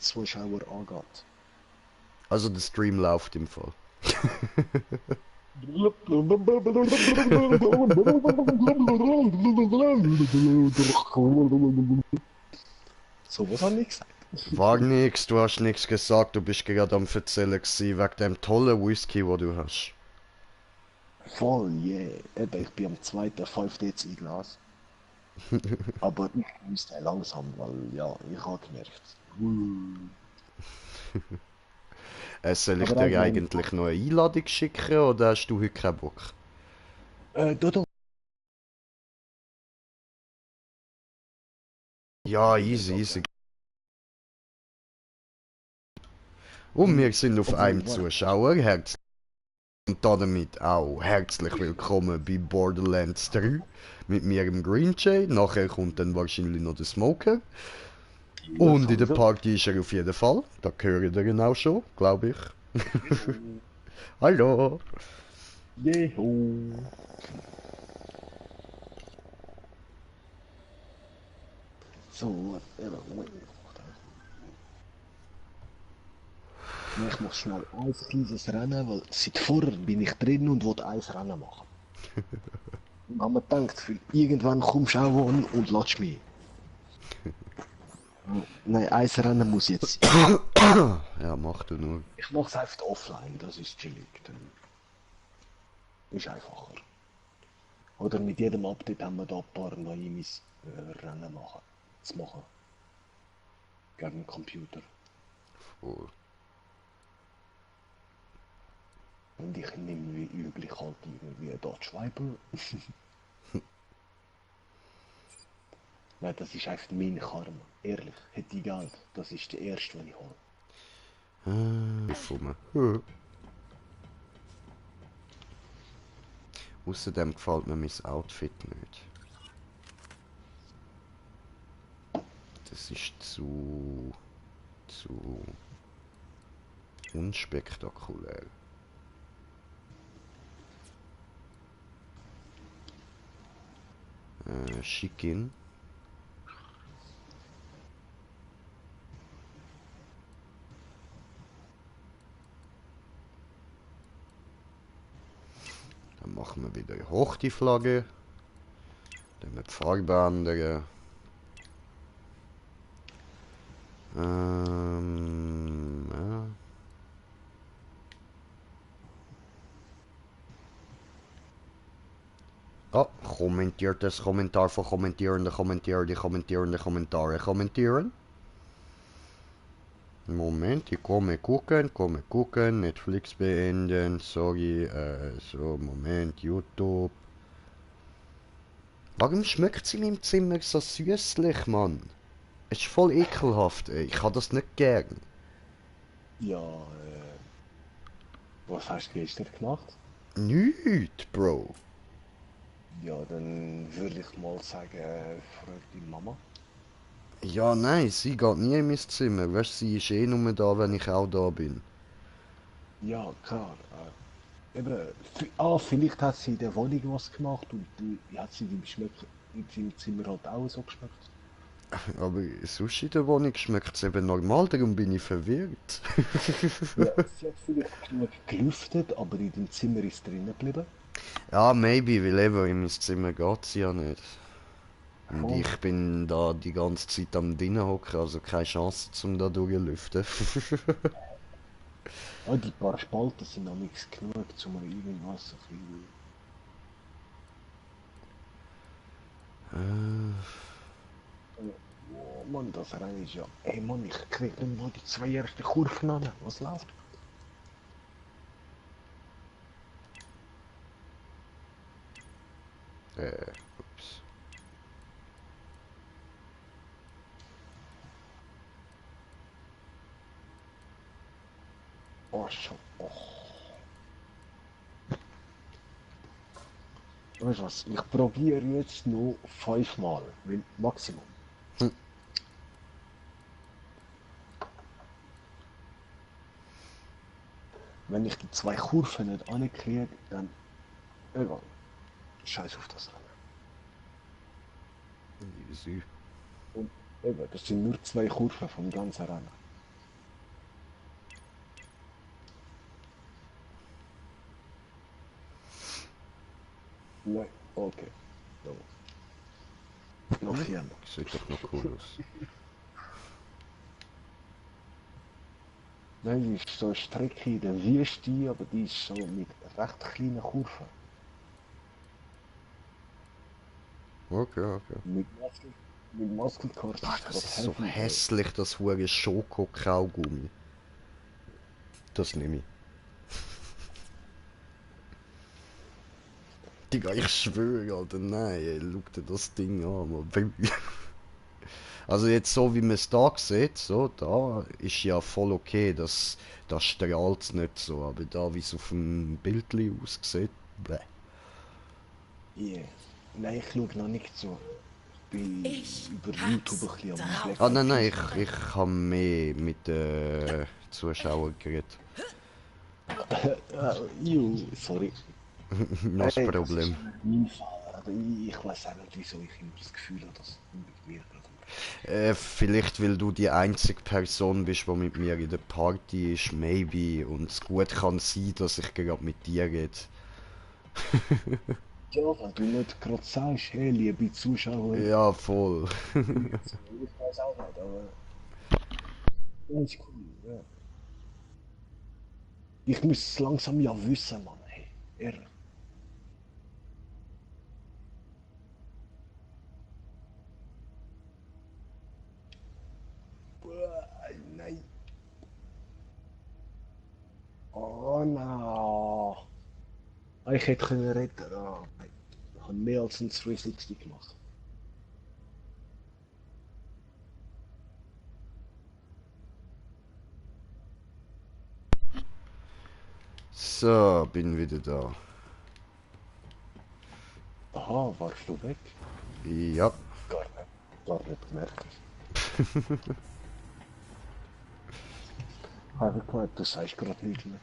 Zuschauer angeht. Also der Stream läuft im Fall. So, was habe ich gesagt? War nix, du hast nichts gesagt, du bist gerade am erzählen gewesen, wegen dem tollen Whisky, wo du hast. Voll, yeah. Eben, ich bin am zweiten 5 Dezi Glas. Aber ich müsste langsam, weil ja, ich habe gemerkt. Soll ich Aber dir allgemein, eigentlich noch eine Einladung schicken oder hast du heute keinen Bock? da, Ja, wenn ihr easy, geht, easy. ja. Und wir sind auf Obwohl, einem warte. Zuschauer, herzlich und damit auch herzlich willkommen bei Borderlands 3 mit mir im Green Jay. Nachher kommt dann wahrscheinlich noch der Smoker. Ja, Und in der sowieso. Party ist er auf jeden Fall. Da gehört er genau schon, glaube ich. Hallo. Jeho. So, ich muss schnell ein kleines Rennen, weil seit vorher bin ich drin und will ein Rennen machen. Und dann haben wir gedacht, irgendwann kommst du auch an und lässt mich. Nein, ein Rennen muss jetzt sein. Ja, mach du nur. Ich mache es einfach offline, das ist chillig. Dann ist einfacher. Oder mit jedem Update haben wir da ein paar neue Rennen zu machen. Gegen den Computer. Oh. Und ich nehme wie üblich halt irgendwie Dodge Viper. Nein, das ist einfach mein Karma. Ehrlich, hätte ich Geld, das ist der erste, den ich hole. Fumme. Außerdem gefällt mir mein Outfit nicht. Das ist zu unspektakulär. Schick. Dann machen wir wieder hoch die Flagge. Dann mit Farbe ändern. Ja. Oh, kommentiertes Kommentar von kommentierende Kommentare kommentieren. Moment, ich komme gucken, Netflix beenden, sorry, so, Moment, YouTube. Warum schmeckt es in meinem Zimmer so süßlich, Mann? Es ist voll ekelhaft, ey. Ich habe das nicht gern. Ja, was hast du gestern gemacht? Nicht, Bro. Ja, dann würde ich mal sagen, frag die Mama. Ja, nein, sie geht nie in mein Zimmer. Weißt du, sie ist eh nur da, wenn ich auch da bin. Ja, klar. Eben, vielleicht hat sie in der Wohnung was gemacht und hat sie in seinem Zimmer halt auch so geschmeckt. Aber sonst in der Wohnung schmeckt es eben normal, darum bin ich verwirrt. Ja, sie hat vielleicht genug gelüftet, aber in dem Zimmer ist drinnen geblieben. Ja, maybe, weil eben in mein Zimmer geht sie ja nicht. Und Voll. ich bin da die ganze Zeit am drinnen hocken, also keine Chance zum da durchlüften. Ja, die paar Spalten sind noch nichts genug, um irgendwas ein bisschen... Oh Mann, das Rennen ist ja... Ey Mann, ich krieg nicht mal die zwei ersten Kurven an. Was läuft? Ups. Oh, schon. Oh. Weißt du was? Ich probiere jetzt noch 5-mal. Maximum. Wenn ich die zwei Kurven nicht ankriege, dann... Egal. Scheiß auf das Rennen. Easy. Und eben, das sind nur zwei Kurven vom ganzen Rennen. Nein, okay. Noch hier. Sieht doch noch cool aus. Nein, die ist so eine Strecke in der Wüste, aber die ist so mit recht kleinen Kurven. Okay. Mit Muskelcars Ah, ist das gerade ist so heavy. hässlich, das hure Schoko-Kaugummi. Das nehme ich. Digga, ich schwöre, Alter, nein, ey, schau dir das Ding an, Mann. Also jetzt so wie man es da sieht, so, da ist ja voll okay, da strahlt es nicht so, aber da wie es auf dem Bildli aussieht, bleh. Yeah. Nein, ich schaue noch nicht so. Ich bin Ich über hab's YouTube ein bisschen am drauf. Black Ah nein, Eyed nein, Peas ich habe mehr mit den Zuschauern geredet. Sorry. Noch das Ey, das ist Problem. mein Fall. Aber ich weiß auch nicht, wieso ich immer das Gefühl habe, dass mit mir gerade. Vielleicht weil du die einzige Person bist, die mit mir in der Party ist, maybe. Und es gut kann sein, dass ich gerade mit dir rede. Ja, weil du nicht gerade sagst, hey, liebe Zuschauer. Ja, voll. Ich weiß auch nicht, aber ganz cool, ja. Ich muss es langsam ja wissen, Mann, hey. Ehrlich. Nein. Oh nein. Ich hätte können retten. Ah, ich habe mehr als ein 360 gemacht. So, bin wieder da. Aha, warst du weg? Ja. Gar nicht gemerkt. Habe ich gemeint, du sagst gerade nichts mehr.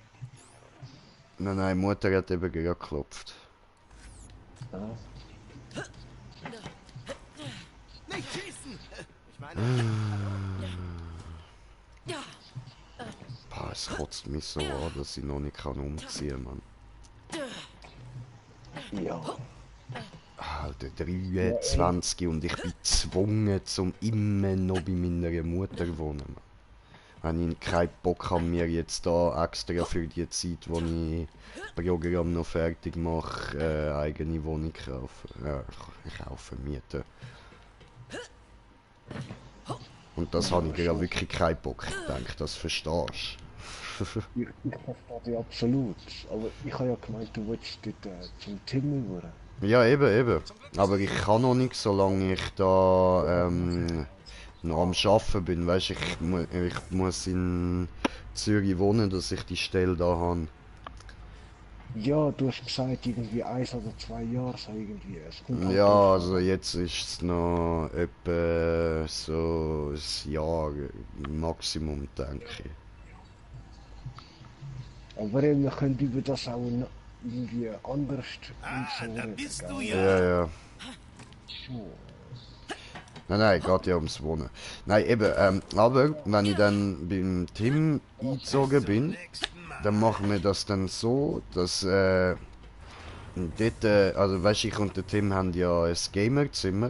Nein, Mutter hat eben gerade geklopft. Ah. Nicht schießen! Ich meine, Boah, es kotzt mich so an, dass ich noch nicht umziehen kann, Mann. Ja. Alter, 23 und ich bin gezwungen, zum immer noch bei meiner Mutter zu wohnen, Mann. Wenn ich keinen Bock habe, mir jetzt da extra für die Zeit, wo ich Programm noch fertig mache, eigene Wohnung kaufen. Kaufen, mieten. Und das habe ich gerade wirklich keinen Bock. Ich denke, das verstehst du. Ich verstehe dich absolut. Aber ich habe ja gemeint, du willst dort zum Tim rüber. Ja, eben. Aber ich kann noch nicht, solange ich da noch am Arbeiten bin. Weißt, ich muss in Zürich wohnen, dass ich die Stelle da habe. Ja, du hast gesagt, irgendwie 1 oder 2 Jahre, so irgendwie. Es kommt halt Ja, drauf an. also jetzt ist es noch etwa so ein Jahr Maximum, denke ich. Aber wir können über das auch irgendwie anders und so da reden, bist gell? du Ja. Schon. Nein, geht ja ums Wohnen. Nein, eben, aber wenn ich dann beim Team eingezogen bin, dann machen wir das dann so, dass dort, also weißt, ich und der Tim haben ja ein Gamerzimmer,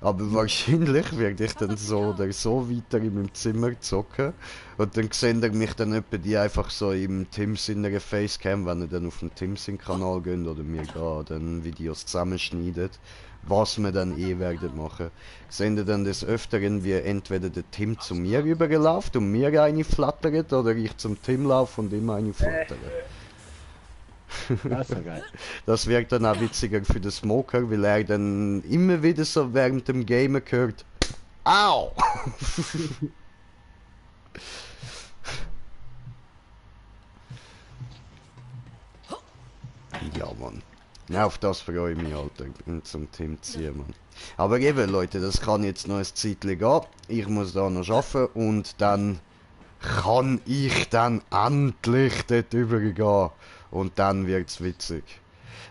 aber wahrscheinlich werde ich dann so oder so weiter in meinem Zimmer zocken und dann sehen ihr mich dann etwa die einfach so im Teams in einer Facecam, wenn ihr dann auf den Teams Kanal geht oder mir da dann Videos zusammenschneidet, was wir dann werden machen. Sehen ihr dann des Öfteren, wie entweder der Tim zu mir rüberläuft und mir eine flattert oder ich zum Tim laufe und ihm eine flattert. Das ist ja geil. Das wird dann auch witziger für den Smoker, weil er dann immer wieder so während dem Gamen hört. Au! Ja, Mann. Ja, auf das freue ich mich, Alter, zum Team ziehen, Mann. Aber eben, Leute, das kann jetzt noch ein Zeitchen gehen. Ich muss da noch arbeiten und dann kann ich dann endlich dort übergehen. Und dann wird's witzig.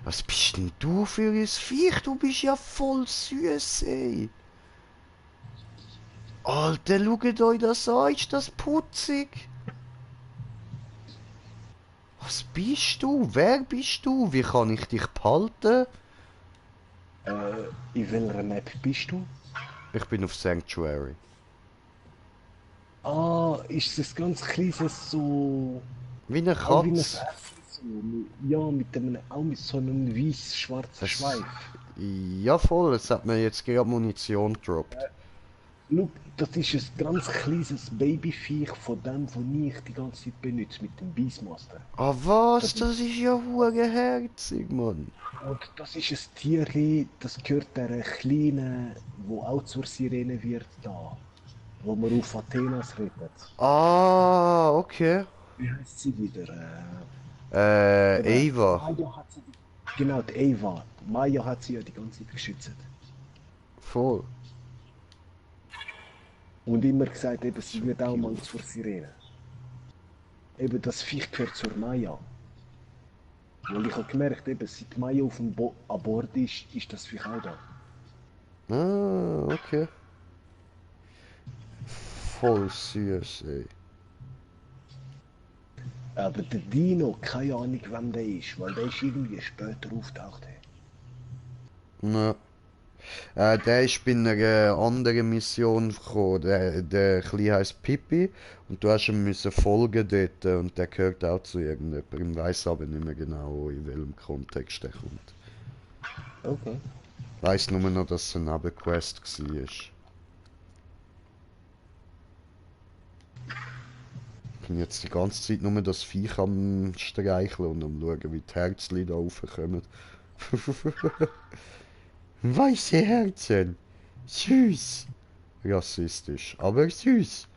Was bist denn du für ein Viech? Du bist ja voll süß, ey. Alter, schaut euch das an, ist das putzig? Was bist du? Wer bist du? Wie kann ich dich behalten? In welcher Map bist du? Ich bin auf Sanctuary. Ah, ist das ganz kleines so... Wie eine Auch wie ein Katze. Äffchen so. Ja, mit einem, auch mit so einem weiß-schwarzen Es, Schweif. ja voll, es hat mir jetzt gerade Munition gedroppt. Schau, das ist ein ganz kleines Babyviech von dem, den ich die ganze Zeit benutze, mit dem Beastmaster. Ah was? Das Das ist ja hure herzig, Mann. Und das ist ein Tierli, das gehört der Kleinen, wo auch zur Sirene wird da. Wo man auf Athenas redet. Ah, okay. Wie heißt sie wieder? Eben, Ava. Maya hat sie die, genau, die Ava. Maya hat sie ja die ganze Zeit geschützt. Voll. Und immer gesagt, eben, sie So wird auch mal cute. zur Sirene. Eben, das Viech gehört zur Maya. Weil ich habe gemerkt, eben, seit Maya auf dem an Bord ist das Viech auch da. Ah, okay. Voll süß, ey. Aber der Dino, keine Ahnung, wem der ist, weil der ist irgendwie später auftaucht. Ja. Der ist bei einer anderen Mission gekommen. Der Kleine heisst Pippi und du hast ihm müssen folgen dort und der gehört auch zu irgendjemandem. Ich weiss aber nicht mehr genau, in welchem Kontext der kommt. Okay. Ich weiss nur noch, dass es eine Nebenquest war. Ich bin jetzt die ganze Zeit nur das Viech am streicheln und am schauen, wie die Herzchen da raufkommen. Weiße Herzen! Süß! Rassistisch, aber süß!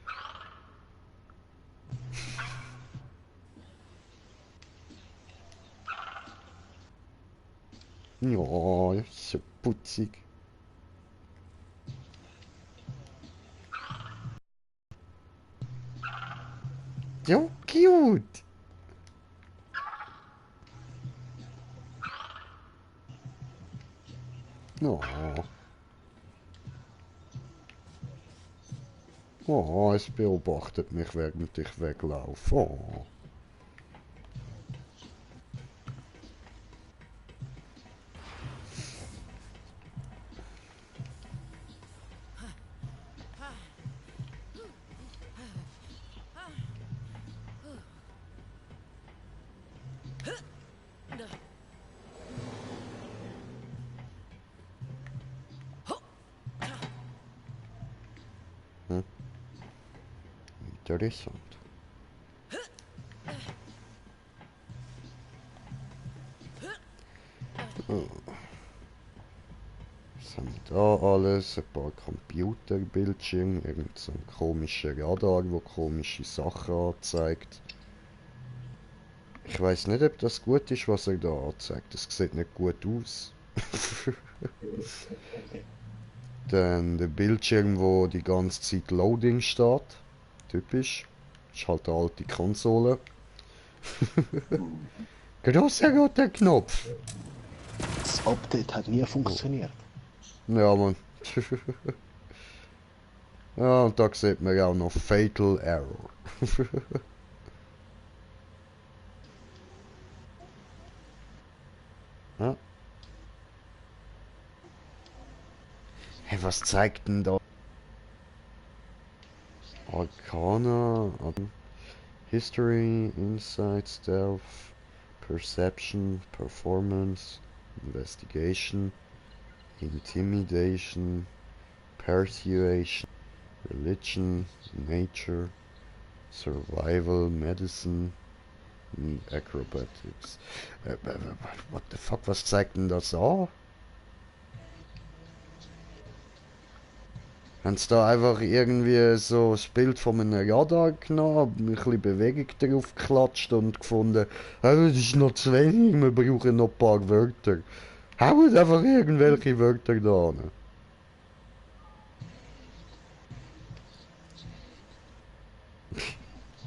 Ja, so putzig. So cute! Oh. Oh, es beobachtet mich, während ich weglaufe. Oh. Hm. Interessant. Oh. Was haben wir da alles? Ein paar Computerbildschirme, irgend so ein komischer Radar, der komische Sachen anzeigt. Ich weiß nicht, ob das gut ist, was er da anzeigt. Das sieht nicht gut aus. Dann der Bildschirm, wo die ganze Zeit Loading steht. Typisch. Ist halt eine alte Konsole. Grosser roter Knopf. Das Update hat nie funktioniert. Ja, Mann. Ja, und da sieht man auch noch Fatal Error. Ja. Hey, was zeigt denn da? Arcana, History, Insight, Stealth, Perception, Performance, Investigation, Intimidation, Persuasion, Religion, Nature, Survival, Medicine, und Acrobatics. What the fuck, was zeigt denn das an? Haben sie da einfach irgendwie so das Bild von einem Radar genommen, ein bisschen Bewegung drauf geklatscht und gefunden, das ist noch zu wenig, wir brauchen noch ein paar Wörter. Hauen einfach irgendwelche Wörter da an.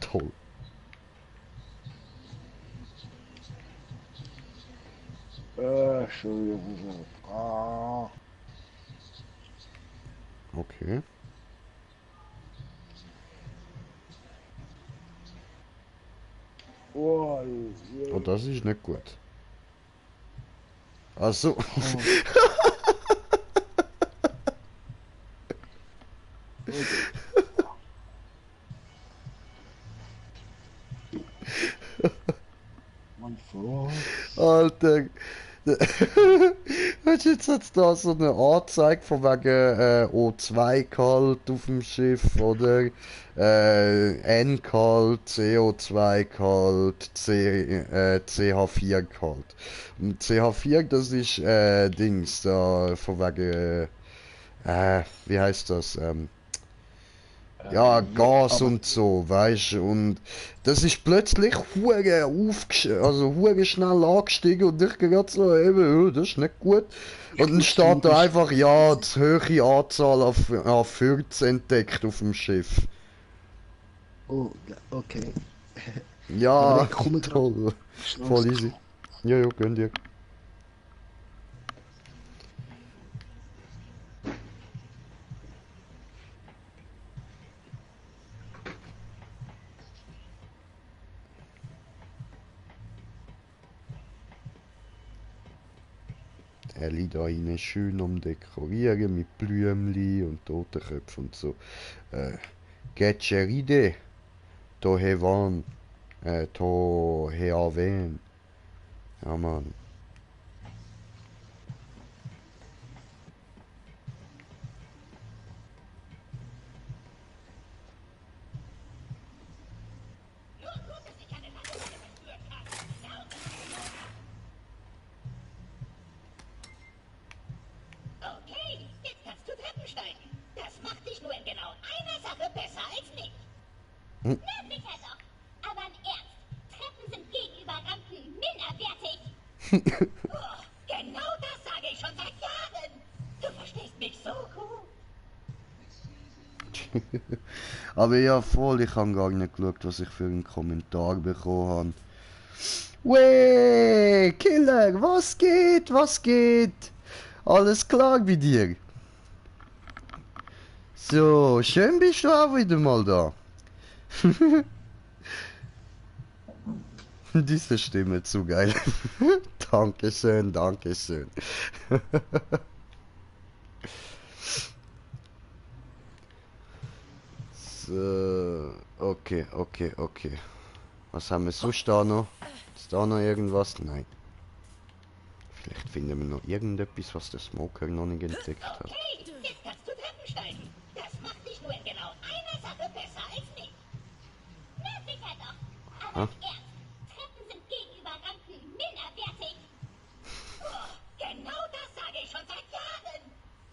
Toll. Entschuldigung. Ah. Okay. Oh. Oh, das ist nicht gut. Also. Mann, Frau. Alter. Weißt du, jetzt hat da so eine Anzeige von wegen O2-Gehalt auf dem Schiff oder N-Gehalt, CO2-Gehalt, CH4-Gehalt. Und CH4, das ist Dings da von wegen, wie heißt das? Ja, Ja, Gas aber und so, weißt du, und das ist plötzlich also hure schnell angestiegen und ich gerade so, eben, das ist nicht gut. ich Und dann muss die steht da einfach, ja, bestätigen. die höhere Anzahl an Fürze entdeckt auf dem Schiff. Oh, ja, okay. Aber Ja, ich komme gerade toll. schnell aufs Voll easy. Klo. Ja, ja, gönn dir. Er liegt da rein schön umdekorieren mit Blümli und Totenköpfen und so. Getcheride, to hevan. To Heaven. Ja, Mann. Okay, jetzt kannst du Treppen steigen. Das macht dich nur in genau einer Sache besser als mich. Hm. Na sicher doch. Aber im Ernst, Treppen sind gegenüber Rampen minderwertig. Oh, genau das sage ich schon seit Jahren. Du verstehst mich so gut. Aber ja, voll, ich habe gar nicht geschaut, was ich für einen Kommentar bekommen habe. Wey, Killer, was geht, was geht? Alles klar bei dir? So, schön bist du auch wieder mal da. Diese Stimme zu geil. Dankeschön, Dankeschön. So, okay, okay, okay. Was haben wir sonst da noch? Ist da noch irgendwas? Nein. Vielleicht finden wir noch irgendetwas, was der Smoker noch nicht entdeckt hat. Okay, jetzt kannst du Treppen steigen. Das macht dich nur in genau einer Sache besser als mich. Na sicher doch. Aber Aha. im Ernst, Treppen sind gegenüber Rampen minderwertig. Oh, genau das sage ich schon seit Jahren.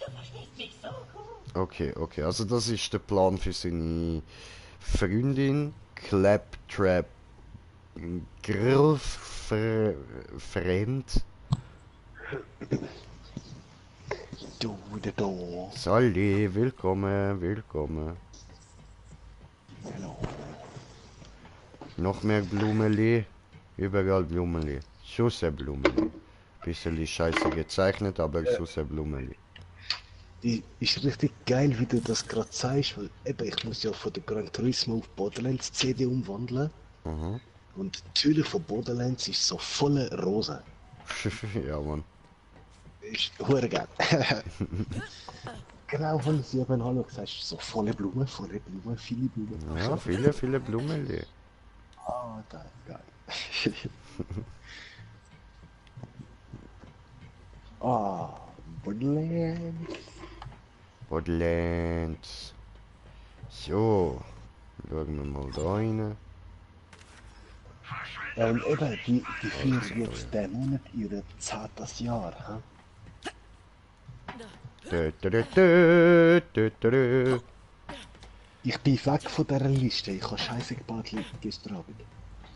Du verstehst mich so gut. Okay, okay. Also das ist der Plan für seine Freundin, Claptrap, Girlfriend. Du wieder da. Sally, willkommen, willkommen. Hallo. Noch mehr Blumeli. Überall Blumeli. Süße Blumeli. Bisschen scheiße gezeichnet, aber süße Blumeli. Die ist richtig geil, wie du das gerade sagst, weil eben, ich muss ja von der Gran Turismo auf Borderlands CD umwandeln. Mhm. Und natürlich von Borderlands ist so volle Rosa. Ja, Mann. Ist hure geil. Genau, wenn sie eben Hallo gesagt hast, so volle Blumen, viele Blumen. Ja, viele, viele Blumeli. Ah, geil, geil. Ah, Borderlands. Borderlands. So. Schauen wir mal da rein. Ja, und eben, die feiern jetzt den Monat ihr 10. Jahr. He? Dö, dö, dö, dö, dö, dö, dö. Ich bin weg von dieser Liste, ich habe scheiße gebaut gestern Abend.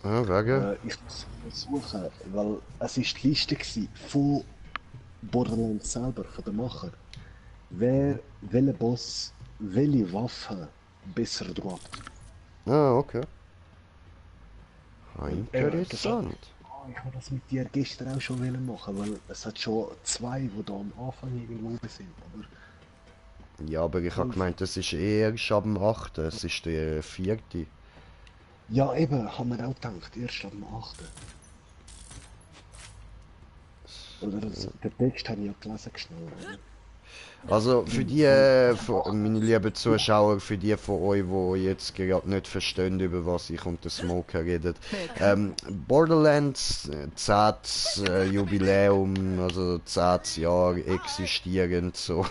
Ah, wegen? Ich muss suchen, weil es ist die Liste gewesen von Borderlands selber, von den Macher. Welcher Boss, welche Waffe besser droppt. Ah, okay. Ah, Das interessant. ich habe das mit dir gestern auch schon wollen machen, weil es hat schon 2, die da am Anfang irgendwo oben sind. Aber Ja, aber ich habe gemeint, das ist erst ab dem 8. Es ist der 4. Ja, eben, haben wir auch gedacht, erst am 8. Oder den Text habe ich ja gelesen, schnell. Oder? Also für die, meine lieben Zuschauer, für die von euch, die jetzt gerade nicht verstehen, über was ich und der Smoker redet. Borderlands, 10. Jubiläum, also 10. Jahr existierend, so.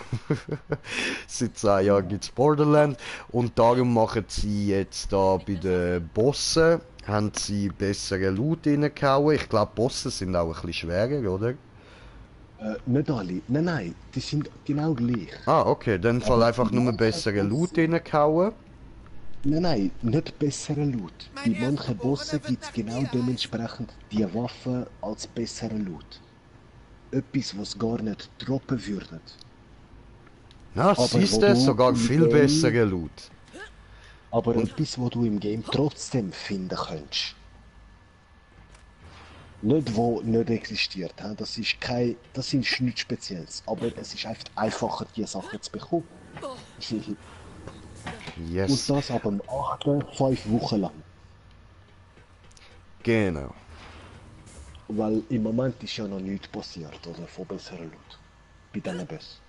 Seit 10 Jahren gibt es Borderlands und darum machen sie jetzt da bei den Bossen, haben sie bessere Loot reingehauen. Ich glaube, Bosse sind auch ein bisschen schwerer, oder? Nicht alle. Nein, nein, die sind genau gleich. Ah, okay, dann fall Aber einfach die nur manchen bessere Loot Bosse- reingehauen. Nein, nein, nicht bessere Loot. Mein Bei manchen Bossen Erstgeborener gibt es wird genau nach dir dementsprechend die Waffe als bessere Loot. Etwas, was gar nicht droppen würde. Na, Aber siehst wo du, du sogar im viel Game, bessere Loot. aber Und etwas, wo du im Game trotzdem finden könntest. Nicht wo nicht existiert. He? Das ist kein, das ist nichts Spezielles. Aber es ist einfach einfacher, die Sachen zu bekommen. Und yes, das ab dem 8. 5 Wochen lang. genau. Weil im Moment ist ja noch nichts passiert, oder? Von besseren Leuten. Bei diesen Bössen.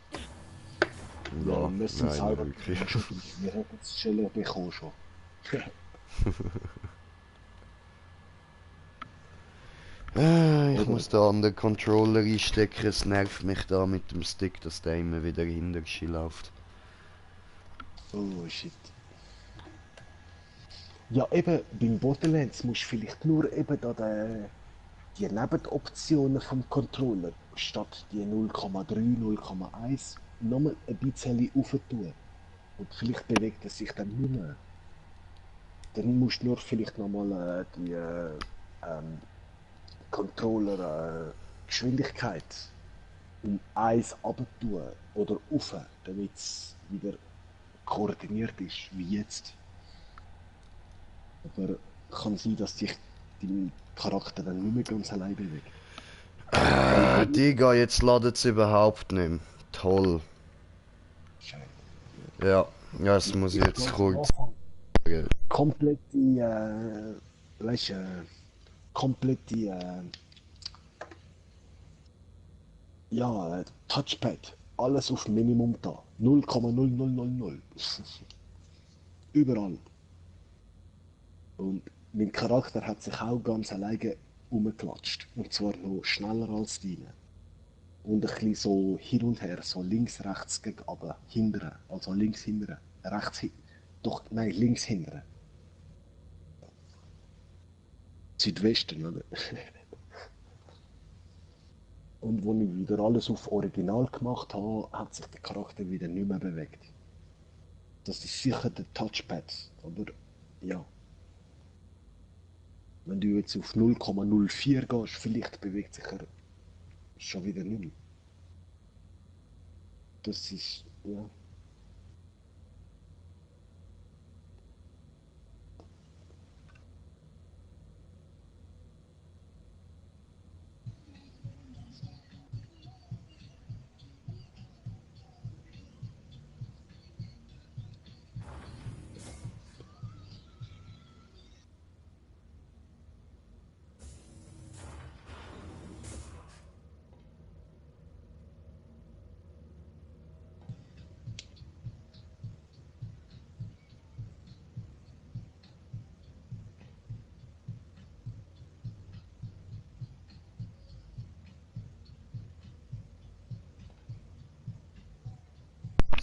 Ja, Weil wir sind nein, selber nicht wirklich. schon dabei. Wir hätten es schneller bekommen schon. Ich Oder? muss da an den Controller einstecken, es nervt mich da mit dem Stick, dass der immer wieder hinter läuft. Oh shit. Ja, eben, beim Borderlands musst du vielleicht nur eben da die Nebenoptionen vom Controller statt die 0,3, 0,1 nochmal ein bisschen aufentun. Und vielleicht bewegt es sich dann nicht mehr. Dann musst du nur vielleicht nochmal die Controller Geschwindigkeit um 1 abtun oder rauf, damit es wieder koordiniert ist, wie jetzt. Aber kann sein, dass sich dein Charakter dann nicht mehr ganz allein bewegt. Digga, jetzt ladet es überhaupt nicht mehr. Toll. Scheiße. Ja, ja, das muss ich jetzt kurz sagen. Komplette, weißt komplette, ja, Touchpad. Alles auf Minimum da. 0,0000. Überall. Und mein Charakter hat sich auch ganz alleine umgeklatscht. Und zwar noch schneller als deine. Und ein bisschen so hin und her, so links, rechts, gegen aber hindern. Also links hindern, rechts doch, nein, links hindern. Südwesten, oder? Und als ich wieder alles auf Original gemacht habe, hat sich der Charakter wieder nicht mehr bewegt. Das ist sicher der Touchpad, aber ja. Wenn du jetzt auf 0,04 gehst, vielleicht bewegt sich er schon wieder nicht mehr. Das ist, ja.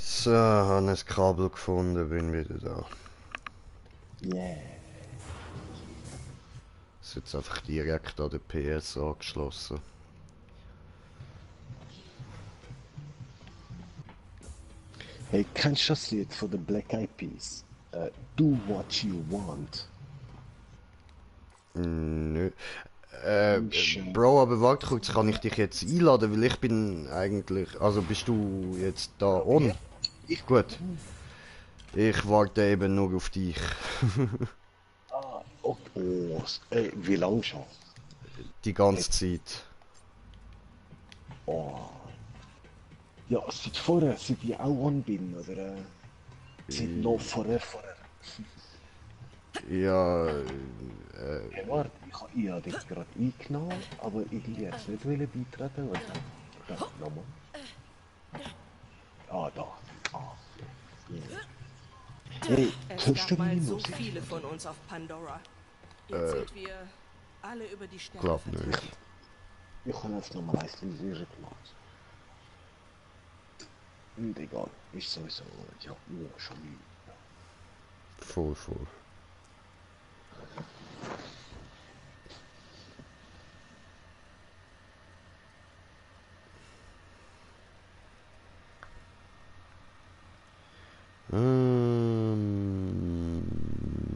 So, habe ein Kabel gefunden, bin wieder da. Yeah. Ist jetzt einfach direkt an der PS angeschlossen. Hey, kennst du das Lied von den Black Eyed Peas? Do What You Want. Nö. Schön. Bro, aber warte kurz, kann ich dich jetzt einladen, weil ich bin eigentlich... Also bist du jetzt da on? Ich Gut. Ich warte eben nur auf dich. Oh, wie lange schon? Die ganze Zeit. Oh. Ja, seit vorher, seit ich auch on bin, oder? Seit noch vorher. Ja, Ja, warte, ich habe dich gerade eingenommen, aber irgendwie jetzt nicht beitreten wollen. Da, nochmal. Ah, da. Ah. Ja. Hey, Es hörst du gab mal meine so Musik? viele von uns auf Pandora. Jetzt sind wir alle über die Sterne glaub verteilt. nicht. Ich kann jetzt nochmal eins lesen gemacht. Und egal, ist sowieso, ich habe nur schon Mühe. Voll, voll.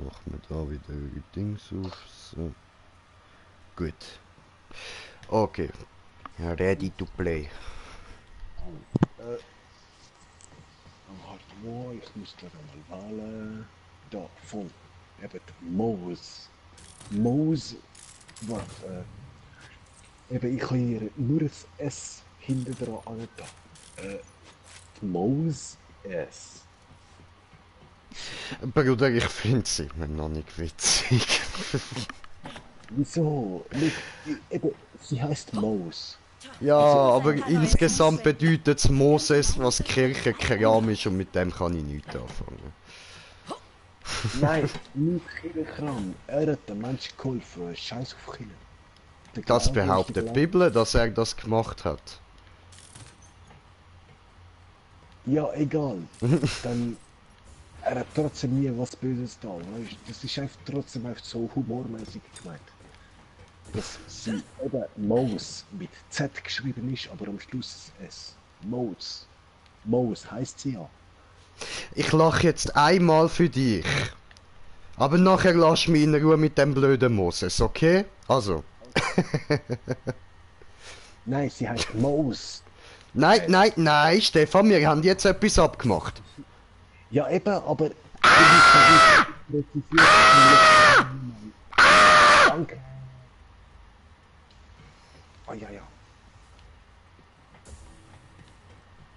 Machen wir da wieder die Dings auf. So. Gut. Okay. Ready to play. Warte mal, ich muss gleich mal wählen. Da, voll. Eben, Moos. Moos, warte, eben, ich habe hier nur ein S hinten dran angetan. Moos S. Bruder, ich finde es immer noch nicht witzig. Wieso? Eben, sie heißt Moos. Ja, aber insgesamt bedeutet es Moses, was Kirchenkram ist und mit dem kann ich nichts anfangen. Nein, nicht Kirchenkram. Er hat den Menschen geholfen. Scheiß auf Kirche. Der Das Glaube ist behauptet der die Glaube. Bibel, dass er das gemacht hat. Ja, egal. Dann, er hat trotzdem nie was Böses da, weißt? Das ist einfach trotzdem einfach so humormäßig gemeint. Dass sie eben Mose mit Z geschrieben ist, aber am Schluss S. Mose. Mose heisst sie ja. Ich lache jetzt einmal für dich. Aber nachher lass mich in Ruhe mit dem blöden Moses, okay? Also. Nein, sie heißt Mose. Nein, nein, nein, Stefan, wir haben jetzt etwas abgemacht. Ja, eben, aber. Danke. Ah, ja, ja.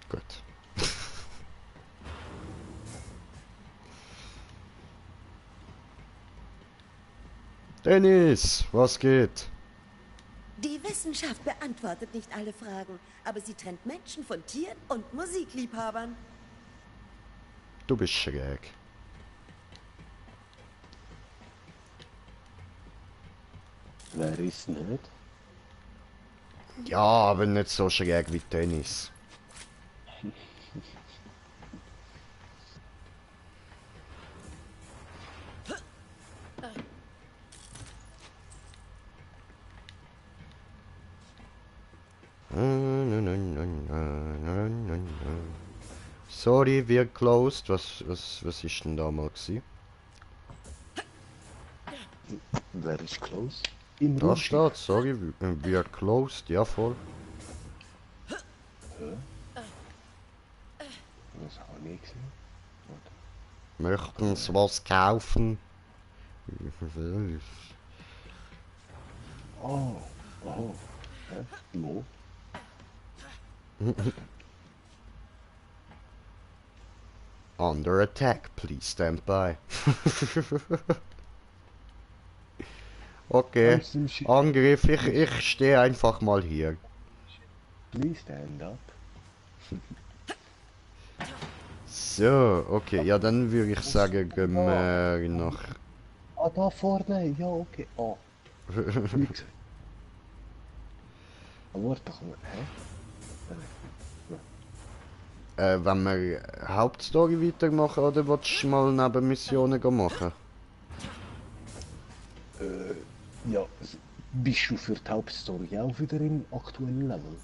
Gut. Dennis, was geht? Die Wissenschaft beantwortet nicht alle Fragen, aber sie trennt Menschen von Tieren und Musikliebhabern. Du bist schräg. Wer ist nicht? Ja, aber nicht so schräg wie Dennis. Sorry, wir closed. Was ist denn da mal gewesen? Wer ist close? Im Da Raumschiff. steht, sorry, we are closed, ja voll. Das habe ich nicht gesehen. Möchten Sie was kaufen? Oh, oh. Hä? Wo? Under attack, please stand by. Okay, Angriff, ich stehe einfach mal hier. Please stand up. So, okay, ja dann würde ich sagen, gehen wir nach... Ah, da vorne, ja, okay. Ah, nicht gesehen. Aber warte, komm, hä? wenn wir Hauptstory weitermachen oder willst du mal Nebenmissionen machen? Ja, bist du für die Hauptstory auch wieder im aktuellen Level?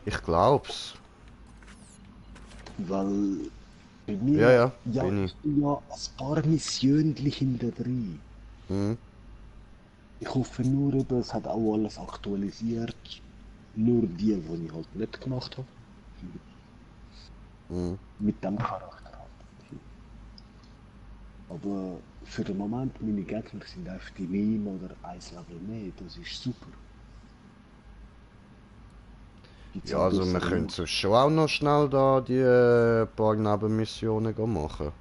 Ich glaub's. Weil bei mir Ja, ja, bin ich. bin ja ein paar Missionen hinter drin. Mhm. Ich hoffe nur, eben, es hat auch alles aktualisiert. Nur die ich halt nicht gemacht habe. Mhm. Mit dem Charakter halt. Aber für den Moment, meine Gegner sind einfach die Meme oder ein Level mehr. Das ist super. Gibt's Ja, auch also wir bessere können sonst schon auch noch schnell da die paar Nebenmissionen machen.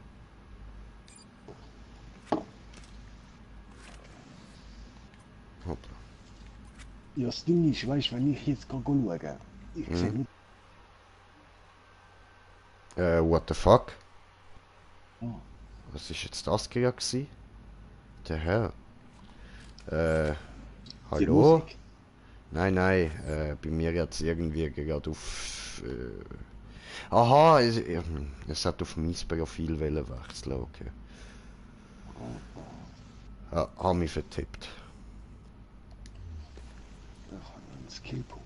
Hoppla. Ja, das Ding ist, weißt du, wenn ich jetzt schaue, ich sehe nicht. What the fuck? Ah, Was ist jetzt das gewesen? Der Herr. die Hallo? Musik. Nein, nein, bei mir jetzt irgendwie gerade auf... aha, es hat auf mein Profil wechseln, okay. Ja, hab mich vertippt. Da kann ich einen Skillpunkt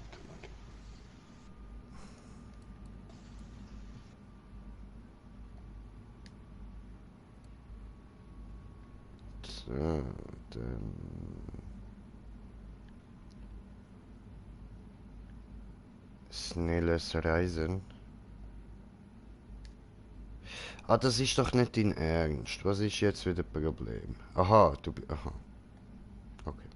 schauen. So, dann... Schnelles Reisen. Ah, das ist doch nicht dein Ernst. Was ist jetzt wieder das Problem? Aha, aha. Okay.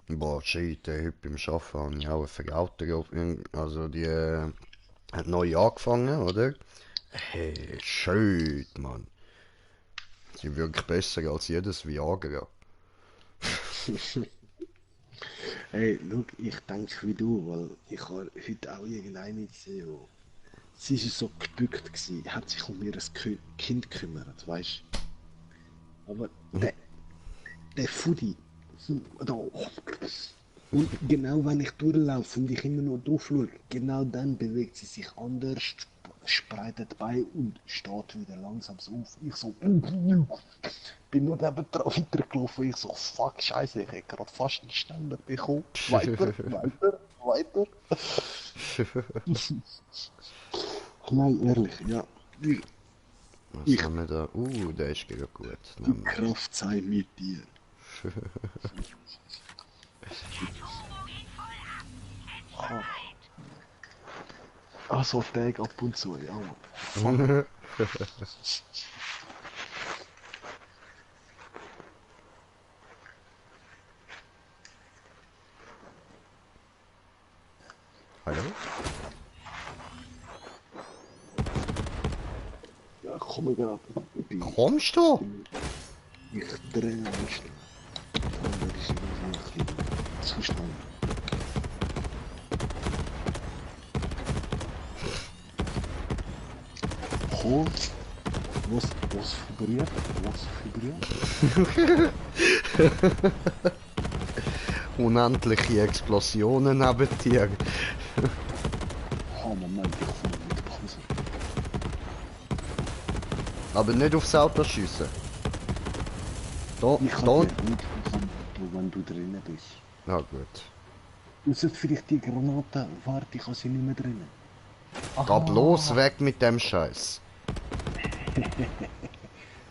Boah, shit, heute beim Arbeiten habe ich auch eine Vergautung, also die hat neu angefangen, oder? Hey, schön, Mann. Sie wirkt besser als jedes Viagra. Hey, schau, ich denke wie du, weil ich habe heute auch irgendeine gesehen, sie war so gebückt, hat sich um ihr Kind gekümmert, weißt du? Aber der Fudi, da, und genau wenn ich durchlaufe und ich immer nur drauf schaue, genau dann bewegt sie sich anders, spreitet bei und steht wieder langsam so auf. Ich so, bin nur neben dran weitergelaufen. Ich so, fuck, scheiße, ich hätte gerade fast einen Ständer bekommen. Weiter, weiter, weiter. Nein, ehrlich, ja. Was haben wir da? Der ist gerade gut. Die Kraft sei mit dir. Ah, so Tag ab und zu, ja. Mann. Hallo? Ja, komm gerade. Kommst du? Ich drehe mich. Das ist irgendwie ein bisschen zu schnell. Holz. Was vibriert? Was vibriert? Unendliche Explosionen neben dir. Oh, Moment, ich komme mit Pause. Aber nicht aufs Auto schiessen. Da, Ich kann da. dir nicht helfen, wenn du drinnen bist. Na gut. Du sollst vielleicht die Granate, warte, ich habe sie nicht mehr drinnen. Geh bloß weg mit dem Scheiß.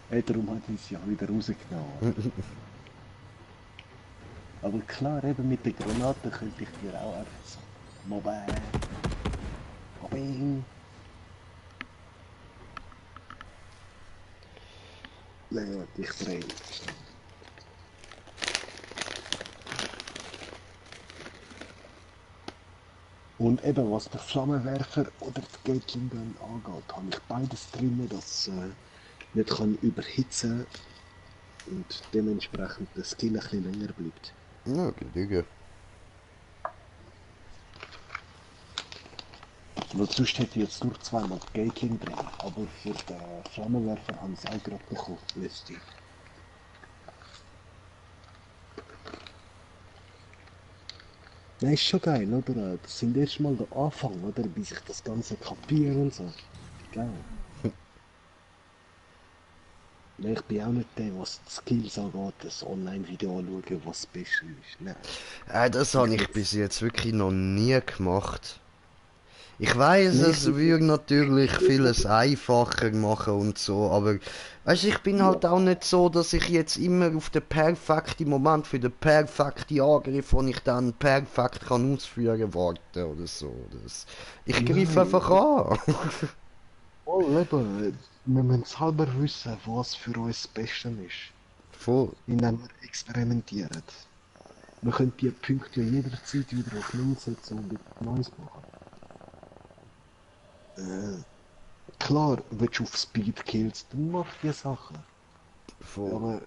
Hey, darum hat ich sie ja wieder rausgenommen. Aber klar, eben mit der Granate könnte ich dir auch einfach so. Mobbing. Mobbing. Nein, ich drehe. Und eben, was der Flammenwerfer oder die Gatling Gun angeht, habe ich beides drin, dass nicht kann überhitzen und dementsprechend der Skill ein bisschen länger bleibt. Ja, genüge. Weil sonst hätte ich jetzt nur zweimal die Gatling drin, aber für den Flammenwerfer habe ich es auch gerade bekommen, letzte. Nein, ist schon geil, oder? Das sind erstmal der Anfang, oder? Bis ich das Ganze kapiere und so. Geil. Nein, ich bin auch nicht der, was die Skills angeht, das Online-Video anschauen, was das Beste ist. Nein. Das habe ich bis jetzt wirklich noch nie gemacht. Ich weiß, es würde natürlich vieles einfacher machen und so, aber weißt, ich bin halt auch nicht so, dass ich jetzt immer auf den perfekten Moment für den perfekten Angriff, den ich dann perfekt kann ausführen warte oder so. Ich greife einfach an. Oh, eben, wir müssen selber wissen, was für uns das Beste ist, Voll. indem wir experimentieren. Wir können die Punkte ja jederzeit wieder auf Null setzen und etwas Neues machen. Klar, willst du auf Speed Kills, dann mach die Sachen. Voll. Aber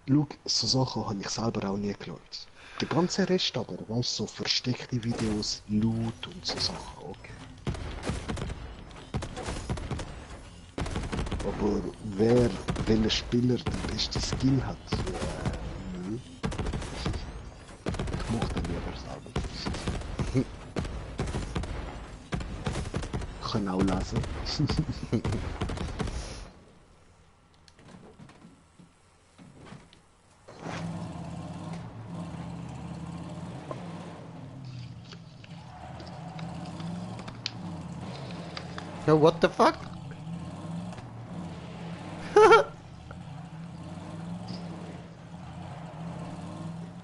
schau, so Sachen habe ich selber auch nie geschaut. Der ganze Rest aber, weißt du, so versteckte Videos, Loot und so Sachen, okay. Aber welcher Spieler den besten Skill hat, nö. Ich mochte lieber selber. Ich kann auch lesen. Ja, what the fuck?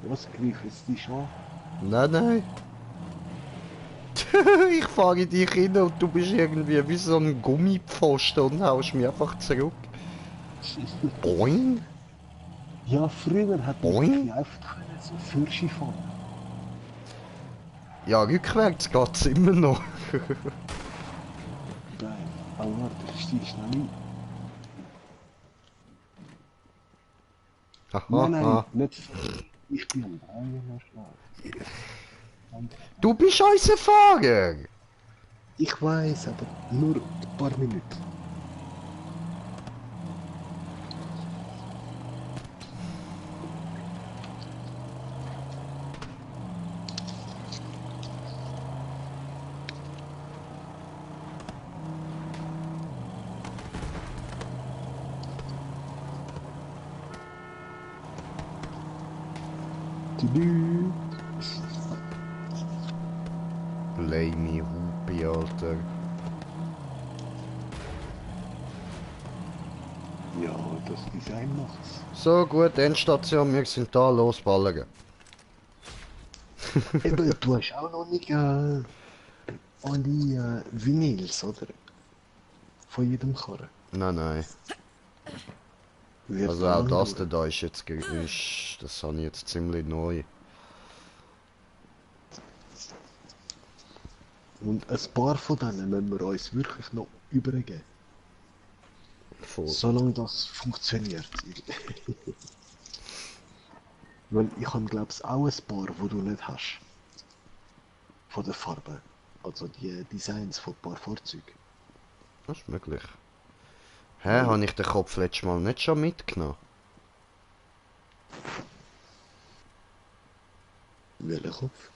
Was griff jetzt dich an? Nein. Ich fahre dich hin und du bist irgendwie wie so ein Gummipfosten und haust mich einfach zurück. Boing? Ja, früher hat Boing? ich einfach so Fürschi fahren. Ja, rückwärts geht's immer noch. Geil. Aber warte, ich steig schnell ein. Nein, Haha. nicht fahren. Ich bin am Drehen schnell. Du bist unser Fahrer! Ich weiß, aber nur ein paar Minuten. Tüdü. Lame Hupi, Alter. Ja, das Design macht's. So gut, Endstation, wir sind da, losballern. Eben, du hast auch noch nicht alle Vinyls, oder? Von jedem Karren. Nein. Wird Also auch lang das dauern. da ist jetzt, das habe ich jetzt ziemlich neu. Und ein paar von denen müssen wir uns wirklich noch übergeben. Voll. Solange das funktioniert. Weil ich habe glaube ich auch ein paar, wo du nicht hast. Von der Farbe. Also die Designs von ein paar Fahrzeugen. Das ist möglich. Hä, habe ich den Kopf letztes Mal nicht schon mitgenommen? Welcher Kopf?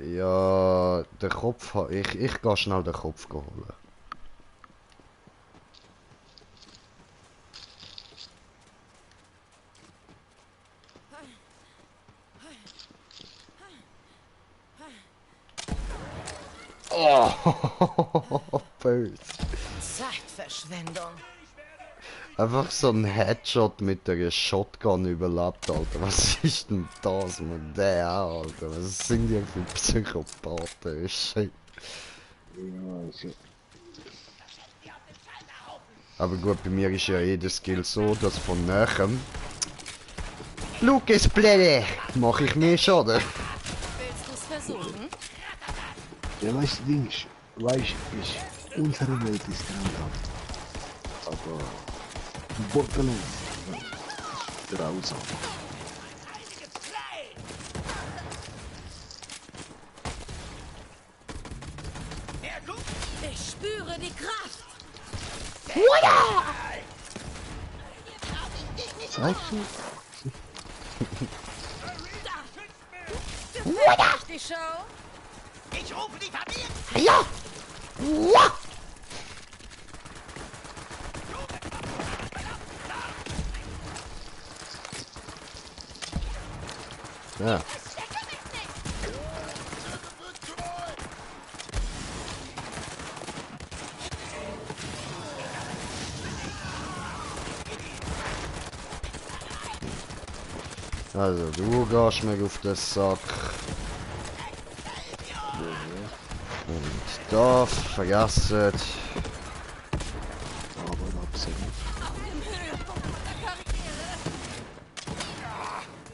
Ja, den Kopf ich gehe schnell den Kopf holen. Oh, böse. Zeitverschwendung. Einfach so ein Headshot mit der Shotgun überlebt, Alter. Was ist denn das mit der, Alter? Was sind die für Psychopathen? Shit. Ja, also, Aber gut, bei mir ist ja jeder Skill so, dass von nachem Lucas Pläne mache ich mir Schaden. Willst du's versuchen? ja, weißt du, Ding ist, unsere Welt ist grausam. Aber Borderlands ist grausam. Ich spüre die Kraft. Zeigst du? Gefällt euch die Show? Ich rufe die Familie! Ja! Wow! Ja. Also, du gehst mir auf den Sack. Und da vergessen. Aber absolut.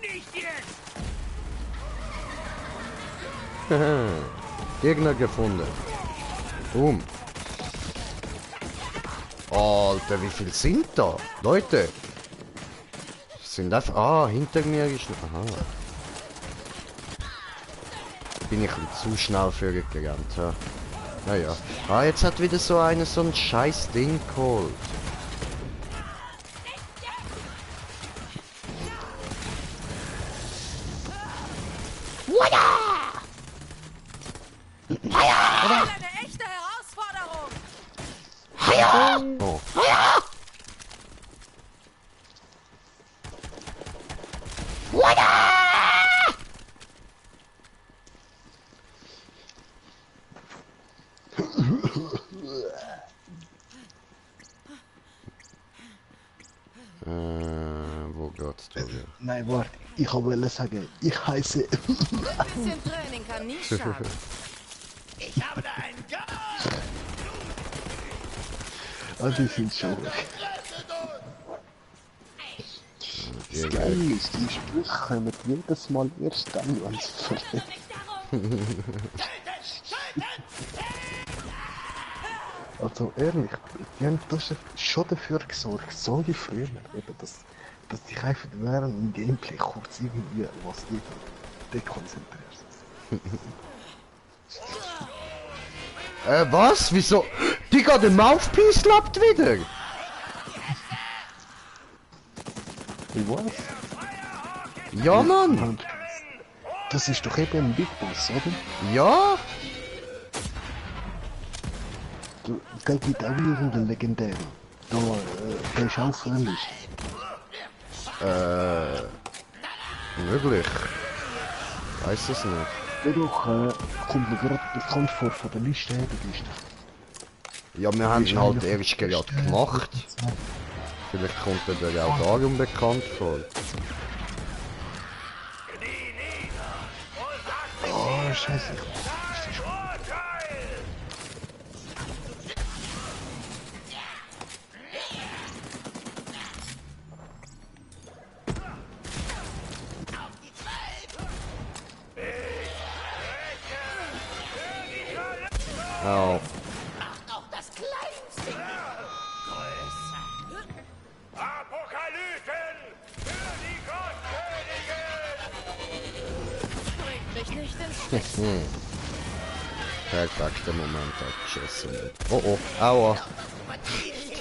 Nicht jetzt! Gegner gefunden. Boom. Alter, wie viel sind da? Leute. Sind einfach... Ah, hinter mir ist... Aha. Bin ich ein bisschen zu schnell für gerannt. Ja. Naja. Ah, jetzt hat wieder so ein scheiß Ding geholt. Eine echte Herausforderung! Oh. Wo geht's da wieder? Nein, warte, ich wollte sagen, ich heiße. Ein bisschen Training kann nie schaden. Ich habe da einen Gas! Ah, die sind schon. Das Geile ist, die Sprüche kommen jedes Mal erst dann, wenn sie verlieren. Also ehrlich, die haben das schon dafür gesorgt, so wie früher, eben, dass dich einfach während dem Gameplay kurz irgendwie was die dekonzentrierst. Was? Wieso? Digga, der Mouthpiece klappt wieder! Ich weiß. Ja, Mann! Und das ist doch eben ein Big Boss, oder? Ja? Der gibt auch irgendeinen legendären. Da, der ist auch fröhlich. Möglich. Weiß es nicht. Der doch, kommt mir gerade bekannt vor von der Liste her, die Liste. Ja, wir haben ihn halt erst gerade gemacht. Vielleicht kommt er dir auch darum bekannt vor. Oh, scheiße, ich weiß nicht. Au. Auch das kleinste größer. Apokalyphen für die Gottkönigin! Bringt mich nicht ins Stich. Perfekter Moment abgeschossen. Oh oh, aua.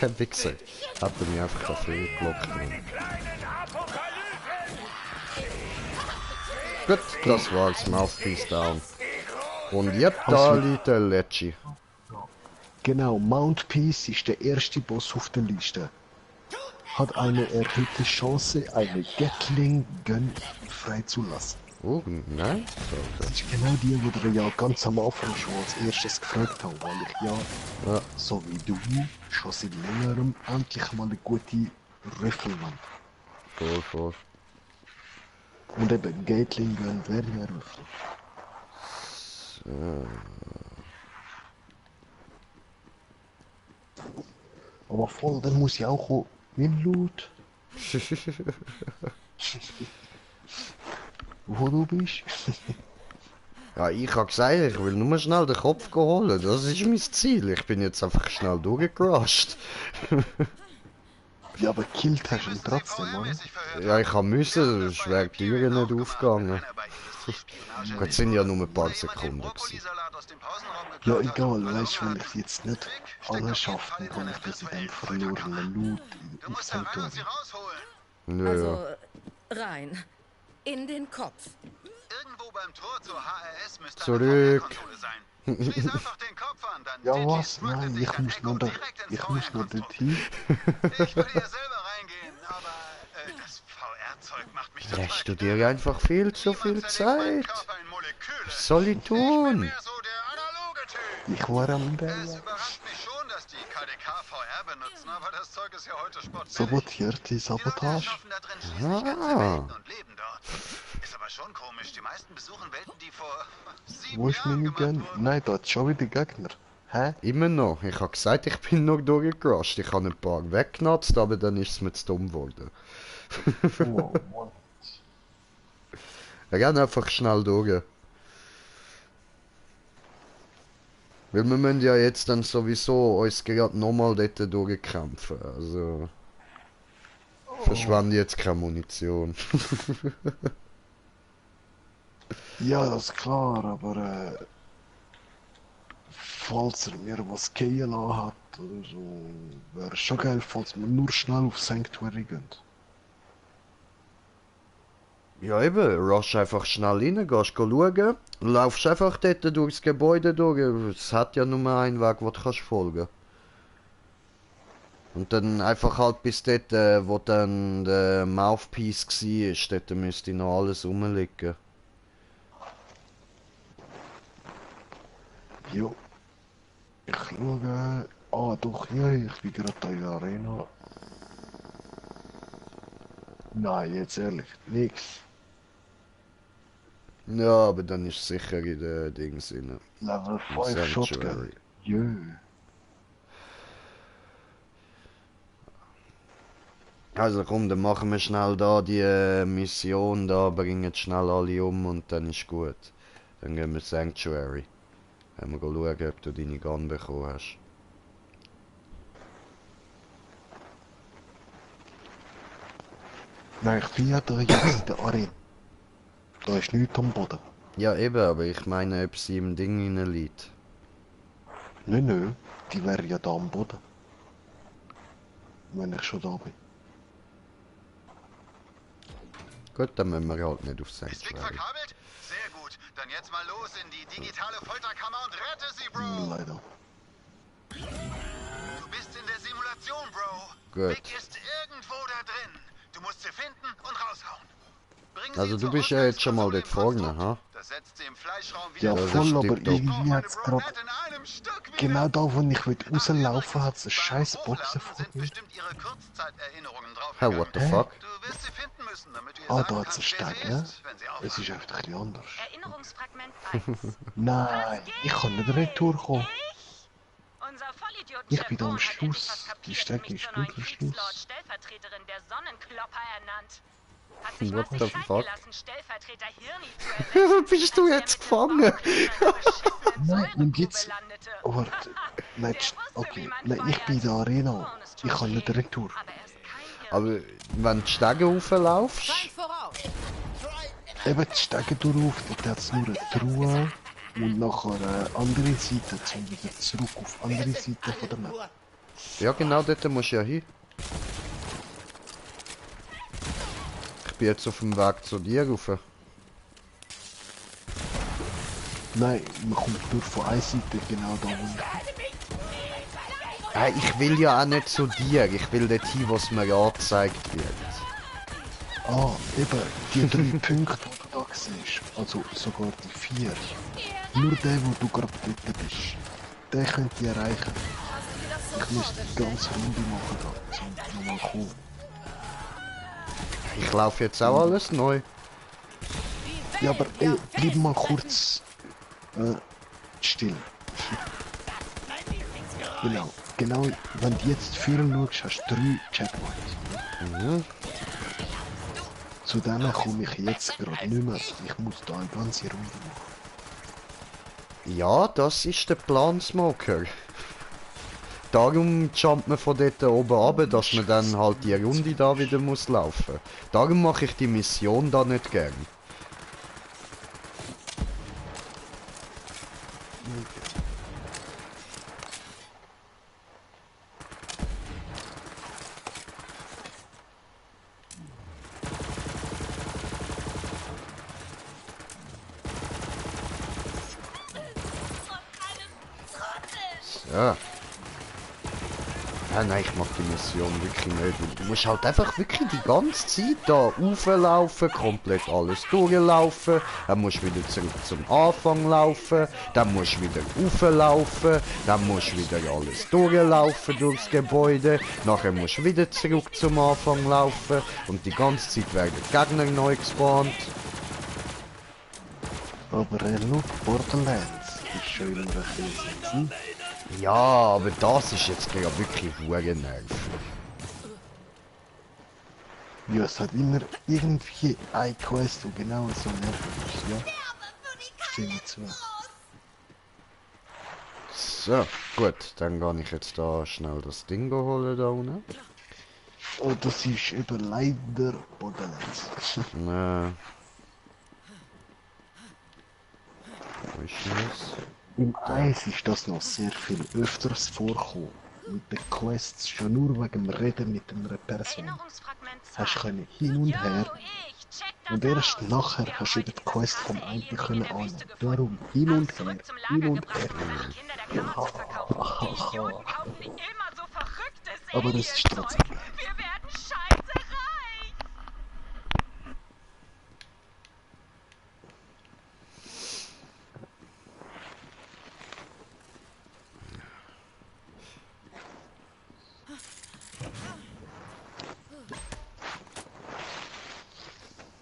Der Wichser hat mir einfach dafür geblockt. Gut, das war's. Mouthpiece down. Und jetzt da liegt der Lecci. Genau, Mount Peace ist der erste Boss auf der Liste. Hat eine erhöhte Chance, eine Gatling Gun freizulassen. Oh, nein. Das ist genau die, die wir ja ganz am Anfang schon als erstes gefragt haben, weil ich ja, so wie du, schon seit längerem endlich mal eine gute Rüffel will. Voll. Und eben Gatling Gun wäre ja Rüffel. Aber voll, dann muss ich auch mit Loot. Wo du bist? Ja, ich hab gesagt, ich will nur schnell den Kopf holen. Das ist mein Ziel. Ich bin jetzt einfach schnell durchgerusht. Ja, aber killt hast du ihn trotzdem, oder? Ja, ich hab müssen, sonst wäre die Tür nicht aufgegangen. Gut, sind ja nur ein paar Sekunden gewesen. Ja, egal, weißt du, wenn ich jetzt nicht alles schaffe, dann kann ich das in dem verlorenen Loot ins Zentrum. Ja, Also, rein. In den Kopf. Irgendwo beim Tor zur HRS müsste Zurück. eine VR-Konsole sein. Schließ einfach den Kopf an, dann Ja, zieht die was? Sprite Nein, dich ich an muss Echo nur da, direkt ins ich muss nur VR-Konstrukt. dorthin. Ich würde ja selber reingehen, aber das VR-Zeug macht mich total lässt du knallig. dir einfach viel zu viel Niemand zerlegt meinen Zeit. Körper in Moleküle. Was soll ich Ich bin tun? mehr so der analoge Typ. Ich war am Es Bella. überrascht mich schon, dass die KDK VR benutzen, aber das Zeug ist ja heute sportbillig. Sabotierte Die Leute Sabotage. schaffen da drin schließlich ganze Welten und leben dort. schon komisch. Die meisten besuchen Welten, die vor 7 Wo ist Jahren meine gemacht Gun? wurden. Nein, da hat schon wieder Gegner. Hä? Immer noch. Ich habe gesagt, ich bin noch durchgerusht. Ich habe ein paar weggenutzt, aber dann ist es mir zu dumm geworden. Oh, Mann. Wir gehen einfach schnell durch. Weil wir müssen ja jetzt dann sowieso uns gerade nochmal dort durchkämpfen. Also... Verschwende jetzt keine Munition. Ja, das ist klar, aber falls er mir was gehen lassen hat oder so, wäre es schon geil, falls wir nur schnell auf Sanctuary gehen. Ja eben, rush einfach schnell rein, gehst schauen, laufst einfach dort durchs Gebäude durch. Es hat ja nur einen Weg, wo du kannst folgen. Und dann einfach halt bis dort, wo dann der Mouthpiece war, dort müsste noch alles rumliegen. Jo. Ich schaue. Ah, doch, ja, ich bin gerade da in der Arena. Nein, jetzt ehrlich, nix. Ja, aber dann ist es sicher in den Dings drin. Level Im 5 Shotgun. Sanctuary. Jö. Also komm, dann machen wir schnell da die Mission da, bringen schnell alle um und dann ist gut. Dann gehen wir Sanctuary. Wenn wir schauen, ob du deine Gun bekommen hast. Nein, ich bin ja da jetzt in der Arena. Da ist nichts am Boden. Ja eben, aber ich meine, ob sie im Ding hinein liegt. Nö, die wäre ja da am Boden. Wenn ich schon da bin. Gut, dann müssen wir halt nicht auf Ist Vic Sanctuary. verkabelt? Sehr gut. Dann jetzt mal los in die digitale Folterkammer und rette sie, Bro. Leider. Du bist in der Simulation, Bro. Gut. Vic ist irgendwo da drin. Du musst sie finden und raushauen. Bring sie Also du zur bist ja jetzt schon mal dort Ausgangskonsole vorne, im ha? Konstrukt. Das setzt sie im Fleischraum Ja, wieder das voll, stimmt aber doch. Ich brauch irgendwie meine hat's gerade... Brunette in einem Stück wieder. Genau da, wo ich rauslaufen hat es eine Beim scheiß Boxen Hochladen vor sind mir. bestimmt ihre Kurzzeiterinnerungen Hey, draufgegangen. what the Hä? fuck? Du wirst sie finden müssen, damit du ihr Ah, sagen da hat's kannst, einen wer sie Stein, ne? ist, wenn sie Es aufwacht. ist einfach ein bisschen anders. Erinnerungsfragment 1. Nein, ich kann nicht retour kommen. Unser Vollidioten Ich bin da am Chef Vaughn hat endlich Schluss. was kapiert Die und Strecke mich ist zur neuen wirklich Kriegslord Schluss. Stellvertreterin der Sonnenklopper ernannt. Hat sich What was the nicht Zeit fuck? gelassen, Stellvertreter Hirni zu ersetzen, Bist du als er jetzt mit dem gefangen? Bauklötzern in einer beschissenen Nein, nimm Säuregrube jetzt. landete. Warte. Nein, Der wusste, okay. wie man Nein, ich bin in der feiert. Arena. Vaughn ist Ich kann nicht okay, retour. aber er ist kein Hirni. Aber wenn du die Stege rauflaufst... voraus! Eben die Stege durch, dort hat es nur eine Truhe. Und nachher eine andere Seite, um wieder zurück auf die andere Seite von der Map. Ja genau, dort musst du ja hin. Ich bin jetzt auf dem Weg zu dir rauf. Nein, man kommt nur von einer Seite, genau da, wo ich... Ich will ja auch nicht zu dir, ich will dort hin, was mir angezeigt wird. Ah, eben, die 3 Punkte, die du da siehst. Also sogar die 4. Nur der, wo du gerade dort bist. Den könnt ihr erreichen. Ich muss die ganze Runde machen, da, um nochmal zu kommen. Ich laufe jetzt auch alles neu. Ja, aber ey, bleib mal kurz still. Genau, wenn du jetzt führen schaust, hast du 3 Checkpoints. Zu denen komme ich jetzt gerade nicht mehr. Ich muss da eine ganze Runde machen. Ja, das ist der Plan, Smoker. Darum jumpt man von dort oben runter, dass man dann halt die Runde da wieder muss laufen. Darum mache ich die Mission da nicht gern. Ja. Ja, nein, ich mag die Mission wirklich nicht. Du musst halt einfach wirklich die ganze Zeit da rauflaufen, komplett alles durchlaufen. Dann musst du wieder zurück zum Anfang laufen. Dann musst du wieder rauflaufen. Dann musst du wieder alles durchlaufen durchs Gebäude. Nachher musst du wieder zurück zum Anfang laufen. Und die ganze Zeit werden Gegner neu gespawnt. Aber look, Borderlands ist schon immer ein bisschen. Ja, aber das ist jetzt gerade wirklich verdammt nervig. Ja, es hat immer irgendwie eine Quest, die genau so nervig ist, ja? Stimme zu. So, gut, dann gehe ich jetzt da schnell das Ding holen da unten. Oh, das ist eben leider Borderlands. Wo ist denn das? Im Eis ist das noch sehr viel öfters vorgekommen. Mit den Quests schon nur wegen dem Reden mit einer Person. Erinnerungsfragment 2. Hast du hin und her. Yo, ich check das Und erst aus. nachher Der hast du hat die dieses Quest krasse vom einen Alien in können der annehmen. Wüste gefunden. Darum hin Hab's und her, zurück zum hin Lager und gebracht, um her. an die Kinder der Kammer zu verkaufen. Die Idioten kaufen nicht immer so verrücktes Aber es ist Alien-Zeug. trotzdem. Wir werden scheiße reich.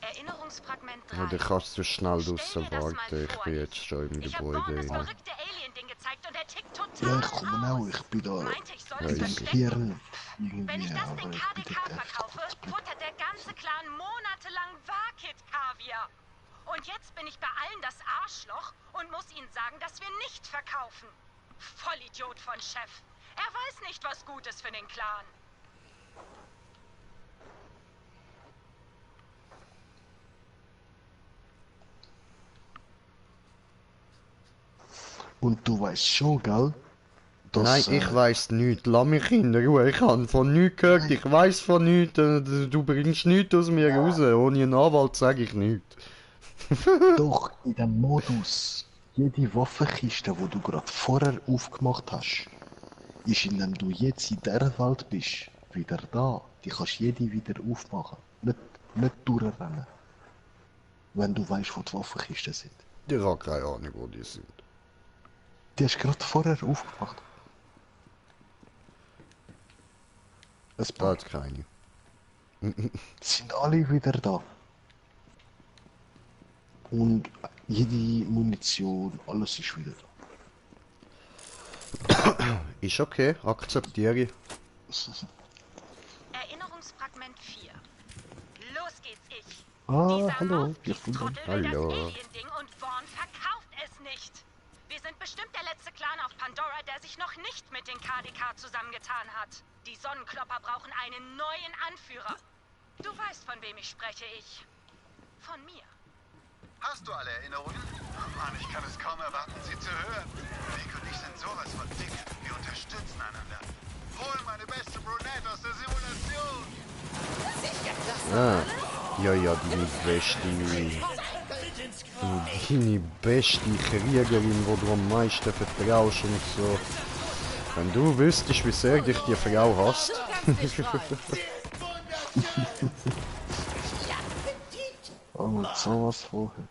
Erinnerungsfragment 3. Oder kannst du schnell Stell draussen dir das mal warten? Ich vor, bin jetzt schon im Ich hab Gebäude Vaughn das rein. verrückte Alien-Ding gezeigt und er tickt total Ja, ich komme auch, aus. ich bin da Meinte, ich soll Ja, es in dem easy. verstecken. Hirn Wenn irgendwie, ich das aber den ich bin KDK dort einfach verkaufe, zu blöd. futtert der ganze Clan monatelang Warkit-Kaviar. Und jetzt bin ich bei allen das Arschloch und muss ihnen sagen, dass wir nicht verkaufen. Vollidiot von Chef. Er weiß nicht, was gut ist für den Clan. Und du weißt schon, gell? Dass, Nein, ich weiss nichts. Lass mich in Ruhe. Ich habe von nichts gehört. Ich weiss von nichts. Du bringst nichts aus mir raus. Ohne einen Anwalt sage ich nichts. Doch in dem Modus, jede Waffenkiste, die du gerade vorher aufgemacht hast, ist, indem du jetzt in der Welt bist, wieder da. Die kannst jede wieder aufmachen. Nicht durchrennen. Wenn du weißt, wo die Waffenkisten sind. Ich habe keine Ahnung, wo die sind. Die hast du gerade vorher aufgemacht. Es Da hat keine. sind alle wieder da. Und jede Munition, alles ist wieder da. Ist okay, akzeptiere ich. Erinnerungsfragment 4. Los geht's, ich. Ah, hallo, Dieser wir finden. Trottel will Hallo. das Alien-Ding und Vaughn verkauft es nicht. Wir sind bestimmt der letzte Clan auf Pandora, der sich noch nicht mit den KDK zusammengetan hat. Die Sonnenklopper brauchen einen neuen Anführer. Du weißt, von wem ich spreche, ich. Von mir. Hast du alle Erinnerungen? Oh Mann, ich kann es kaum erwarten, sie zu hören. Vic und ich sind sowas von dick. Wir unterstützen einander. Hol meine beste Brunette aus der Simulation. Ja, deine beste Kriegerin, wo du am meisten vertraust und so. Wenn du wüsstest, wie sehr dich die Frau hasst. Oh, sowas vorher.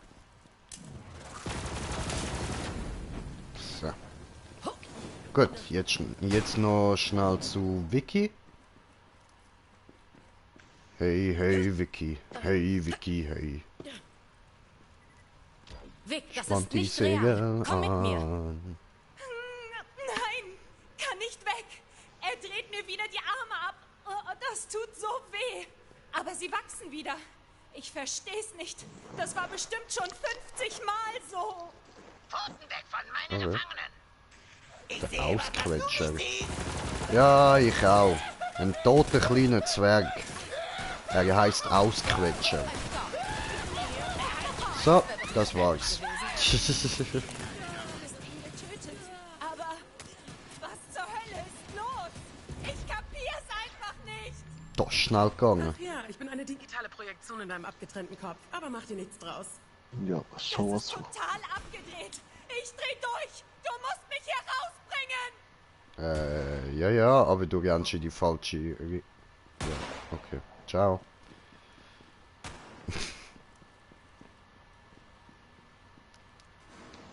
So. Gut, jetzt noch schnell zu Vicky. Hey, Vicky. Hey, Vicky, hey. Vic, das Spannt ist die nicht real. Segel Komm mit mir. an. Nein, kann nicht weg. Er dreht mir wieder die Arme ab. Oh, das tut so weh. Aber sie wachsen wieder. Ich versteh's nicht. Das war bestimmt schon 50 Mal so. Pfoten weg von meinen Okay. Gefangenen. Ich Der sehe, was Ausquetscher. du siehst. Ja, ich auch. Ein toter kleiner Zwerg. Er heißt Ausquetscher. So, das war's. Getötet. Aber was zur Hölle ist los? Ich kapier's einfach nicht. Doch schnell gegangen. Ach ja, ich bin eine digitale Projektion in deinem abgetrennten Kopf. Aber mach dir nichts draus. Ja, Das sowas ist von. total abgedreht. Ich dreh durch. Du musst mich hier rausbringen. Ja, aber du rennst in die falsche... Ja, okay. Ciao.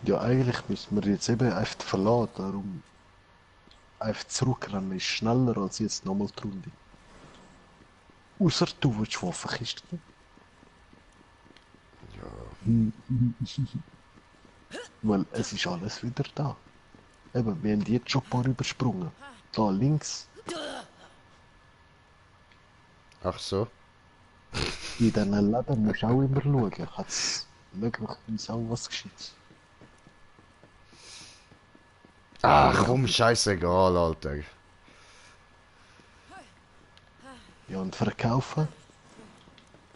Ja, eigentlich müssen wir jetzt eben einfach verlassen, darum einfach zurückrennen ist schneller als jetzt nochmal die Runde. Außer du willst Waffenkisten. Ja. Weil es ist alles wieder da. Eben, wir haben jetzt schon ein paar übersprungen. Da links, Ach so. in diesen Läden musst du auch immer schauen. Hat es möglicherweise auch was Gescheites. Ach komm, scheißegal, Alter. Ja, und verkaufen?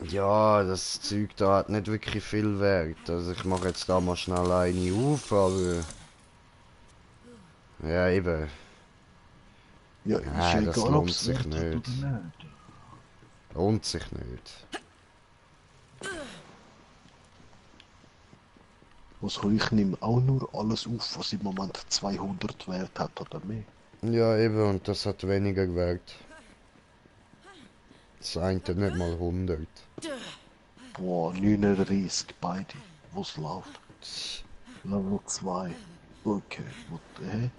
Ja, das Zeug da hat nicht wirklich viel Wert. Also ich mache jetzt da mal schnell eine auf, aber... Ja, eben. Ja, ist Ja, das egal, lohnt ob's sich wert hat nicht. oder nicht. Lohnt sich nicht. Also ich nehme auch nur alles auf, was im Moment 200 Wert hat oder mehr. Ja, eben, und das hat weniger Wert. Das eine nicht mal 100. Boah, 39 beide. Was läuft? Level 2. Okay, what, hä?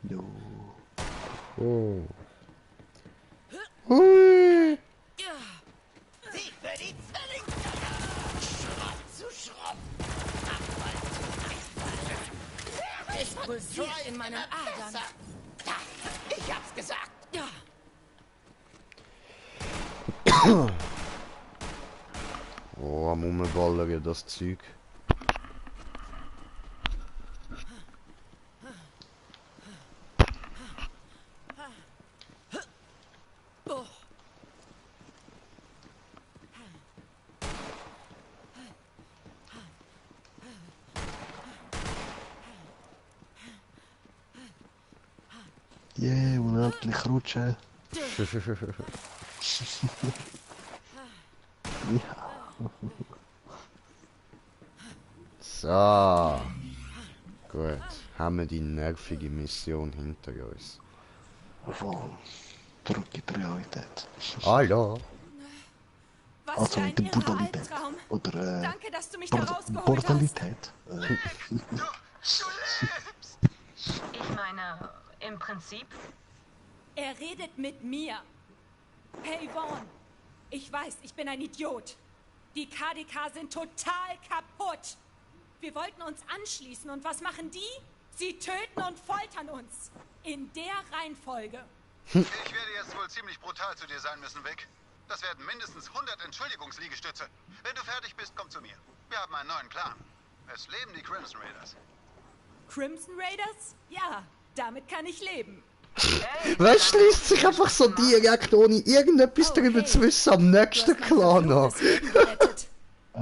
Jo. Oh. Hui. Sie für die Zwillinge! Schrott zu Schrott! Es pulsiert in meinen Adern. Da, ich hab's gesagt! Ja. Oh, am Rumballern, das Zeug. Yeah, unendlich rutschen. Ja. So. Gut. Haben wir die nervige Mission hinter uns. Voll. Zurück in die Realität. Hallo. Was Also für ein in der irrer Brutalität. Albtraum. Oder Danke, dass du mich da rausgeholt hast. Brutalität. Du lebst! Ich meine, im Prinzip. Er redet mit mir. Hey Vaughn, ich weiß, ich bin ein Idiot. Die KDK sind total kaputt. Wir wollten uns anschließen und was machen die? Sie töten und foltern uns. In der Reihenfolge. Ich werde jetzt wohl ziemlich brutal zu dir sein müssen, Vic. Das werden mindestens 100 Entschuldigungsliegestütze. Wenn du fertig bist, komm zu mir. Wir haben einen neuen Plan. Es leben die Crimson Raiders. Crimson Raiders? Ja, damit kann ich leben. Was schließt sich einfach so direkt, ohne irgendetwas darüber zu wissen, am nächsten Clan an?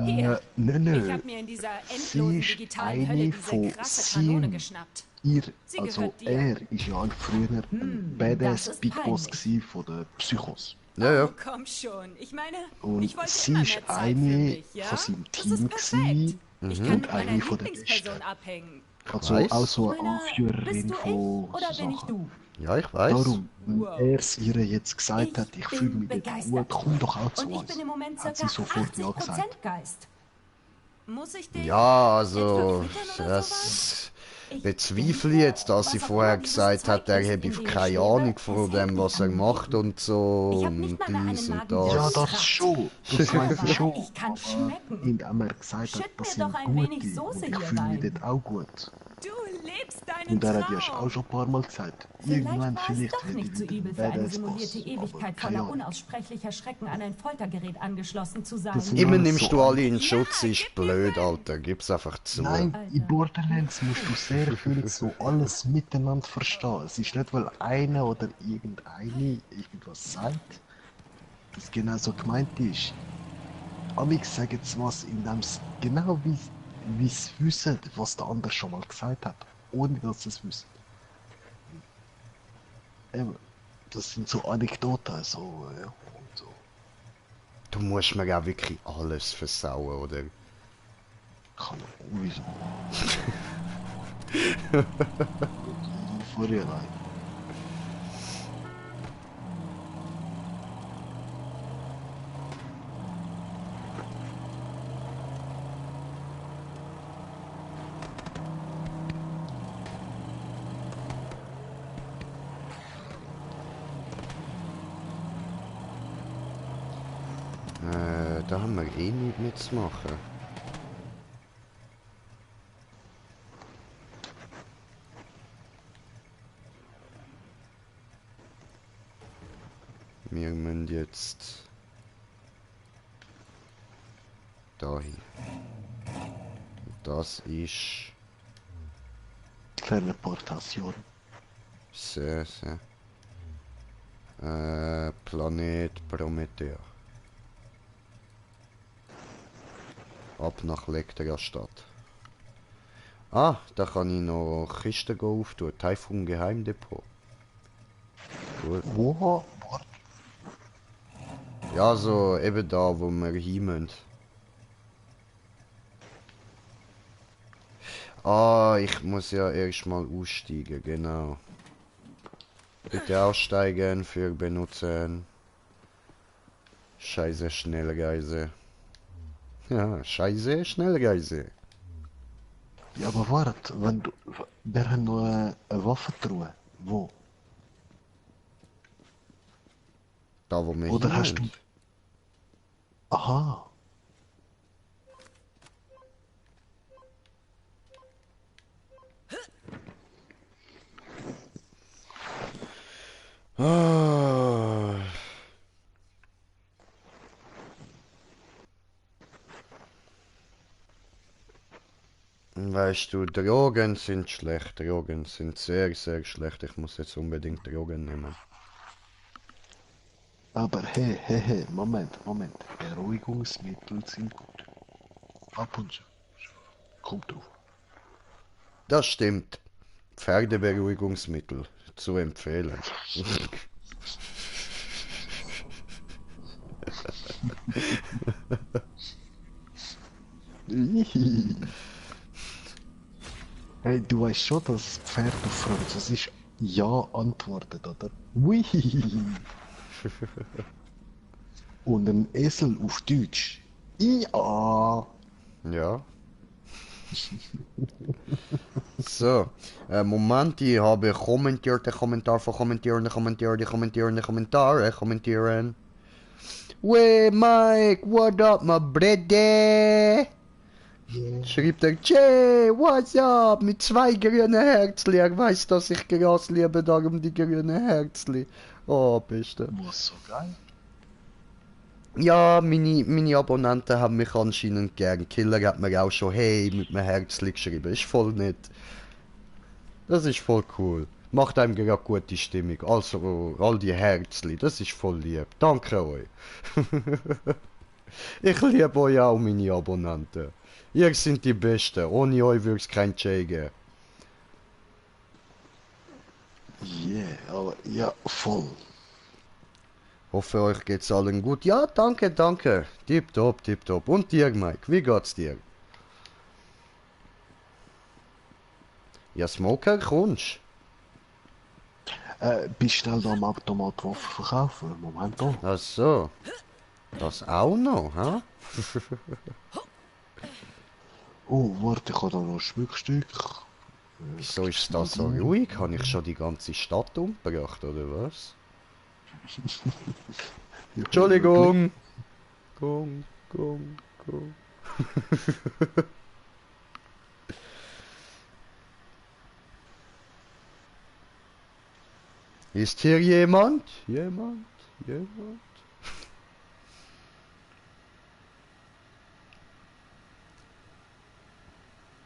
Hier, Nö. ich habe mir in dieser Sie endlosen ist digitalen Hölle eine diese von krasse Kanone 10. geschnappt. Ihr, Sie also gehört dir. er ist ja auch früher ein das Badass ist Big Boss peinlich. gewesen von den Psychos. Ja, ja. Oh, komm schon. Ich meine, Und ich wollte sie immer ist mehr Zeit für eine mich, ja? von seinem Das Team ist perfekt. gewesen. Ich kann Und mit meiner eine von den Lieblingsperson Besten. abhängen. Also Weiss. auch so eine Ich meine, bist Anführerin du von ich oder so bin ich Sachen. du? Ja, ich weiß. Darum, wenn Wow. er es ihr jetzt gesagt Ich hat, ich bin fühle mich nicht begeistert. gut, komm doch auch zu Und ich uns. bin im Moment Hat circa sie sofort ja 80% gesagt. Geist. Muss ich dich Ja, also, twittern oder sowas? das bezweifle ich jetzt, dass sie vorher gesagt hat, er habe keine Ahnung von dem, was er macht und so Ich hab und nicht mal mehr dies einen und Magen. Ja, das. das schon. Das weiß ich schon. Ich kann Aber schmecken. indem er gesagt hat, Schütt das mir sind doch ein wenig gute Soße und ich hier fühle mich rein. dort auch gut. Du lebst deinen Und er hat ja Traum. auch schon ein paar Mal gesagt, Vielleicht irgendwann war es vielleicht doch werde nicht ich so wieder übel ein für eine Badass simulierte Boss, Ewigkeit aber keine voller Ahnung. unaussprechlicher Schrecken an ein Foltergerät angeschlossen zu sein. Das sind Immer alles nimmst so du alle Angst. in Schutz, Ja, ist gib mir blöd, Sinn. Alter. Gib's einfach zu. Nein, Alter. in Borderlands musst du sehr viel so alles miteinander verstehen. Es ist nicht, weil einer oder irgendeine irgendwas sagt, das genau so gemeint ist. Amix sagen jetzt was, indem sie genau wie sie wissen, was der andere schon mal gesagt hat, ohne dass sie es wissen. Eben, das sind so Anekdoten, so, ja, und so. Du musst mir auch wirklich alles versauen, oder? Kann man, wieso? Vorher rein. Da haben wir eh nichts mitzumachen. Wir müssen jetzt dahin. Das ist Teleportation. sehr. Planet Promethea. Ab nach Lektra-Stadt. Ah, da kann ich noch Kisten auftun. Taifun Geheimdepot. Gut. Wo? Ja, so eben da, wo wir hin müssen. Ah, ich muss ja erstmal aussteigen, genau. Bitte aussteigen für benutzen. Scheiße, Schnellreise. Ja, scheiße, Schnellreise. Ja, aber warte, wenn du... Wir haben noch eine Waffentruhe. Wo? Da, wo wir Oder hin hast du... müssen. Aha. Ah. Weißt du, Drogen sind schlecht. Drogen sind sehr schlecht. Ich muss jetzt unbedingt Drogen nehmen. Aber hey, Moment. Beruhigungsmittel sind gut. Ab und zu. Kommt drauf. Das stimmt. Pferdeberuhigungsmittel zu empfehlen. Hey, du weißt schon, dass Pferd auf Französisch ja antwortet, oder? Ui. Und ein Esel auf Deutsch. Ja. Ja. So, Moment, ich habe kommentierte Kommentar von kommentieren. Wey, Mike, what up, my brother? Schrieb der Jay, what's up? Mit 2 grünen Herzli. Er weiß, dass ich Gras liebe, darum die grünen Herzli. Oh, Beste. Was so geil. Ja, meine Abonnenten haben mich anscheinend gern. Killer hat mir auch schon hey mit einem Herzli geschrieben. Ist voll nett. Das ist voll cool. Macht einem gerade gute Stimmung. Also, all die Herzli, das ist voll lieb. Danke euch. Ich liebe euch auch, meine Abonnenten. Ihr seid die Besten. Ohne euch würde es kein Jay geben. Yeah, aber ja, voll. Hoffe, euch geht's allen gut. Ja, danke. Tipptopp. Und dir, Mike, wie geht's dir? Ja, Smoker, kommst. Bist schnell da am Automat Waffen verkaufen? Moment da. Ach so. Das auch noch, hä? Oh, warte, ich habe da noch ein Schmuckstück. Wieso ist das so ruhig? Habe ich schon die ganze Stadt umgebracht, oder was? Entschuldigung! Gong. Ist hier jemand? Jemand?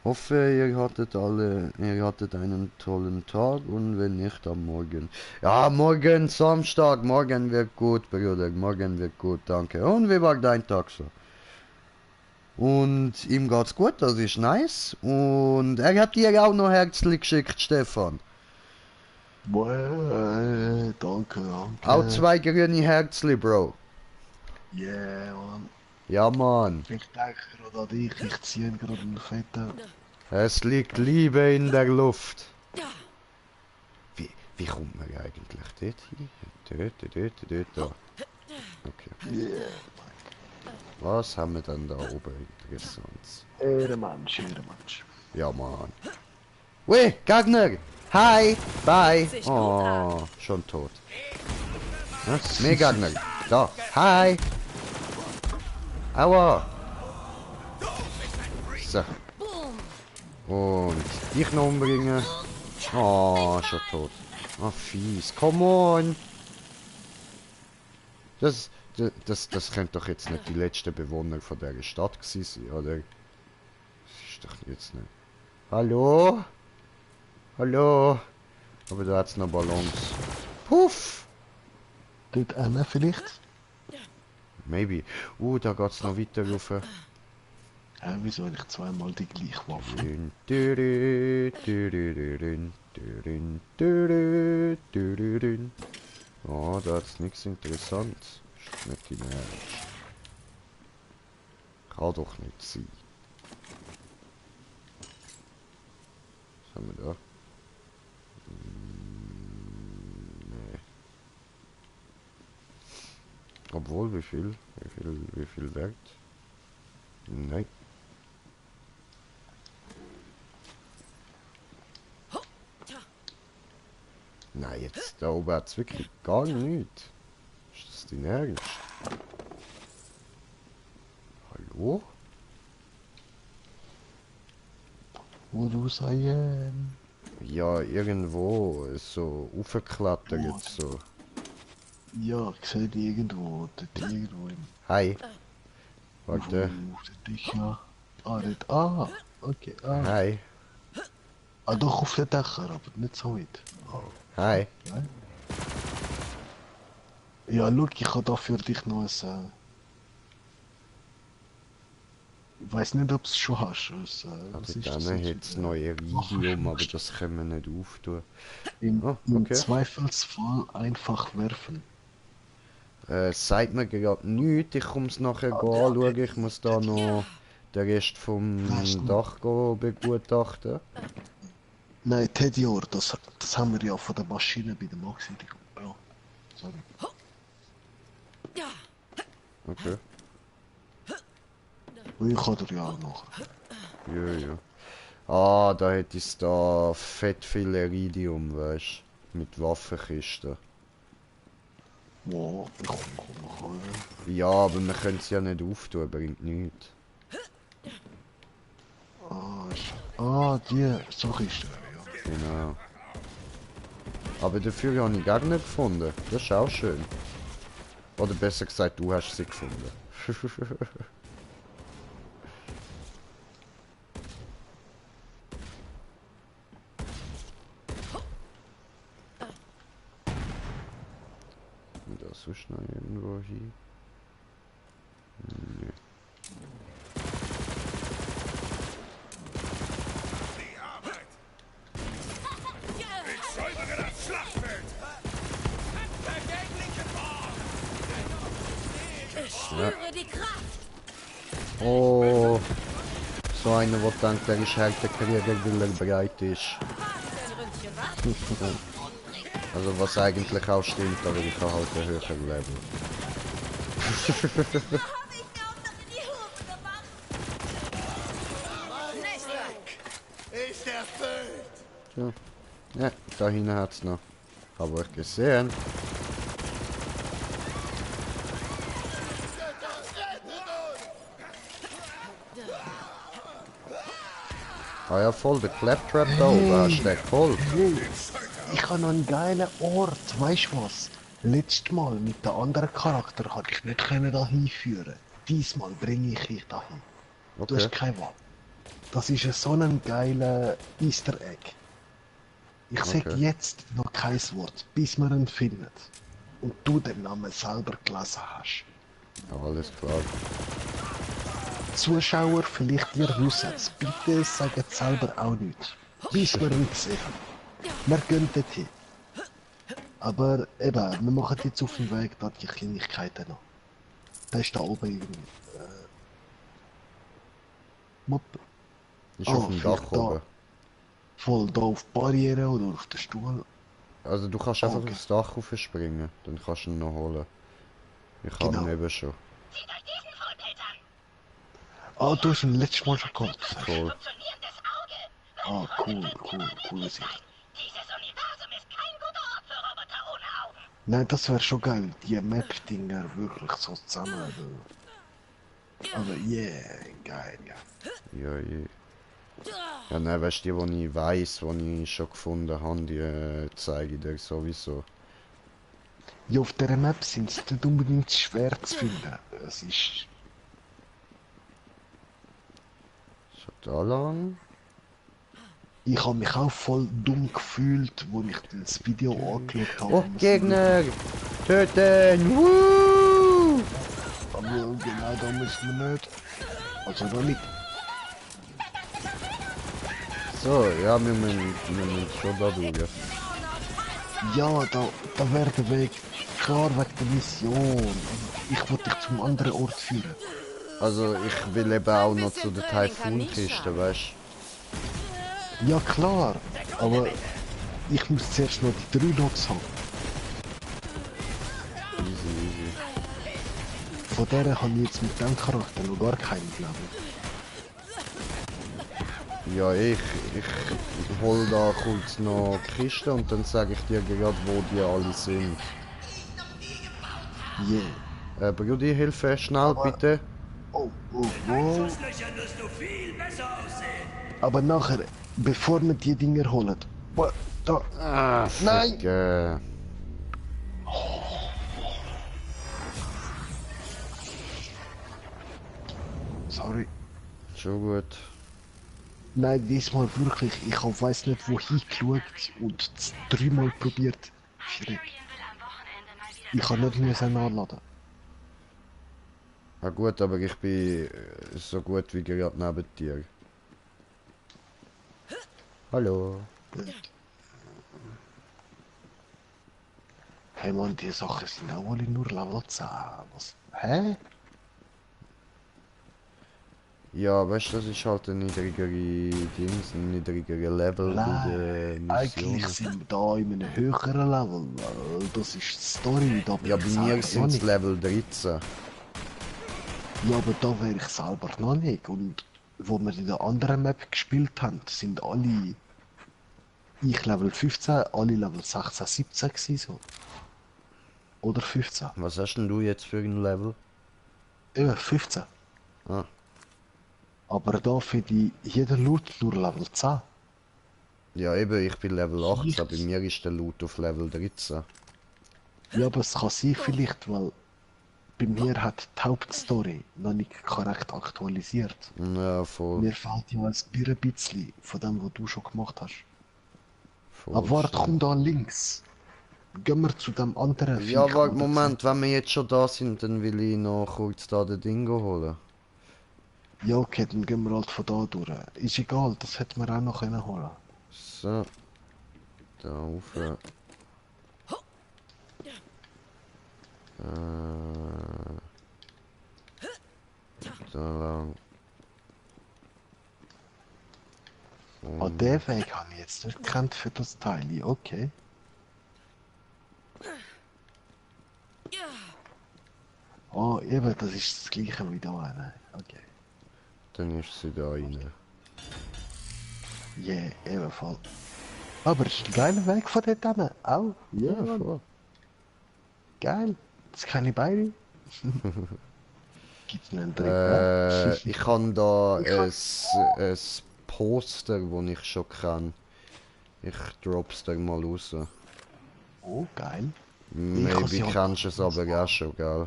Hoffe, ihr hattet einen tollen Tag und wenn nicht, am Morgen. Ja, morgen Samstag, morgen wird gut, Bruder, morgen wird gut, danke. Und wie war dein Tag so? Und ihm geht's gut, das ist nice. Und er hat dir auch noch Herzlich geschickt, Stefan. Danke. Auch 2 grüne Herzli, Bro. Yeah, Mann. Ja, Mann. Ich denke gerade an dich, ich ziehe gerade einen fetten... Es liegt Liebe in der Luft. Wie kommt man eigentlich dort hin? Da. Okay. Yeah. Was haben wir denn da oben Interessantes? Ehrenmensch. Ja, Mann. Ui, Gegner! Hi! Bye! Oh, schon tot. Mehr Gegner. Da. Hi! Aua! So. Und dich noch umbringen. Oh, schon tot. Oh, fies. Come on! Das könnte doch jetzt nicht die letzte Bewohner von dieser Stadt gewesen sein, oder? Das ist doch jetzt nicht. Hallo? Hallo? Aber da hat's noch Ballons. Puff! Dort einer vielleicht? Maybe. Da geht's noch weiter rauf. Wieso habe ich zweimal die gleiche Waffe? Oh, da hat's nichts Interessantes. Ist nicht dein Ernst. Kann doch nicht sein. Was haben wir da? Nee. Obwohl, wie viel wert? Nein. Nein, jetzt da oben hat's wirklich gar nichts. Ist das dein Ernst? Hallo? Wo du sein? Ja, irgendwo so aufgeklettert so. Ja, ich sehe die irgendwo. Dort irgendwo im... Hi. Warte. Dich ja. Dort. Ah, okay. Hi. Doch auf den Dächer, aber nicht so weit. Hi. Ja, schau, ich habe da für dich noch ein... Ich weiß nicht, ob du es schon hast. Also dann jetzt noch Iridium, aber das können wir nicht auftun. Im Zweifelsfall einfach werfen. Sagt mir gerade nichts, ich komme es nachher anschauen. Ich muss da noch den Rest vom Dach begutachten. Nein, Tedior, das haben wir ja von der Maschine bei der Maxi. Ja, sorry. Okay. Ich kann dir ja auch noch. Ja. Ah, da hätte ich da fett viel Iridium, weißt du? Mit Waffenkisten. Wow, ich komm. Ja, aber wir können es ja nicht auftun, bringt nichts. Die so ist ja. Genau. Aber dafür habe ich gar nicht gefunden. Das ist auch schön. Oder besser gesagt, du hast sie gefunden. Und da sonst noch irgendwo hin? Nee. Ja. Die Kraft. Oh, so einer, der denkt, er ist härter Krieger, weil er bereit ist. Also was eigentlich auch stimmt, aber ich habe halt ein höheres Level. Ist erfüllt! Ja. Ja, da hinten hat es noch. Habe ich gesehen. Ah ja, voll, der Claptrap da oben, hast du den voll. Ich habe noch einen geilen Ort, weißt du was? Letztes Mal mit dem anderen Charakter konnte ich nicht da hinführen. Diesmal bringe ich dich dahin. Okay. Du hast keine Wahl. Das ist so ein geiler Easter Egg. Ich sag jetzt noch kein Wort, bis wir ihn finden. Und du den Namen selber gelesen hast. Ja, alles klar. Zuschauer, vielleicht ihr wisst es. Bitte sagt selber auch nichts. Bis wir ihn sehen. Wir gehen dorthin. Aber eben, wir machen jetzt auf dem Weg dort die Kleinigkeiten noch. Der ist da oben irgendwie. Mopp. Ist auf dem Dach oben. Voll da auf die Barriere oder auf den Stuhl. Also du kannst einfach aufs Dach raufspringen, dann kannst du ihn noch holen. Ich habe ihn eben schon. Zieht euch diesen Vollpilz an! Du hast ihn letztes Mal schon gehabt. Cool. Funktionierendes Auge! Coole Sicht. Dieses Universum ist kein guter Ort für Roboter ohne Augen! Nein, das wäre schon geil, die Map-Dinger wirklich so zusammen. Aber yeah, geil, ja. Ja, ja, nein, weißt du, die ich weiss, die ich schon gefunden habe, die zeige ich dir sowieso. Ja, auf dieser Map sind sie nicht unbedingt schwer zu finden. Es ist... So, da lang. Ich habe mich auch voll dumm gefühlt, als ich das Video angeschaut habe. Oh, Gegner! Töten! Woo! Aber genau da müssen wir nicht. Also da nicht. So, ja, wir müssen schon da durch. Ja, da wäre der Weg klar wegen der Mission. Ich wollte dich zum anderen Ort führen. Also, ich will eben auch noch zu der Taifun-Kiste, weißt du? Ja klar, aber ich muss zuerst noch die 3 Loks haben. Easy. Von der habe ich jetzt mit dem Charakter noch gar keinen, glaube ich. Ja, ich hol da kurz noch die Kiste und dann sage ich dir gerade, wo die alle sind. Yeah. Brudi, hilfe schnell, bitte. Oh. Aber nachher, bevor wir die Dinger holen. Da. Ah, Nein! Sorry. Schon gut. Nein, diesmal wirklich. Ich habe weiss nicht wohin geschaut und es 3-mal probiert. Verreck. Ich kann nicht nachladen. Ah gut, aber ich bin so gut wie gerade neben dir. Hallo. Hey Mann, die Sachen sind auch alle nur Level 10. Was? Hä? Ja, weißt du, das ist halt ein niedrigere Dings, ein niedrigerer Level Nein, bei eigentlich den sind wir da in einem höheren Level, weil das ist die Story. Da Ja, bei mir sind es Level 13. Ja, aber da wäre ich selber noch nicht. Und wo wir in der anderen Map gespielt haben, sind alle... Ich Level 15, alle Level 16, 17 gewesen, so. Oder 15. Was hast denn du jetzt für ein Level? Eben, 15. Ah. Aber da finde ich jeder Loot nur Level 10. Ja eben, ich bin Level 18, bei mir ist der Loot auf Level 13. Ja, aber es kann sein vielleicht, weil bei mir hat die Hauptstory noch nicht korrekt aktualisiert. Ja, voll. Mir fehlt ja ein bisschen von dem, was du schon gemacht hast. voll Aber warte, stimmt. komm da links. Gehen wir zu dem anderen Ja, Viech, warte, oder? Moment, wenn wir jetzt schon da sind, dann will ich noch kurz da den Dingo holen. Ja, okay, dann gehen wir halt von da durch. Ist egal, das hätten wir auch noch können holen. So. Da rauf. Da lang. Ah, den Weg habe ich jetzt nicht gekannt für das Teil. Okay. Oh, eben, das ist das gleiche wie da. Ne? Okay. Dann ist sie da rein. Yeah, ebenfalls. Aber es ist ein geiler Weg von dort hin. Auch. Ja, Ja, voll. geil. Das kann ich beide. Gibt's einen Trick, Ich habe da ein Poster, das ich schon kenne. Ich drop's dir mal raus. Oh, geil. Maybe sie halt kennst du es aber auch schon, gell?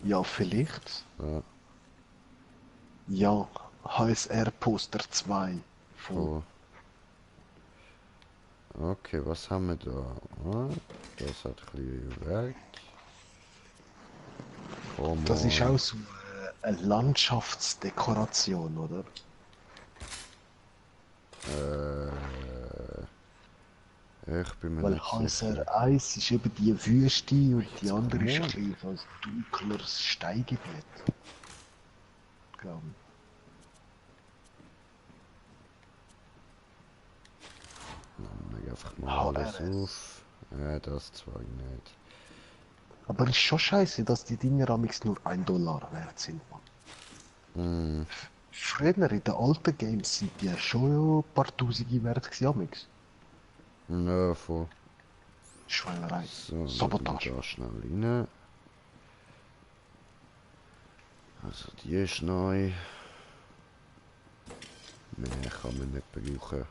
Ja, vielleicht. Ja, Ja, HSR Poster 2. voll. Okay, was haben wir da? Ah, das hat ein bisschen Wert. Das ist auch so eine Landschaftsdekoration, oder? Ich bin mir Weil nicht sicher. HSR 1 ist eben die Wüste und die andere ist ein bisschen so ein dunkleres Steingebiet. Glaube ich. Leg einfach mal alles HRS. auf. Ja, das zwar nicht. Aber es ist schon scheiße, dass die Dinger amix nur $1 wert sind, Mann. Früher in den alten Games sind die schon ein paar Tausende wert gewesen, amix. Ja, voll. Schweinerei. So, Sabotage. da schnell rein. Also die ist neu. Mehr kann man nicht brauchen.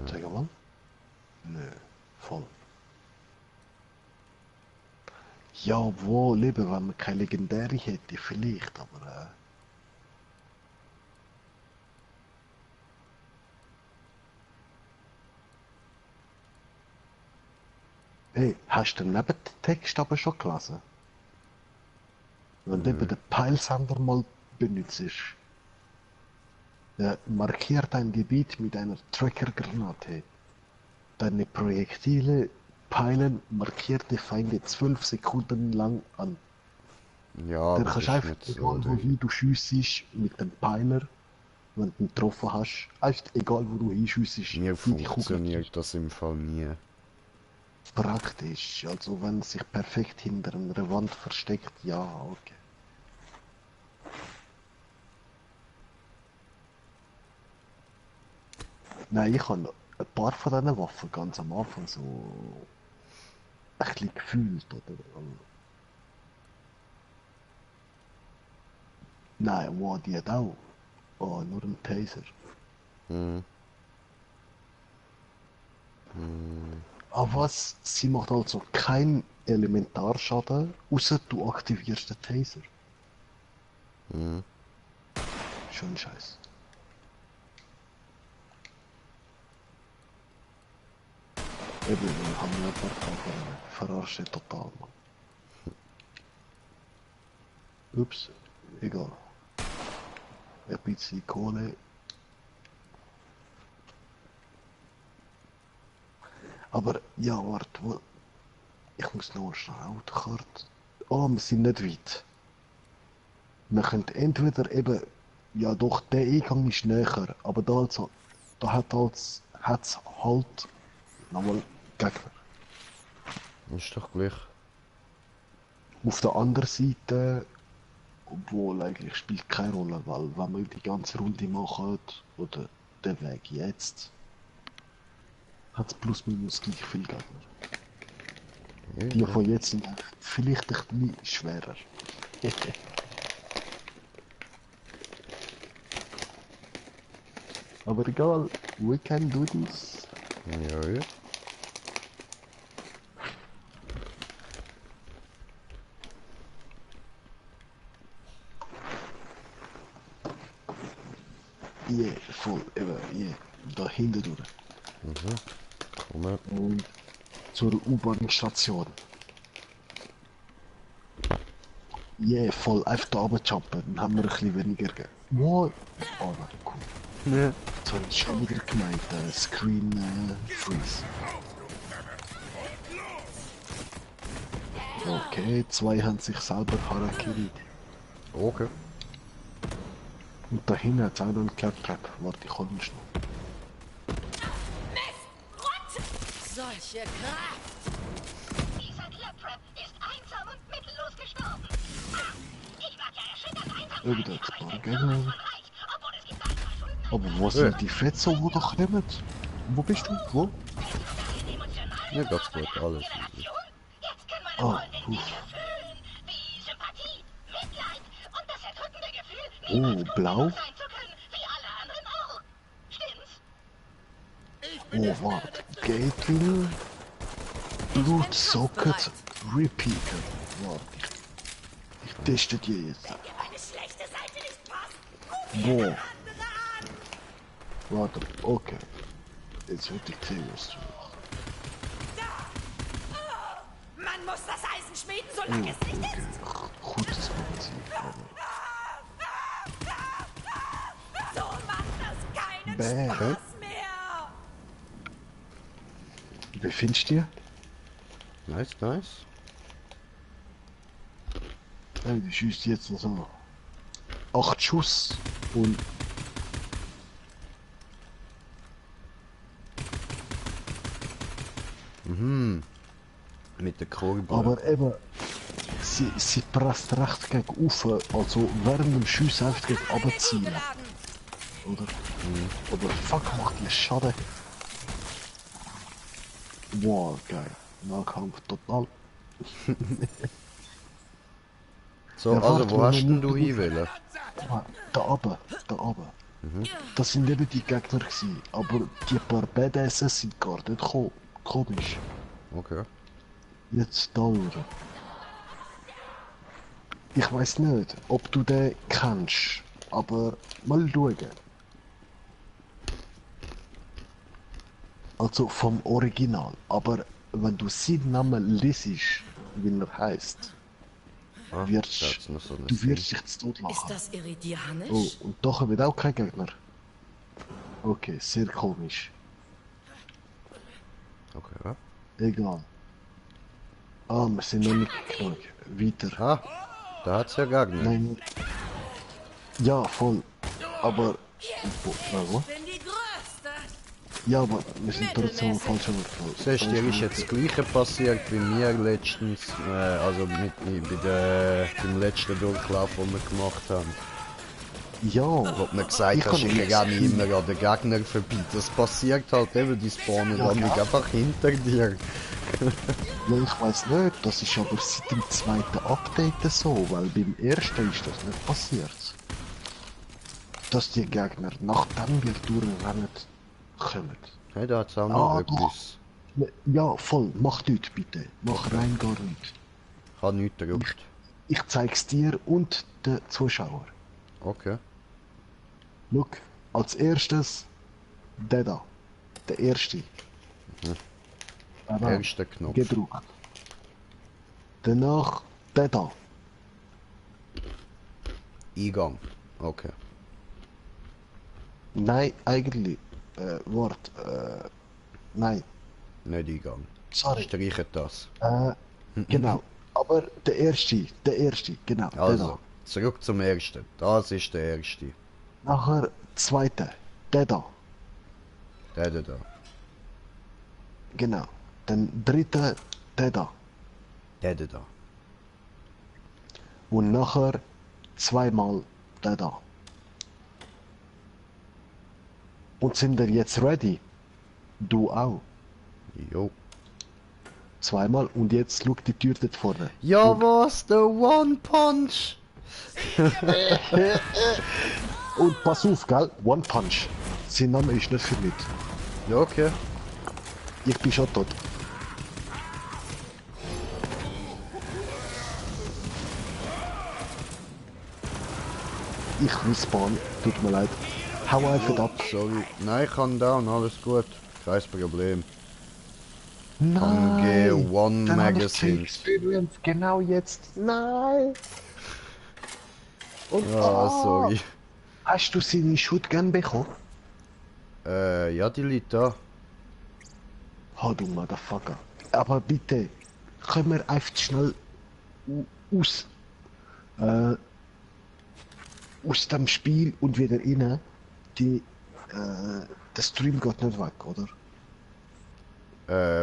Sag mal. Nö, voll. Ja, obwohl, lieber, wenn man keine legendäre hätte, vielleicht, aber Hey, hast du den Nebentext aber schon gelesen? Wenn du eben den Peilsender mal benutzt, markiert ein Gebiet mit einer Trackergranate. Deine Projektile peilen markierte Feinde 12 Sekunden lang an. Ja, Dann aber kannst das du ist einfach, nicht so egal drin. wie du schiessest, mit dem Peiler, wenn du ihn getroffen hast, einfach egal wo du hinschiessest, Mir in die Kugel funktioniert das im Fall nie. praktisch. Also wenn es sich perfekt hinter einer Wand versteckt, ja, okay. Nein, ich habe ein paar von diesen Waffen ganz am Anfang so ein bisschen gefühlt, oder? Nein, wow, die hat auch. Oh, nur ein Taser. Aber was? Sie macht also keinen Elementarschaden, außer du aktivierst den Taser. Schon scheiße. Eben, wir haben ja ein paar Tage verarscht total, Mann. Ups, egal. Ein bisschen Kohle. Aber, ja, warte, ich muss noch schnell Autokarte. Oh, wir sind nicht weit. Wir können entweder eben, ja doch, der Eingang ist näher, aber da hat's halt nochmal Gegner. Ist doch gleich. Auf der anderen Seite, obwohl eigentlich spielt keine Rolle, weil wenn wir die ganze Runde machen oder den Weg jetzt, hat es plus minus gleich viel Gegner. Die von jetzt sind vielleicht ein bisschen schwerer. Aber egal, we can do this. Ja, ja. Yeah, voll, eben, yeah, da hinten durch. Komm. Und zur U-Bahn-Station. Yeah, voll, einfach da runterjumpen, dann haben wir ein bisschen weniger gegeben. Wow. Oh nein, cool. Ja. Jetzt habe ich schon wieder gemeint, Screen Freeze. Okay, zwei haben sich selber Harakiri. Okay. Und da hinten hat es auch noch einen Claptrap. Warte, ich hol ihn schnell. Solche Kraft! Dieser Claptrap ist einsam und mittellos gestorben. Ich war ja erschüttert einsam. Eben, da hat's ein paar Gegner. Reich, obwohl es gibt ein paar Schulden. Aber wo sind die Fetzer, die da kommen? Wo bist du? Wo? Mir geht's gut, alles. Jetzt kann man Ah, wohl den Dinge uff. fühlen, wie Sympathie, Mitleid und das erdrückende Gefühl, Oh, niemals so blau? gut sein zu können, wie alle anderen auch. Stimmt's? Oh, warte. Gatling. Blutsocket Repeater. Warte, ich teste die jetzt. Wenn dir meine schlechte Seite nicht passt, Boah. Warte, okay. Jetzt wird ich sehen, was du machst. Man muss das Eisen schmieden, solange es nicht Okay, ist. gutes Magazin. So macht das keinen Bäh. Spaß mehr. Wie findest du die? Nice, nice. Ja, die schießt jetzt noch so 8 Schuss und Mit der Kurve. aber eben sie presst recht gegen auf, also während dem Schuss einfach gegen runterziehen, oder? Aber fuck, macht die Schaden. Wow, geil. Nahkampf total. So, Ja, also warte, wo hast denn Moment, du hin wollen? Da oben, da oben. Das sind eben die Gegner gewesen, aber die paar Badasses sind gar nicht komisch. Okay. Jetzt da durch. Ich weiß nicht, ob du den kennst, aber mal schauen. Also vom Original, aber wenn du seinen Namen liest, wie er heißt, Ah, da wirst hat's noch so eine du Szene. wirst dich zu Tod Ist lachen. das Iridianisch? Oh, und doch wird auch kein Gegner. Okay, sehr komisch. Okay, ja. Egal. Ah, wir sind noch nicht genug. Weiter. Ah, da hat's ja Gegner. Nein. Ja, voll. Aber. Wo? Bin die Größte! Ja, aber wir sind trotzdem am falschen Ort. Siehst du, dir ist jetzt das Gleiche passiert wie mir letztens, also beim letzten Durchlauf, den wir gemacht haben. Ja, Wo du mir gesagt Ich hast, kann ich nichts. gehe immer an den Gegner vorbei. Das passiert halt eben, die spawnen Ja, dann ja. einfach hinter dir. ja, ich weiß nicht. Das ist aber seit dem zweiten Update so, weil beim ersten ist das nicht passiert. Dass die Gegner, nachdem wir durchrennen, kommen. Hey, da hat's auch noch Ah, etwas. Ja, voll. Mach nichts bitte. Mach rein gar nichts. Ich habe nichts gedruckt. Ich zeig's dir und den Zuschauer. Okay. Schau, als erstes der da. Der erste. Aber Erster Knopf. gedruckt. Danach der da. Eingang. Okay. Nein, eigentlich. Wort. Nein. Nicht Eingang. Sorry. Streichen das. Genau. Aber der erste, genau. Der Also, da. zurück zum ersten. Das ist der erste. Nachher zweite. Der da. Der da. Genau. Dann dritte. Der da. Der da. Und nachher zweimal der da. Und sind wir jetzt ready? Du auch. Jo. Zweimal und jetzt schau die Tür dort vorne. Ja, was? Der One Punch! Und pass auf, gell? One Punch. Sein Name ist nicht für mich. Ja, okay. Ich bin schon tot. Ich respawn. Tut mir leid. Hau einfach ab. Sorry. Nein, ich kann down, alles gut. Kein Problem. Nein. One Dann hab ich Magazine. die Experience genau jetzt. Nein. Und Ah, sorry. Hast du seine Shotgun bekommen? Ja, die liegt da. Oh, du Motherfucker. Aber bitte, können wir einfach schnell aus, aus dem Spiel und wieder rein. Der Stream geht nicht weg, oder?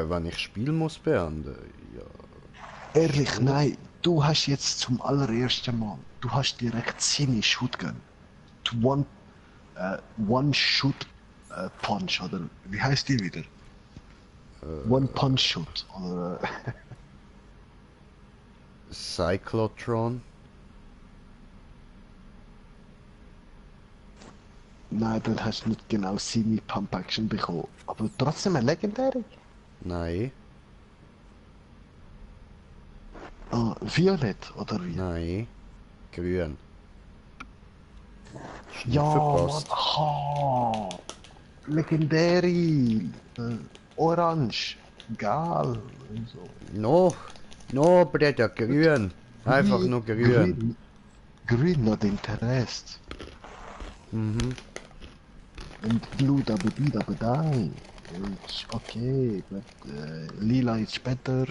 Wenn ich Spiel muss beenden. Ja. Ehrlich, nein. Du hast jetzt zum allerersten Mal, du hast direkt seine Shotgun. Die One-Shoot Punch, oder wie heißt die wieder? One-Punch-Shoot, oder... Cyclotron. Nein, dann hast du nicht genau seine Pump-Action bekommen. Aber trotzdem ein Legendary. Nein. Ah, Violett, oder wie? Nein. Grün. Ja, Mann, verpasst. aha. Legendary. Orange. Gal. Und so. No, Bruder, grün. Einfach nur grün. Grün, not Interest. Mhm. Und Blut, aber Blut, aber da. Okay, but, lila ist better.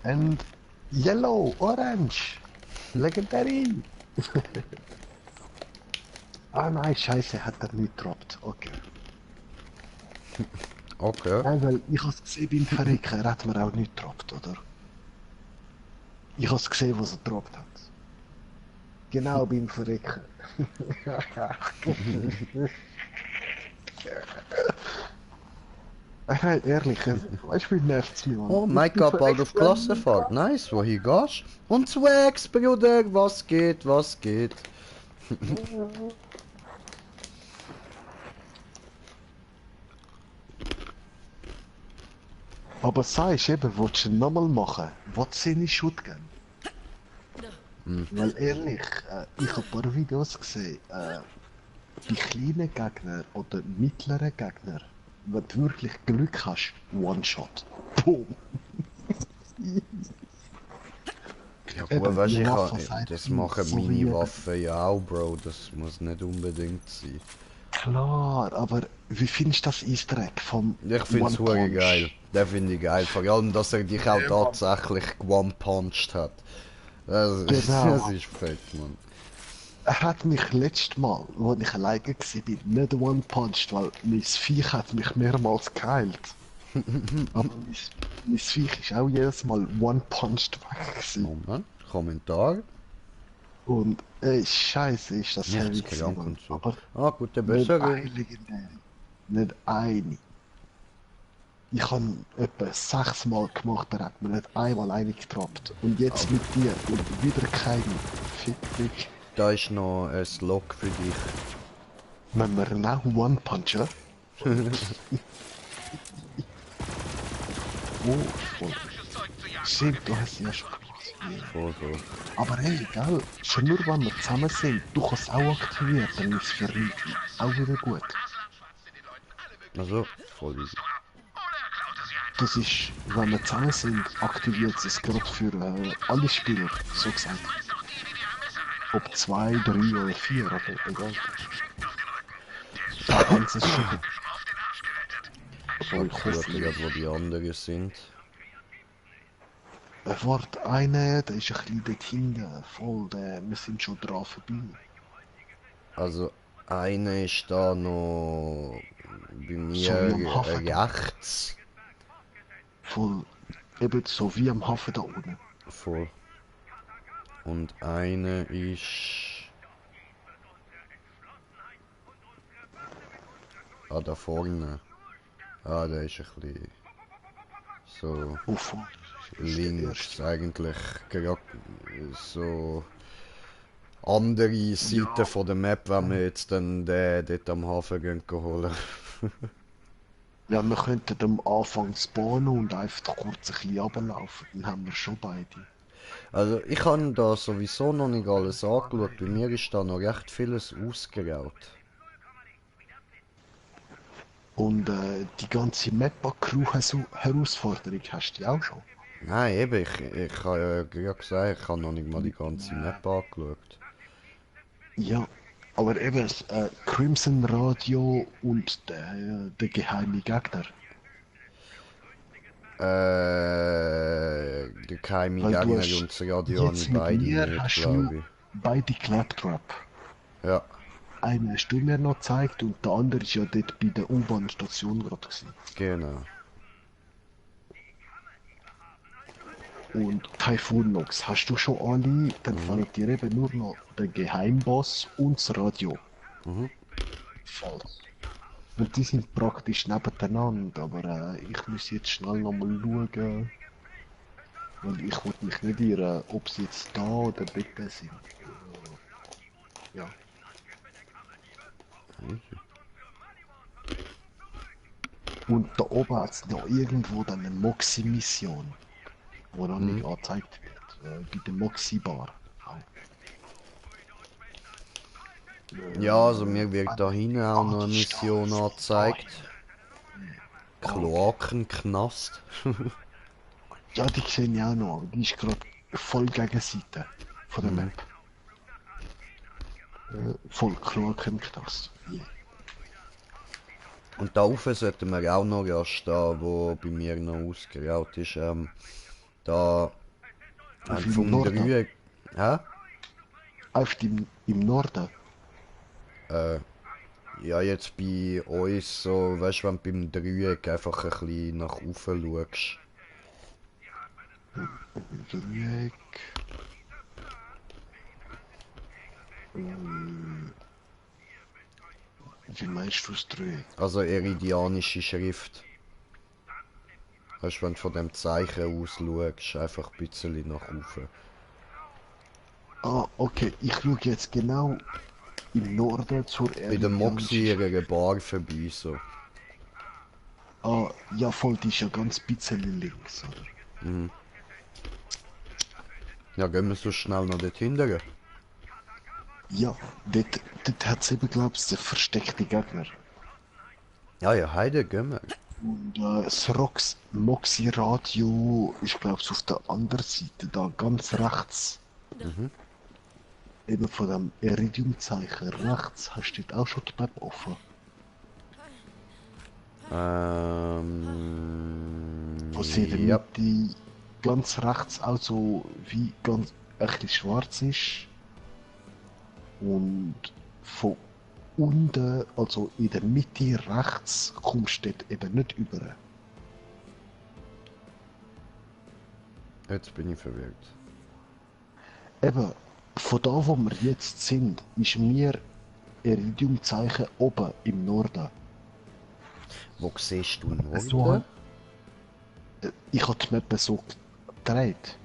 And yellow, orange, legendary. Ah nein, scheiße, hat er nicht gedroppt. Okay. Okay. Nein, weil ich has gesehen beim Verrecken, er hat mir auch nicht gedroppt, oder? Ich has gesehen, was er gedroppt hat. Genau beim Verrecken. Hey, ehrlich, weißt du, wie nervt's mich, Mann? Oh, Ich Mike bin gab so bald auf extra Klassenfahrt. Nice, wohin gehst? Und Zwags, Bruder, was geht, was geht? Aber sagst du eben, willst du ihn nochmal machen? Willst du ihn in Shoot gehen? Weil ehrlich, ich habe ein paar Videos gesehen, bei kleinen Gegnern oder mittleren Gegnern, wenn du wirklich Glück hast, One-Shot. Boom! Ja Eben, gut, weißt die du, Waffe sagt das viel, machen so meine wie Waffen ja auch, Bro. Das muss nicht unbedingt sein. Klar, aber wie findest du das Easter Egg vom Ich find's One hure Punch? geil. Den finde ich geil. Vor allem, dass er dich auch tatsächlich one-punched hat. Das, Genau. das ist fett, Mann. Er hat mich letztes Mal, als ich alleine war, nicht one-punched, weil mein Viech hat mich mehrmals geheilt. Aber mein Viech ist auch jedes Mal one-punched weg gewesen. Moment, Kommentar. Und ey, scheiße ist das heavy Nichts krank gewesen. und so. Aber Ah, gute nicht Besserung. eine legendäre. Nicht eine. Ich habe etwa 6 Mal gemacht, er hat mir nicht einmal eine getroppt. Und jetzt mit dir und wieder keine. Fick dich. Da ist noch ein Log für dich. Wenn wir ihn auch one-punchen. Oh, voll. Stimmt, du hast ja schon gesehen. Voll. Aber hey, gell, schon nur wenn wir zusammen sind, du kannst auch aktivieren, dann ist für mich auch wieder gut. Also, voll easy. Das ist, wenn wir zusammen sind, aktiviert es gerade für alle Spieler, so gesagt. Ob 2, 3 oder 4, aber egal. Da haben sie es schon. Aber ich Ich hoffe, schaue gerade, wo die anderen sind. warte, einer, der ist ein bisschen dort hinten, voll, wir sind schon dran vorbei. Also, einer ist da noch bei mir So wie am Hafen da. rechts. Voll, eben so wie am Hafen da unten. Voll. Und einer ist... Ah, da vorne. Ah, der ist ein bisschen... So... Oh, voll. links eigentlich. Gerade so... andere Seite von der Map, wenn wir jetzt dann den dort am Hafen gehen holen. Ja, wir könnten am Anfang spawnen und einfach kurz ein bisschen runterlaufen, dann haben wir schon beide. Also ich habe da sowieso noch nicht alles angeschaut, bei mir ist da noch recht vieles ausgeraut. Und die ganze Mappa-Crew-Herausforderung hast du auch schon? Nein, eben, ich habe ja gerade gesagt, ich habe noch nicht mal die ganze Map angeschaut. Ja, aber eben Crimson Radio und der geheime Gegner. Der geheime Weil du Gegner hast und das Radio habe jetzt ich mit beide mir nicht, hast glaube du ich. beide Claptrap. Ja, Einen hast du mir noch gezeigt und der andere ist ja dort bei der U-Bahn-Station gerade gewesen. genau. Und Typhoon Nox, hast du schon alle? Dann fehlt dir eben nur noch der Geheimboss und das Radio. Voll. Und die sind praktisch nebeneinander, aber ich muss jetzt schnell nochmal schauen. Weil ich wollte mich nicht irren, ob sie jetzt da oder dort sind. Ja. Und da oben hat es noch irgendwo dann eine Moxie-Mission, wo noch nicht angezeigt wird. Bei der Moxie-Bar. Ja, also mir wird da hinten auch noch eine Mission angezeigt. Kloakenknast. Ja, die sehen ja auch noch, aber die ist gerade voll Gegenseite von der Map. Voll Kloakenknast. Yeah. Und da oben sollten wir auch noch erst da, wo bei mir noch ausgeraut ist. Da vom Norden? Dreieck. Hä? Auf dem im Norden. Ja, jetzt bei uns so, weißt du, wenn du beim Dreieck einfach ein bisschen nach oben schaust. Dreieck. Wie meinst du das Dreieck? Also iridianische Schrift. Weißt du, wenn du von dem Zeichen aus schaust, einfach ein bisschen nach oben. Ah, okay, ich schaue jetzt genau im Norden zur Bei der Moxie ihrer Bar vorbei, so. Ah, ja voll, die ist ja ganz bisschen links, oder? Mhm. Ja, gehen wir so schnell noch dort hinten. Ja, dort hat es eben, glaubst du, versteckte Gegner. Ja, ja, heide, gehen wir. Und das Moxie Radio ist, glaubst du, auf der anderen Seite, da ganz rechts. Mhm. Eben von dem Iridium-Zeichen rechts hast du dort auch schon die Map offen. Wo sie in der Mitte ganz rechts auch so wie ganz ein bisschen schwarz ist. Und von unten, also in der Mitte rechts, kommst du dort eben nicht über. Jetzt bin ich verwirrt. Eben, von da wo wir jetzt sind, ist mir Iridium-Zeichen oben im Norden. Wo siehst du Norden? So, ich habe die Map so gedreht.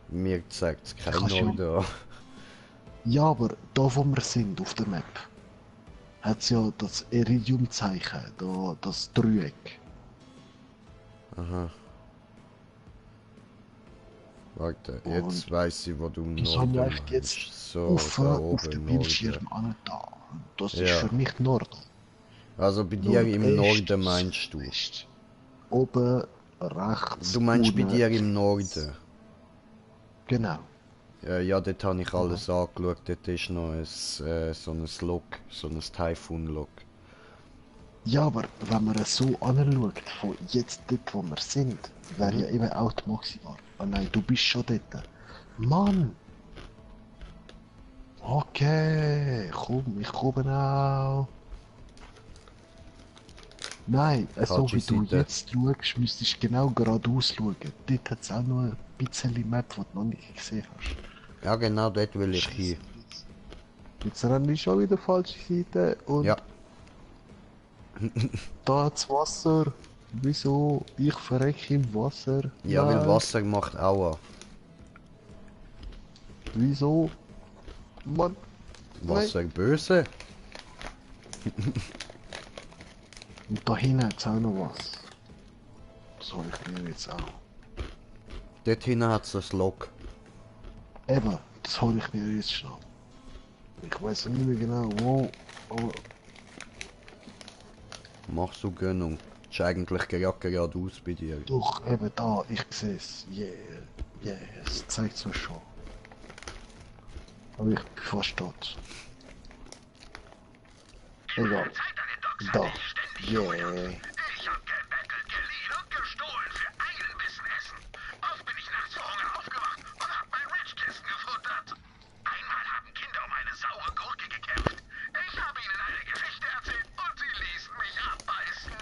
Mir zeigt es kein Kannst du- Norden an. Ja, aber da wo wir sind auf der Map, hat es ja das Iridium-Zeichen, da, das Dreieck. Aha. Warte, Und jetzt weiß ich, wo du im das haben wir Norden echt jetzt meinst. So, auf da dem oben Bildschirm Norden. an da. Das Ja. ist für mich Norden. Also bei dir im Nordwest, Norden meinst du? West. Oben, rechts. Du meinst bei unten, dir im Norden? Genau. Ja, dort habe ich alles angeschaut. Dort ist noch ein, so ein Log, so ein Typhoon-Log. Ja, aber wenn man es so anschaut, von jetzt dort, wo wir sind, wäre ja eben auch die Moxie-Bar. Ah nein, du bist schon dort. Mann! Okay, komm, ich komme auch. Nein, so wie du Haji-Seite. jetzt schaust, müsstest du genau geradeaus schauen. Dort hat es auch noch ein bisschen Map, die du noch nicht gesehen hast. Ja, genau dort will ich hin. Jetzt renne ich schon wieder falsche Seite und Ja. da das Wasser. Wieso? Ich verrecke im Wasser. Ja, weil Nein. Wasser macht Aua. Wieso? Mann. Wasser böse. Und da hinten hat es auch noch was. Das hol ich mir jetzt auch. Dort hinten hat es das Log. Eben, das hol ich mir jetzt schon. Ich weiß nicht mehr genau wo, aber Mach so Gönnung. Ist eigentlich geradeaus bei dir. doch, eben da, ich sehe es. Yeah, yeah, es zeigt es mir schon. Aber ich bin fast tot. Egal. Da. Yeah. Ich hab gebettelt, geliehen und gestohlen für Eilenbissen essen. Oft bin ich nachts vor Hunger aufgewacht und hab mein Ratchkissen gefuttert. Einmal haben Kinder um eine saure Gurke gekämpft. Ich habe ihnen eine Geschichte erzählt und sie ließen mich abbeißen.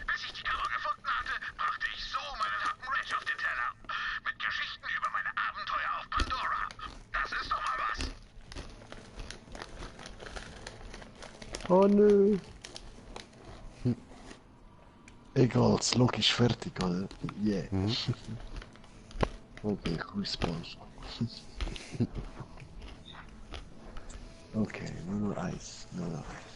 Bis ich die Kammer gefunden hatte, brachte ich so meinen Happen Ratch auf den Teller. Mit Geschichten über meine Abenteuer auf Pandora. Das ist doch mal was. Oh nö. Egal, das Log ist fertig, oder? Yeah. Okay, respawn. Okay, nur noch eins. Nur noch eins.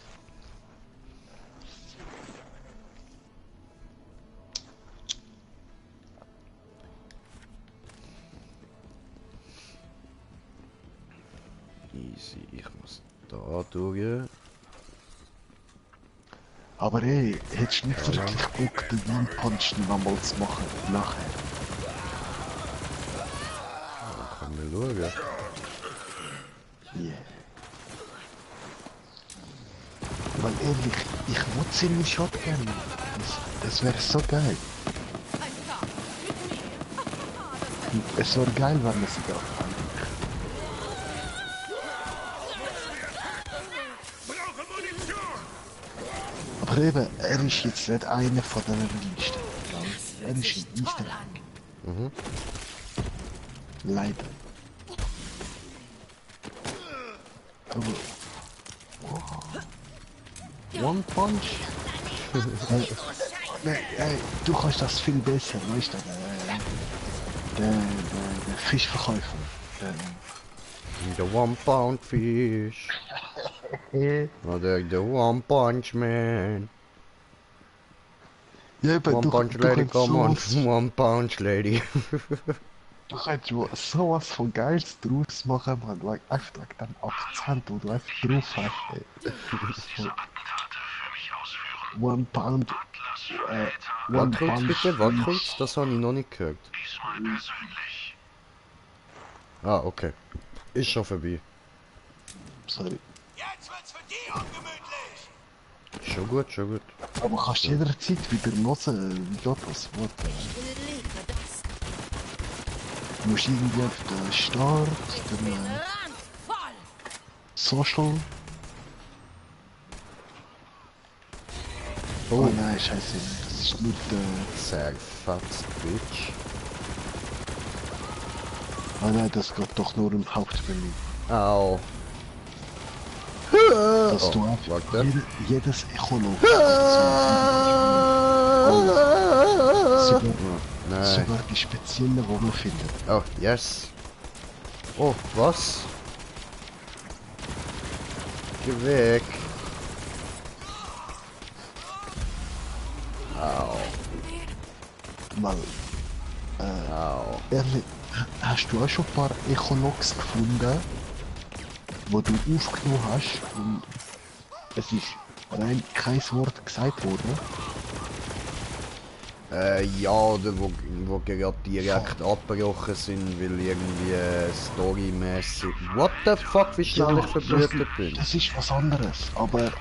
Easy, ich muss da durch. Aber ey, hättest du nicht wirklich Bock, den One Punch nochmal zu machen? Nachher. Kann man schauen. Yeah. Weil ehrlich, ich will ziemlich Shotgun. Das wäre so geil. Es wäre geil, wenn man sie da kann. Aber eben, er ist jetzt nicht einer von diesen Listen. Er ist ein Easter Egg. Leider. Aber... Wow. One Punch? Nein, du kannst das viel besser, weißt du? Der Fischverkäufer. The One Pound Fish. Oder The One Punch Man. Ja, aber One Punch Lady, come on. One Punch Lady. Du könntest sowas von Geiles draus machen, man. Like, einfach like den Akzent, wo du einfach drauf hast. Ey. Diese Attentate für mich ausführen. One Pound. Was kommt's bitte? Was kommt's? Das habe ich noch nicht gehört. Diesmal persönlich. Ah, okay. Ist schon vorbei. Sorry. Jetzt wird's für die ungemütlich. Schon gut, schon gut. Aber kannst du jederzeit wieder hören, wie geht das? Warte. Du musst irgendwie auf den Start, dann Social. Oh nein, scheiße, das ist nur der... Sehr fett, Bitch. Ah nein, das geht doch nur im Hauptmenü. Au. Dass du einfach warte. jedes Echolog... Nein. Sogar die speziellen, die man findet. Oh, yes. Oh, was? Geh weg. Au. Mal, Au. ehrlich, hast du auch schon ein paar Echologs gefunden, wo du aufgenommen hast und es ist rein kein Wort gesagt worden? Ja, oder wo gerade direkt abgebrochen sind, weil irgendwie storymäßig. What the fuck, wie schnell ich verblüht bin. Das ist was anderes, aber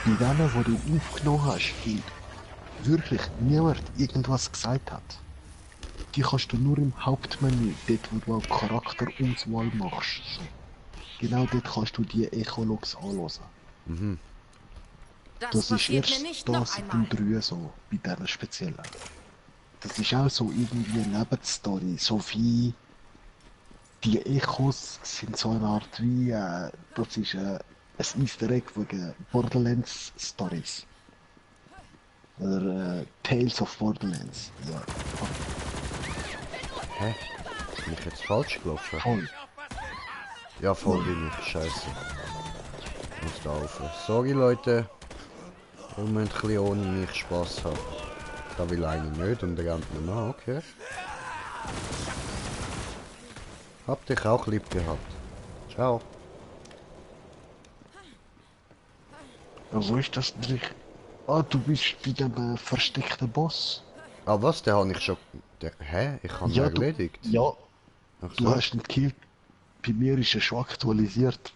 bei denen, wo du aufgenommen hast, und wirklich niemand irgendwas gesagt hat, die kannst du nur im Hauptmenü, dort wo du auch Charakterauswahl machst. So. Genau dort kannst du die Echologs anhören. Das ist erst da seit dem 3 so, bei diesen speziellen. Das ist auch so irgendwie eine Nebenstory, so wie die Echos sind so eine Art wie, das ist ein Easter Egg wegen Borderlands Stories. Oder Tales of Borderlands. Ja, Hä? Bin ich jetzt falsch gelaufen? voll. Ja, voll bin ich. Scheiße. Muss da aufhören. Sorry Leute. Ihr müsst ein bisschen ohne mich Spaß haben. Da will einer nicht und der rennt nicht nach. Okay. Hab dich auch lieb gehabt. Ciao. Wo ist das nicht? Ah, du bist bei dem versteckten Boss. Ah was? Den habe ich schon... Hä? Ich habe ihn erledigt. Ja, Ach du so. hast ihn gekillt. Bei mir ist er schon aktualisiert.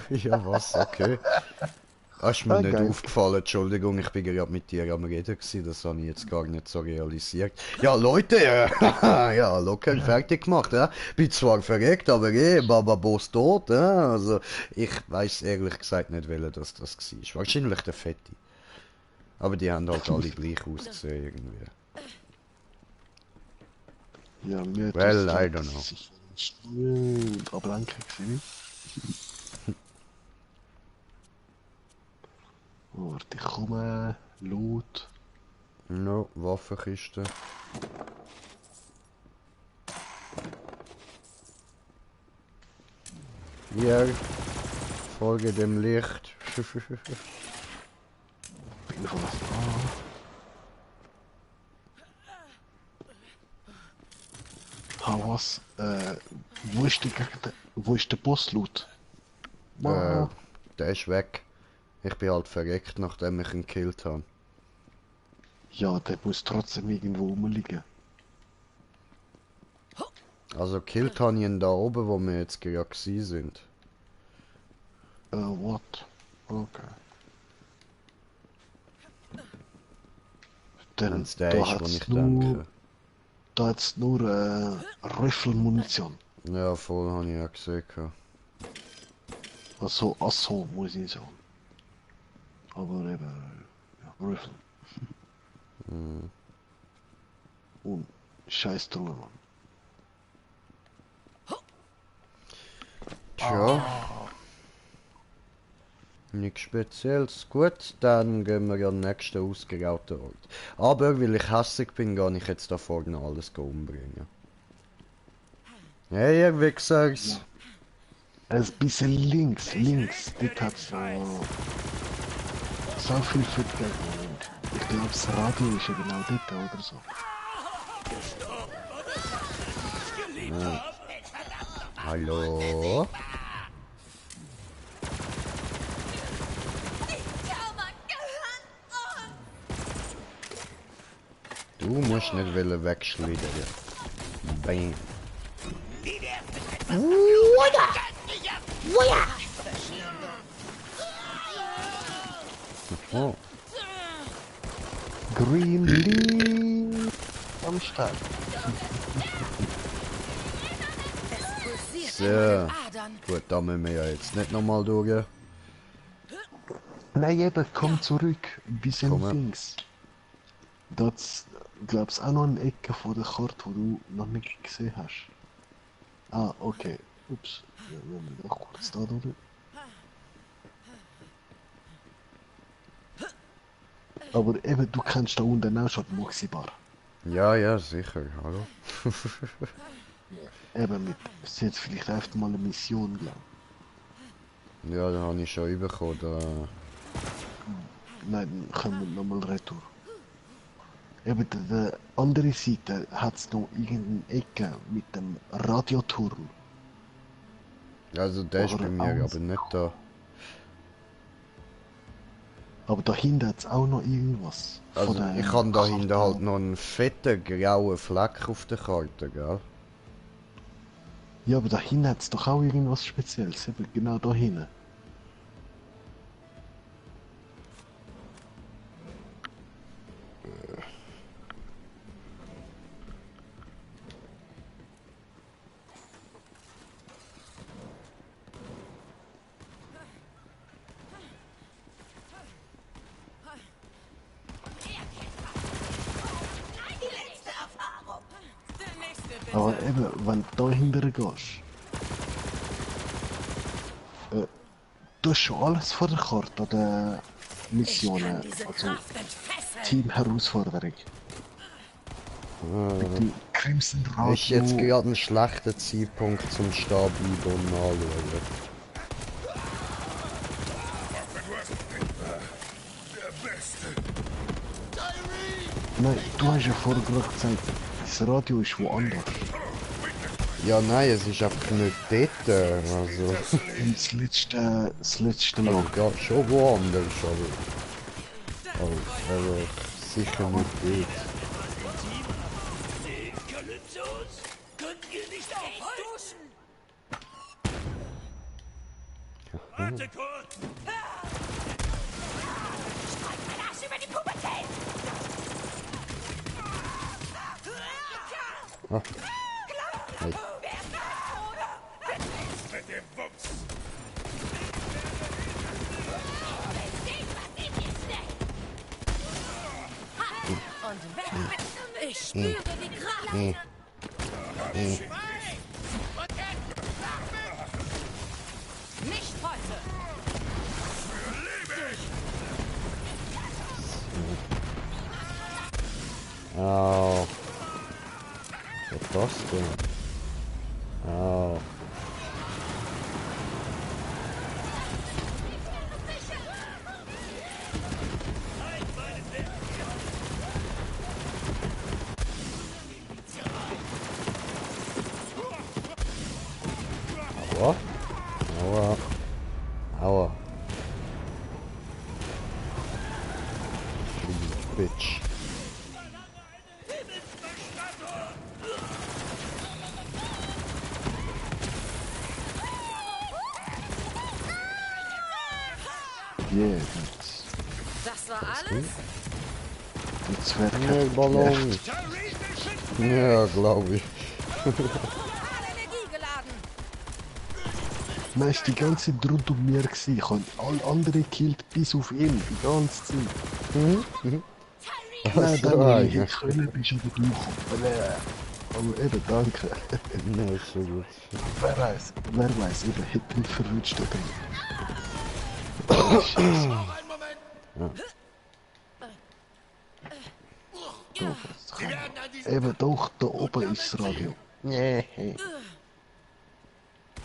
Ja was? Okay. Hast mir Ah, nicht geil. aufgefallen, Entschuldigung, ich bin gerade mit dir am Reden gewesen, das habe ich jetzt gar nicht so realisiert. Ja Leute, ja locker fertig gemacht, ja. Bin zwar verreckt, aber Baba Boss tot, ja. Also ich weiß ehrlich gesagt nicht, welcher das war. Wahrscheinlich der Fetti. Aber die haben halt alle gleich ausgesehen irgendwie. Ja, mir Well, I don't know. Und ablenken gewesen. Warte, ich komme. Loot. No, Waffenkiste. Hier, folge dem Licht. Bin von was da. Was? Wo ist wo ist der Boss-Loot? Der ist weg. Ich bin halt verreckt, nachdem ich ihn gekillt habe. Ja, der muss trotzdem irgendwo rumliegen. Also gekillt habe ich ihn da oben, wo wir jetzt gerade gewesen sind. What? Okay. Dann, Wenn es der ist, wo ich denke. Da hat's nur Riffelmunition. Ja, voll habe ich ja gesehen. Also Assault muss ich sagen. Aber eben, ja, Riffel. Und scheiß Truhe, Mann. Tja. Nichts Spezielles. Gut, dann gehen wir ja den nächsten ausgerauten Ort. Aber weil ich hässig bin, gehe ich jetzt da vorne alles umbringen. Hey, ihr Wichsers! Ein bisschen links. Dort hat's so viel für die Gegner. Ich glaube, das Radio ist ja genau dort oder so. Ja. Hallo? Du musst nicht wegschlittern. Bam. Oh. Green Leaf am Start. So. Gut, da müssen wir ja jetzt nicht nochmal durch. Nein, eben, komm zurück. Wir sind Komm. links. Das, glaubst auch noch eine Ecke von der Karte, wo du noch nicht gesehen hast. Ah, okay. Ups. Ja, wir müssen noch kurz da durch. Aber eben, du kennst da unten auch schon die Moxie-Bar. Ja, sicher. Hallo? Eben, mit, es jetzt vielleicht einfach mal eine Mission, glaube ich. Ja, da habe ich schon bekommen. Da... Nein, dann kommen wir nochmal retour. Eben, der andere Seite hat es noch irgendeine Ecke mit dem Radioturm. Also der ist Oder bei mir, alles. aber nicht da. Aber dahinter hat es auch noch irgendwas. Also der ich habe dahinter Karte. halt noch einen fetten grauen Fleck auf der Karte, gell? Ja, aber dahinter hat es doch auch irgendwas Spezielles. Eben genau da hinten. Aber eben, wenn du da hinterher gehst, du hast schon alles vor der Karte an den Missionen, also Team-Herausforderung. Mit dem Crimson Radio. Ist jetzt gerade ein schlechter Zeitpunkt zum Stehen bleiben und nachschauen. Nein, du hast ja vorher gerade gesagt, das Radio ist woanders. Ja, nein, es ist einfach nicht dort. Also, Und das letzte Mal. also geht schon woanders, aber sicher nicht dort. Warte kurz! Arsch über die Pubertät! Ah. Hey. Mit dem Wumms! Und weg! Ich spüre die Kraft! Nicht heute! Au. Was ist das denn? Au. Aua. Aua. Aua. Bitch. Yeah, Das war alles? die Zwerge. Ballon. Ja, glaube ich. Energie geladen! Nein, ist die ganze Zeit rund um mir gewesen. Ich habe alle anderen gekillt, bis auf ihn, die ganze Zeit. Nein, dann, wenn ich nicht können, bist du aber du. Aber eben, danke. Ja, ist so gut. Wer weiß, eben, hätte mich verwünscht da drin. Scheiße. Eben doch, da oben ist das Radio. Nee.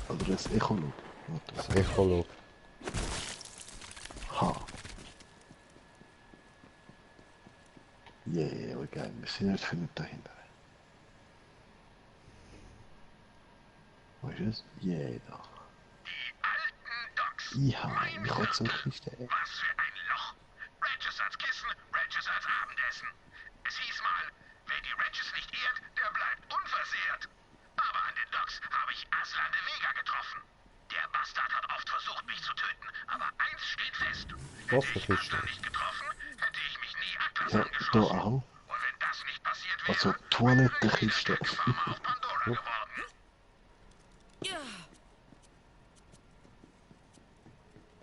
Oder das Echolot. Das Echolot. Ha. Yeah, geil. Wir sind nicht viel dahinter. Wo ist es? Yeah, da. Ja, ich hab so Kiste. Was für ein Loch. Regis als Kissen, Regis als Abendessen. Es hieß mal, wer die Regis nicht ehrt, der bleibt unversehrt. Aber an den Docks habe ich Aslan de Vega getroffen. Der Bastard hat oft versucht, mich zu töten, aber eins steht fest. Hätte ich Aslan nicht getroffen, hätte ich mich nie Atlas Ja, angeschlossen. da auch. Und wenn das nicht passiert wäre, Also Toilettenkiste. wäre ich Gefahr auf Pandora geworden.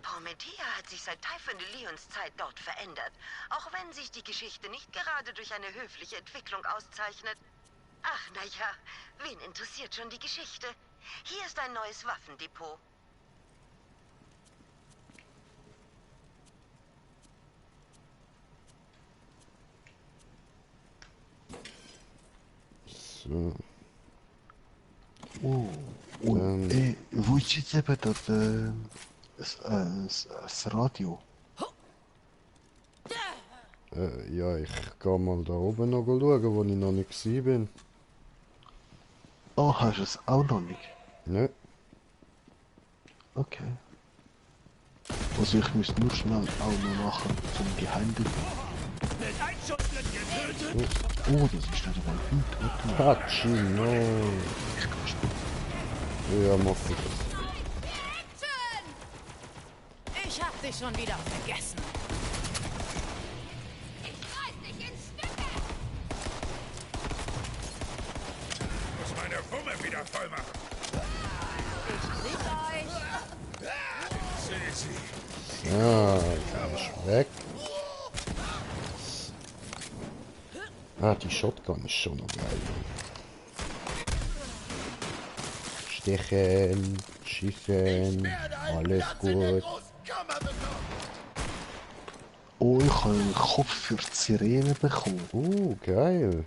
Prometheia hat sich seit Typhon de Leons Zeit dort verändert, auch wenn sich die Geschichte nicht gerade durch eine höfliche Entwicklung auszeichnet. Ach, naja, wen interessiert schon die Geschichte? Hier ist ein neues Waffendepot. So. Oh, und wo ist jetzt eben das Radio? Ja, ich gehe mal da oben noch schauen, wo ich noch nicht gewesen bin. Oh, hast du es auch noch nicht? Ne? Okay. Also ich muss nur schnell auch noch machen zum Geheimdienst. Oh, das ist nicht einmal gut. Hatschi, no. Ich kann spielen. Ja, mach ich das. Ich hab dich schon wieder vergessen. Muss meine Wumme wieder voll machen. Ich lieb euch. Sehe sie. Ah, ist weg. Ah, die Shotgun ist schon noch geil. Stechen, schießen, alles gut. Oh, ich habe einen Kopf für die Sirene bekommen. Geil.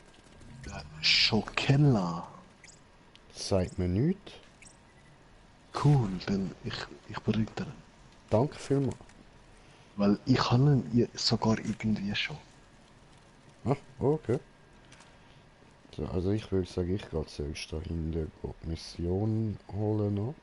Schokella. Sagt mir nichts. Cool, dann ich bringe dir ihn. Danke vielmals. Weil ich habe ihn sogar irgendwie schon. Ah, okay. So, also ich würde sagen, ich gehe zuerst da hinten die Mission holen noch.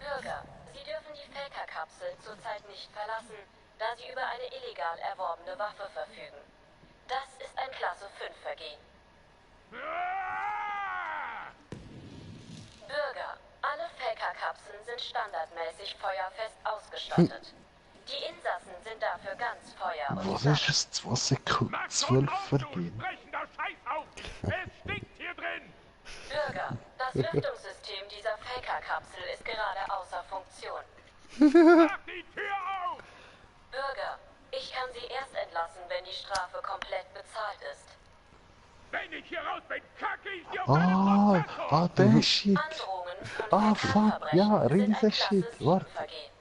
Bürger, Sie dürfen die Felker-Kapsel zurzeit nicht verlassen, da Sie über eine illegal erworbene Waffe verfügen. Das ist ein Klasse 5 Vergehen. Bürger, alle Felker-Kapseln sind standardmäßig feuerfest ausgestattet. Die Insassen sind dafür ganz Feuer und Was ist es? 2 Sekunden, 12 vergehen. Bürger, das Lüftungssystem dieser Felker-Kapsel ist gerade außer Funktion. Mach die Tür auf! Bürger, ich kann Sie erst entlassen, wenn die Strafe komplett bezahlt ist. Wenn ich hier raus bin, kacke ich dir auf deinen Prozessor! Der Shit. Androhungen von Ah, fuck, ja, Fäkalverbrechen sind ein riesen Klasse Shit. 7 Warte. Vergehen.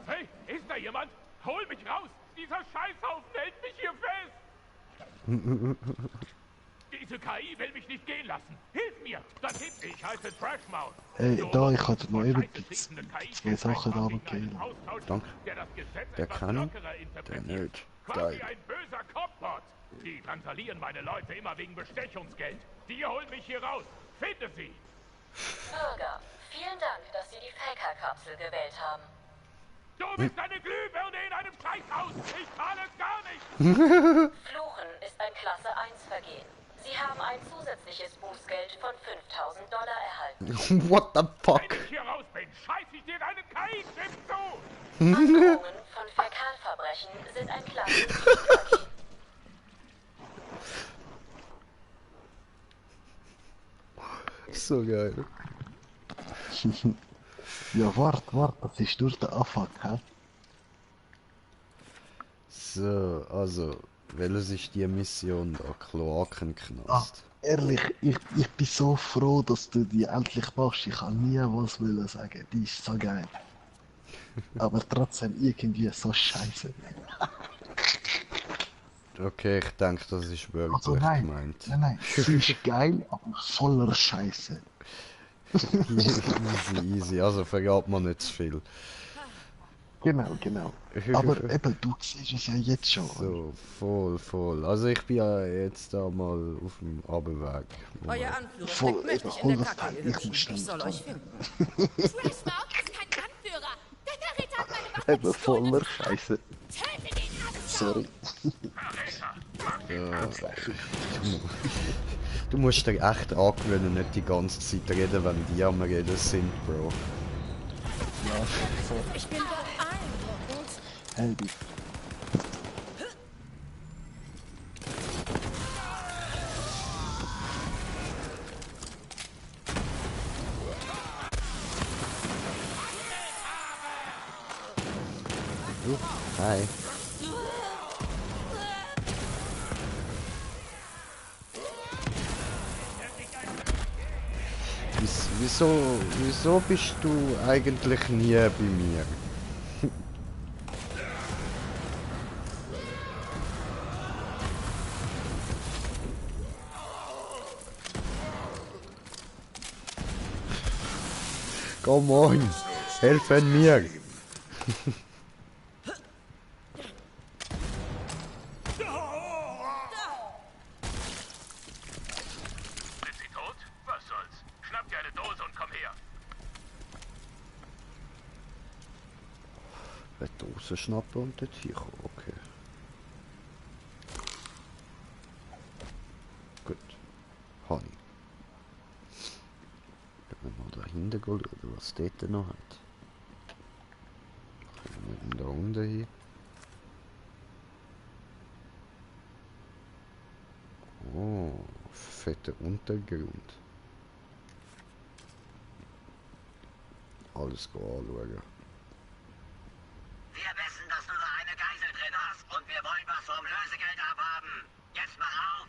Hey, ist da jemand? Hol mich raus! Dieser Scheißhaufen hält mich hier fest! Diese KI will mich nicht gehen lassen. Hilf mir! Das hebt ich heiße Trashmouth. Hey, da, ich hatte noch eben die 2 Sachen da gegeben. Danke. Der kann, der nicht. Quasi Geil. ein böser Copbot. Die drangsalieren meine Leute immer wegen Bestechungsgeld. Die holen mich hier raus. Finde sie! Bürger, vielen Dank, dass Sie die Felker-Kapsel gewählt haben. Du bist eine Glühbirne in einem Scheißhaus! Ich zahle es gar nicht! Fluchen ist ein Klasse 1 Vergehen. Sie haben ein zusätzliches Bußgeld von $5.000 erhalten. What the fuck? Wenn ich hier raus bin, scheiß ich dir deinen KI-Chip zu! Androhungen von Fäkalverbrechen sind ein Klasse 7 Vergehen. So geil. Ja, warte, das ist nur der Anfang, hä? So, also, Welches ist die Mission da? Kloakenknast. Ehrlich, ich bin so froh, dass du die endlich machst. Ich kann nie was wollen sagen. Die ist so geil. Aber trotzdem irgendwie so scheiße. Okay, ich denke, das ist wirklich Also nein, gemeint. nein, sie ist geil, aber voller Scheiße. Easy, also verrat man nicht zu viel. Genau. Aber eben, du siehst es ja jetzt schon. So, voll. Also ich bin ja jetzt da mal auf dem Abendweg. Euer Anführer Voll, steckt mächtig eben, in der hol das Kacke, Teil, ihr ich Hübschen. muss Ich schnell soll euch fahren. finden. Trashmore ist kein Anführer. Der Verräter hat meine Waffe Eben voller Scheiße. Töte den Sorry. Du musst dir echt angewöhnen, nicht die ganze Zeit reden, wenn die am Reden sind, Bro. Ja, voll. Ich bin beeindruckend. Heldi. Hi. Wieso bist du eigentlich nie bei mir? Come on, helfen mir! Sind Sie tot? Was soll's? Schnapp dir eine Dose und komm her. Eine Dose schnappen und dort hinkommen, okay. Gut. Honey. Können wir mal da hinten schauen, was dort noch hat. Können wir da unten hin? Oh, fetter Untergrund. Alles anschauen. Wir wissen, dass du da eine Geisel drin hast und wir wollen was vom Lösegeld abhaben. Jetzt mach auf!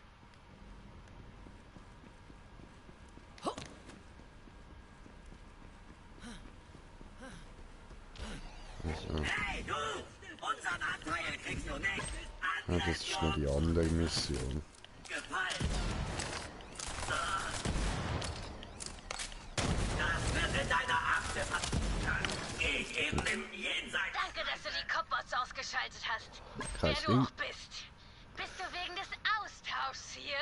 Also, Hey du! Unseren Anteil kriegst du nicht! ja, das ist noch die andere Mission. Gefallen! Das wird in deiner Akte passieren. Ich eben im Jenseits. Danke, dass du die Copbots ausgeschaltet hast. Kein Wer du Ding. auch bist. Bist du wegen des Austauschs hier?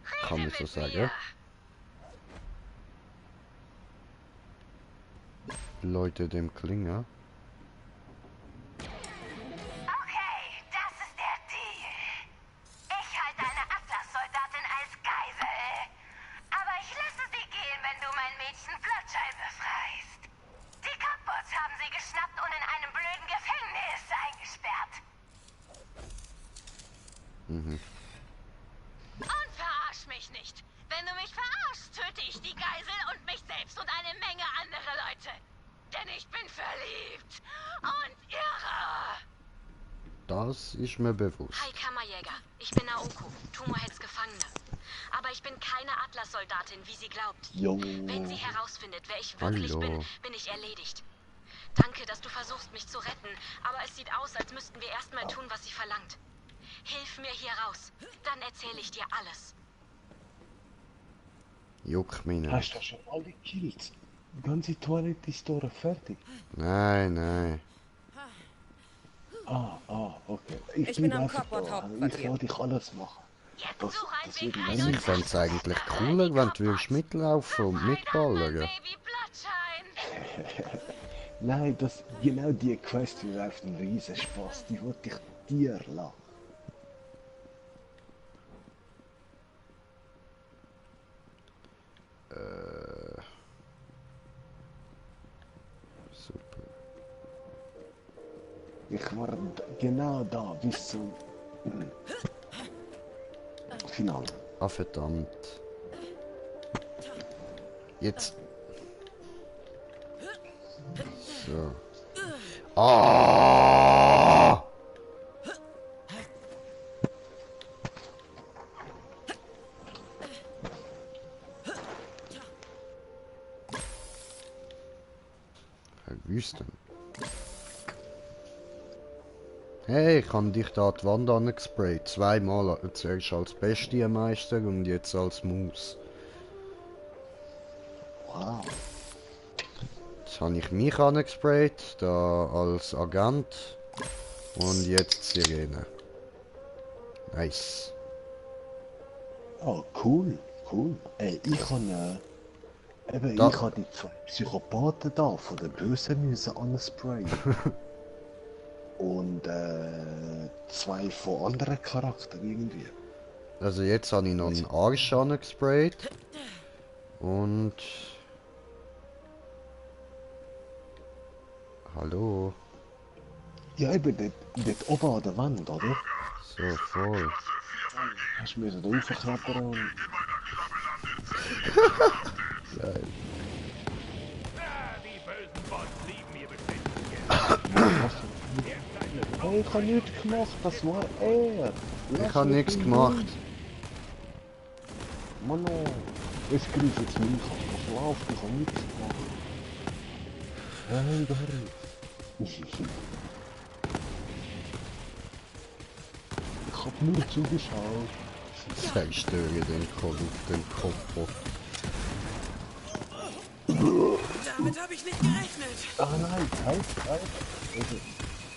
Rede Kann man mit so sagen. mir. Leute dem Klinger. Okay, das ist der Deal. Ich halte eine Atlas-Soldatin als Geisel. Aber ich lasse sie gehen, wenn du mein Mädchen Bloodshine befreist. Die Cockbots haben sie geschnappt und in einem blöden Gefängnis eingesperrt. Und verarsch mich nicht. Wenn du mich verarschst, töte ich die Geisel und mich selbst und eine Menge andere Leute. Denn ich bin verliebt und irre. Das ist mir bewusst. Hi, Kammerjäger. Ich bin Naoko, Tumoheads Gefangene. Aber ich bin keine Atlas-Soldatin, wie sie glaubt. Jo. Wenn sie herausfindet, wer ich wirklich Hallo. bin, bin ich erledigt. Danke, dass du versuchst, mich zu retten. Aber es sieht aus, als müssten wir erstmal tun, was sie verlangt. Hilf mir hier raus. Dann erzähle ich dir alles. Juck mich Hast nicht. du schon alle Kills? Die ganze Toilette ist durch, fertig. Nein. Okay. Ich bin am einfach Cockpot da. Hauptquartier. Ich lasse dich alles machen. Jetzt Das, such ein das Weg wird rein länger. Ich fände es eigentlich cooler, wenn du würdest mitlaufen und mitballern. Baby Bloodshine. Nein, genau die Quest wird auf den riesen Spaß. Die wollte ich dir lassen. Super. Ich war genau da bis zum Finale. Ah, verdammt. Jetzt. So. Ah! Wüsten. Hey, ich habe dich da an die Wand angesprayt. Zweimal. Zuerst als Bestienmeister und jetzt als Maus. Wow. Jetzt habe ich mich angesprayt, da als Agent. Und jetzt Sirene. Nice. Oh, cool. Cool. Ey, ich habe eben, Da. ich habe die zwei Psychopathen da von der Bösen müssen ansprayen. Und zwei von anderen Charakteren irgendwie. Also jetzt habe ich noch einen Arsch angesprayt. Und... Hallo. Ja, eben dort oben an der Wand, oder? So, voll. Hast du müssen da raufklappern und... Geil. Die bösen Bots lieben ihr bestimmt. Hey, ich habe nichts gemacht, das war er. Ich habe nichts gemacht. Mann, es greift jetzt mich an. Ich laufe, ich habe nichts gemacht. Hey, da Ich hab nur zugeschaut. Zerstöre den Kopf. Damit habe ich nicht gerechnet. Ah nein, halt. Also,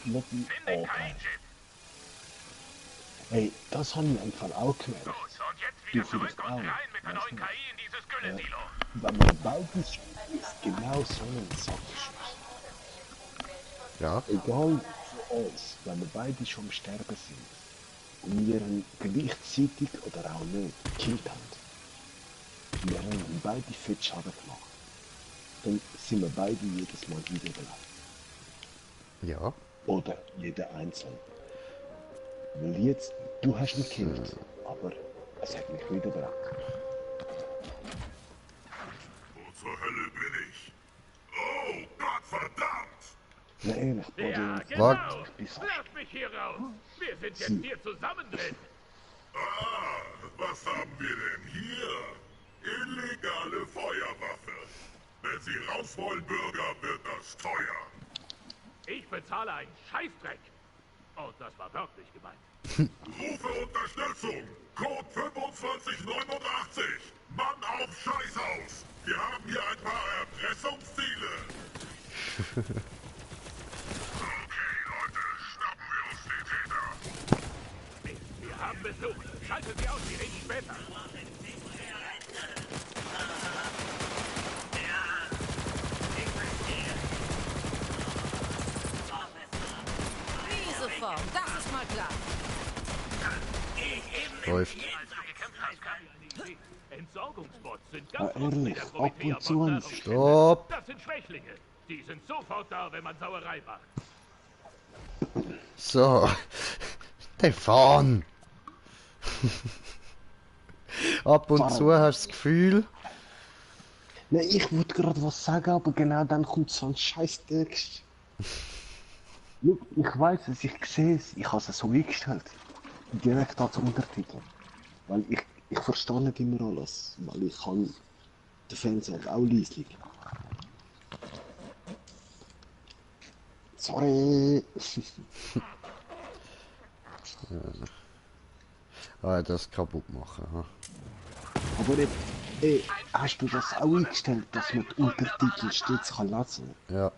lass mich Finde kein Chip. Hey, das habe ich im Fall auch gemerkt. Gut, und jetzt wieder Du zurück findest und auch, rein mit der weißt neuen du? KI in dieses Gülle-Silo. Wenn man beides ist genau so einen Sack schießt. Ja. Egal für uns, wenn wir beide schon am Sterben sind und wir ihn gleichzeitig oder auch nicht gekillt haben, wir haben ihm beide fett Schaden gemacht, dann sind wir beide jedes Mal wiedergelebt. Ja. Oder jeder einzeln. Weil jetzt, du hast mich gekillt, aber es hat mich wiedergebracht. Wo zur Hölle bin ich? Oh, Gott verdammt! Na ehrlich, Ja, Body, genau. bis Lass mich hier raus. Wir sind jetzt hier zusammen drin. Ah, was haben wir denn hier? Illegale Feuerwaffe. Wenn Sie raus wollen, Bürger, wird das teuer. Ich bezahle einen Scheißdreck. Und das war wörtlich gemeint. Rufe Unterstützung! Code 2589! Mann auf Scheißhaus! Wir haben hier ein paar Erpressungsziele! Okay, Leute, schnappen wir uns die Täter! Mist, wir haben Besuch. Schaltet sie aus, wir reden später. Diese Form, das ist mal klar. Läuft. Entsorgungsbots sind Ah, ganz oft mit ehrlich, der ab Prometheer und zu von ein Nahrung. Stopp. Das sind Schwächlinge. Die sind sofort da, wenn man Sauerei macht. So. Stefan. Ab und zu hast du das Gefühl. Ne, ich wollte gerade was sagen, aber genau dann kommt so ein scheiß Text. Schau, ich weiß es, ich sehe es, ich habe es so eingestellt. Direkt als Untertitel. Weil ich verstehe nicht immer alles, weil ich kann den Fernseher auch leislich. Sorry. Ah, das kaputt machen. Ha? Aber jetzt, hast du das auch eingestellt, dass man die Untertitel stets kann lassen? Ja. Und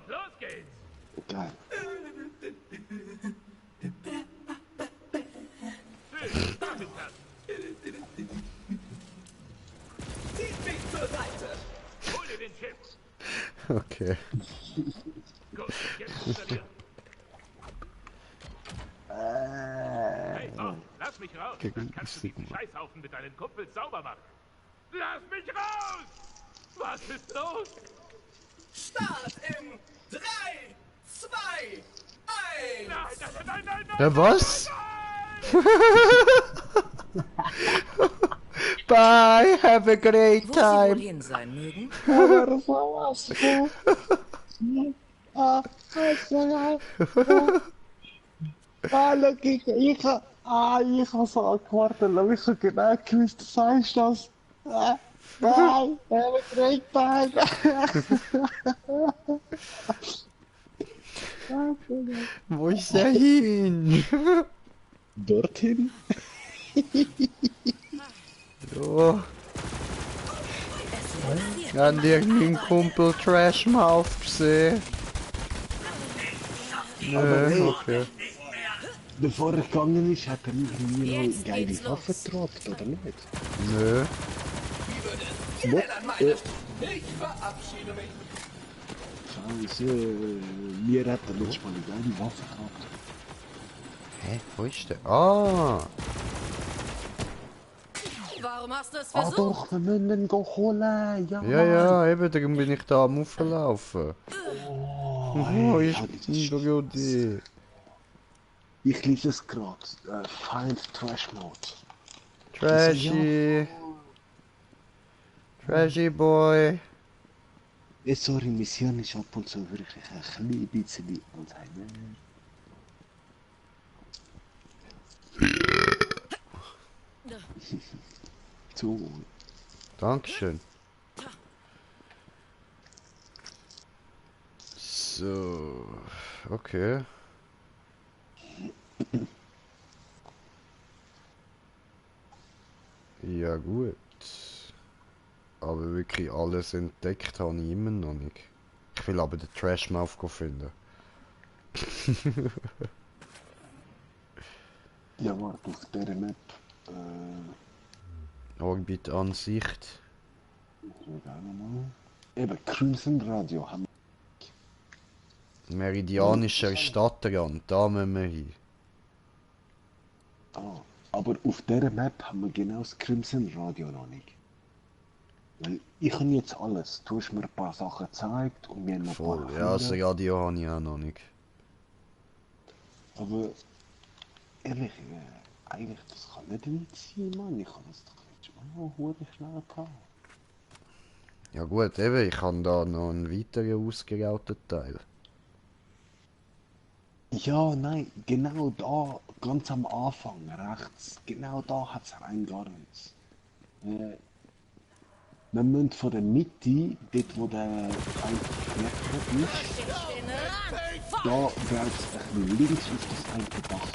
los geht's. Geil. Zieht mich zur Seite. Hol dir den Chip. Okay. Gut, jetzt installieren. Hey, oh, lass mich raus. Dann kannst du diesen Scheißhaufen mit deinen Kumpels sauber machen. Lass mich raus! Was ist los? Start in 3, 2, 1. Nein. Ja, was? Bye, have a great Wo sie wohl time. hin sein mögen? Ich habe so gewartet, aber ich habe genau gewusst, du sagst das. Nein, have a great time. Wo ist er hin? Dorthin? Ja. Haben die meinen Kumpel Trashmouth gesehen? Nee, okay. Bevor er gegangen ist, hat er mir noch geile Waffen getragen, oder nicht? Nö. Ich verabschiede mich. Scheiße, mir hat er letztes Mal eine geile Waffe gehabt. Hä, wo ist der? Ah! Warum hast du es Ah versucht? doch, wir müssen ihn holen, ja. Ja, eben, darum bin ich da am Auflaufen. Wo ist ja, denn der Jodi? Ich lese es gerade. Find Trash Mode. Trashy. Trashy Boy. Sorry, Mission ist ab und zu wirklich ein klein bisschen Alzheimer. So. Dankeschön. So, okay. Ja gut. Aber wirklich alles entdeckt habe ich immer noch nicht. Ich will aber den Trashmouth finden. Ja, warte, auf dieser Map. Orbitansicht. Eben, Crimson Radio haben Meridianischer Stadtrand, da müssen wir hin. Ah, aber auf dieser Map haben wir genau das Crimson Radio noch nicht. Weil ich habe jetzt alles. Du hast mir ein paar Sachen gezeigt und mir noch Voll, ein paar ja, das Kinder. Radio habe ich auch noch nicht. Aber ehrlich, eigentlich das kann nicht weit sein, Mann. Ich habe das doch letztes Mal noch verdammt schnell gehabt. Ja gut, eben, ich habe da noch einen weiteren ausgerauten Teil. Ja, nein, genau da, ganz am Anfang, rechts, genau da hat es rein gar nichts. Wir müssen von der Mitte, dort wo der eingeklettert ist, da braucht es ein bisschen links auf das eine Dach.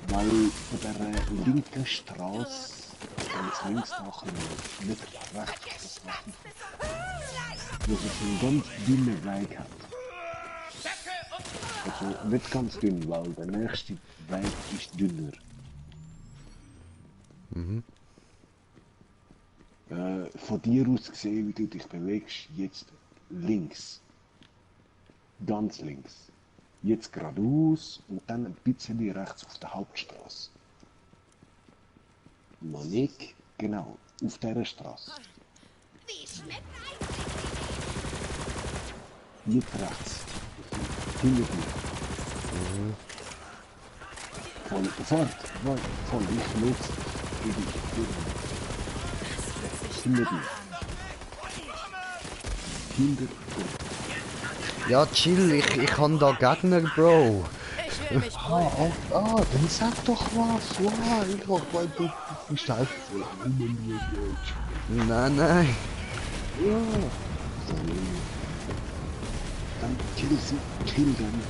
Weil von der linken Straße, ganz links nach nicht rechts auf das Dach. Wo es einen ganz dünnen Weg hat. Also nicht ganz dünn, weil der nächste Weg ist dünner. Mhm. Von dir aus gesehen, wie du dich bewegst, jetzt links. Ganz links. Jetzt geradeaus und dann ein bisschen rechts auf der Hauptstraße. Noch nicht, genau, auf dieser Straße. Jetzt rechts. Hinter mir. Von ich nutze hinter dir. Hinter dir. Ja, chill, ich kann da Gegner, Bro. Ich will mich beruhigen. Dann sag doch was. Wow, ich hab mal du bist einfach voll Nein, nein. Ja. Dann kill sie, kill dann.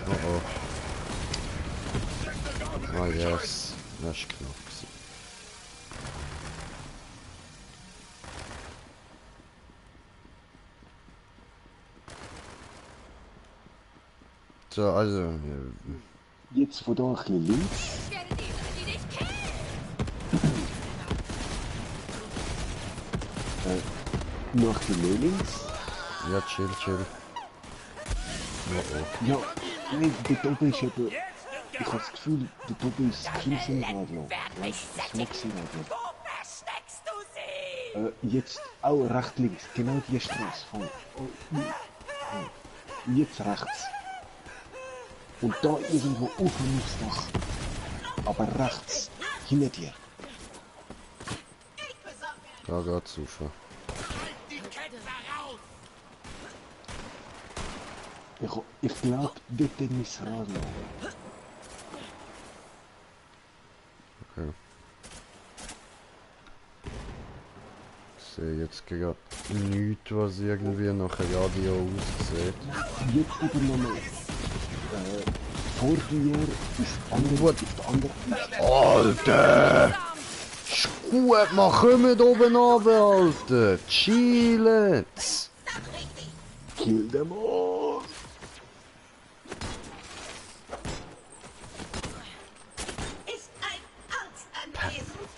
Oh oh. Ah yes, das ist knapp gewesen. So, also... Jetzt von da ein bisschen links. Ich werde die, die dich killen. Noch ein bisschen links. Ja, chill, chill. Oh oh. Ja, nein, dort oben ist eben... Ich habe das Gefühl, dort oben ist das Crimson Radio. Das Moxie Radio. Wo versteckst du sie? Jetzt auch rechts links, genau die Straße. Voll. Jetzt rechts. Und da irgendwo oben aufs Dach. Aber rechts, hinter dir. Da geht's rauf. Ich glaube, dort ist mein Radio. Okay. sehe jetzt gerade nichts, was irgendwie nach Radio aussieht. Jetzt aber nochmal. Vor dir ist andere auf der anderen. Alter! Ist gut, man kommt oben runter, Alter! Chillen! Kill them all! Ist ein Arzt anwesend?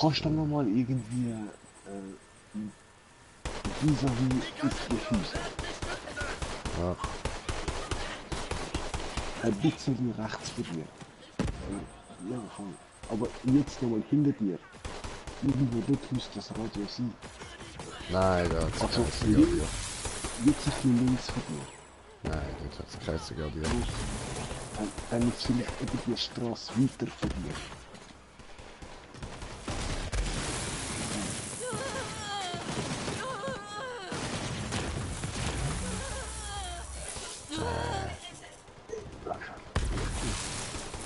Kannst du noch mal irgendwie vis-à-vis auf die Füße? Ja. Ein bisschen rechts von dir. Ja, voll. Aber jetzt noch mal hinter dir. Irgendwo dort müsste das Radio sein. Nein, da hat es Also, kein Radio. jetzt ist nur links von dir. Nein, dort hat es kein Radio. Dann ist vielleicht über die Straße weiter von dir.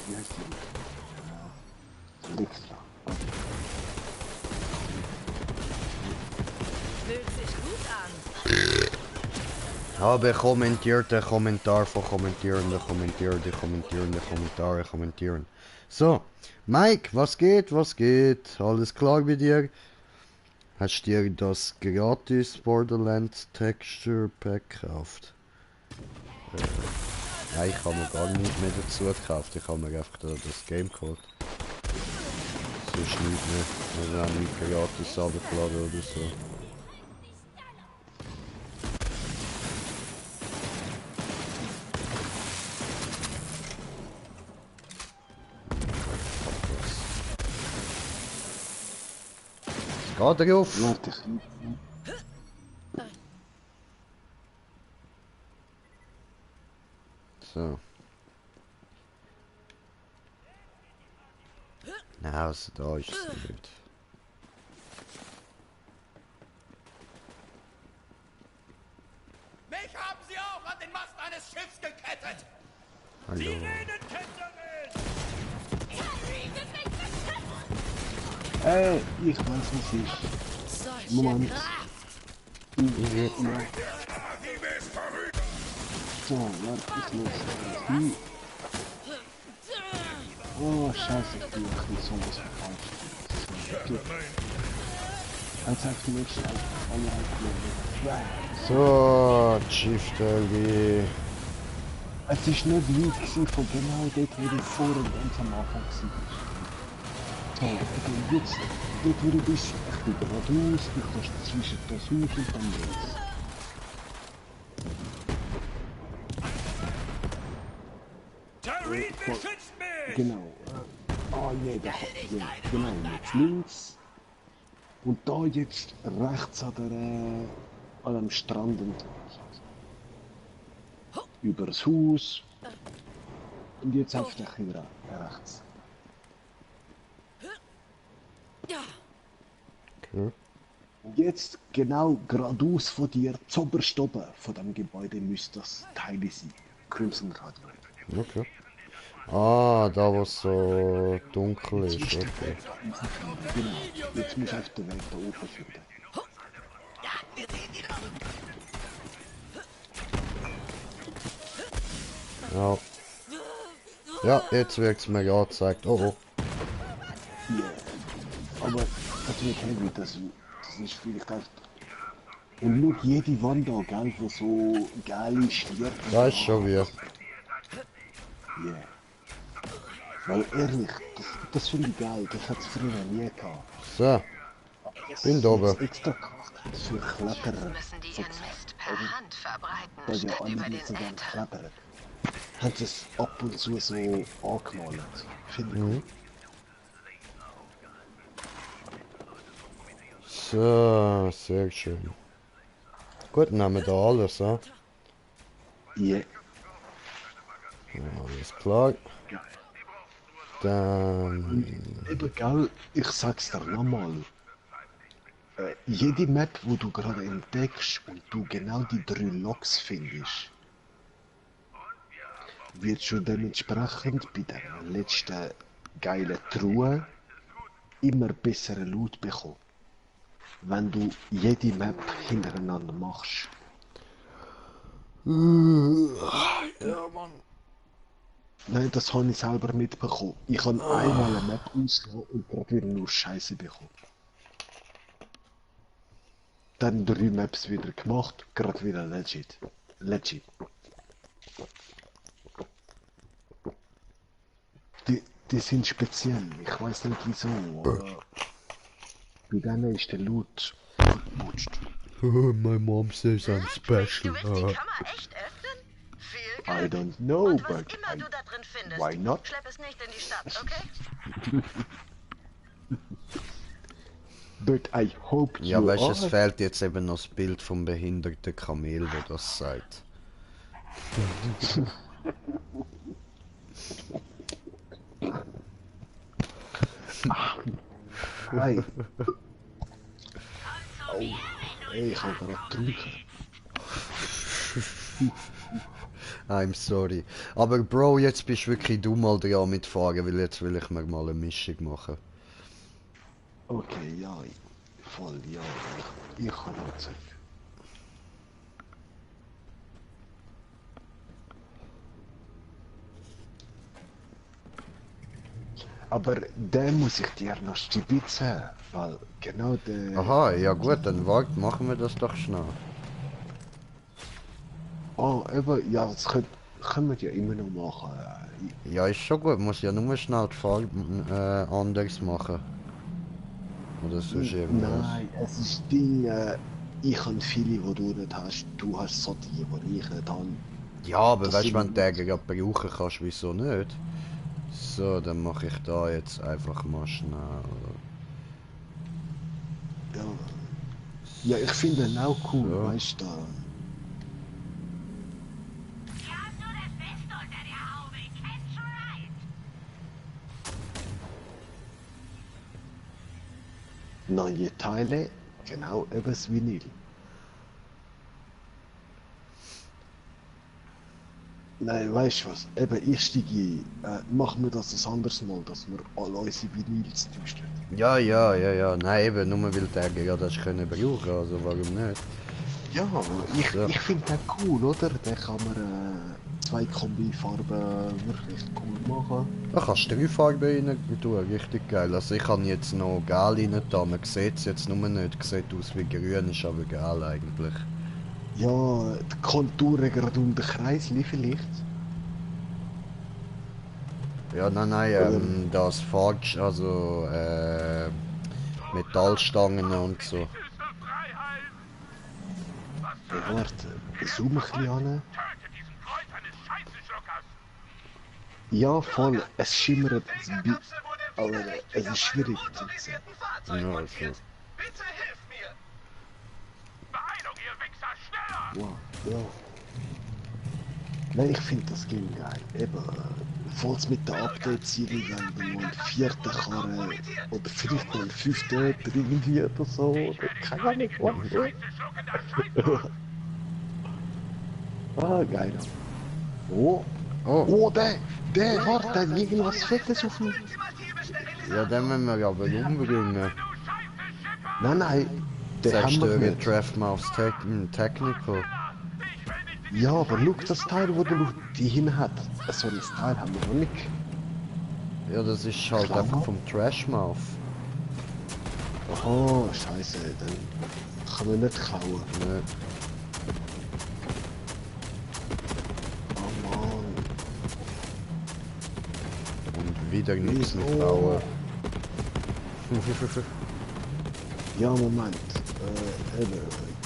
Wie heißt die? Extra. Fühlt sich gut an. Habe kommentiert, der Kommentar von Kommentierende, kommentierte, kommentierende, Kommentare, kommentieren. So, Mike, was geht, was geht? Alles klar bei dir? Hast du dir das gratis Borderlands Texture Pack gekauft? Nein, ich habe mir gar nicht mehr dazu gekauft. Ich habe mir einfach das Game Code. Sonst nicht mehr. Wir haben nicht gratis runtergeladen oder so. Geht drauf! Warte, So. Na, also da ist es nicht. Mich haben sie auch an den Mast eines Schiffs gekettet! Hallo. ich weiß was ist. Moment. So, warte, ich los. Oh, scheiße, ich bin noch nicht sowas verkauft. Als sagt die Menschen einfach alle halten. So, Chief Delby. Es ist nicht weit gewesen von genau dort, wo du vorher ganz am Anfang warst. So, und jetzt, dort wo du bist, ich bin geradeaus, du kannst zwischen das Haus und dann links. Genau. Oh je, da genau, jetzt links. Und da jetzt rechts an dem Strand entlang. Über das Haus. Und jetzt einfach wieder rechts. Okay. Und jetzt genau geradeaus von dir, zoberst oben von dem Gebäude müsste das Teil sein. Crimson Radio. Okay. Ah, da wo es so dunkel ist, okay. Genau, jetzt muss ich auf den Weg da oben finden. Ja. Ja, jetzt wird es mir angezeigt. Oh oh. Yeah. Aber das wird heavy, das ist vielleicht echt... Und schau jede Wand an, gell, wo so geile Stiere... Das ist schon wieder. Yeah. Weil ehrlich, das finde ich geil, das hat es früher nie gehabt. So. Bin da oben. Extra gemacht für Kletterer. Müssen die ihren Mist per Hand verbreiten, Weil ja statt alle über den nicht so gerne Äther. klettern. Haben sie es ab und zu so angemalt. Finde ich gut. So, sehr schön. Gut, dann haben wir da alles, ja? Yeah. Ja, alles klar. Dann... Eben, gell, ich sag's dir nochmal. Jede Map, wo du gerade entdeckst und du genau die 3 Loks findest, wird schon dementsprechend bei der letzten geilen Truhe immer besseren Loot bekommen, wenn du jede Map hintereinander machst. Ja, Mann. Nein, das habe ich selber mitbekommen. Ich habe einmal eine Map ausgelassen und gerade wieder nur Scheiße bekommen. Dann 3 Maps wieder gemacht, gerade wieder legit. Legit. Die sind speziell, ich weiß nicht wieso, aber bei denen ist der Loot abgerutscht. My mom says I'm special. Du willst die Kammer echt öffnen? Viel I Glück. don't know, Und was but immer du da drin findest, why not? schlepp es nicht in die Stadt, okay? But I hope Ja, you weißt du, es are. fehlt jetzt eben noch das Bild vom behinderten Kamel, der das sagt. Hey. Oh, ey, ich habe gerade getrunken. I'm sorry. Aber Bro, jetzt bist wirklich du mal dran mit Fragen, weil jetzt will ich mir mal eine Mischung machen. Okay, ja, voll, ja, ich kann auch sagen. Aber der muss ich dir noch stibitzen, weil genau der... Aha, ja gut, dann wart, machen wir das doch schnell. Oh, eben, ja, das können wir ja immer noch machen. Ja, ist schon gut, muss ja nur schnell die Farbe anders machen. Oder sonst irgendwas. Nein, es ist Ding, ich habe viele, die du nicht hast. Du hast so die ich nicht habe. Ja, aber Das weißt du, sind wenn du den gerade brauchen kannst, wieso nicht? So, dann mache ich da jetzt einfach mal schnell. Ja, ja ich finde ihn auch cool, So. weißt du. Neue Teile, genau, eben das Vinyl. Nein, weißt du was? Eben, ich steige ein. Machen wir das ein anderes Mal, dass wir alle unsere Vinyls tauschen. Ja. Nein, eben, nur weil der gerade das können brauchen, also warum nicht? Ja, ich finde den cool, oder? Den kann man 2 Kombifarben wirklich cool machen. Da kannst du 3 Farben rein tun, richtig geil. Also ich habe jetzt noch gel rein da, man sieht es jetzt nur nicht, sieht aus wie grün, ist aber gel eigentlich. Ja, die Konturen gerade um den Kreis vielleicht. Ja, nein, das Farb, also Metallstangen und so. Ja, warte, zoom ein bisschen an. Ja, voll, es schimmert, aber es ist schwierig zu sehen. Ja, also. Bitte hilf mir! Beeilung, ihr Wichser, schneller! Wow, ja. Nein, ich finde das Game geil. Eben, falls mit der Update-Serie, wenn du mal einen 4. Karre oder vielleicht mal einen 5. irgendwie oder so, oder keine Ahnung, was. Ah, geil. Oh, der, warte, da liegt irgendwas Fettes auf dem... Ja, den müssen wir aber umbringen. Nein, der Sagst haben du wir wegen nicht. Draftmouths Technical? Ja, aber schau, das Teil, wo der die hin hat, so ein Teil haben wir noch nicht. Ja, das ist halt Klar. einfach vom Trashmouth. Oh, scheiße, dann kann man nicht klauen. Ne. Oh Mann. Und wieder nichts mit Wieso? bauen. Ja, Moment. Eben,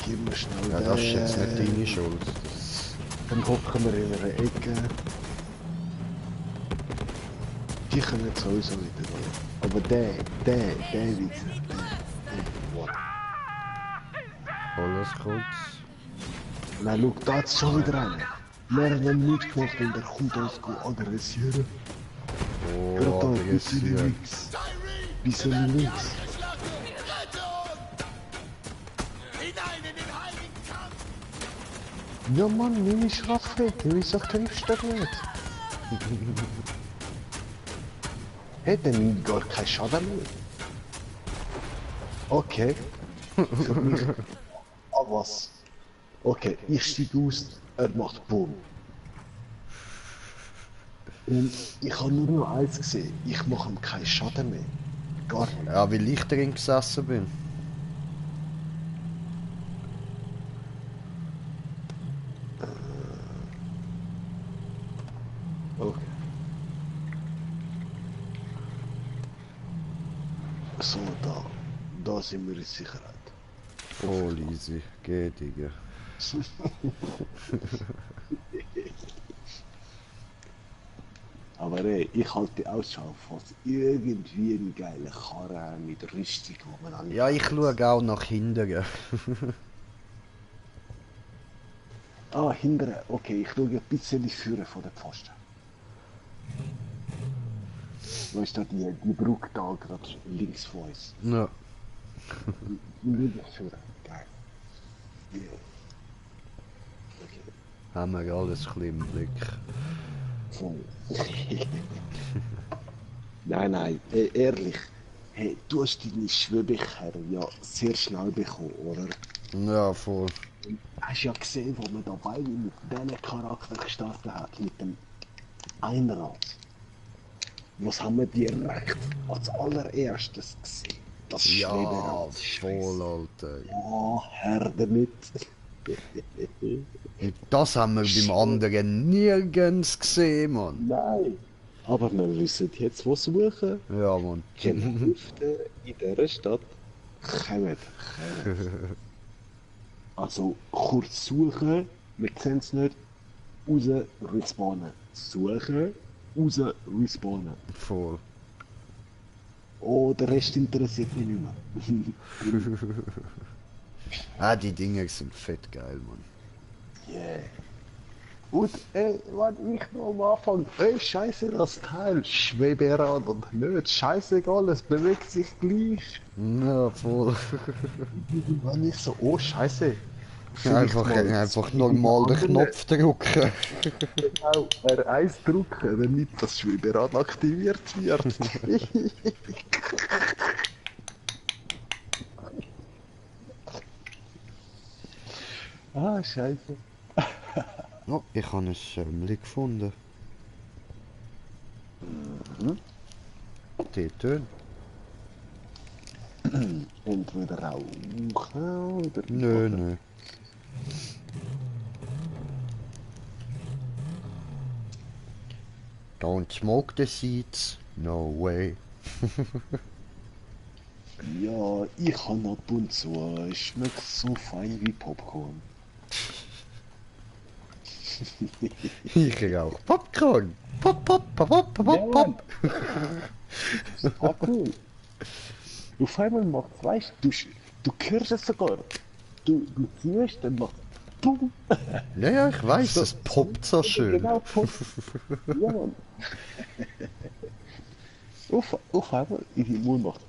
gib mir schnell Ja, das ist jetzt nicht deine Schuld. Dann hocken wir in einer Ecke. Die können jetzt sowieso wieder rein. Aber der wieder. What? Alles kurz. Nein, schau, da hat's schon wieder einen. Wir haben nichts gemacht und der kommt uns aggressieren. Oh, Gerade da, bisschen aggressiert. links. Bisschen links. Hinein in den heiligen Kampf! Ja Mann, nimm ich Waffe. Wieso triffst du das nicht? Hey, dann gar kein Schaden mehr. Okay. Für mich. Ah, was? Okay, ich steige aus, er macht Boom. Und ich habe nur noch eins gesehen, ich mache ihm keinen Schaden mehr. Gar nicht. Ja, weil ich drin gesessen bin. Okay. So, da sind wir in Sicherheit. Voll easy. Geh, Digga. Aber ey, ich halte Ausschau, falls irgendwie eine geile Karre mit Rüstung, wo man an. Ja, ich schaue auch nach hinten. Ah, hinten. Okay, ich schaue ein bisschen führen von der Pfosten. Wo ist da die Brücke da, gerade links vor uns? Ja. Nur führen. Geil. Yeah. Okay. Haben wir alles ein bisschen im Blick. Voll. Nein, ehrlich. Hey, du hast deine Schwebecher ja sehr schnell bekommen, oder? Ja, voll. Hast ja gesehen, wo man dabei mit diesem Charakter gestartet hat, mit dem Einrad. Was haben wir direkt als allererstes gesehen? Das Ja, Schweberad. voll, Alter. Ja, Herr damit. Und das haben wir beim anderen nirgends gesehen, Mann. Nein. Aber wir wissen jetzt, wo suchen. Ja, Mann. Die Hälfte in dieser Stadt kommen. Also kurz suchen, wir sehen es nicht, raus respawnen. Suchen, raus respawnen. Voll. Oh, der Rest interessiert mich nicht mehr. Ah, die Dinger sind fett geil, Mann. Yeah. Und was ich noch am Anfang, scheiße, das Teil, Schweberad und nicht, scheißegal, es bewegt sich gleich. Ja, voll. Wenn ich so, oh scheiße. Einfach normal den Knopf drücken. Genau, R1 drücken, damit das Schweberad aktiviert wird. Ah, scheiße. Oh, ich habe ein Schirmli gefunden. Die Töne. Entweder rauchen oder... Nö. Don't smoke the seeds. No way. Ja, ich kann ab und zu. Es schmeckt so fein wie Popcorn. Ich auch. Popcorn. Pop, pop, pop, pop, pop, pop. Ah, cool. Auf einmal macht es, weißt du, du hörst es sogar. Du ziehst, dann macht es BUM. Ja, ich weiß, So- es poppt so schön. Genau, Pop. Ja, Mann. Auf einmal in den Mund macht.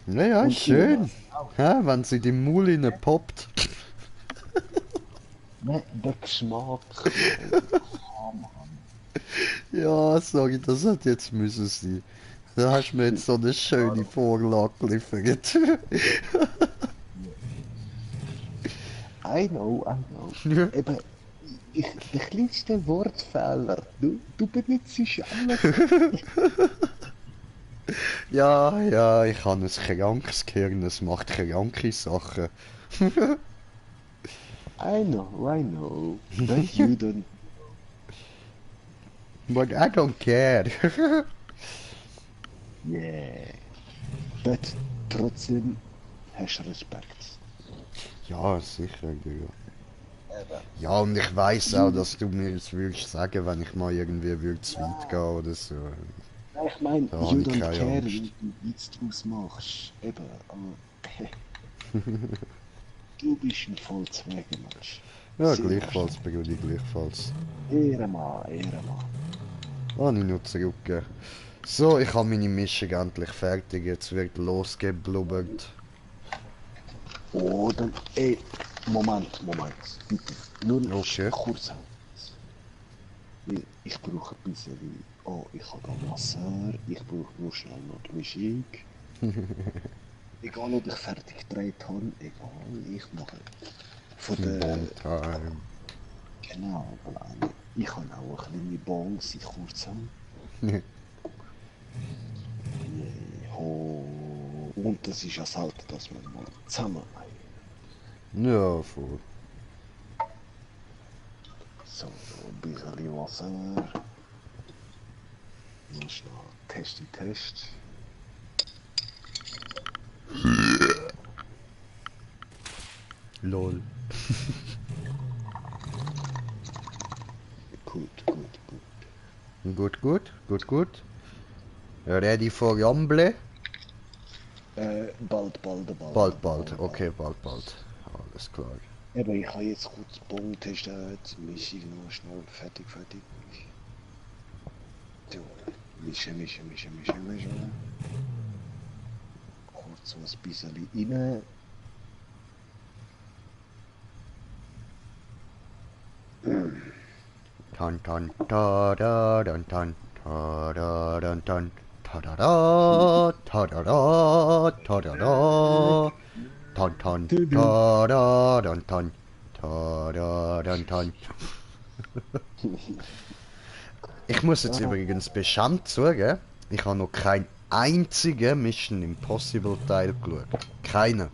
Ja, Und schön. Ja, wenn sie die Maul rein poppt. Ne, der Geschmack. Ja, sorry, das hat jetzt müssen sein. Da hast du mir jetzt so eine schöne Vorlage geliefert. I know. Eben, der kleinste Wortfehler. Du benutzt alles. Ja, ich habe ein krankes Gehirn, es macht kranke Sachen. I know. But you don't. But I don't care. Yeah. But trotzdem hast du Respekt. Ja, sicher, ja. Ja, und ich weiß auch, dass du mir es würdest sagen, wenn ich mal irgendwie würde zu weit gehen oder so. Ich meine, Da you hab ich don't keine care, Angst. wie du Witz draus machst. Eben, aber... du bist ein Volkswagen-Mensch. Ja, Sehr gleichfalls, Brudi, gleichfalls. Ehrenmann. Habe ich nur zurückgegeben. So, ich habe meine Mischung endlich fertig, jetzt wird losgeblubbert. Oh, dann... Ey, Moment. Bitte. Nur Okay. kurz. Ich brauche ein bisschen... Oh, ich habe da Wasser. Ich brauche nur schnell noch die Mischung. egal ob ich fertig gedreht habe, egal, ich mache von der... Time. Genau, alleine. Ich habe auch ein bisschen Bongs in kurzem. Und das ist ja selten, dass wir mal zusammen haben. Ja, voll. So, ein bisschen Wasser. Noch schnell Test. Lol. Gut. Ready for Jamble? Bald. Bald. Okay, bald. Alles klar. Aber ich habe jetzt kurz Bon testet, Mischung noch schnell fertig. So, mischen. Kurz so ein bisschen rein. Tan ta da dan tan ta da dan tan ta da da ta da da ta da da tan ta da dan tan ta da dan tan. Ich muss jetzt übrigens beschämt sagen, ich habe noch keinen einzigen Mission Impossible Teil geschaut. Keiner.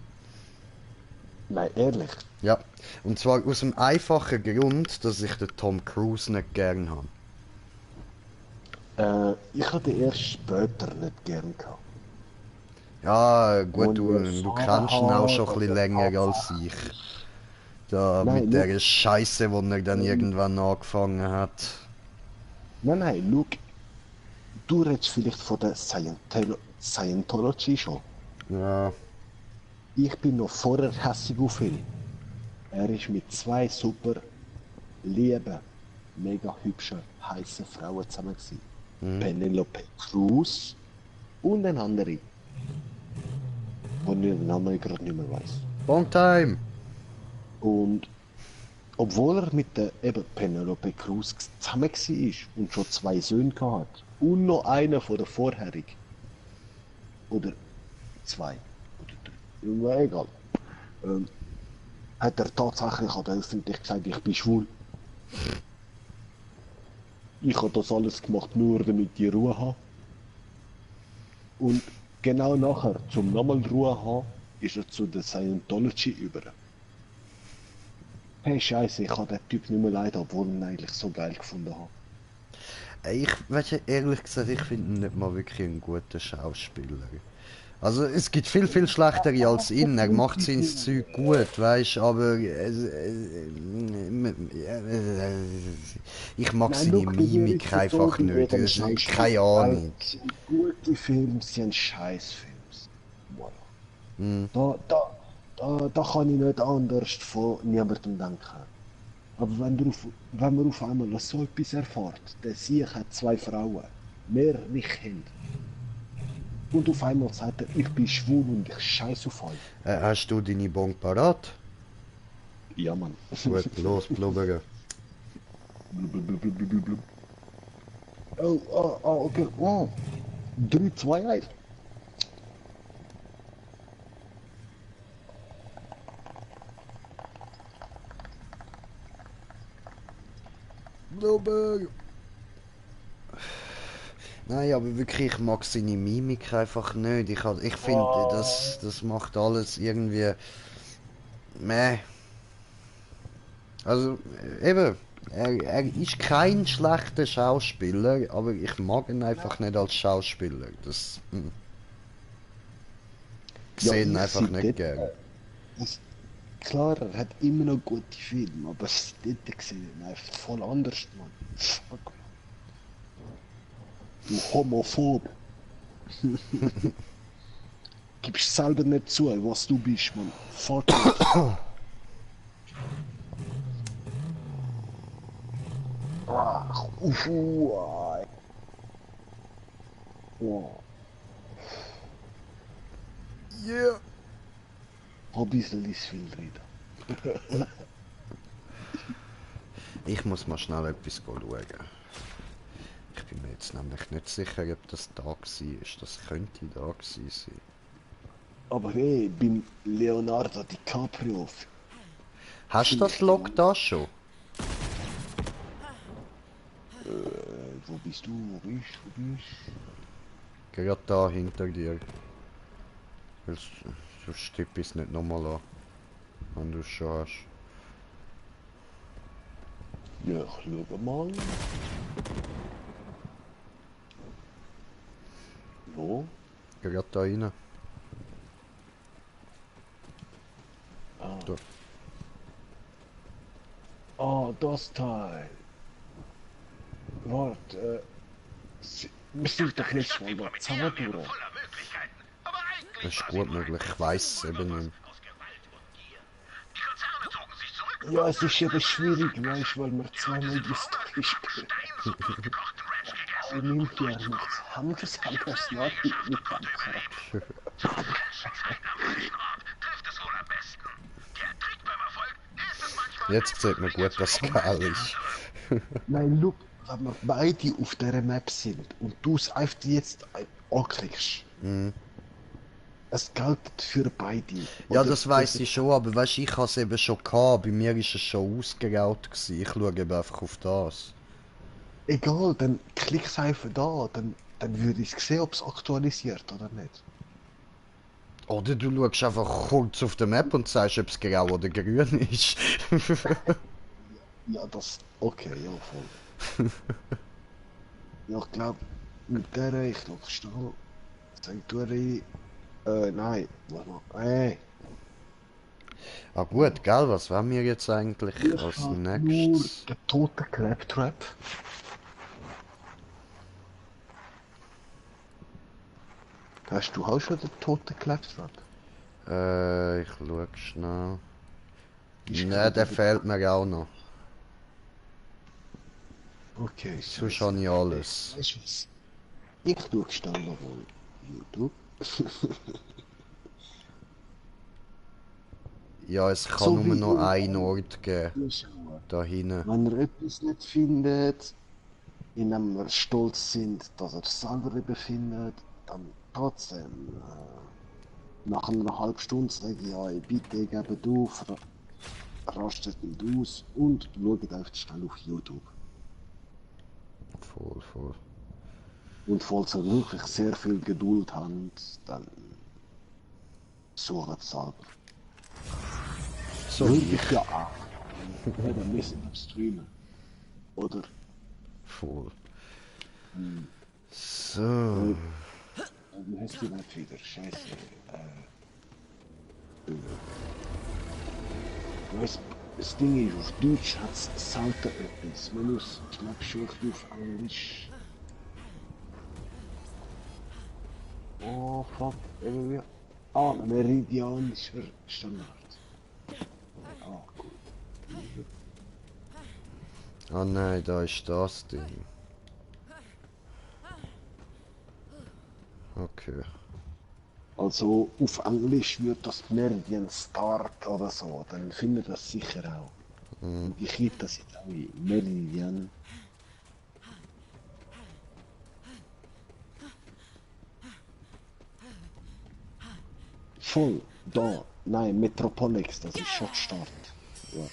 Nein, ehrlich? Ja, und zwar aus dem einfachen Grund, dass ich den Tom Cruise nicht gern habe. Ich hatte den erst später nicht gern gehabt. Ja, gut, du kennst ihn auch schon ein bisschen länger als ich. Da mit der Scheiße, wo er dann irgendwann angefangen hat. Nein, schau. Du redest vielleicht von der Scientology schon. Ja. Ich bin noch vorher hässig auf ihn. Er ist mit 2 super lieben, mega hübschen, heißen Frauen zusammen gewesen. Penelope Cruz und eine andere, wo ich den Namen gerade nicht mehr weiss. Long time! Und obwohl er mit der Penelope Cruz zusammen war und schon 2 Söhne hatte und noch einen von der vorherigen, oder 2 oder 3, egal, hat er tatsächlich an der Öffentlichkeit gesagt, ich bin schwul. Ich habe das alles gemacht, nur damit ich Ruhe habe. Und genau nachher, zum nochmal Ruhe haben, ist er zu der Scientology über. Hey Scheiße, ich habe den Typ nicht mehr leid, obwohl ich ihn eigentlich so geil gefunden habe. Weißt du, ehrlich gesagt, ich finde ihn nicht mal wirklich einen guten Schauspieler. Also es gibt viel schlechtere als ihn, er macht sein Zeug gut, weißt, aber ich mag seine Mimik einfach nicht, keine Ahnung. Gute Filme sind Scheißfilms. Da kann ich nicht anders von niemandem denken. Aber wenn man auf einmal so etwas erfährt, der Sieg hat 2 Frauen, mehrere Kinder. Und auf einmal sagt er, ich bin schwul und ich scheiß auf euch. Hast du deine Bon parat? Ja, Mann. Gut, los, blubbern. Okay. 3, 2, 1. Blubbern. Nein, aber wirklich, ich mag seine Mimik einfach nicht. Ich finde, das macht alles irgendwie... Meh. Also, eben, er ist kein schlechter Schauspieler, aber ich mag ihn einfach nicht als Schauspieler. Das... Ich sehe ihn einfach nicht gern. Klar, er hat immer noch gute Filme, aber das dort gesehen einfach voll anders, Mann. Fuck. Du Homophob. Gibst selber nicht zu, was du bist, Mann. Fuck. Yeah. Hobbys ist viel reden. Ich muss mal schnell etwas schauen. Ich bin mir jetzt nämlich nicht sicher, ob das da war. Das könnte da gewesen sein. Aber hey, beim Leonardo DiCaprio. Hast du das Log da schon? Wo bist du? Wo bist du? Gerade da hinter dir. Sonst tippe ich es nicht nochmal an. Wenn du es schon hast. Ja, ich schau mal. Wo? Gerade da rein. Ah. Da. Ah, das Teil. Warte, wir sind doch letztes Mal da zusammen durch. Das ist gut möglich, ich weiss es eben nicht. Ja, es ist eben schwierig, weißt du, weil wir zweimal die Story spielen. Er nimmt ja nichts. Haben wir es noch mit dem Charakter? Jetzt sieht man gut, dass es geil ist. Nein, look, wenn wir beide auf dieser Map sind und du es einfach jetzt anklickst. Es gilt für beide. Ja, das weiss ich schon, aber weißt, ich habe es eben schon gehabt. Bei mir ist es schon ausgeraut gewesen. Ich schaue eben einfach auf das. Egal, dann klick's einfach da, dann würde ich sehen, ob es aktualisiert oder nicht. Oder du schaust einfach kurz auf der Map und sagst, ob es grau oder grün ist. Ja, das... Okay, ja, voll. Ja, ich glaube, mit der ich glaube schnell... Sag du rein... nein, warte mal. Ah gut, gell, was wollen wir jetzt eigentlich als nächstes? Der tote Claptrap. Hast du auch schon den toten Claptrap? Ich schau schnell. Nein, der fehlt mir auch noch. Okay. Sonst habe ich alles. Weißt du was? Ich tue schnell noch mal YouTube. Ja, es kann So nur wie noch du- einen Ort geben. Da hinten. Wenn ihr etwas nicht findet, in dem wir stolz sind, dass ihr es selber eben findet, dann trotzdem nach einer halben Stunde sage ich euch, bitte gebt auf, rastet nicht aus und schaut einfach schnell auf YouTube. Voll. Und falls ihr wirklich sehr viel Geduld habt, dann sucht es selber. So Würde wie ich ja auch. Oder müssen wir streamen. Oder? Voll. So. Wie heißt die nicht wieder? Scheiße. Weißt, das Ding ist, auf Deutsch hat es selten etwas. Man muss, ich glaube schon auf Englisch. Oh fuck, irgendwie. Ah, meridianischer Standard. Ah, gut. Ah nein, da ist das Ding. Okay. Also auf Englisch wird das Meridian Start oder so, dann findet das sicher auch. Und ich kriege das jetzt auch in Meridian. Voll, da, nein, Metropolis, das ist schon Start. Ja.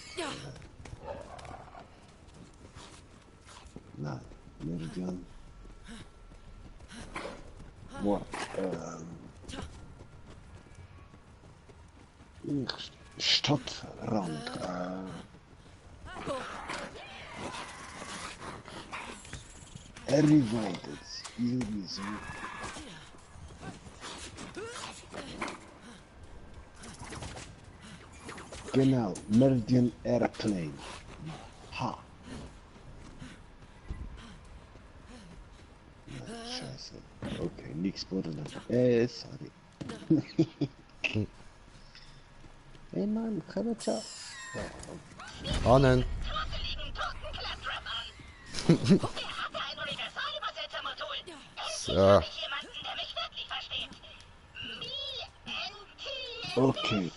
Nein, Meridian. Warte, Stadtrand. Elevated. Irgendwie so. Genau, Meridian Airplane. Ha. Na, scheiße. Okay, nix Boden. Sorry. Hey Mann, komm schon. Ahnen. So. Okay.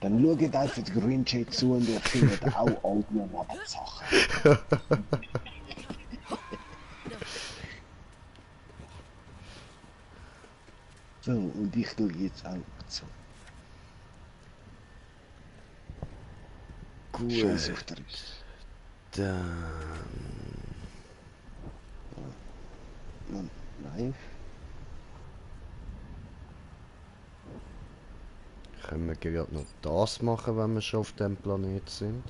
Dann schaut einfach die Green Jade zu und ihr findet auch all die Nebensachen. So, und ich tue jetzt auch so. Gut. Scheiß auf der Riss. Dann... Nein. Können wir gerade noch das machen, wenn wir schon auf dem Planet sind?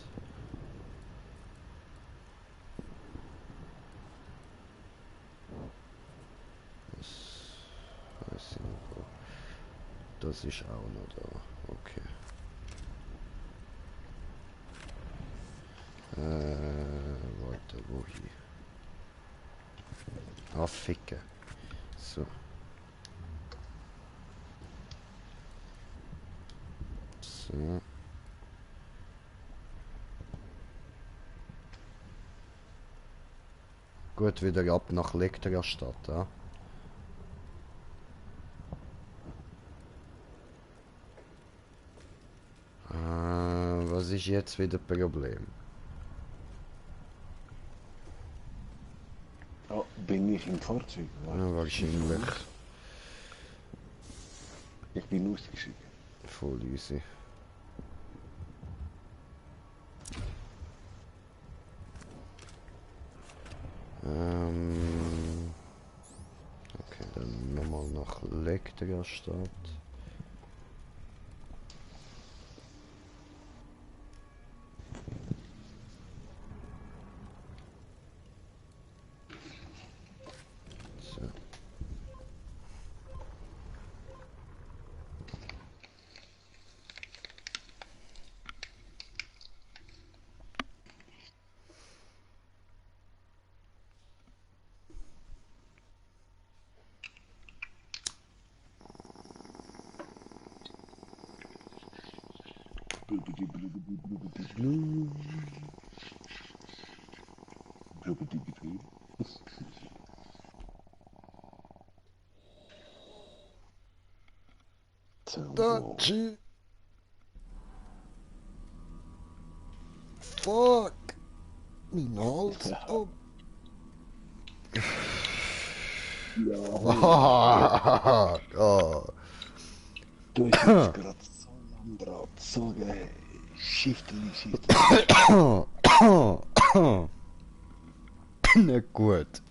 Das weiß ich nicht. Wo. Das ist auch noch da. Okay. Warte, wohin? Ah, ficken. So. So. Gut, wieder ab nach Lektra-Stadt, ja? Was ist jetzt wieder Problem? Oh, bin ich im Fahrzeug? Ja, wahrscheinlich. Ich bin ausgeschieden. Voll easy. Okay, dann nochmal nach Lektra-Stadt. Dodgy. Fuck. Mein Hals. Ja. Oh. Ja. Oh. Du bist jetzt gerade so am Draht. So geil. Schichteli. Nicht gut.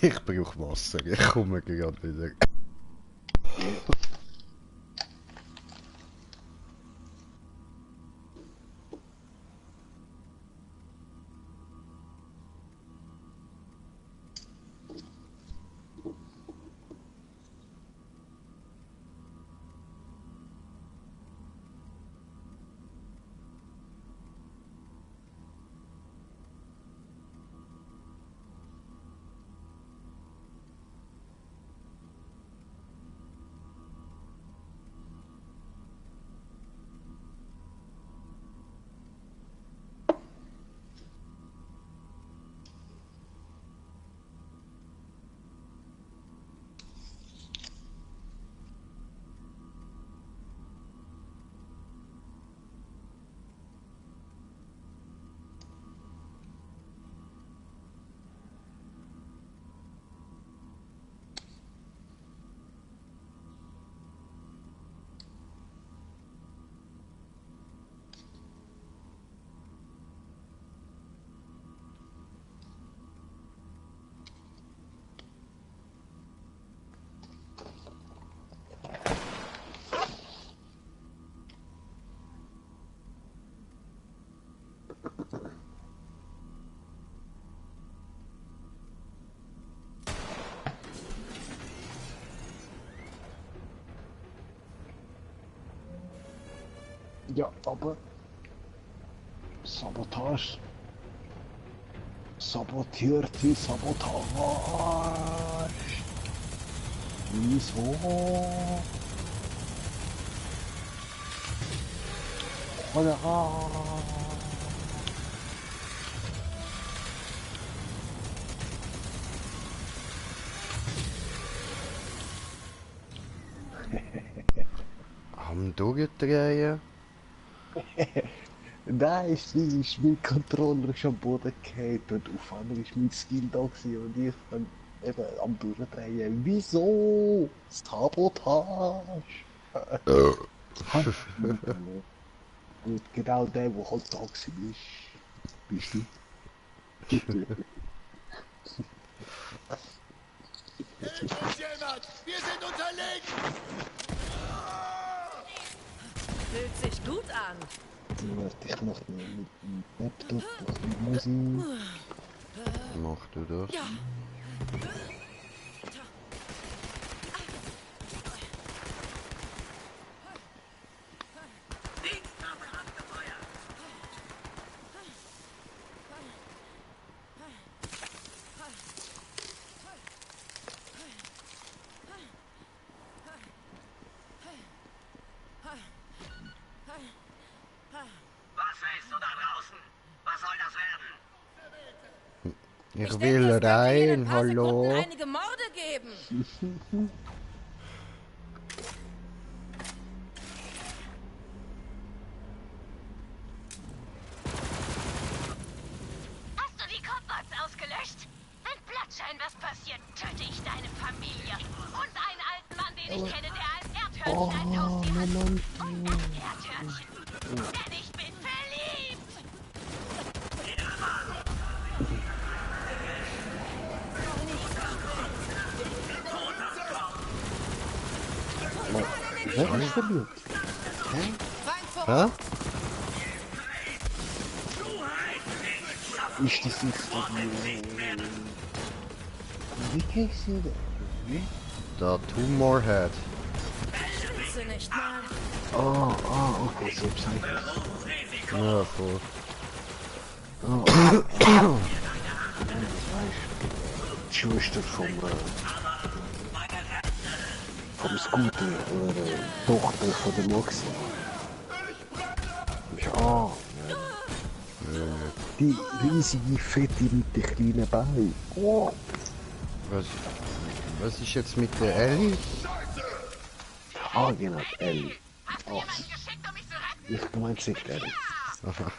Ich brauche Wasser. Ich komme gerade wieder. Ja, aber Sabotage. Sabotierte Sabotage. Wieso? Oder? Am durchdrehen? Nein, ist mein Controller schon am Boden gefallen und auf einmal ist mein Skill da gewesen und ich kann eben am Durchdrehen. Wieso? Sabotage! Und genau der, der halt da war, bist du. Hilf uns jemand! Wir sind unterlegen! Fühlt sich gut an. Warte, ich mach mal mit dem Laptop ein bisschen Musik. Mach du das? Ja. Was willst du da draußen? Was soll das werden? Ich will rein, hallo. Einige Morde geben. Hast du die Copbots ausgelöscht? Wenn Bloodshine was passiert, töte ich deine Familie. Und einen alten Mann, den ich kenne, der als Erdhörnchen ein Haustier hat. Und das Erdhörnchen. Denn ich bin verliebt. Wer ist verliebt? Hä? Ist das jetzt wie heißt sie denn? Wie? Der Tumor Head. Schütze nicht mal. Okay, so bezeichnet. Ja, voll. Die Schwester vom Scooter oder der Tochter von der Moxie. Ja. Die riesige Fette mit den kleinen Beinen. Oh. Was ist jetzt mit der Ellie? Ah, genau, Ellie. Oh. Ich meinte nicht Ellie. Aha.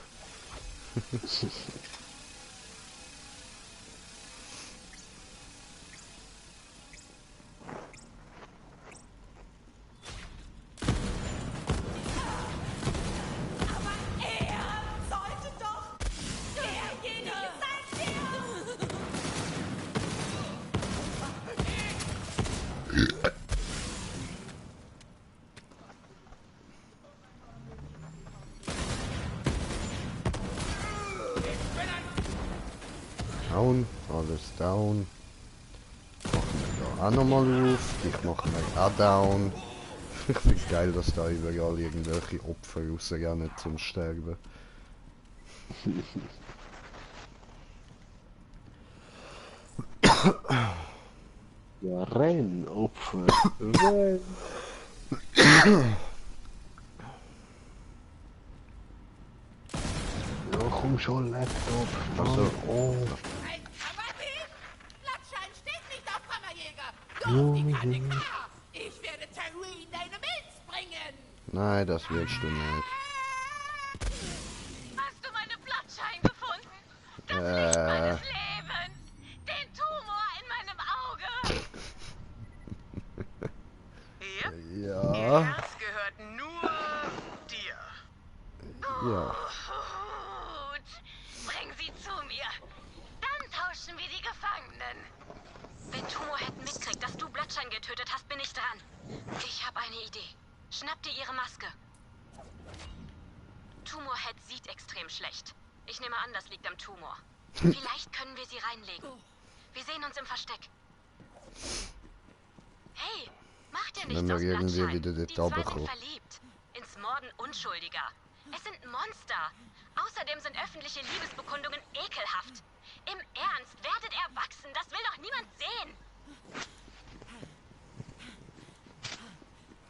Down, alles down. Machen wir da auch nochmal auf. Ich mache mich auch down. Ich finde es geil, dass da überall irgendwelche Opfer rausrennen zum Sterben. Ja, renn, Opfer. Renn. Ja, komm schon, Laptop. Also, oh. Bloodshine steht nicht auf Hammerjäger. Du auf die KDK. Ich werde Terry in deine Milz bringen. Nein, das willst du nicht. Hast du meine Bloodshine gefunden? Das Licht meines Lebens. Den Tumor in meinem Auge. Ja. Das gehört nur dir. Ja. Gut. Bring sie zu mir. Dann tauschen wir die Gefangenen. Wenn Tumorhead mitkriegt, dass du Bloodshine getötet hast, bin ich dran. Ich habe eine Idee. Schnapp dir ihre Maske. Tumorhead sieht extrem schlecht. Ich nehme an, das liegt am Tumor. Vielleicht können wir sie reinlegen. Wir sehen uns im Versteck. Hey, mach dir nichts Wenn wir aus irgendwie Bloodshine. wieder dort Die zwei sind runterkommen. verliebt. Ins Morden Unschuldiger. Es sind Monster. Außerdem sind öffentliche Liebesbekundungen ekelhaft. Im Ernst, werdet erwachsen. Das will doch niemand sehen.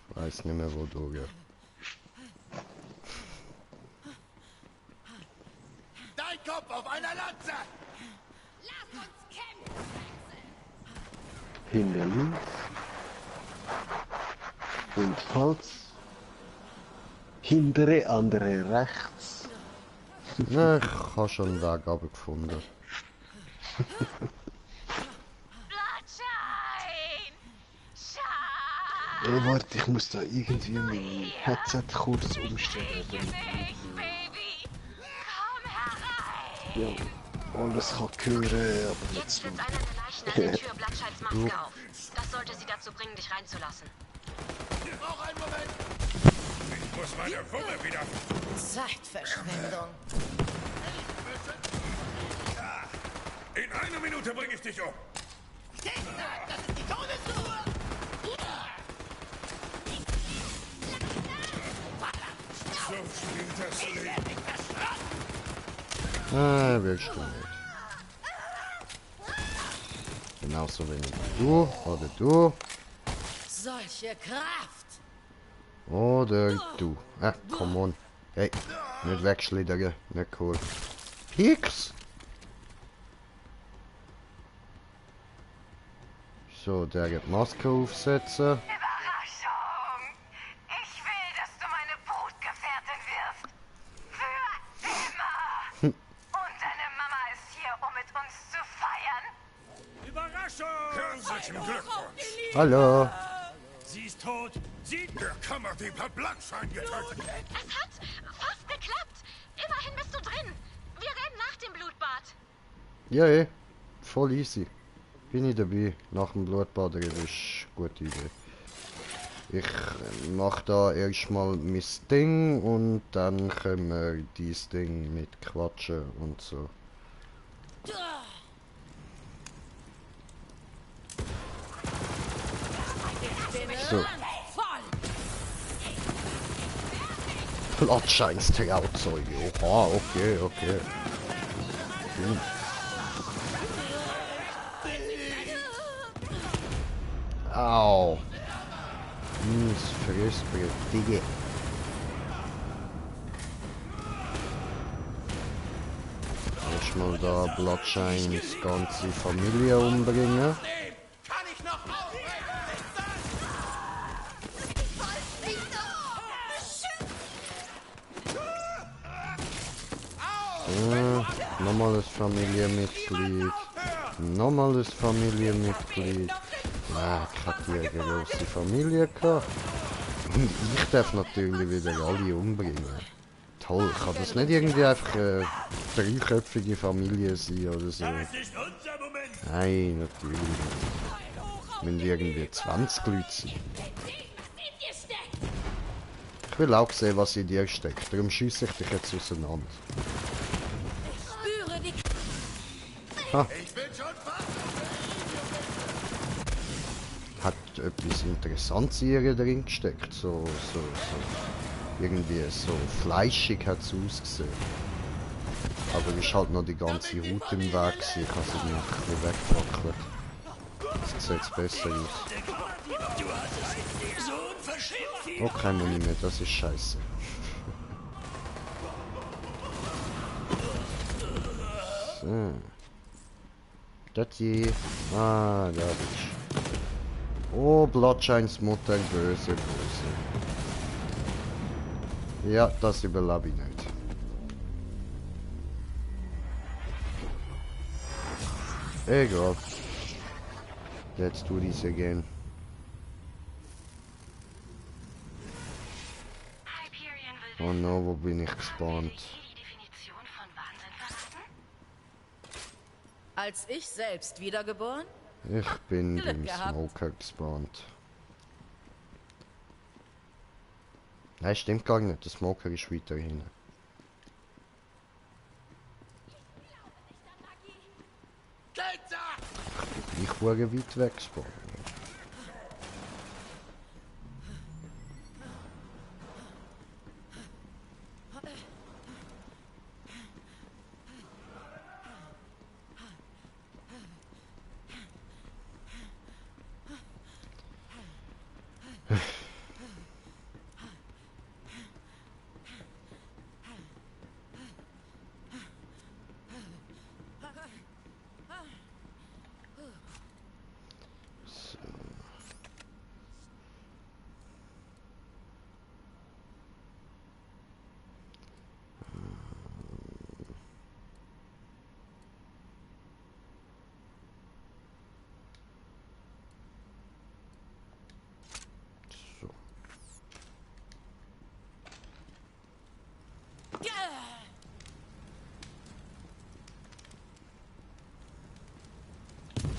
Weiß nicht mehr, wo du gehst. Dein Kopf auf einer Lanze! Lass uns kämpfen. Hinter links. Und falls. Hintere, andere rechts. Na, ich habe schon einen Weg runtergefunden. Bloodshine! Warte, ich muss da irgendwie mein Headset kurz umstellen. Ja, alles kann hören, aber nicht Jetzt so. setzt einer der Leichen an der Tür Bloodshines Maske auf. Das sollte sie dazu bringen, dich reinzulassen. Noch einen Moment. Ich muss meine Wumme wieder... Zeitverschwendung. In einer Minute bringe ich dich um. Das ist die Todesruhe. So spielt das Leben. Ah, willst du nicht. Genauso wenig wie du oder du Solche Kraft. oder du. Ah, come on. Hey, nicht wegschlittern, nicht cool. Hicks! So, der geht Maske aufsetzen. Überraschung! Ich will, dass du meine Brutgefährtin wirst. Für immer! Und deine Mama ist hier, um mit uns zu feiern. Überraschung! Herzlichen Glückwunsch! Hallo. Sie ist tot. Sie... Der Kammerdieb hat Bloodshine getötet. Es hat fast geklappt. Immerhin bist du drin. Wir rennen nach dem Blutbad. Ja, eh. Voll easy. Bin ich dabei. Nach dem Blutbad ist eine gute Idee. Ich mach da erstmal mein Ding und dann können wir dieses Ding mit quatschen und so. So. Bloodshines Trauzeuge. Oha, okay, okay. Au. Das Fröstbrett, Digga. Erstmal da Bloodshines ganze Familie umbringen. Kann ich noch Normales Familienmitglied. Normales Familienmitglied. Ah, ich hatte hier eine grosse Familie gehabt. Und ich darf natürlich wieder alle umbringen. Toll, kann das nicht irgendwie einfach eine dreiköpfige Familie sein oder so? Nein, natürlich nicht. Müssen irgendwie 20 Leute sein. Ich will auch sehen, was in dir steckt. Darum schiesse ich dich jetzt auseinander. Ha. Hat etwas Interessantes in ihr drin gesteckt. So. Irgendwie so fleischig hat es ausgesehen. Aber ist halt noch die ganze Haut im Weg gewesen. Ich habe sie mir ein bisschen weggefackelt. Jetzt sieht es besser aus. Okay, muss ich mehr, das ist scheiße. So. Das hier. Ah, da bist du. Oh, Bloodshines Mutter, böse, böse. Ja, das überlebe ich nicht. Egal. Let's do this again. Oh no, wo bin ich gespawnt? Als ich selbst wiedergeboren? Ich bin Glück im gehabt. Smoker gespawnt. Nein, stimmt gar nicht. Der Smoker ist weiter hinten. Ich wurde weit weg gespawnt.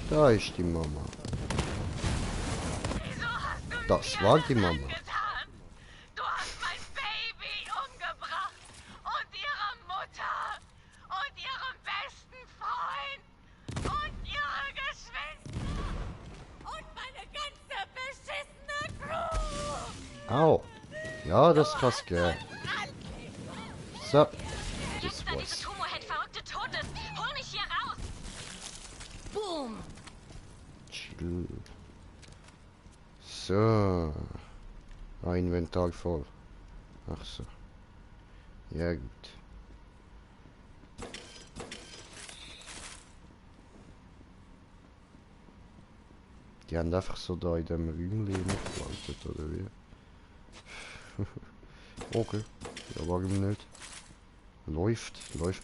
Da ist die Mama. Das war die Mama. Du hast mein Baby umgebracht und ihre Mutter und ihren besten Freund und ihre Geschwister und meine ganze beschissene Crew. Au. Ja, das kann's gehen. So. Das Da diese war's. Tumorhead-Verrückte tot ist, hol mich hier raus! Boom! Chill. So. Inventar voll. Ach so. Ja, gut. Die haben einfach so da in dem Räumchen geplantet, oder wie? Okay. Ja, warum nicht? Läuft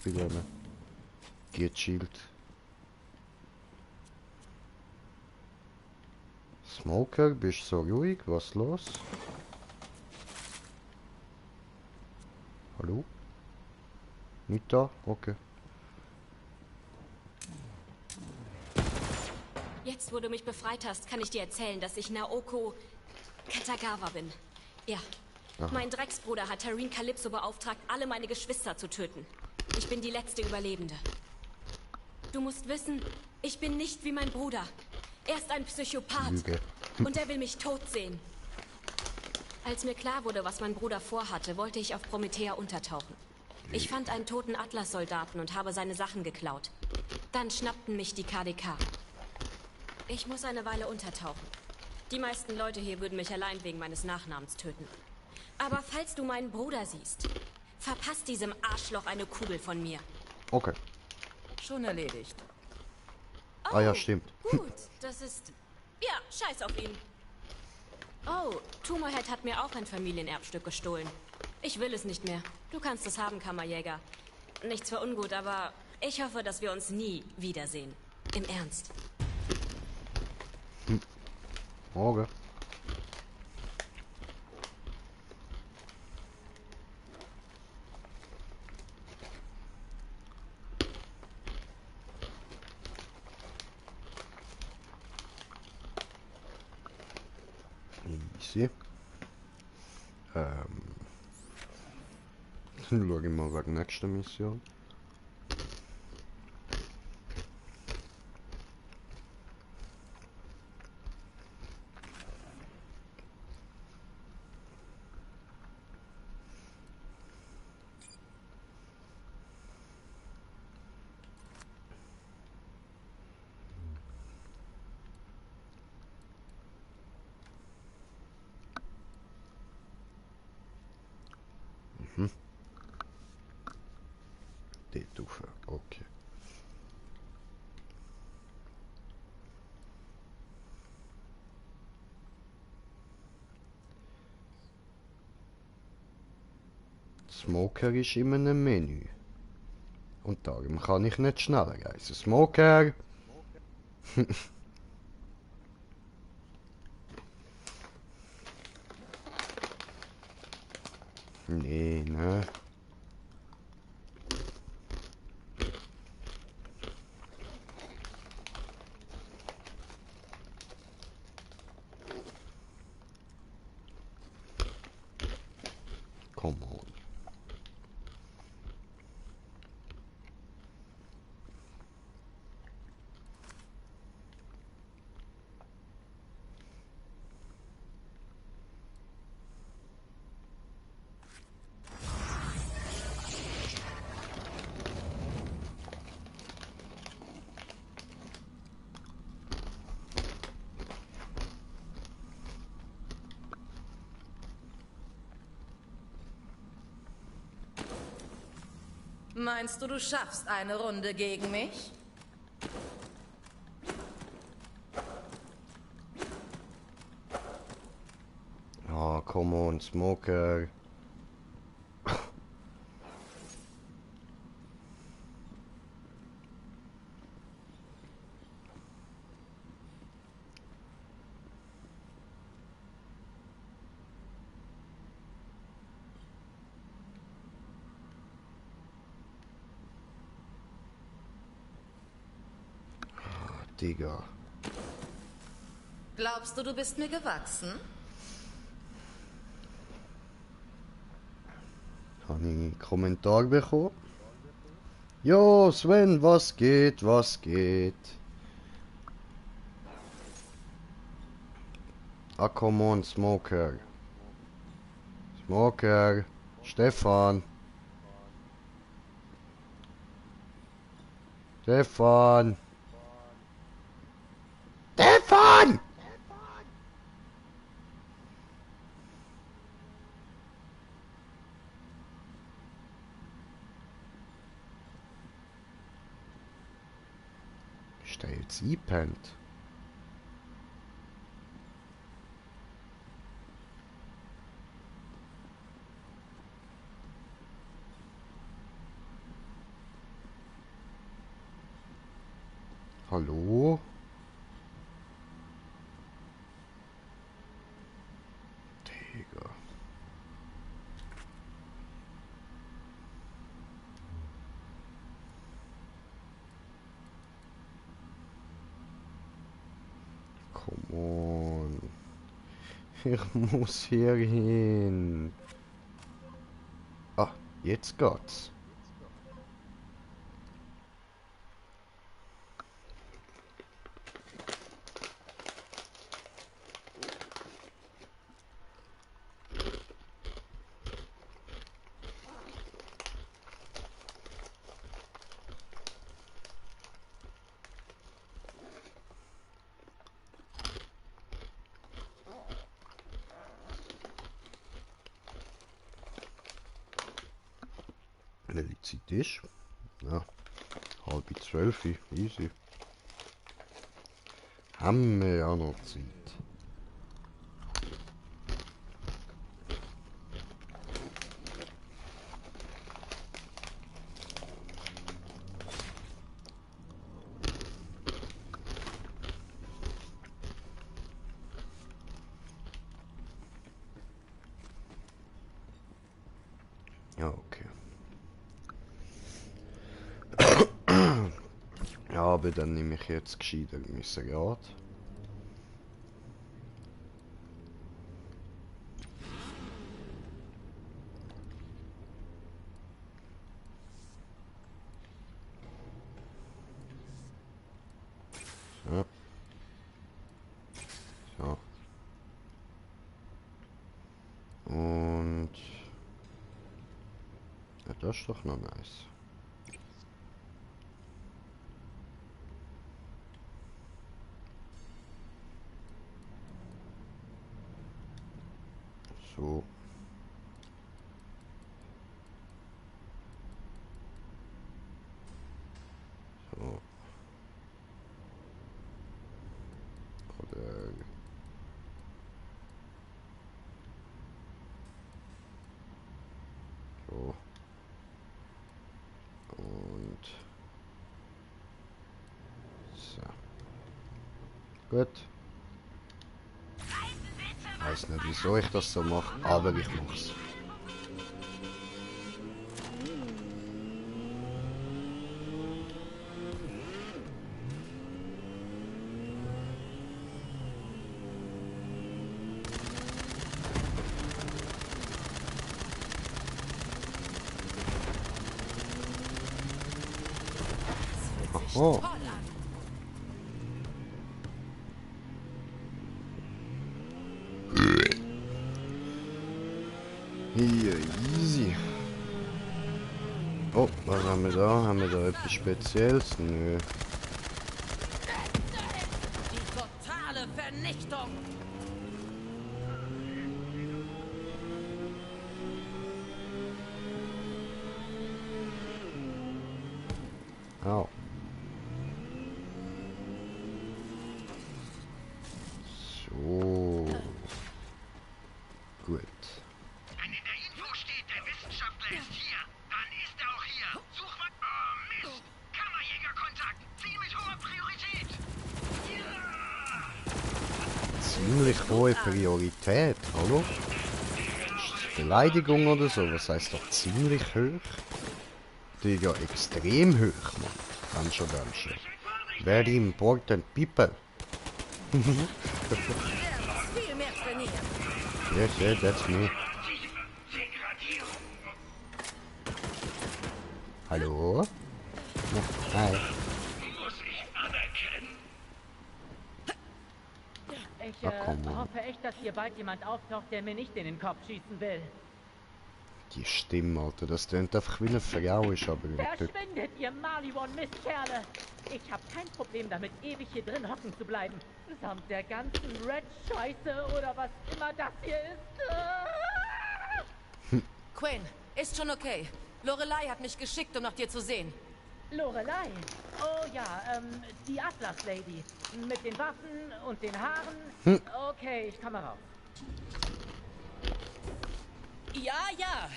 bei denen. Geht Shield. Smoker, bist so ruhig? Was los? Hallo? Nicht da? Okay. Jetzt, wo du mich befreit hast, kann ich dir erzählen, dass ich Naoko Katagawa bin. Ja. Aha. Mein Drecksbruder hat Tareen Calypso beauftragt, alle meine Geschwister zu töten. Ich bin die letzte Überlebende. Du musst wissen, ich bin nicht wie mein Bruder. Er ist ein Psychopath. Lüge. Und er will mich tot sehen. Als mir klar wurde, was mein Bruder vorhatte, wollte ich auf Promethea untertauchen. Ich fand einen toten Atlas-Soldaten und habe seine Sachen geklaut. Dann schnappten mich die KDK. Ich muss eine Weile untertauchen. Die meisten Leute hier würden mich allein wegen meines Nachnamens töten. Aber falls du meinen Bruder siehst, verpasst diesem Arschloch eine Kugel von mir. Okay. Schon erledigt. Ah ja, stimmt. Gut, das ist... Ja, scheiß auf ihn. Oh, Tumorhead hat mir auch ein Familienerbstück gestohlen. Ich will es nicht mehr. Du kannst es haben, Kammerjäger. Nichts für ungut, aber ich hoffe, dass wir uns nie wiedersehen. Im Ernst. Okay. Easy. Schau ich mal wegen nächster Mission. Dort rauf, okay. Smoker ist in einem Menü. Und darum kann ich nicht schneller reisen. Smoker! Nee, ne? Come on. Meinst du, du schaffst eine Runde gegen mich? Ah, come on, Smoker. Digga. Glaubst du, du bist mir gewachsen? Habe ich einen Kommentar bekommen? Jo, Sven, was geht, was geht? Ah, come on, Smoker. Smoker. Stefan. Stefan. Stefan! Ist der jetzt eingepennt? Hallo? Digga. Come on. Ich muss hier hin. Ah, jetzt geht's. Welche Zeit ist? Ja, 11:30, easy. Haben wir ja noch Zeit. Ja, okay. Ja, aber dann nehme ich jetzt gescheiter mein Salat. So. So. Und... Ja, das ist doch noch nice. So. So. Oder... So. Und... So. Gut. Ich weiß nicht, wieso ich das so mache, aber ich mach's. Oh. Hier, easy. Oh, was haben wir da? Haben wir da etwas Spezielles? Nö. Die totale Vernichtung. Au. So. Gut. Wenn in der Info steht, der Wissenschaftler ist hier, dann ist er auch hier. Such mal... Oh, Mist! Kammerjägerkontakt! Ziemlich hohe Priorität! Ja! Ziemlich hohe Priorität, hallo? Ist das Beleidigung oder so? Was heißt doch ziemlich hoch? Digga, extrem hoch, Mann. Ganz schon. Very important people. Der muss viel mehr trainieren. Yes, yeah, that's me. Hallo? Ja, hi. Ich hoffe echt, dass hier bald jemand auftaucht, der mir nicht in den Kopf schießen will. Die Stimme, Alter, das klingt einfach wie eine Frau ist, aber... Verschwindet, ihr Maliwan-Mistkerle! Ich habe kein Problem damit, ewig hier drin hocken zu bleiben. Samt der ganzen Red-Scheiße oder was immer das hier ist. Quinn, ist schon okay. Lorelei hat mich geschickt, um nach dir zu sehen. Lorelei? Oh ja, die Atlas-Lady. Mit den Waffen und den Haaren. Okay, ich komme raus. Ja.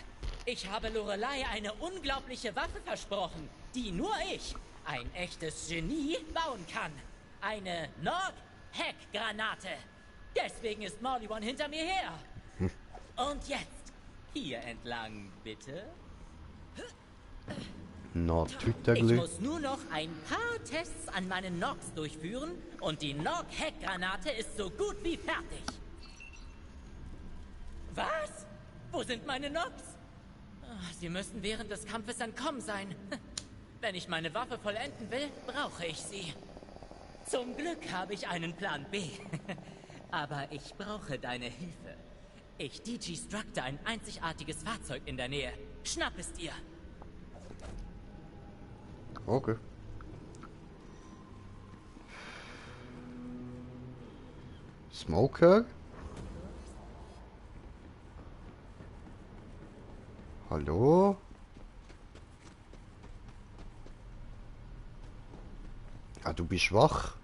Ich habe Lorelei eine unglaubliche Waffe versprochen, die nur ich, ein echtes Genie, bauen kann. Eine Nog-Heck-Granate. Deswegen ist Maliwan hinter mir her. Und jetzt, hier entlang, bitte. Ich muss nur noch ein paar Tests an meinen Nogs durchführen und die Nog-Heck-Granate ist so gut wie fertig. Was? Wo sind meine Nogs? Sie müssen während des Kampfes entkommen sein. Wenn ich meine Waffe vollenden will, brauche ich sie. Zum Glück habe ich einen Plan B. Aber ich brauche deine Hilfe. Ich destructe ein einzigartiges Fahrzeug in der Nähe. Schnapp es dir. Okay. Smoker? Hallo? Ah, du bist wach.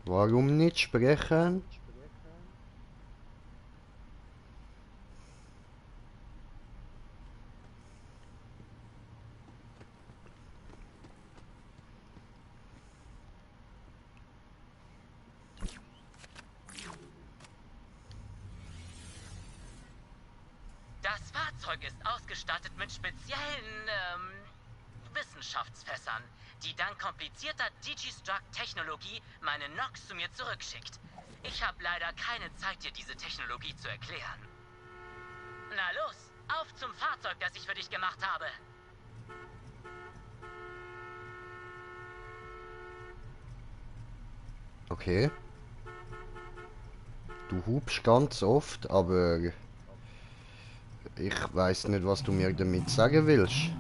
Warum nicht sprechen? Das Fahrzeug ist ausgestattet mit speziellen, Wissenschaftsfässern, die dank komplizierter Digistruct-Technologie meine Nogs zu mir zurückschickt. Ich habe leider keine Zeit, dir diese Technologie zu erklären. Na los, auf zum Fahrzeug, das ich für dich gemacht habe. Okay. Du hupst ganz oft, aber ich weiß nicht, was du mir damit sagen willst.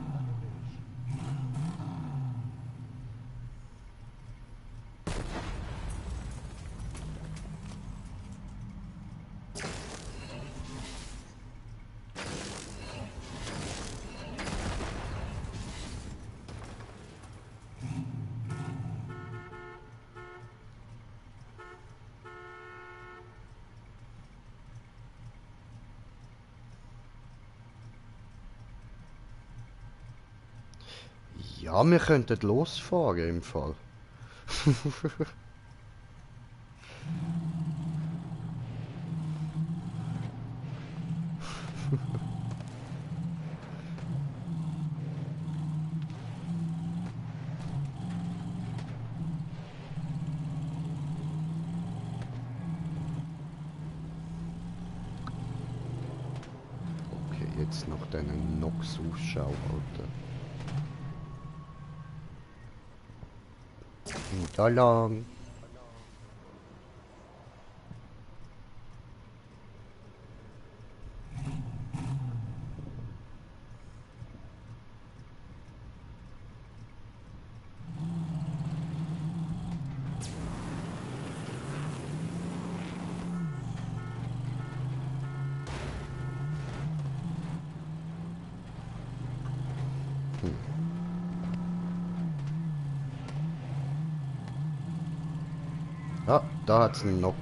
Ja, wir könnten losfahren im Fall. Okay, jetzt noch deinen Nox-Ausschau, Alter. Da lang. Ah, da hat's einen Knock.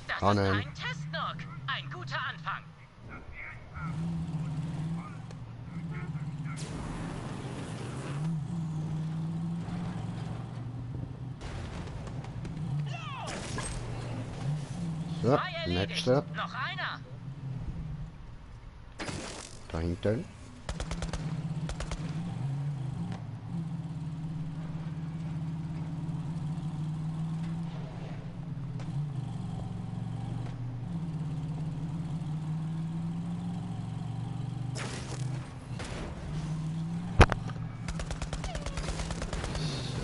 Das ist ein Testnog. Ein guter Anfang. So, nächster. Noch einer. Da hinten.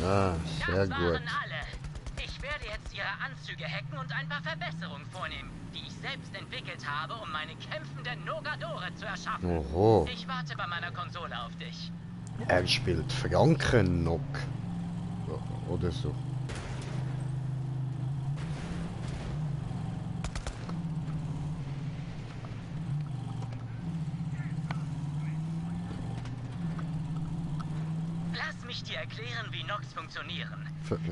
Ja, sehr gut. Alle. Ich werde jetzt ihre Anzüge hacken und ein paar Verbesserungen vornehmen, die ich selbst entwickelt habe, um meine kämpfenden Nogadore zu erschaffen. Oho. Ich warte bei meiner Konsole auf dich. Er spielt Frankennock. Oder so. Lass mich dir erklären, wie Nox funktionieren.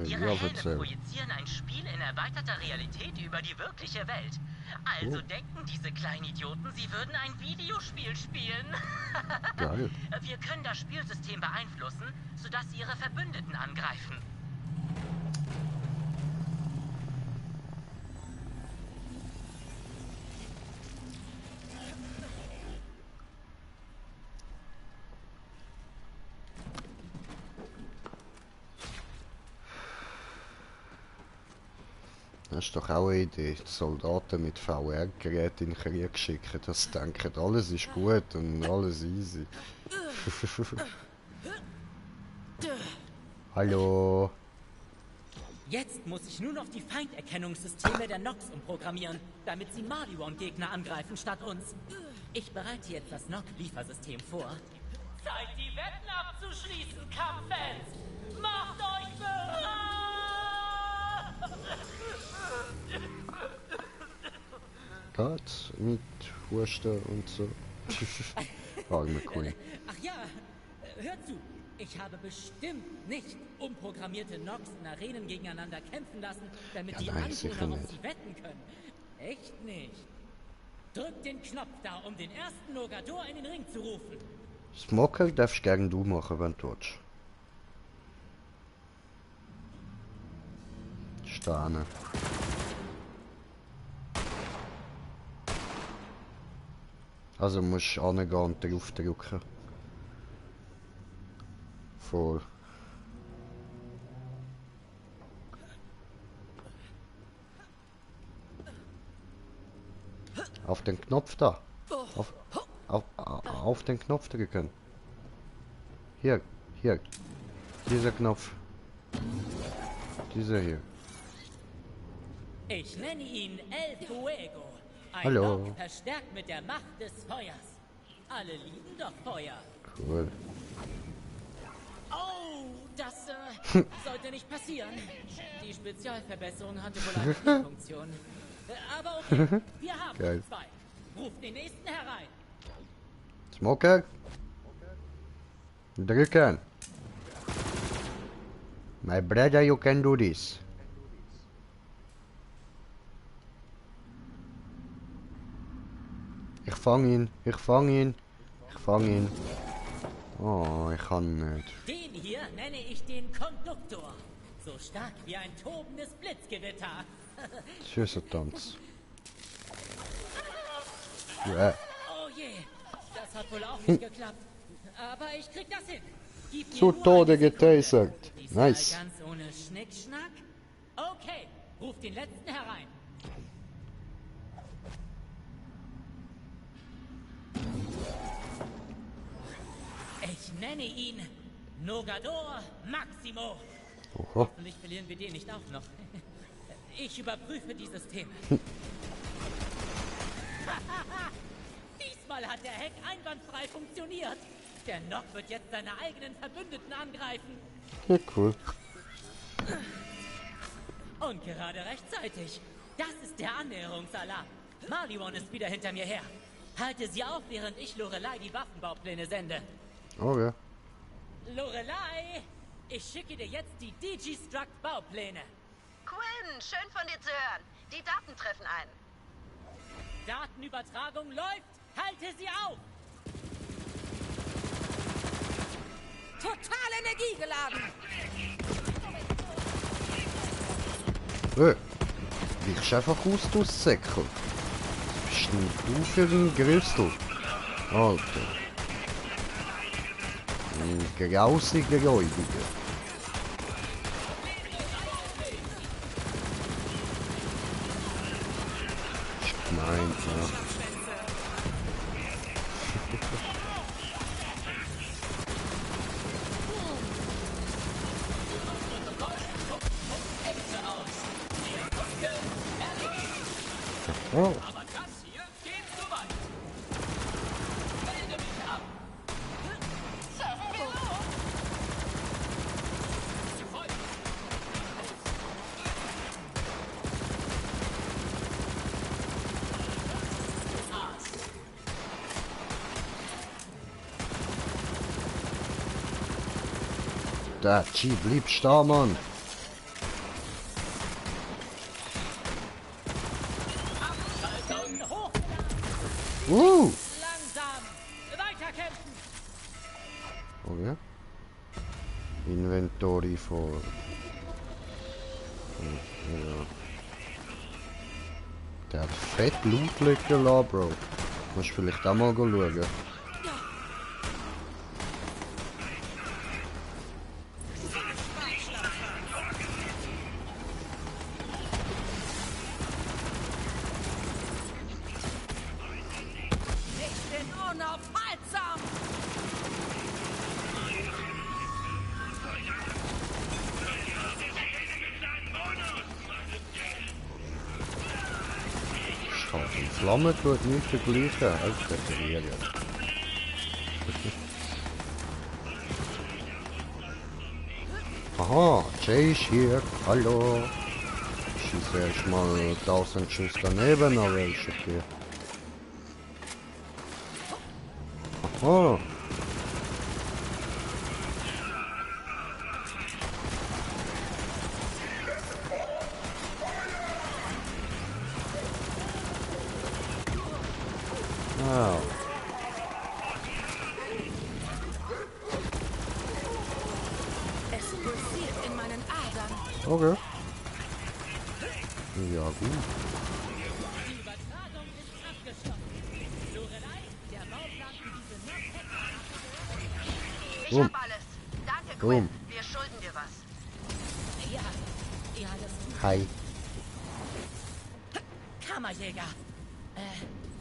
Ihre Ja, Helme erzähl. projizieren ein Spiel in erweiterter Realität über die wirkliche Welt. Also denken diese kleinen Idioten, sie würden ein Videospiel spielen. Geil. Wir können das Spielsystem beeinflussen, sodass sie ihre Verbündeten angreifen. Das ist doch auch eine Idee. Die Soldaten mit VR-Geräten in den Krieg schicken. Das denken, alles ist gut und alles easy. Hallo. Jetzt muss ich nur noch die Feinderkennungssysteme der Nox umprogrammieren, damit sie Maliwan-Gegner angreifen statt uns. Ich bereite jetzt das Nox-Liefersystem vor. Zeit, die Wetten abzuschließen, Kampffans! Macht euch bereit! Das mit Husten und so. Arme Queen. Ach ja, hör zu. Ich habe bestimmt nicht umprogrammierte Nox in Arenen gegeneinander kämpfen lassen, damit Ja, die nein, sicher Anführer auf nicht. sie wetten können. Echt nicht. Drück den Knopf da, um den ersten Nogador in den Ring zu rufen. Smoker darfst gern du machen, wenn du willst. Steine. Also musst du angehen und drauf drücken. Voll. Auf den Knopf da. Auf den Knopf drücken. Hier. Dieser Knopf. Dieser hier. Ich nenne ihn El Fuego. Ein Hallo. Nock verstärkt mit der Macht des Feuers. Alle lieben doch Feuer. Cool. Oh, das sollte nicht passieren. Die Spezialverbesserung hatte wohl eine Funktion. Aber okay, wir haben Geil. zwei. Ruf den nächsten herein. Smoker. Drücken. My brother, you can do this. Ich fang ihn. Oh, ich kann nicht. Den hier nenne ich den Konduktor. So stark wie ein tobendes Blitzgewitter. Schüsseltanz. Ja. Oh je, das hat wohl auch nicht geklappt. Aber ich krieg das hin. Gib mir Zu nur Tode eine Sekunde. getasert. Diesmal Nice. ganz ohne Schnickschnack. Okay, ruf den letzten herein. Ich nenne ihn Nogador Maximo. Oho. Hoffentlich verlieren wir den nicht auch noch. Ich überprüfe die Systeme. Diesmal hat der Hack einwandfrei funktioniert. Der Nock wird jetzt seine eigenen Verbündeten angreifen. Ja, cool. Und gerade rechtzeitig. Das ist der Annäherungsalarm. Maliwan ist wieder hinter mir her. Halte sie auf, während ich Lorelei die Waffenbaupläne sende. Oh ja. Lorelei, ich schicke dir jetzt die Digistruct Baupläne. Quinn, schön von dir zu hören. Die Daten treffen ein. Datenübertragung läuft. Halte sie auf. Total energiegeladen. weichst einfach aus, du Säckel. Was bist denn du für ein Grüssel? Alter. Ein grausiger Gläubiger. Ist gemein, ja. Oh. Da, Chi, bleib stehen, Mann. Langsam! Weiterkämpfen! Okay. Inventory vor. Ja. Der hat fett Loot liegen lassen, Bro. Musst vielleicht auch mal schauen. Flamme tut nicht vergleichen. Alter, aha, Jay ist hier. Hallo. Schieße erstmal 1000 Schuss daneben, aber ist okay. Aha. Wow. Es pulsiert in meinen Adern. Okay. Ja, gut. Die Übertragung ist abgeschlossen. Lorelei, der Bauplan für diese Ich hab alles. Danke, Quinn. Wir schulden dir was. Ja, das ist Hi. Kammerjäger.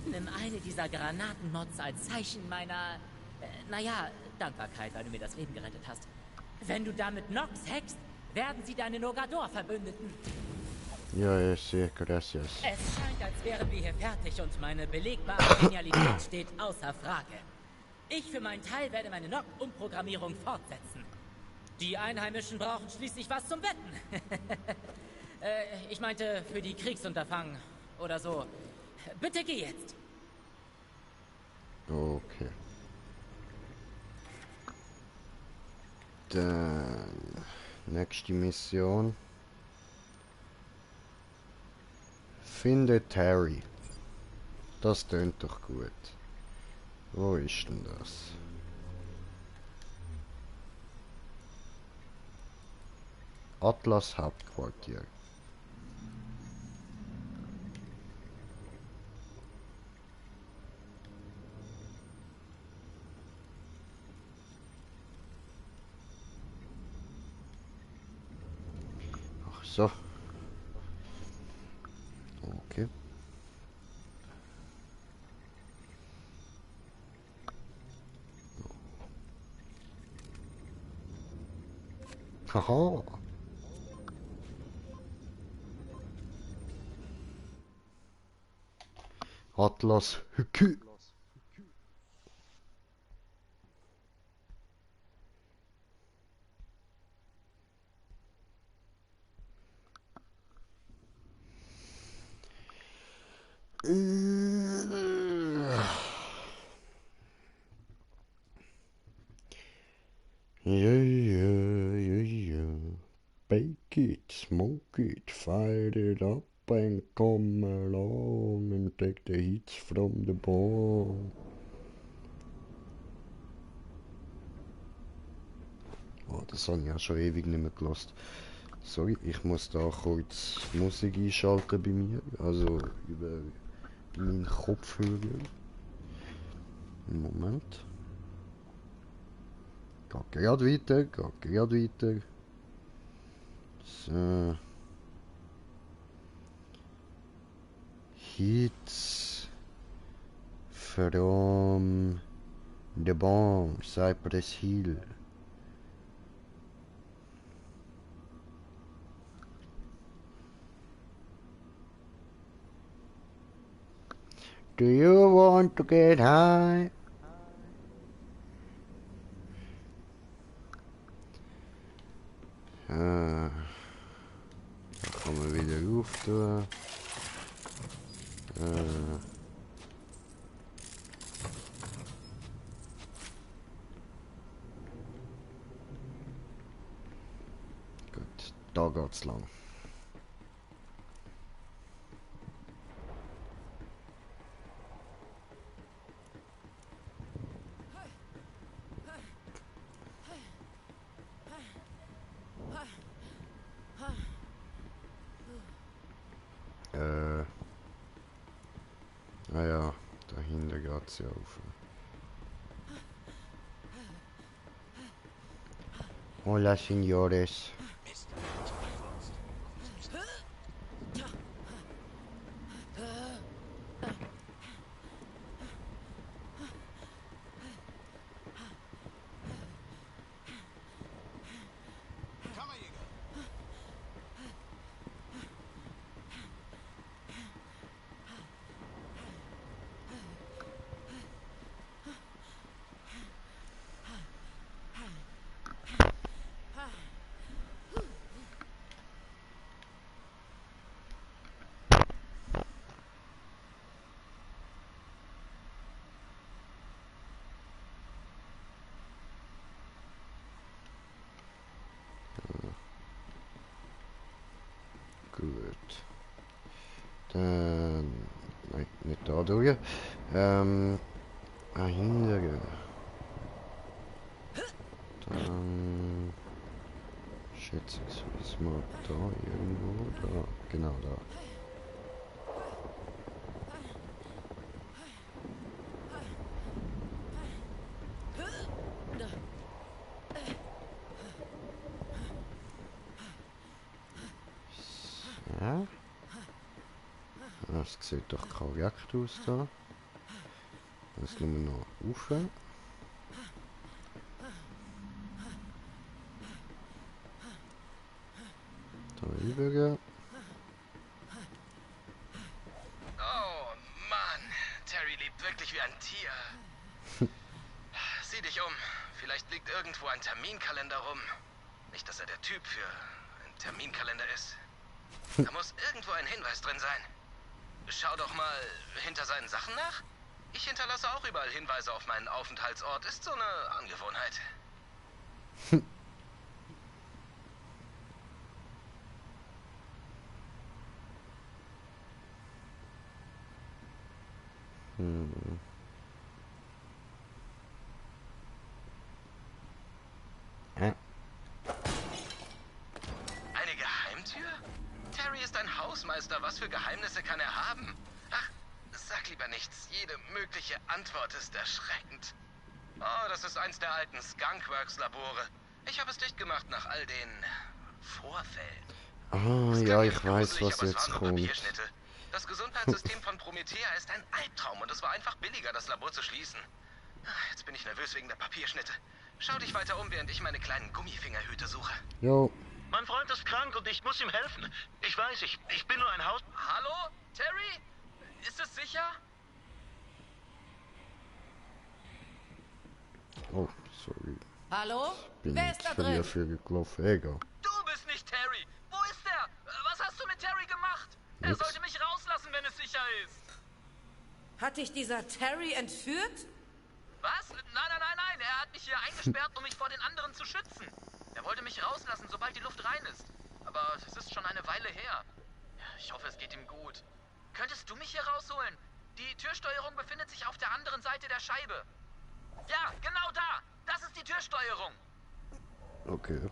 Nimm eine dieser Granatenmods als Zeichen meiner, naja, Dankbarkeit, weil du mir das Leben gerettet hast. Wenn du damit Nox hackst, werden sie deine Nogador-Verbündeten. Ja, sí, gracias. Es scheint, als wären wir hier fertig und meine belegbare Genialität steht außer Frage. Ich für meinen Teil werde meine Nock-Umprogrammierung fortsetzen. Die Einheimischen brauchen schließlich was zum Wetten. Ich meinte für die Kriegsunterfangen oder so. Bitte geh jetzt. Okay. Dann nächste Mission. Finde Terry. Das tönt doch gut. Wo ist denn das? Atlas Hauptquartier. Ach so. Okay. Haha. Atlas Hükü. Yeah. Bake it, smoke it, fire it up and come along and take the hits from the bomb. Oh, das habe ich ja schon ewig nicht mehr gelost. Sorry, ich muss da kurz Musik einschalten bei mir, also über meinen Kopfhörer. Moment. Geht gerade weiter. So. Hits from the bomb, Cypress Hill. Do you want to get high? Da kann man wieder rauf tun. Gut, da geht's lang. Naja, dahinter geht's ja auf. Hola, señores. Gut. Dann... Nein, nicht da durch. Dahinter. Dann... Schätzungsweise mal da irgendwo. Da. Genau da. Ja. Das sieht doch korrekt aus da. Jetzt nur noch rauf. Da rüber. Oh Mann, Terry lebt wirklich wie ein Tier. Sieh dich um. Vielleicht liegt irgendwo ein Terminkalender rum. Nicht, dass er der Typ für einen Terminkalender ist. Da muss irgendwo ein Hinweis drin sein. Schau doch mal hinter seinen Sachen nach. Ich hinterlasse auch überall Hinweise auf meinen Aufenthaltsort. Ist so eine Angewohnheit. Eine Geheimtür? Terry ist ein Hausmeister. Was für Geheimnisse kann er haben? Ach, sag lieber nichts. Jede mögliche Antwort ist erschreckend. Oh, das ist eins der alten Skunkworks-Labore. Ich habe es dicht gemacht nach all den Vorfällen. Ah, ja, ich weiß, was jetzt kommt. Das Gesundheitssystem von Promethea ist ein Albtraum und es war einfach billiger, das Labor zu schließen. Jetzt bin ich nervös wegen der Papierschnitte. Schau dich weiter um, während ich meine kleinen Gummifingerhüte suche. Jo. Mein Freund ist krank und ich muss ihm helfen. Ich weiß, ich bin nur ein Haus... Hallo? Terry? Ist es sicher? Oh, sorry. Hallo? Bin Wer ist da drin? für gelaufen. Egal. Du bist nicht Terry. Wo ist er? Was hast du mit Terry gemacht? Er Nix. sollte mich rauslassen, wenn es sicher ist. Hat dich dieser Terry entführt? Was? Nein. Er hat mich hier eingesperrt, um mich vor den anderen zu schützen. Er wollte mich rauslassen, sobald die Luft rein ist. Aber es ist schon eine Weile her. Ich hoffe, es geht ihm gut. Könntest du mich hier rausholen? Die Türsteuerung befindet sich auf der anderen Seite der Scheibe. Ja, genau da. Das ist die Türsteuerung. Okay.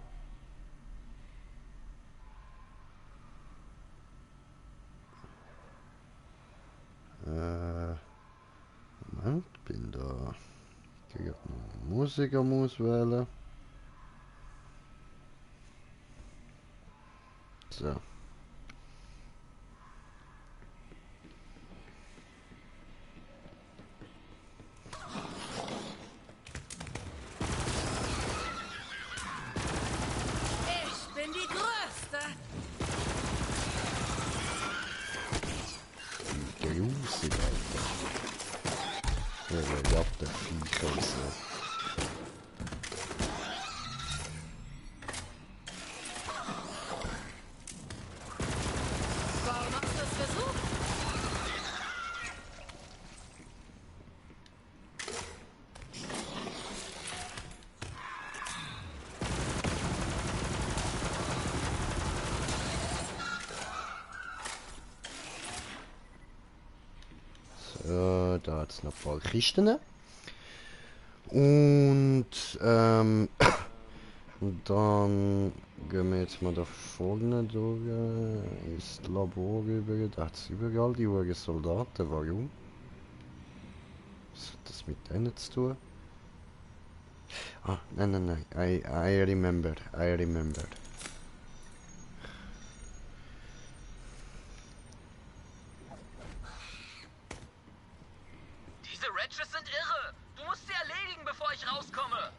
Moment, bin da. Ich kann noch Musik auswählen. So. Ich bin die Größte. Grusig, Alter. Ja, der Viecher und so. Warum hast du es versucht? So, da hat es noch ein paar Kisten. Und dann gehen wir jetzt mal da vorne durch ins Labor über. Da hat es überall die Uhren Soldaten. Warum? Was hat das mit denen zu tun? Ah, nein. I remember. Diese Ratchets sind irre. Du musst sie erledigen, bevor ich rauskomme.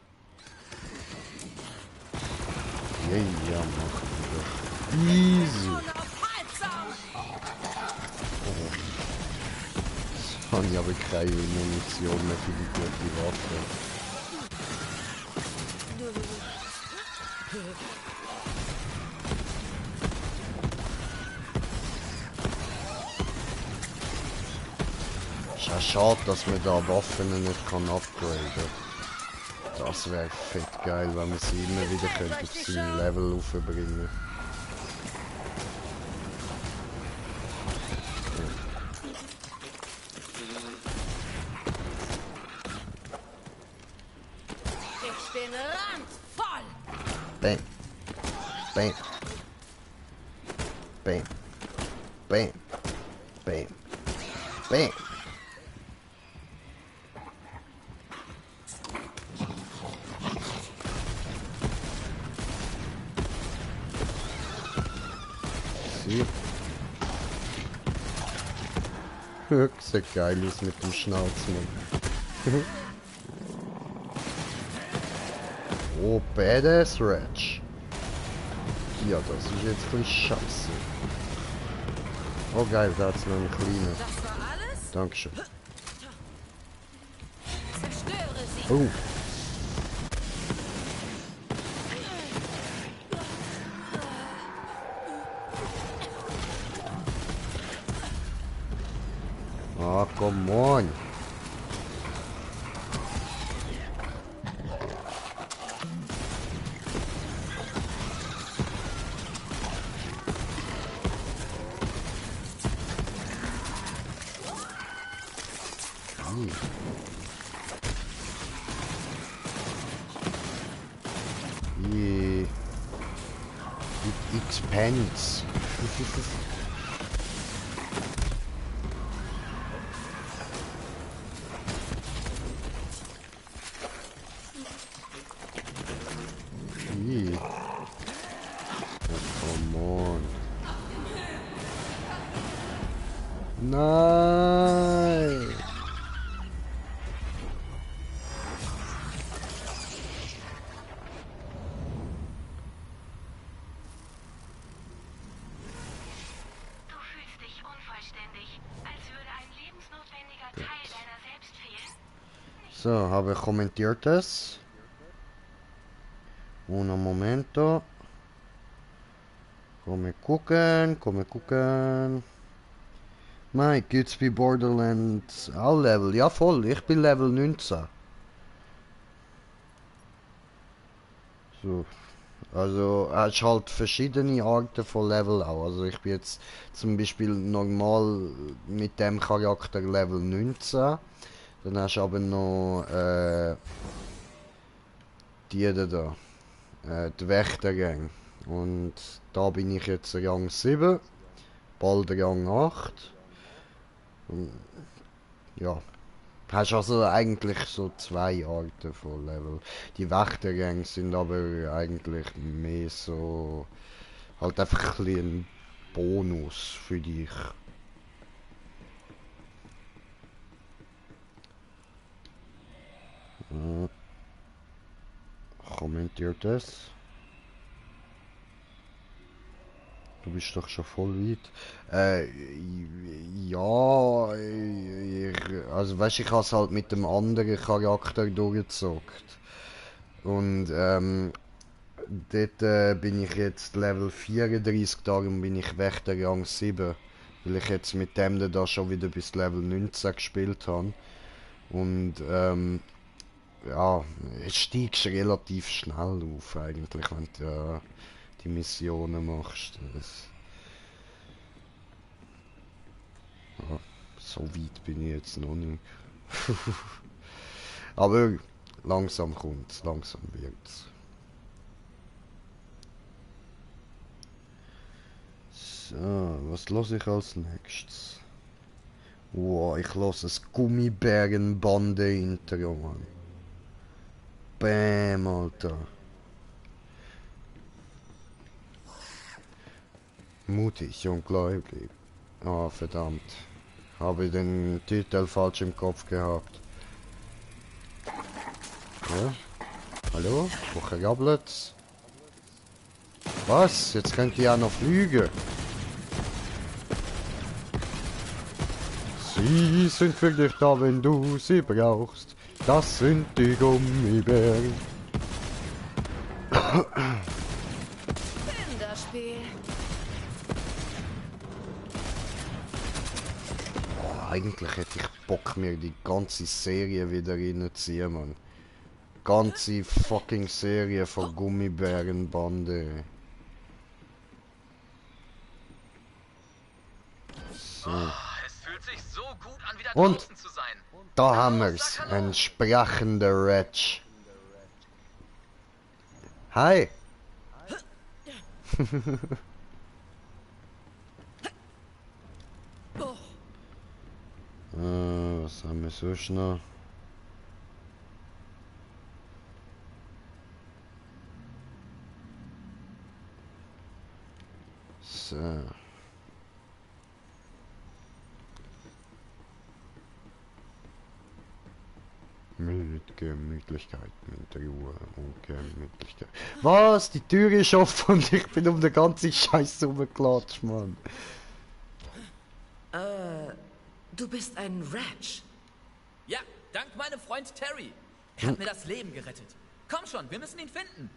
Ja, machen wir doch. Easy. Jetzt habe ich aber keine Munition mehr für die gute Waffe. Ist ja schade, dass man da Waffen nicht kann upgraden kann. Das wäre fett geil, wenn man sie immer wieder könnte auf sein Level aufbringen. Ich bin randvoll. Bam. Bam. Bam. Bam. Bam. Bam. Sieht geil aus mit dem Schnauz, Mann. Oh, Badass Ratch. Ja, das ist jetzt ein bisschen scheiße. Oh geil, da hat's noch einen kleinen. Das war alles? Dankeschön. Zerstöre sie. Oh. Ah, come on. Yeah. It expands. Yeah. Oh, come on. Nein. Du fühlst dich unvollständig, als würde ein lebensnotwendiger Teil deiner selbst fehlen. So, habe kommentiert es. Un momento. Come gucken. Mike, gibt's bei Borderlands all Level? Ja voll, ich bin Level 19. So. Also hast halt verschiedene Arten von Level auch. Also ich bin jetzt zum Beispiel normal mit dem Charakter Level 19. Dann hast du aber noch die da. Die Wächtergang. Und da bin ich jetzt Rang 7. Bald Rang 8. Ja. Hast also eigentlich so 2 Arten von Level. Die Wächtergänge sind aber eigentlich mehr so... halt einfach ein bisschen ein Bonus für dich. Kommentiert das? Du bist doch schon voll weit. Ja, also weißt, ich habe es halt mit dem anderen Charakter durchgezockt. Und dort bin ich jetzt Level 34, darum bin ich Wächter Rang 7. Weil ich jetzt mit dem da schon wieder bis Level 19 gespielt habe. Und ja, es steigst relativ schnell auf eigentlich, wenn du die Missionen machst. Ja, so weit bin ich jetzt noch nicht. Aber langsam kommt's, langsam wird's. So, was lasse ich als nächstes? Wow, ich lasse das Gummibärenbande-Intro, Mann. Bäm, Alter. Mutig und gläubig. Ah, verdammt. Habe den Titel falsch im Kopf gehabt. Ja? Hallo? Woher gabelt's? Was? Jetzt könnt ihr ja noch fliegen. Sie sind wirklich da, wenn du sie brauchst. Das sind die Gummibären. Kinderspiel. Eigentlich hätte ich Bock, mir die ganze Serie wieder reinzuziehen, Mann. Ganze fucking Serie von Gummibärenbande. So. Es fühlt sich so gut an, wieder Und draußen zu sein. da haben wir's. Ein sprechender Ratch. Hi. Was haben wir sonst noch? So. Mit Gemütlichkeit, mit Ruhe und Gemütlichkeit. Was? Die Tür ist offen und ich bin um den ganzen Scheiß rumgelatscht, Mann. Du bist ein Ratch. Ja, dank meinem Freund Terry. Er hat mir das Leben gerettet. Komm schon, wir müssen ihn finden.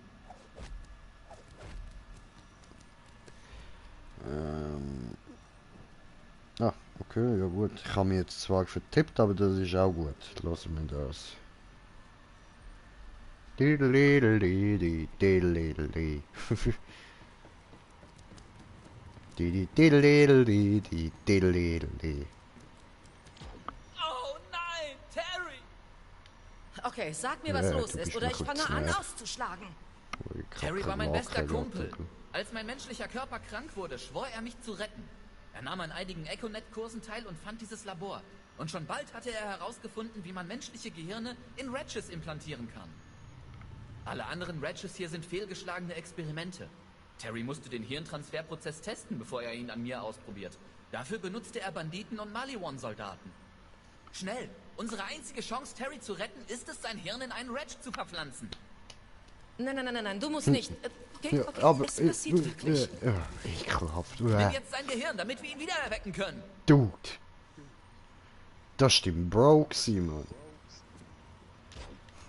Ah, okay, ja gut. Ich habe mich jetzt zwar vertippt, aber das ist auch gut. Lassen wir das. Oh nein, Terry! Okay, sag mir, was Ja, los du ist, bist oder mir ich kurz fange an nervt. auszuschlagen. Terry war mein bester Kumpel. Als mein menschlicher Körper krank wurde, schwor er mich zu retten. Er nahm an einigen Econet-Kursen teil und fand dieses Labor. Und schon bald hatte er herausgefunden, wie man menschliche Gehirne in Ratches implantieren kann. Alle anderen Ratches hier sind fehlgeschlagene Experimente. Terry musste den Hirntransferprozess testen, bevor er ihn an mir ausprobiert. Dafür benutzte er Banditen und Maliwan-Soldaten. Schnell! Unsere einzige Chance, Terry zu retten, ist es, sein Hirn in einen Ratch zu verpflanzen. Nein, du musst nicht. Okay, Ja, okay, aber es passiert wirklich. ekelhaft. Nimm jetzt sein Gehirn, damit wir ihn wieder erwecken können. Dude. Das stimmt, Bro, Simon.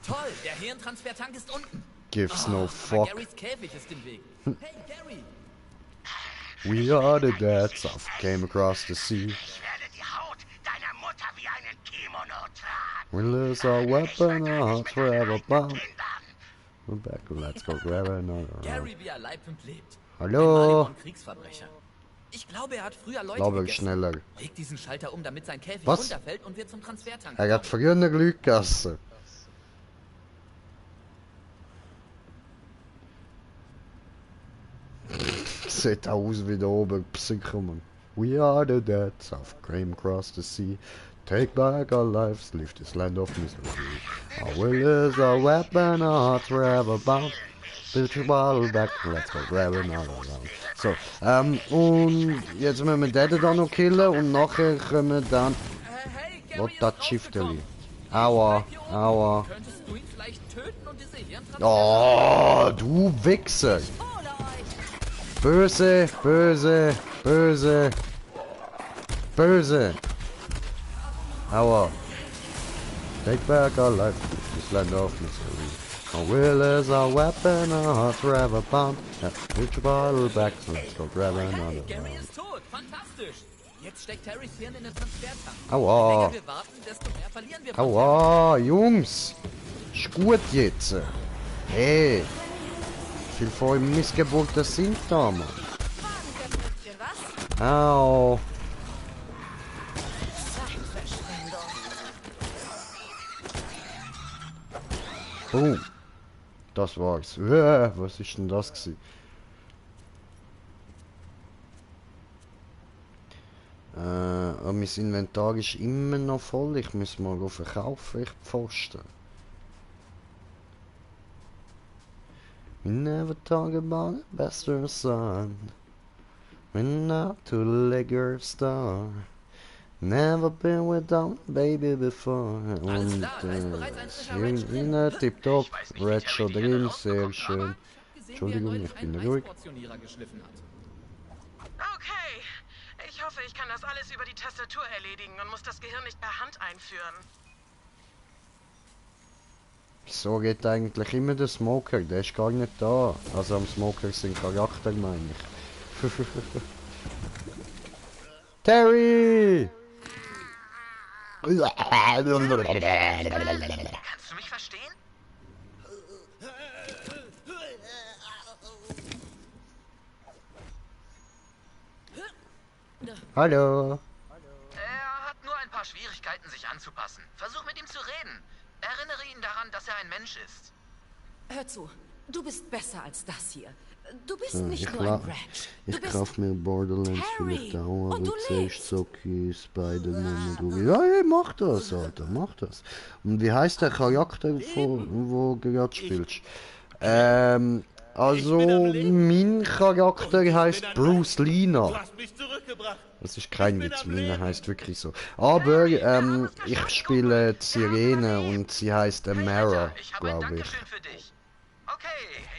Toll, der Hirntransfertank ist unten. Gives no aber fuck. Garys Käfig ist im Weg. Hey, Gary! We are the dads of came across the sea. Ich werde die Haut deiner Mutter wie einen Kimono tragen. We lose our weapon, our hearts forever bound. We're back, let's go grab another. Gary, wie er leibt und lebt. Hallo? Ein Kriegsverbrecher. Ich glaube, er hat früher Leute Glaube gegessen. schneller. Leg diesen Schalter um, damit sein Käfig Was? runterfällt und wir zum Transfertank Er hat früher eine Leute gegessen. Sieht aus wie da oben Psycho, Mann. We are the dead, south came across the sea. Take back our lives, leave this land of misery. Our will is our weapon, our hearts forever bound. Build your bottle back, let's go grabbing all around. So, und jetzt müssen wir den dann noch killen und nachher kommen dann... Was das Schifteli? Aua, aua. Oh, du Wichser! Böse, böse, böse, böse! Aua. Take back our life, this land of misery. Our will is our weapon, our hearts forever bound. Put your bottle back, let's go grab another Gary round. ist tot. Fantastisch. Jetzt steckt Harrys Hirn in den Transfertank. Aua. Je länger wir warten, desto mehr verlieren wir von Aua, Jungs! Ist gut jetzt! Hey! Viel von euren Missgeburten sind da, Mann! Au! Boom! Das war's. Was ist denn das gewesen? Mein Inventar ist immer noch voll. Ich muss mal verkaufen, ich Pfosten. We never talk about a bester son. We're not to the Lego star. Never been without a baby before. Und Sirene, tipptopp, Red schon drin, sehr schön. Entschuldigung, ich bin ruhig. Okay. Ich hoffe, ich kann das alles über die Tastatur erledigen und muss das Gehirn nicht per Hand einführen. Wieso geht eigentlich immer der Smoker? Der ist gar nicht da. Also am Smoker sind Charakter, meine ich. Terry! Kannst du mich verstehen? Hallo! Er hat nur ein paar Schwierigkeiten, sich anzupassen. Versuch mit ihm zu reden. Erinnere ihn daran, dass er ein Mensch ist. Hör zu, du bist besser als das hier. Du bist So, nicht nur ein Ratch. ich kauf mir Borderlands Terry. vielleicht auch, Und du aber zuerst Zocki, Spider-Man und ja, hey, mach das, Alter, mach das. Und wie heißt der Charakter, wo du gerade spielst? Also, mein Charakter heißt Bruce Lina. Das ist kein Witz, meiner heißt wirklich so. Aber, ich spiele die Sirene und sie heißt Amara, glaube ich. Okay,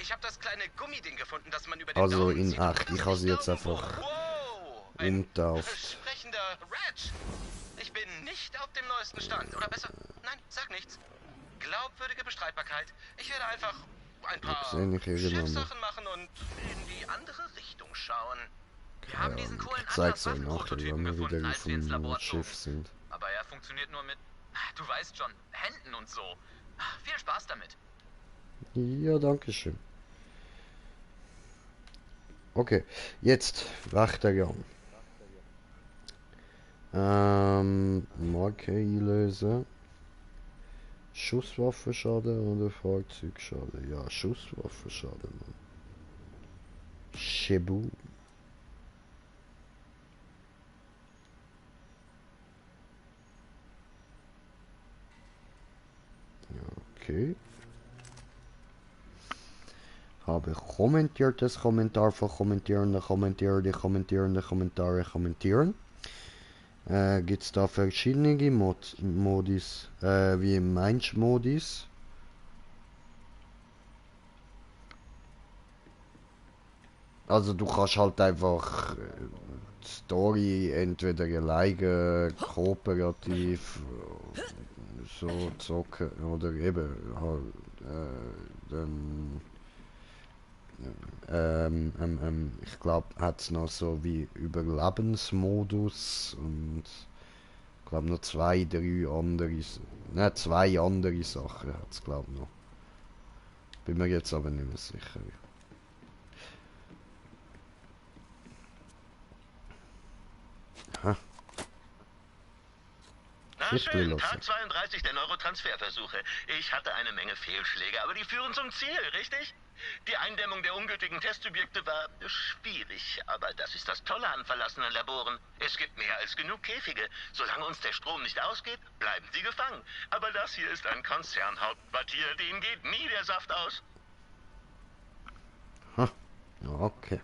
ich habe das kleine Gummiding gefunden, das man über den Also Daumen in zieht. 8, ich habe sie jetzt einfach umtauft. Sprechender Ratch. Ich bin nicht auf dem neuesten Stand. Oder besser, nein, sag nichts. Glaubwürdige Bestreitbarkeit. Ich werde einfach ein paar Chefsachen machen und in die andere Richtung schauen. Wir haben diesen coolen Ich zeig's euch nachher, Atlas-Waffenprototypen wenn wir gefunden, wieder als wir ins Labor vom Schiff sind. Aber er funktioniert nur mit, du weißt schon, Händen und so. Viel Spaß damit. Ja, danke schön. Okay, jetzt Wachtergang. Marke einlösen. Schusswaffenschaden oder Fahrzeugschaden? Ja, Schusswaffenschaden. Mann. Shebu. Okay. Habe kommentiertes Kommentar von Kommentierende, Kommentierende, Kommentierende, Kommentare, Kommentieren. Gibt es da verschiedene Modis, wie im Mensch-Modis. Also du kannst halt einfach die Story entweder alleine, kooperativ, so zocken oder eben halt dann ich glaube hat es noch so wie Überlebensmodus und ich glaube noch zwei andere Sachen hat es glaube ich noch. Bin mir jetzt aber nicht mehr sicher. Ah, Viertel lassen. Tag 32 der Neurotransferversuche. Ich hatte eine Menge Fehlschläge, aber die führen zum Ziel, richtig? Die Eindämmung der ungültigen Testsubjekte war schwierig, aber das ist das Tolle an verlassenen Laboren. Es gibt mehr als genug Käfige. Solange uns der Strom nicht ausgeht, bleiben sie gefangen. Aber das hier ist ein Konzernhauptquartier, denen geht nie der Saft aus. Okay.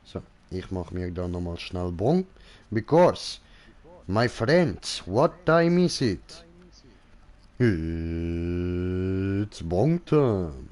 So, ich mache mir da nochmal schnell Bon. Because, my friends, what time is it? It's Bon time.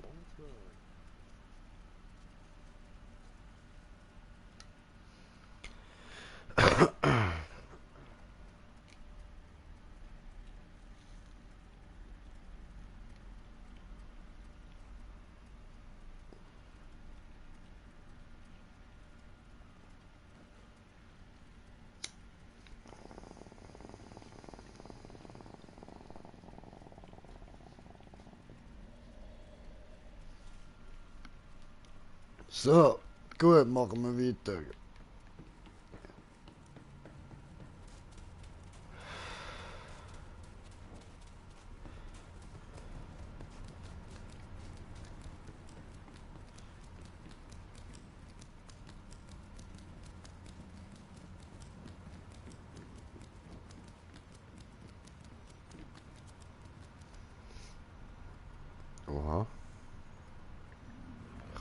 So, gut, machen wir weiter. Oha.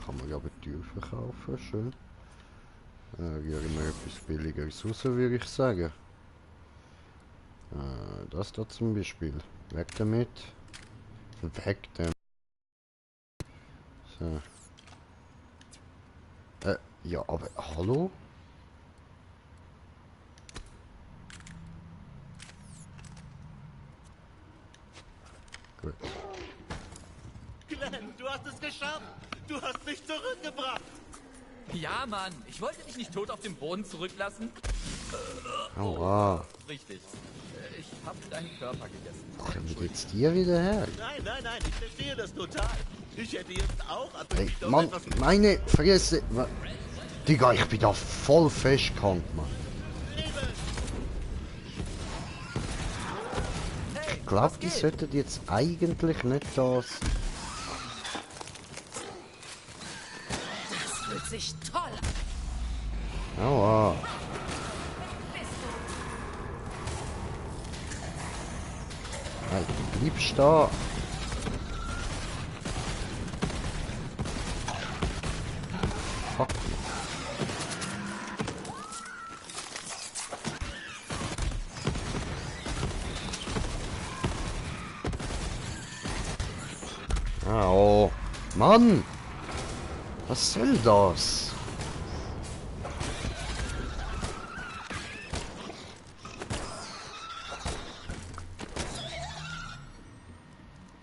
Kann man aber Tür verkaufen, schön. Gehen wir etwas billigeres raus, würde ich sagen. Das da zum Beispiel. Weg damit. Weg damit. So. Ja, aber hallo? Gut. Glenn, du hast es geschafft! Du hast mich zurückgebracht! Ja, Mann. Ich wollte dich nicht tot auf dem Boden zurücklassen. Aua. Richtig. Ich hab deinen Körper gegessen. Wo kommt jetzt dir wieder her? Nein, ich verstehe das total. Ich hätte jetzt auch Hey, Mann, meine Fresse. Digga, ich bin da voll festgehängt, Mann. Ich glaube, die sollten jetzt eigentlich nicht das. Das fühlt sich toll an. Aua. Hey, du bleibst da. Fuck. Oh, Mann! Was soll das?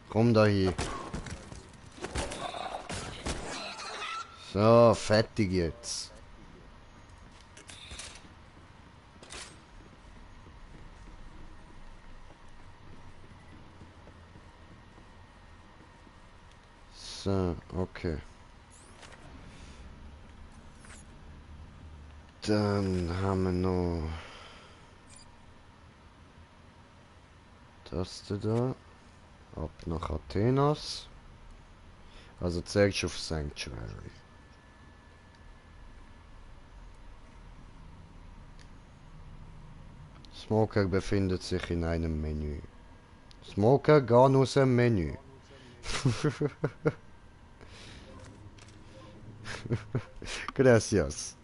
Komm da hier. So, fertig jetzt. So, okay. Dann haben wir noch das da. Ab nach Athenas. Also zuerst auf Sanctuary. Smoker befindet sich in einem Menü. Smoker, geh aus dem Menü. Gracias.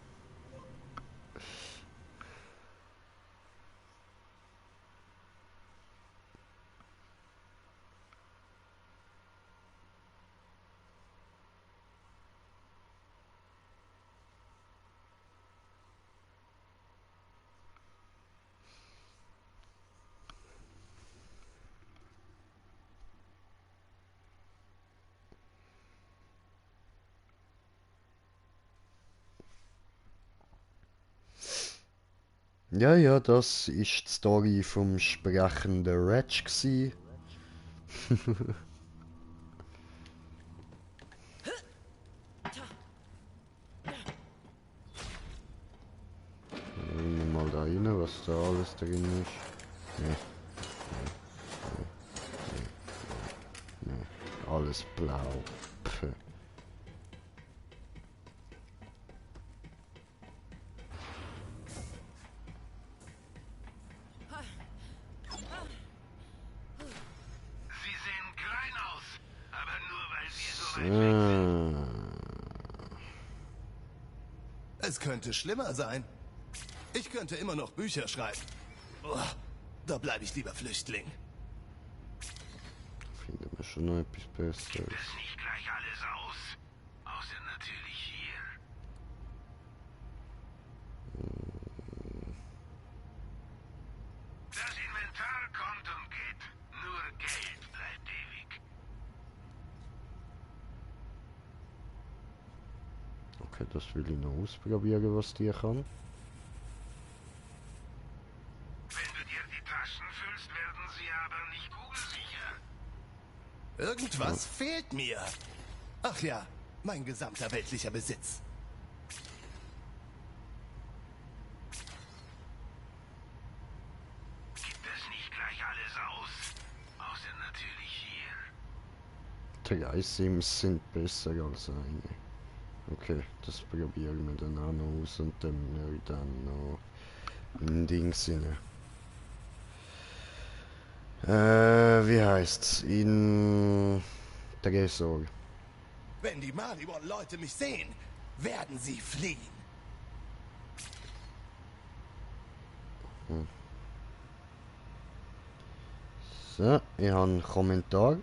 Ja, ja, das ist die Story vom sprechenden Ratch gsi. Mal da rein, was da alles drin ist. Nee. alles blau. Pff. Es könnte schlimmer sein. Ich könnte immer noch Bücher schreiben. Oh, da bleibe ich lieber Flüchtling. Finde mir schon noch etwas Besseres. Gibt es nicht gleich alles aus? Außer natürlich hier. Das Inventar kommt und geht. Nur Geld bleibt ewig. Okay, das will ich noch ausprobieren, was die kann. Wenn du dir die Taschen füllst, werden sie aber nicht kugelsicher. Irgendwas fehlt mir. Ach ja, mein gesamter weltlicher Besitz. Gibt es nicht gleich alles aus? Außer natürlich hier. Die Eis-Sims sind besser als eine. Okay, das probieren wir dann auch noch aus und dann wir dann noch in Dings rein. Wie heißt's? In Tresor. Wenn die Maliwan-Leute mich sehen, werden sie fliehen. So, ich habe einen Kommentar.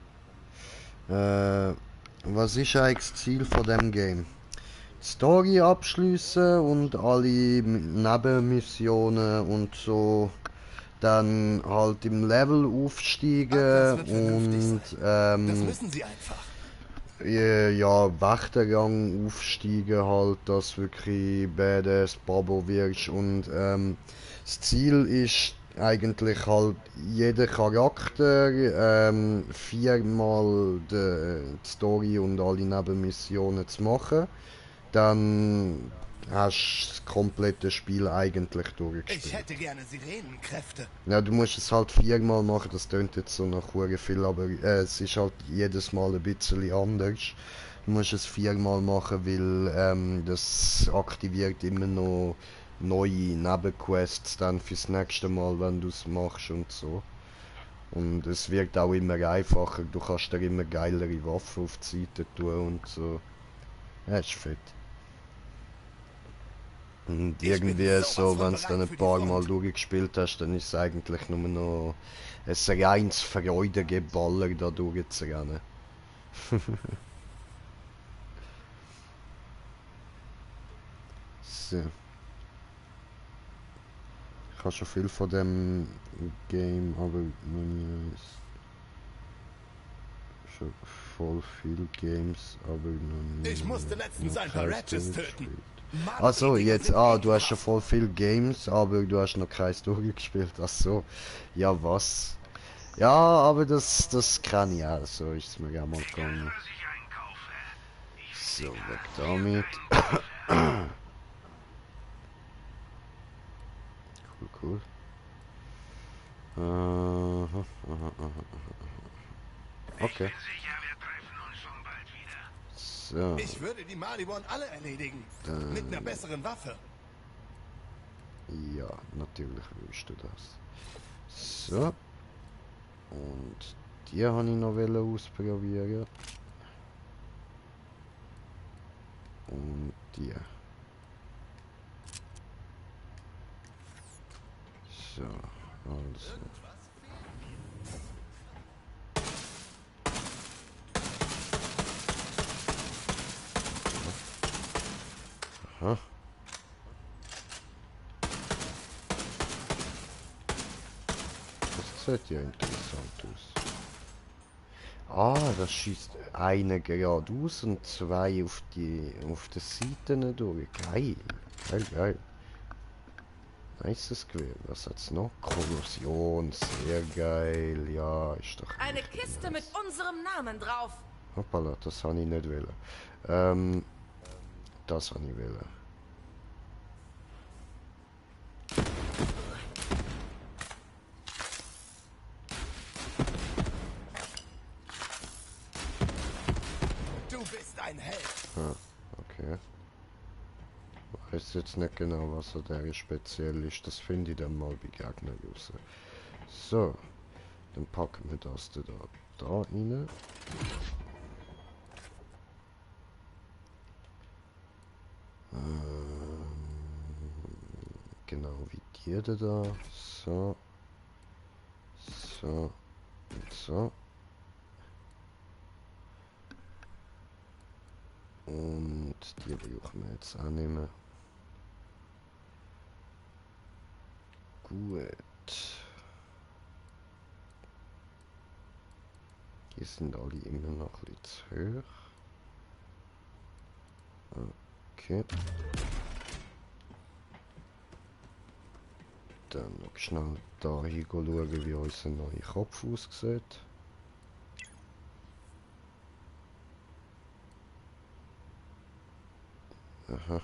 Was ist eigentlich das Ziel von dem Game? Story abschließen und alle Nebenmissionen und so dann halt im Level aufsteigen und das müssen sie einfach. Ja, Wächtergang aufsteigen halt, dass wirklich badass Babo wirst und das Ziel ist eigentlich halt jeder Charakter viermal die Story und alle Nebenmissionen zu machen. Dann hast du das komplette Spiel eigentlich durchgespielt. Ich hätte gerne Sirenenkräfte. Ja, du musst es halt viermal machen, das klingt jetzt so nach hure viel, aber es ist halt jedes Mal ein bisschen anders. Du musst es viermal machen, weil das aktiviert immer noch neue Nebenquests dann fürs nächste Mal, wenn du es machst und so. Und es wird auch immer einfacher, du kannst da immer geilere Waffen auf die Seite tun und so. Ja, ist fett. Und irgendwie so, wenn du dann ein paar Mal durchgespielt hast, dann ist es eigentlich nur noch ein reines Freudengeballer da durchzurennen. So. Ich habe schon viel von dem Game, aber schon voll viele Games, aber noch nie. Ich musste letztens ein paar Ratchets töten. Achso, jetzt, du hast schon voll viele Games, aber du hast noch keins durchgespielt. Achso, ja was? Ja, aber das kann ich auch, so ist es mir auch mal gegangen. So, weg damit. Cool. Okay. So. Ich würde die Maliwan alle erledigen. Mit einer besseren Waffe. Ja, natürlich willst du das. So. Und die habe ich noch ausprobieren. Und die. So, also. Aha. Das sieht ja interessant aus. Ah, das schießt eine geradeaus und zwei auf die Seiten durch. Geil. Geil. Nices Gewehr. Was hat's noch? Korrosion. Sehr geil. Ja, ist doch. Eine Kiste mit unserem Namen drauf. Hoppala, das habe ich nicht wollen. Das habe ich wollen. Du bist ein Held. Ah, okay. Ich weiß jetzt nicht genau, was er da speziell ist. Das finde ich dann mal bei Gegner raus. So. Dann packen wir das da rein. Genau wie die da. So. So. Und so. Und die brauchen wir jetzt auch nicht mehr. Gut. Die sind alle immer noch ein bisschen zu hoch. Okay. Dann noch schnell da hin schauen, wie unser neuer Kopf aussieht. Aha.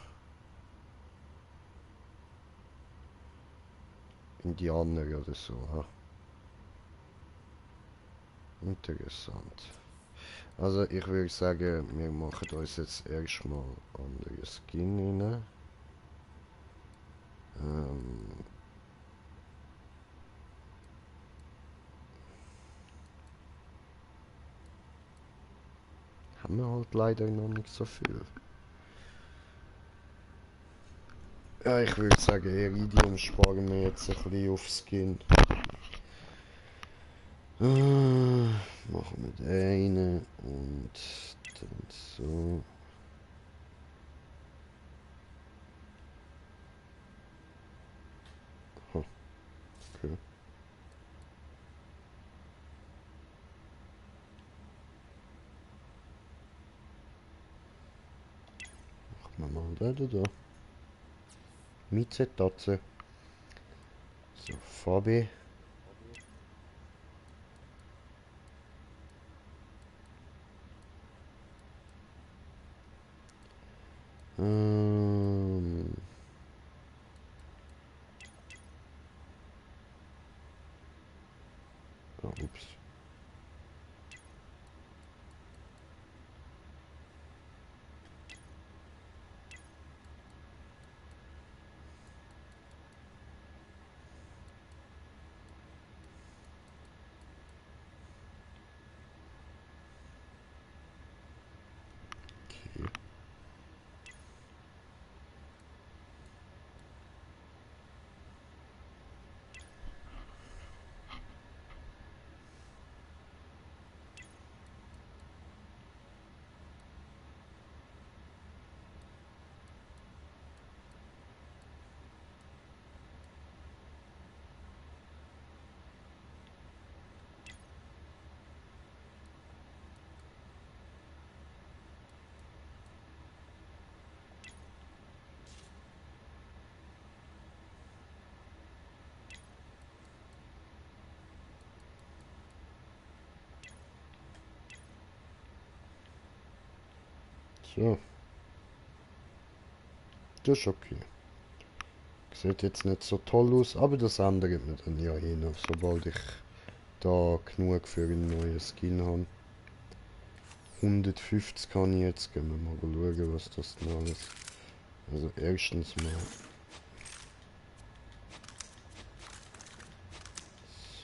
Indianer oder so, ha? Interessant. Also ich würde sagen, wir machen uns jetzt erstmal andere Skin rein. Haben wir halt leider noch nicht so viel. Ja, ich würde sagen, Iridium sparen wir jetzt ein bisschen auf Skin. Machen wir den rein und dann so. Oh, okay. Machen wir mal den da. Mieze Tatze. So, Farbe. Oh, ups. So. Das ist okay. Sieht jetzt nicht so toll aus, aber das andere geht mir dann ja hin, sobald ich da genug für einen neuen Skin habe. 150 kann ich jetzt, gehen wir mal schauen, was das denn alles. Also erstens mal.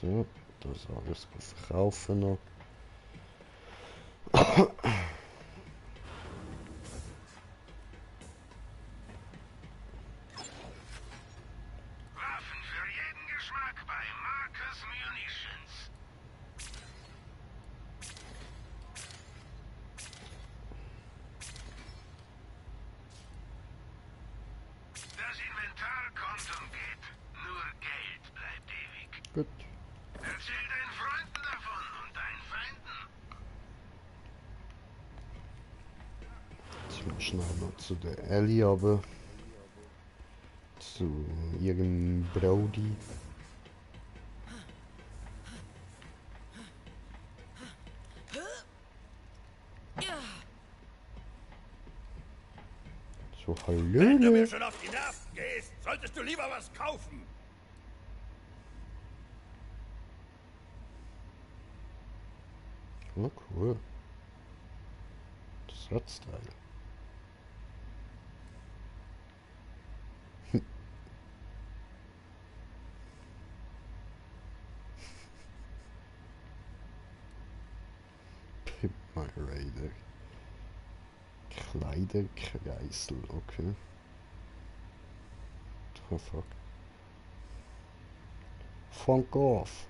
So, das alles verkaufen noch. Gut. Erzähl deinen Freunden davon und deinen Feinden. Jetzt mal schnell noch zu der Ellie, aber zu ihrem Brody. So, Wenn du mir hallo. schon auf die Nerven gehst, solltest du lieber was kaufen. Oh, cool. Ersatzteil. Pimp My Raider. Kleiderkreisel, okay. What the fuck? Funk off.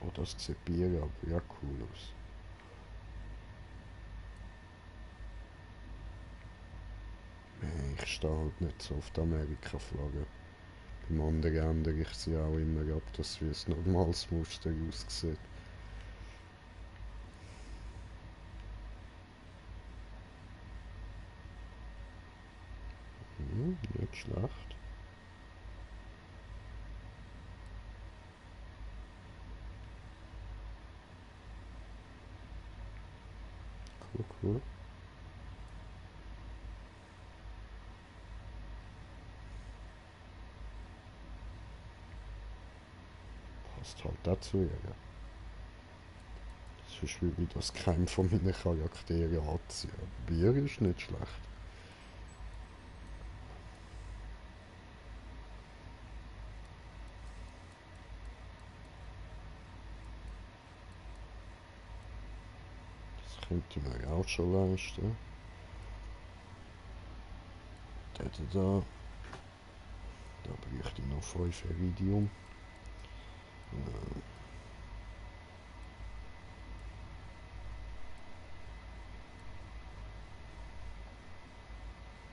Oh, das sieht Bier aber ja cool aus. Ich stehe halt nicht so auf die Amerika-Flagge. Beim anderen ändere ich sie auch immer ab, dass wie ein normales Muster aussieht. Nicht schlecht. Cool. Passt halt dazu, ja. Sonst würde ich das keinem von meinen Charakteren anziehen. Bier ist nicht schlecht. Das könnte ich mir auch schon leisten. Da bräuchte ich noch 5 Iridium.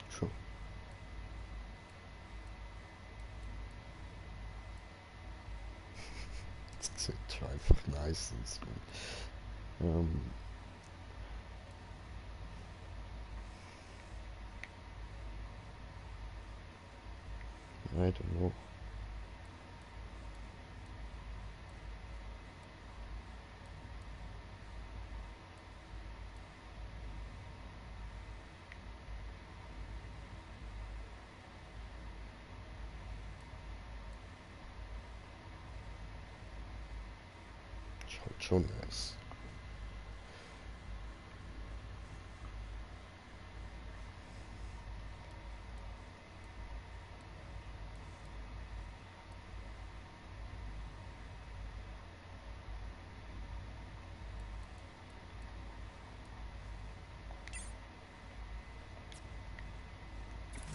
Schon. Das sieht einfach nice aus. I don't know. Schaut schon nice.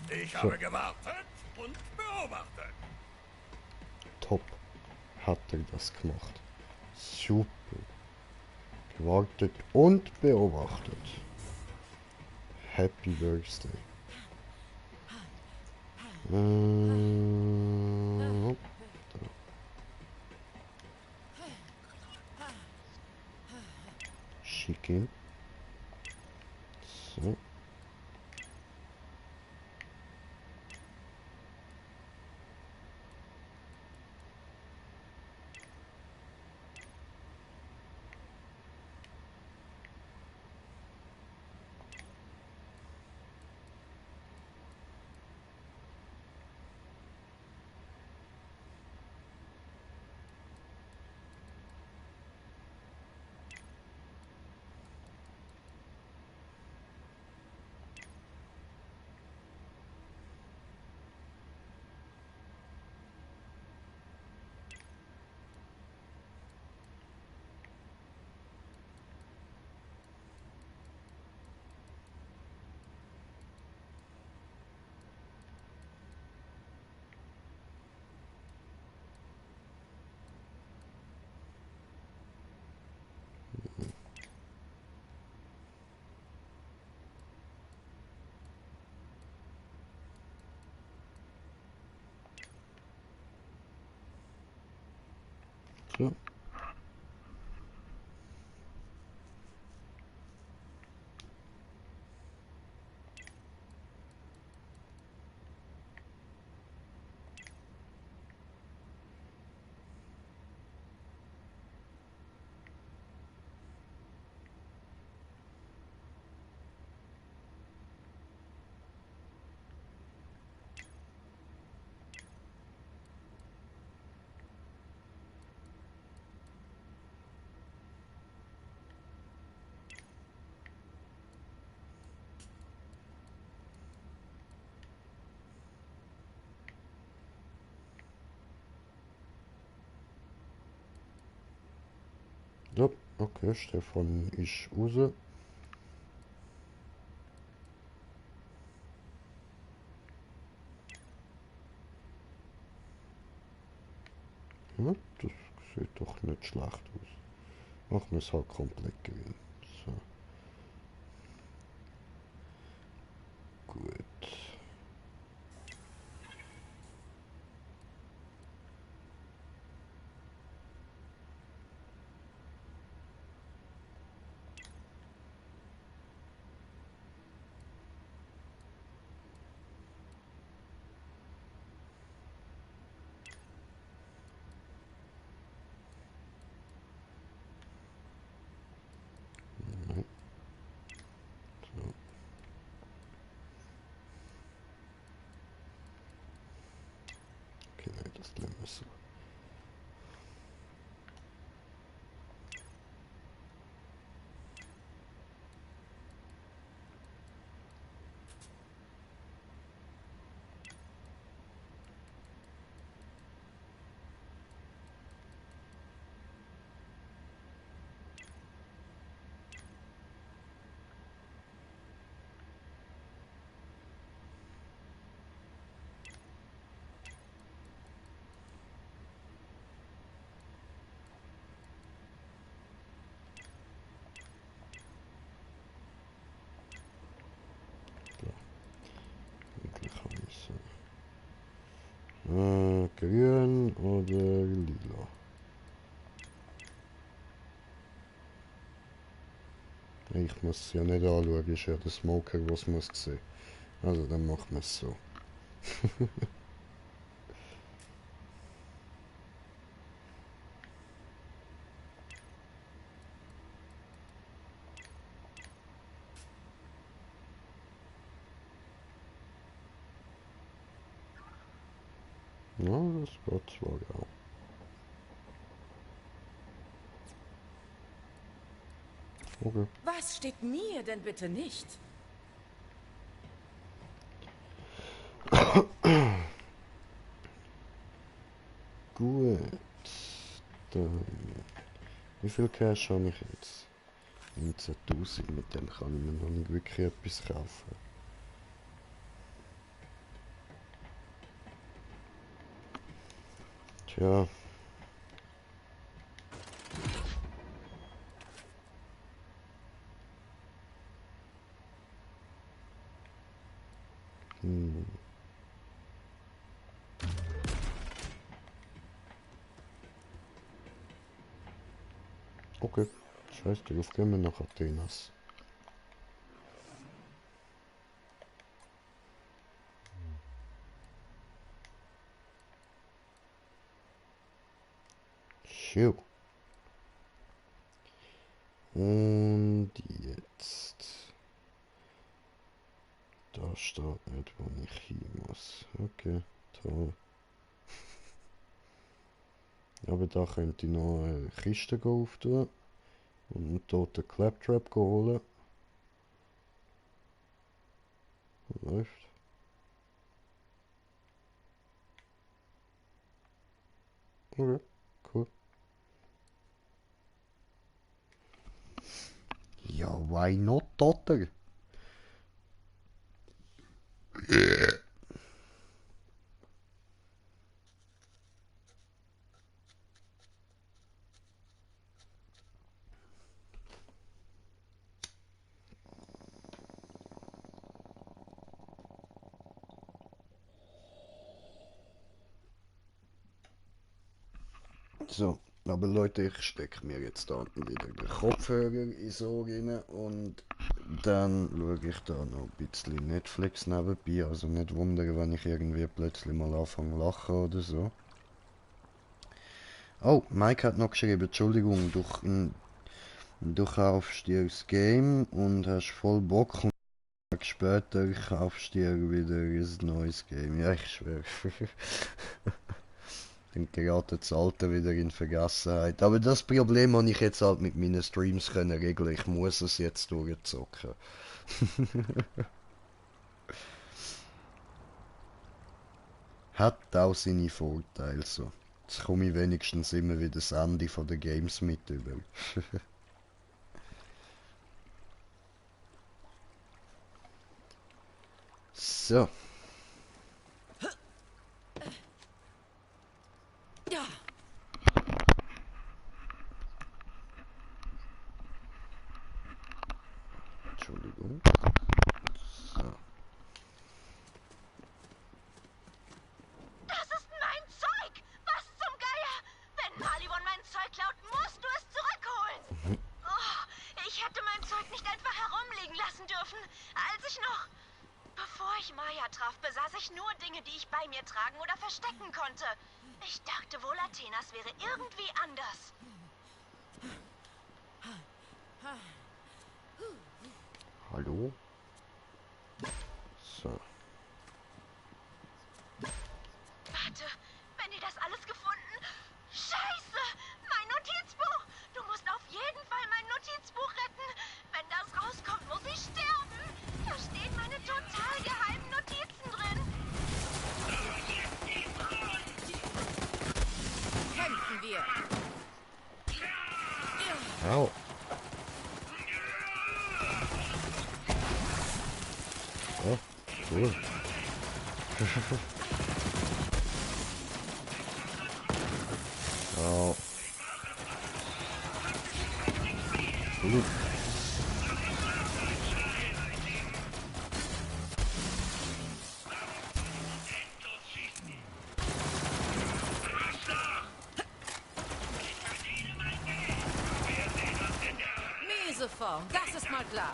Ich habe gewartet und beobachtet. Top. Hat er das gemacht. Super. Gewartet und beobachtet. Happy Birthday. Schicken. So. So. Ja, okay, Stefan ist raus. Ja, das sieht doch nicht schlecht aus. Machen wir es halt komplett grün. So. Gut. Nein. So. Okay, nein, das lassen wir so. Grün oder lila? Ich muss es ja nicht anschauen, ist ja der Smoker, was muss sehen. Also dann machen wir es so. Ja, das geht zwar auch. Okay. Was steht mir denn bitte nicht? Gut. Dann. Wie viel Cash habe ich jetzt? 19.000, mit dem kann ich mir noch nicht wirklich etwas kaufen. Tja. Okay, scheiß drauf, gehen wir nach Athenas. So. Und jetzt. Da steht nicht, wo ich hin muss. Okay, toll. Aber da könnte ich noch eine Kiste auftun und einen toten Claptrap holen. Läuft. Okay, cool. Ja, why not, Totter? So, aber Leute, ich stecke mir jetzt da unten wieder den Kopfhörer ins Ohr rein und dann schaue ich da noch ein bisschen Netflix nebenbei. Also nicht wundern, wenn ich irgendwie plötzlich mal anfange zu lachen oder so. Oh, Mike hat noch geschrieben, Entschuldigung, du kaufst dir das Game und hast voll Bock und Tag später kaufst dir wieder ein neues Game. Ja, ich schwöre. Dann gerät das Alter wieder in Vergessenheit. Aber das Problem habe ich jetzt halt mit meinen Streams können regeln. Ich muss es jetzt durchzocken. Hat auch seine Vorteile so. Jetzt komme ich wenigstens immer wieder das Ende von den Games mit über. So. Entschuldigung. So. Das ist mein Zeug! Was zum Geier? Wenn Maliwon mein Zeug klaut, musst du es zurückholen! Oh, ich hätte mein Zeug nicht einfach herumliegen lassen dürfen. Als ich noch... Bevor ich Maya traf, besaß ich nur Dinge, die ich bei mir tragen oder verstecken konnte. Ich dachte wohl, Athenas wäre irgendwie anders. Hallo? So. Warte, wenn ihr das alles gefunden... Scheiße! Mein Notizbuch! Du musst auf jeden Fall mein Notizbuch retten! Wenn das rauskommt, muss ich sterben! Da stehen meine total geheimen Notizen drin! Kämpfen wir! Au. Oh, cool. Au. Gut. Miese Form, das ist mal klar.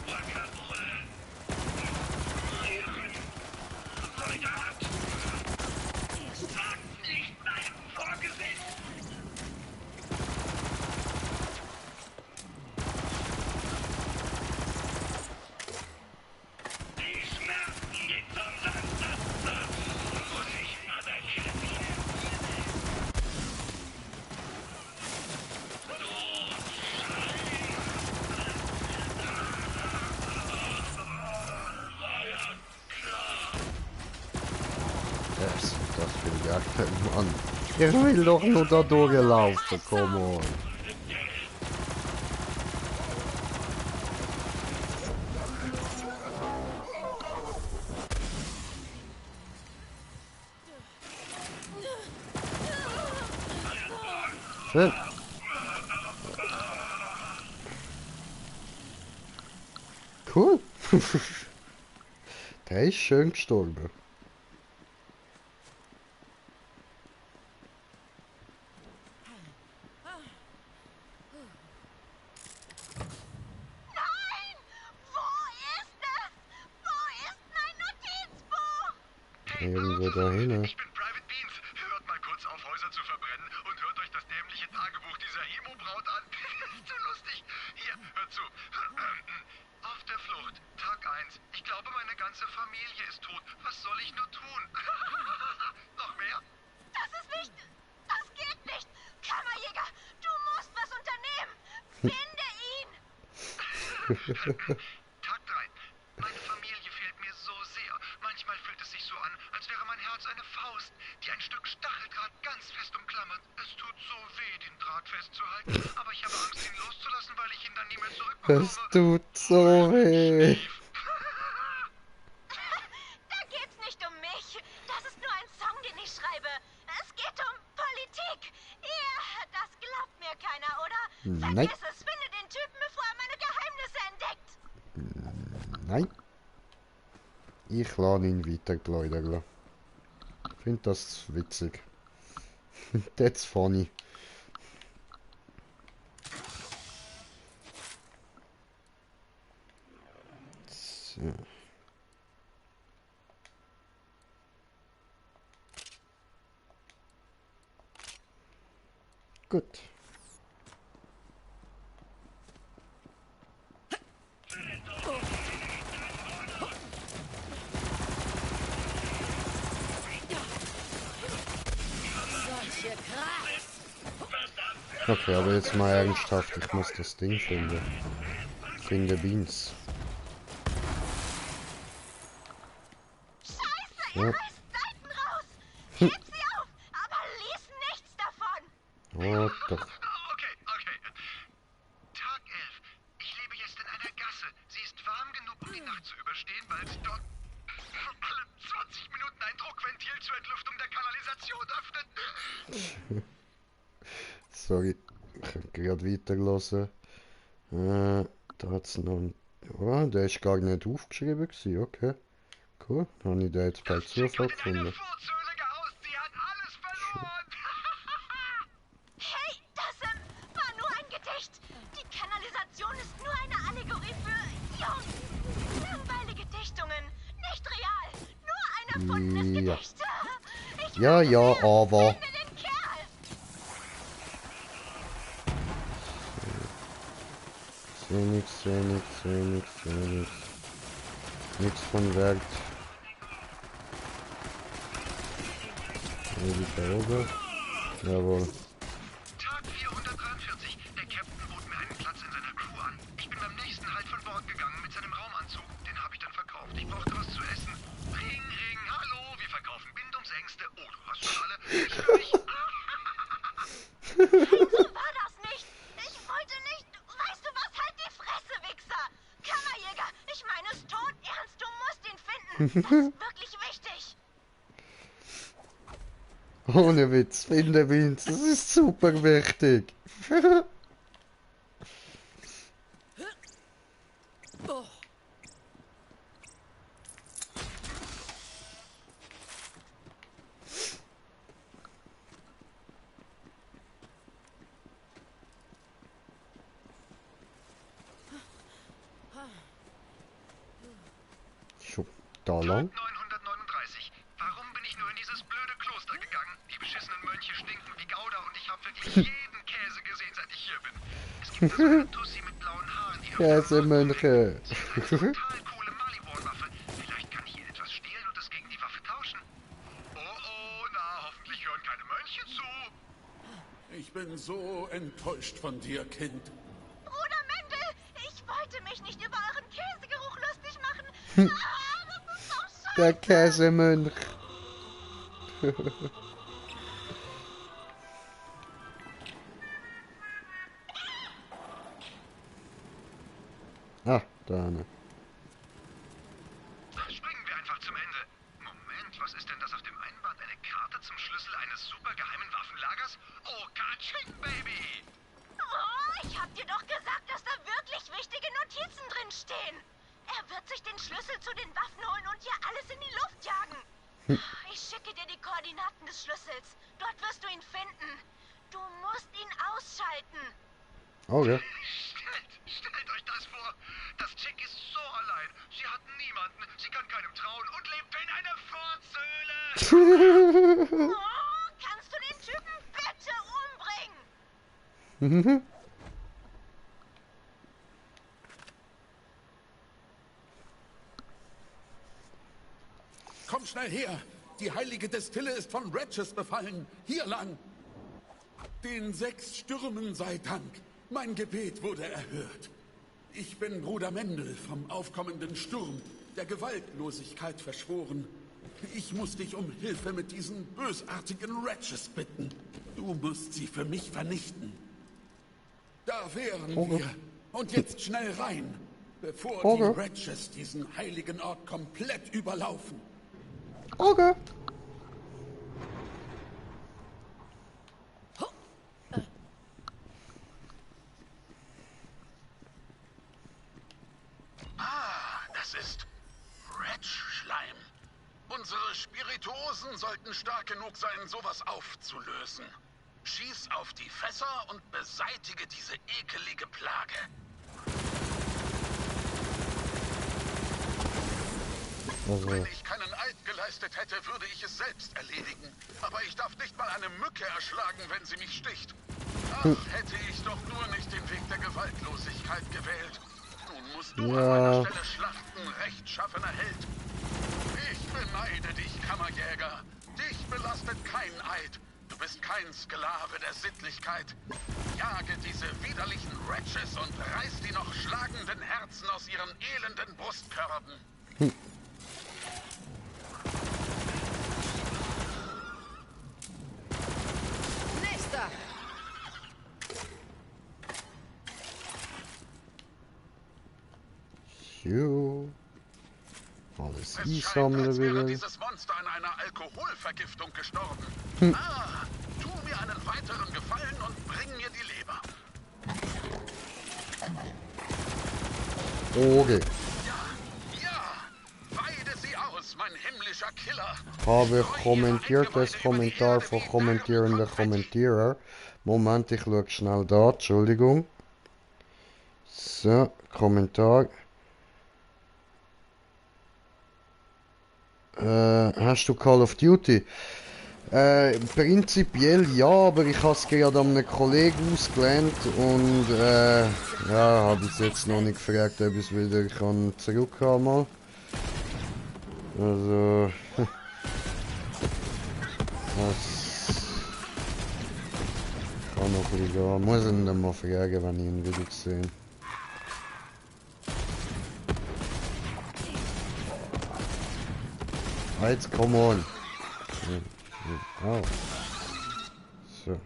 Das will gar kein Mann. Ich will doch nur da durchlaufen, come on. Schön. Cool. Der ist schön gestorben. Irgendwo dahin. Ich bin Private Beans. Hört mal kurz auf, Häuser zu verbrennen und hört euch das dämliche Tagebuch dieser Himo-Braut an. Zu lustig. Hier, hört zu. Auf der Flucht, Tag 1. Ich glaube, meine ganze Familie ist tot. Was soll ich nur tun? Noch mehr? Das ist nicht... Das geht nicht! Kammerjäger, du musst was unternehmen! Finde ihn! Tag 3. Meine Familie fehlt mir so sehr. Manchmal fühlt es sich so an, als wäre mein Herz eine Faust, die ein Stück Stacheldraht ganz fest umklammert. Es tut so weh, den Draht festzuhalten, aber ich habe Angst, ihn loszulassen, weil ich ihn dann nie mehr zurückbekomme. Es tut so weh. Da geht's nicht um mich. Das ist nur ein Song, den ich schreibe. Es geht um Politik. Ja, das glaubt mir keiner, oder? Nein. Vergiss es, finde den Typen, bevor er meine Geheimnisse entdeckt. Nein. Ich lasse ihn weitergläudern. Ich finde das witzig. That's funny. So. Gut. Okay, aber jetzt mal ernsthaft, ich muss das Ding finden. Finde Beans. Scheiße, Ja. ihr reißt Seiten raus! Hebt sie auf, aber lies nichts davon! Oh, doch. Okay. Tag 11. Ich lebe jetzt in einer Gasse. Sie ist warm genug, um die Nacht zu überstehen, weil es dort alle 20 Minuten ein Druckventil zur Entlüftung der Kanalisation öffnet. Sorry, ich habe gerade weitergelassen. Da hat es noch einen... Ja, der ist gar nicht aufgeschrieben gewesen. Okay, cool. Dann habe ich den jetzt bei Zufall gefunden. Hey, das war nur ein Gedicht. Die Kanalisation ist nur eine Allegorie für langweilige Dichtungen. Nicht real. Nur ein erfundenes Gedicht. Ja, aber... Nichts von Wert. Jawohl. Tag 443. Der Captain bot mir einen Platz in seiner Crew an. Ich bin beim nächsten Halt von Bord gegangen mit seinem Raumanzug. Den habe ich dann verkauft. Ich brauchte was zu essen. Ring, hallo, wir verkaufen Bindungsängste. Oh, du hast schon alle. Ich für mich. So war das nicht. Ich wollte nicht. Weißt du was? Halt die Fresse, Wichser. Kammerjäger, ich meine es tot ernst. Du musst ihn finden. Das ist wirklich wichtig. Ohne Witz, finde Vince, das ist super wichtig. Schon da lang. 939. Warum bin ich nur in dieses blöde Kloster gegangen? Die beschissenen Mönche stinken wie Gouda und ich habe wirklich jeden Käse gesehen, seit ich hier bin. Es gibt da so eine Tussi mit blauen Haaren, die Käsemönche. total coole Maliborn-Waffe. Vielleicht kann ich hier etwas stehlen und es gegen die Waffe tauschen. Oh, na, hoffentlich hören keine Mönche zu. Ich bin so enttäuscht von dir, Kind. Bruder Mendel, ich wollte mich nicht über euren Käsegeruch lustig machen. Das ist doch scheiße. Der Käsemönch. Ah, da ne. Springen wir einfach zum Ende. Moment, was ist denn das auf dem Einband? Eine Karte zum Schlüssel eines supergeheimen Waffenlagers? Oh, Kaching, Baby! Oh, ich hab dir doch gesagt, dass da wirklich wichtige Notizen drin stehen. Er wird sich den Schlüssel zu den Waffen holen und hier alles in die Luft jagen. Ich schicke dir die Koordinaten des Schlüssels. Dort wirst du ihn finden. Du musst ihn ausschalten. Okay. Stellt euch das vor. Das Chick ist so allein. Sie hat niemanden. Sie kann keinem trauen und lebt in einer Furzhöhle. Oh, kannst du den Typen bitte umbringen? Komm schnell her! Die heilige Destille ist von Ratches befallen. Hier lang! Den 6 Stürmen sei Dank. Mein Gebet wurde erhört. Ich bin Bruder Mendel vom aufkommenden Sturm, der Gewaltlosigkeit verschworen. Ich muss dich um Hilfe mit diesen bösartigen Ratches bitten. Du musst sie für mich vernichten. Da wären wir. Und jetzt schnell rein, bevor die Ratches diesen heiligen Ort komplett überlaufen. Okay. Das ist Ratch-Schleim. Unsere Spirituosen sollten stark genug sein, sowas aufzulösen. Schieß auf die Fässer und beseitige diese ekelige Plage. Wenn ich keinen Eid geleistet hätte, würde ich es selbst erledigen. Aber ich darf nicht mal eine Mücke erschlagen, wenn sie mich sticht. Ach, hätte ich doch nur nicht den Weg der Gewaltlosigkeit gewählt. Nun musst du an meiner Stelle schlachten, rechtschaffener Held. Ich beneide dich, Kammerjäger. Dich belastet kein Eid. Du bist kein Sklave der Sittlichkeit. Jage diese widerlichen Ratches und reiß die noch schlagenden Herzen aus ihren elenden Brustkörben. Nächster! alles einsammeln wieder. Dieses Monster an einer Alkoholvergiftung gestorben. Tu mir einen weiteren Gefallen und bring mir die Leber. Okay. Weide sie aus, mein himmlischer Killer. Habe kommentiert das Kommentar von kommentierenden Kommentierer. Moment, ich schaue schnell da, Entschuldigung. So, Kommentar. Hast du Call of Duty? Prinzipiell ja, aber ich habe es gerade an einem Kollegen ausgelernt und ja, habe es jetzt noch nicht gefragt, ob ich es wieder kann zurückhaben mal. Also das kann noch ein bisschen gehen. Muss ihn dann mal fragen, wenn ich ihn wieder sehe. Jetzt, come on. Oh. So.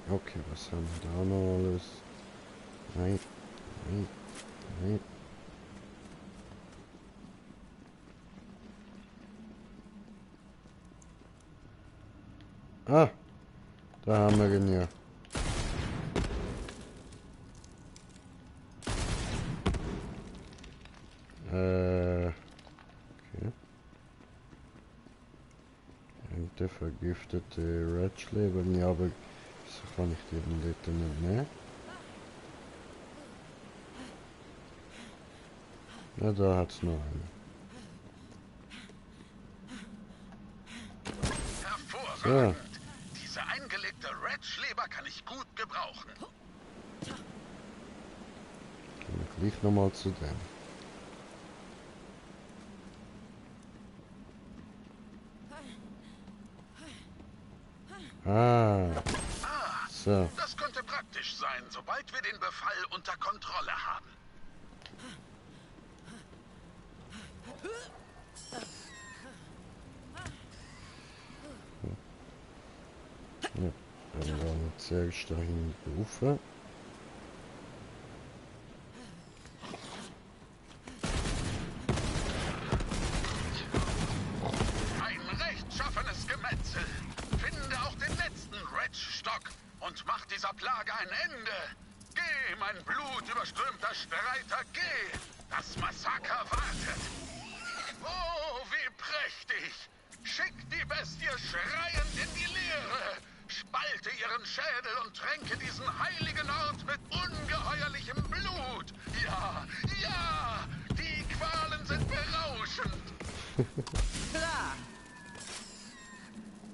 Okay, was haben wir da noch alles? Nein, nein, nein. Ah, da haben wir ihn ja. Okay. Und der vergiftete Ratschleber, ja, aber so kann ich die denn dort nicht nehmen. Na, da hat's noch einen. So. Diese eingelegte Ratschleber kann ich gut gebrauchen. Gehen wir gleich nochmal zu dem. So. Das könnte praktisch sein, sobald wir den Befall unter Kontrolle haben. Ja, dann werden wir zuerst dahin rufen. Ein rechtschaffenes Gemetzel. Finde auch den letzten Ratch-Stock und mach dieser Plage ein Ende. Geh, mein blutüberströmter Streiter, geh! Das Massaker wartet. Oh, wie prächtig! Schick die Bestie schreiend in die Leere! Spalte ihren Schädel und tränke diesen heiligen Ort mit ungeheuerlichem Blut! Ja, ja! Die Qualen sind berauschend! Klar!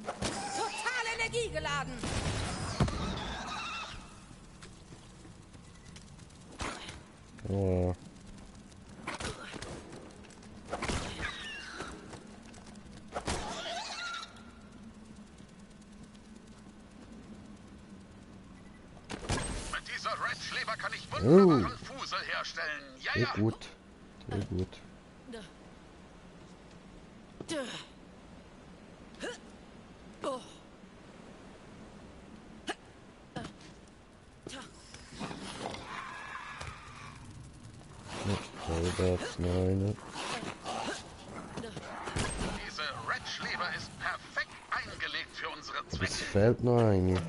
Total energiegeladen! Oh. Mit dieser Ratschleber kann ich wunderbaren Fusel herstellen. Ja, Sehr ja. gut. Sehr gut. Oh. Das meine. Diese Ratschleber ist perfekt eingelegt für unsere Aber Zwecke. es fehlt noch eine.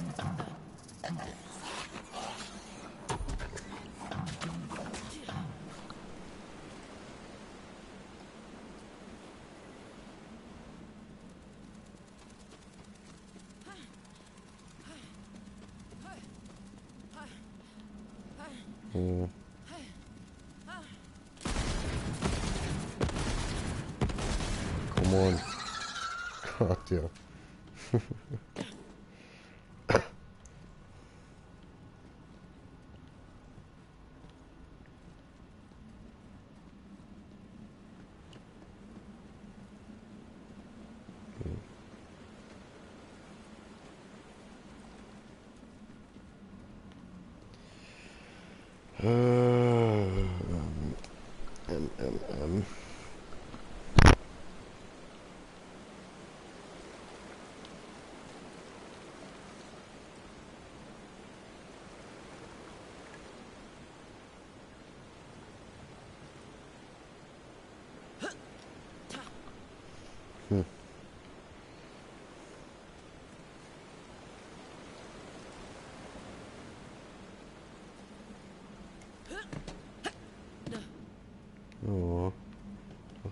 Hm. Come on. Gott, ja.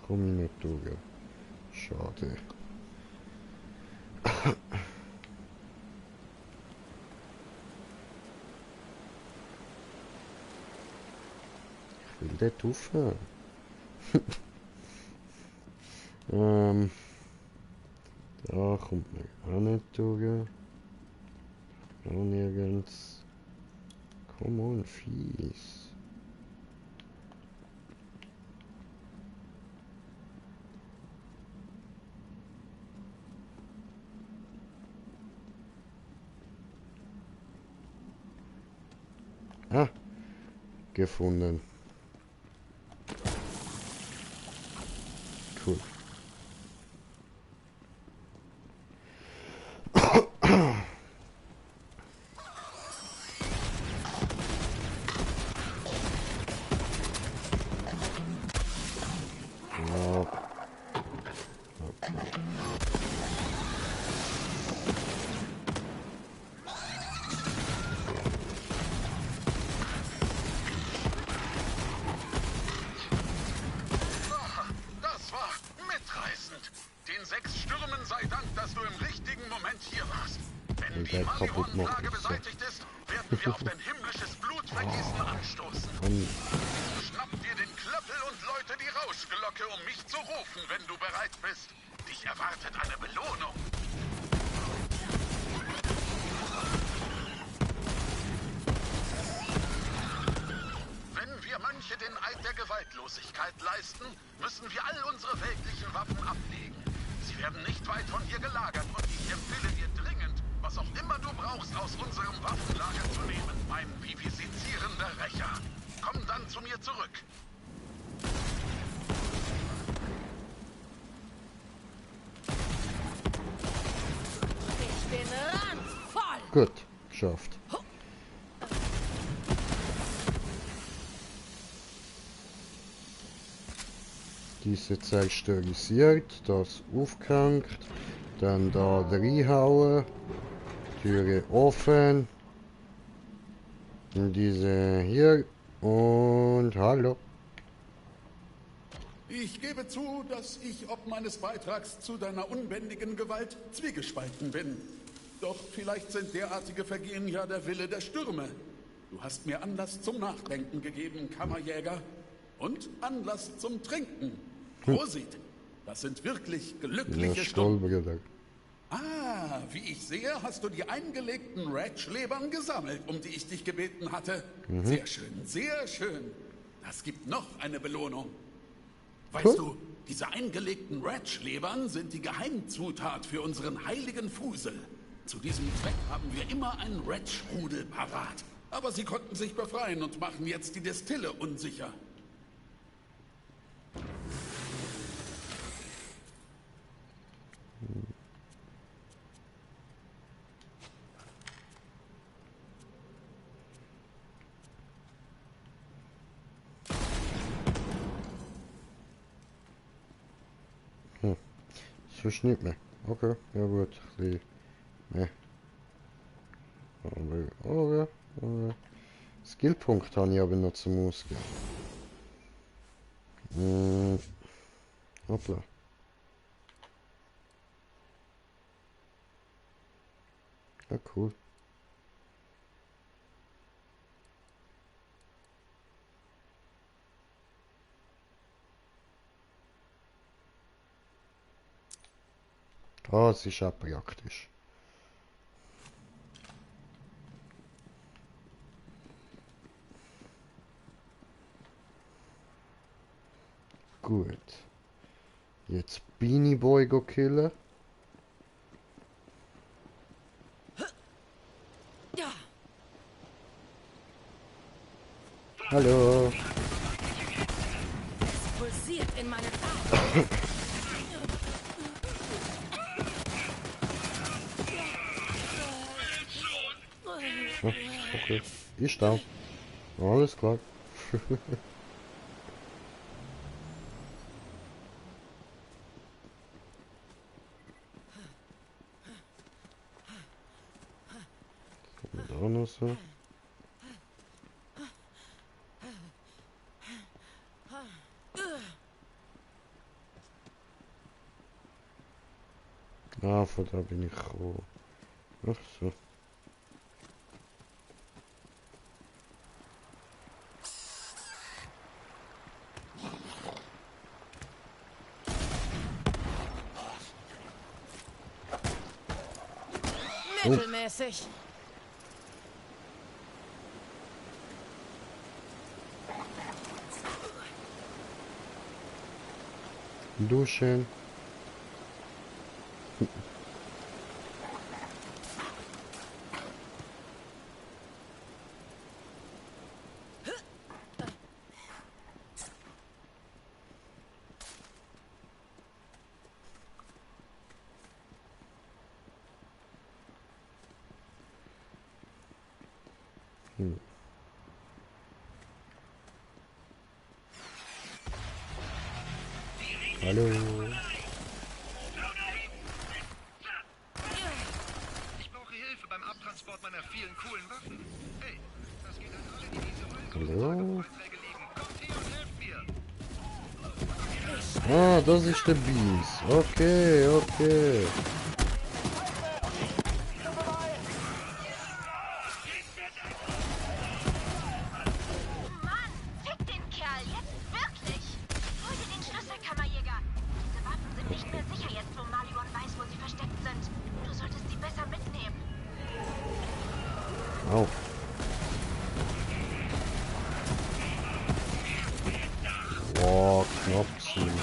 Komm ich nicht durch. Schade. Ich will dort rauf. Da kommt man auch nicht durch. Auch nirgends. Come on, fies. Ah, gefunden. Cool. Das war mitreißend. Den 6 Stürmen sei Dank, dass du im richtigen Moment hier warst. Wenn die Marionenplage beseitigt ist, werden wir auf dein himmlisches Blutvergießen anstoßen. Schnapp dir den Klöppel und läute die Rauschglocke, um mich zu rufen, wenn du bereit bist. Dich erwartet eine Belohnung. Wenn wir Mönche den Eid der Gewaltlosigkeit leisten, müssen wir all unsere weltlichen Waffen ablegen. Sie werden nicht weit von hier gelagert und ich empfehle dir dringend, was auch immer du brauchst, aus unserem Waffenlager zu nehmen, mein vivisizierender Rächer. Komm dann zu mir zurück. Ich bin randvoll. Gut, geschafft. Diese zerstörisiert, das aufgehängt, dann da reinhauen, Türe offen, diese hier und hallo. Ich gebe zu, dass ich ob meines Beitrags zu deiner unbändigen Gewalt zwiegespalten bin. Doch vielleicht sind derartige Vergehen ja der Wille der Stürme. Du hast mir Anlass zum Nachdenken gegeben, Kammerjäger. Und Anlass zum Trinken. Prosit, das sind wirklich glückliche Stunden. Ah, wie ich sehe, hast du die eingelegten Ratch-Lebern gesammelt, um die ich dich gebeten hatte. Sehr schön, sehr schön. Das gibt noch eine Belohnung. Weißt du, diese eingelegten Ratch-Lebern sind die Geheimzutat für unseren heiligen Fusel. Zu diesem Zweck haben wir immer einen Ratch-Rudel parat. Aber sie konnten sich befreien und machen jetzt die Destille unsicher. Sonst nicht mehr. Okay, ja gut. Ein bisschen mehr. Aber Skillpunkt habe ich aber noch zum Ausgehen. Hoppla. Ja, cool. Das ist auch praktisch. Gut. Jetzt Beanie Boy go killen. Hallo. Es pulsiert in meinen Augen. Okay, ich da. Alles klar. Da noch so. von da bin ich gekommen. Ach so. Mittelmäßig. Duschen. Hallo. Ich brauche Hilfe beim Abtransport meiner vielen coolen Waffen. Hey, das geht an alle, die diese Hallo. Beiträge lieben. Kommt her und helft mir. Ah, das ist der Beans. Okay, okay. Au. Boah, knapp ziehen.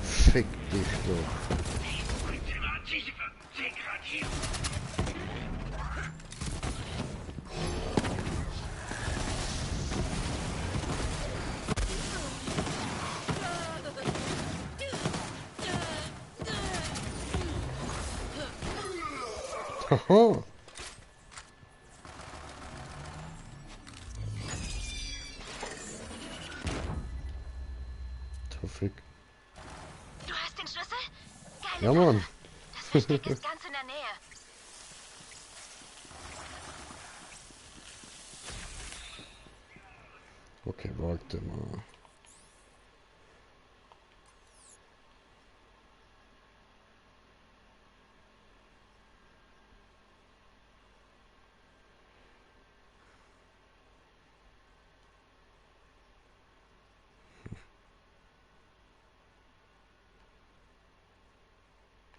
Fick dich doch. Haha. Traffic. Du hast den Schlüssel? Geile Ja, Mann. Das Versteck ist ganz in der Nähe. Okay, warte mal.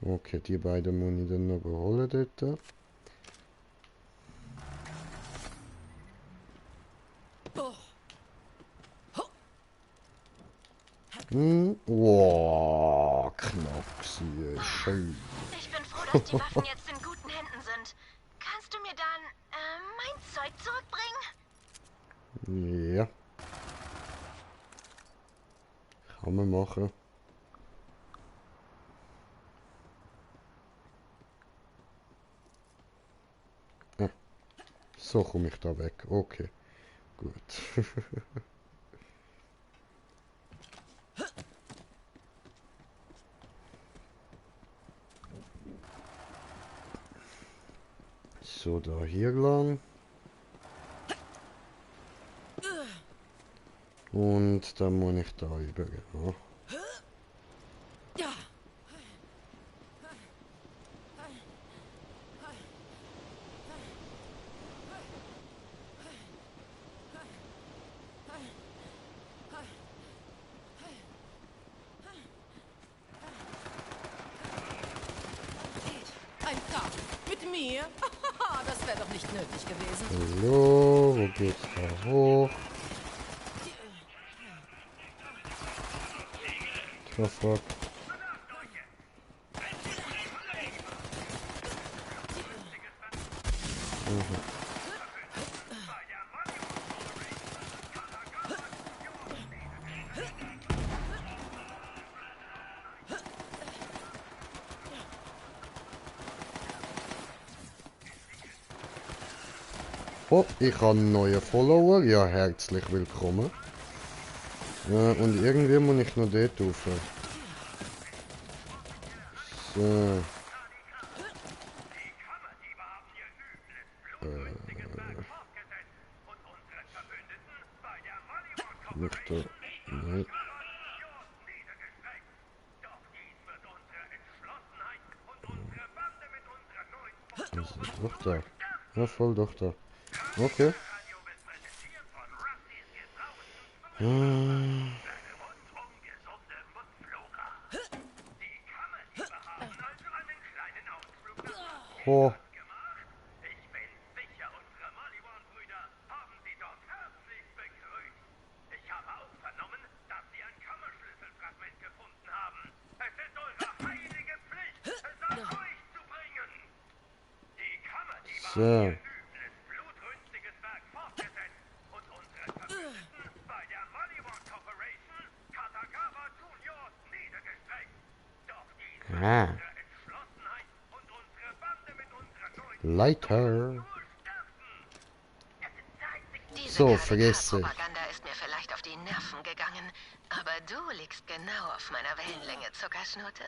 Okay, die beiden muss ich dann noch beholen dort. Wow, knapp sie, schön. Ich bin froh, dass die Waffen jetzt in guten Händen sind. Kannst du mir dann mein Zeug zurückbringen? Ja. Kann man machen. Ah. So komme ich da weg. Okay. Gut. So, da hier lang. Und dann muss ich da übergehen. Ja. Ein Kampf mit mir? Das wäre doch nicht nötig gewesen. Hallo, wo geht's da hoch? Fuck. Oh, ich habe einen neuen Follower. Ja, herzlich willkommen. Und irgendwie muss ich noch dort rauf. So. Nicht da. Nein. Doch da. Ja, voll doch da. Okay. Oh. So. Ah. Leiter. So, vergiss es. Propaganda ist mir vielleicht auf die Nerven gegangen, aber du liegst genau auf meiner Wellenlänge, Zuckerschnute.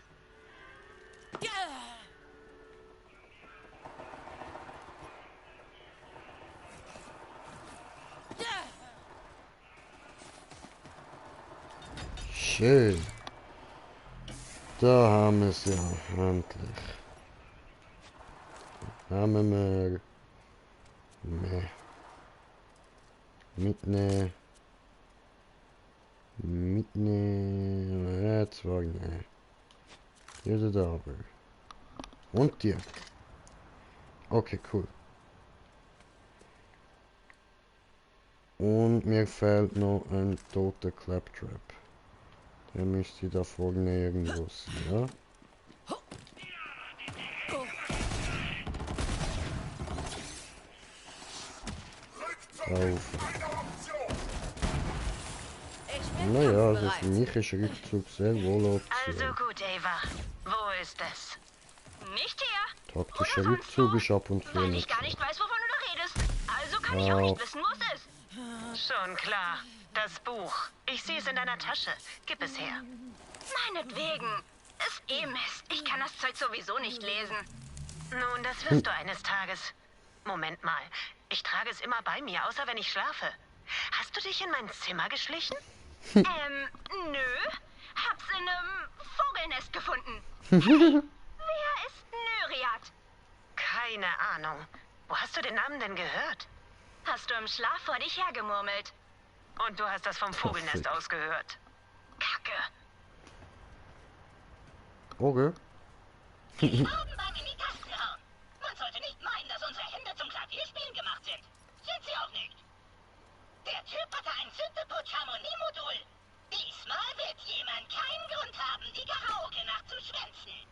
Schön. Da haben wir es ja endlich. Haben wir mehr. Mitnehmen. Jetzt war ne. Hier da aber. Und dir. Okay, cool. Und mir fehlt noch ein toter Claptrap. Der müsste da vorne irgendwo sein, ja? Drauf. Naja, also für mich ist Rückzug sehr wohl Also gut, Ava. Wo ist es? Nicht hier. Taktischer Rückzug ist ab und zu Weil nicht ich gar nicht weiß, wovon du da redest. Also kann ich auch nicht wissen, wo es ist. Schon klar. Das Buch. Ich sehe es in deiner Tasche. Gib es her. Meinetwegen. Ist eh Mist. Ich kann das Zeug sowieso nicht lesen. Nun, das wirst du eines Tages. Moment mal. Ich trage es immer bei mir, außer wenn ich schlafe. Hast du dich in mein Zimmer geschlichen? Nö. Hab's in einem Vogelnest gefunden. Hey, wer ist Nyriat? Keine Ahnung. Wo hast du den Namen denn gehört? Hast du im Schlaf vor dich hergemurmelt? Und du hast das vom Vogelnest aus gehört. Kacke. Okay. Augenbein in die Tasten hauen. Man sollte nicht meinen, dass unsere Hände zum Klavierspielen gemacht sind. Sind sie auch nicht. Der Typ hatte ein Syntheputsch-Harmoniemodul. Diesmal wird jemand keinen Grund haben, die Karaoke nachzuschwänzen.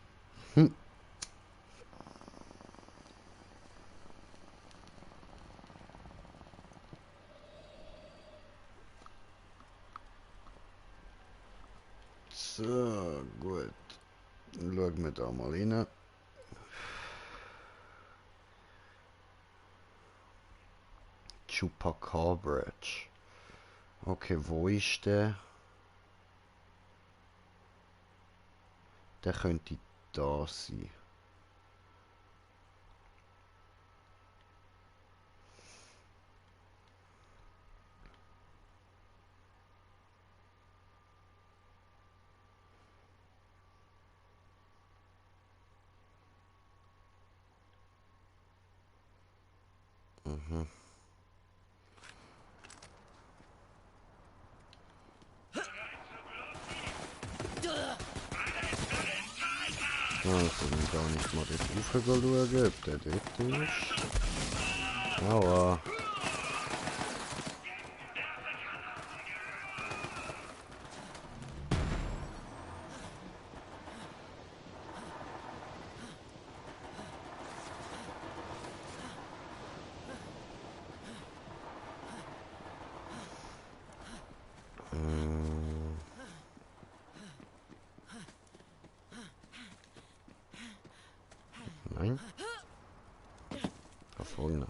So, gut. Dann schauen wir da mal rein. Chupacabra. Okay, wo ist der? Der könnte da sein. Mhm. Also, dann gar nicht mal dort raufschauen, ob der dort ist. Aua. Nein. Da vorne.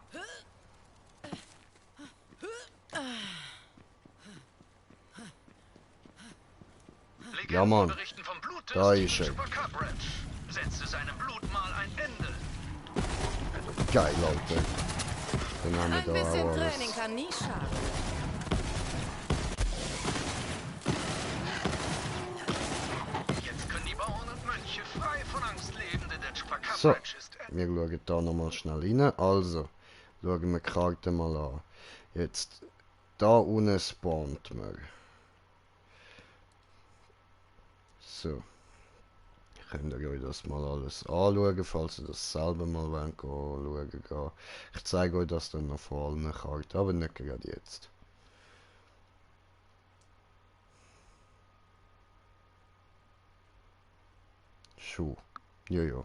Ja, Mann. Da ist er. Setzte seinem Blutmahl ein Ende. Geil, Leute. Dann haben wir Ein da bisschen auch alles. Training kann nie schaden. Jetzt können die Bauern und Mönche frei von Angst leben, denn der Chupacabra So. ist wir schauen da nochmal schnell rein. Also, schauen wir die Karte mal an. Jetzt, da unten spawnt man. So. Könnt ihr euch das mal alles anschauen, falls ihr das selber mal schauen gehen. Ich zeige euch das dann noch vor allen Karten, aber nicht gerade jetzt. Schon. Ja.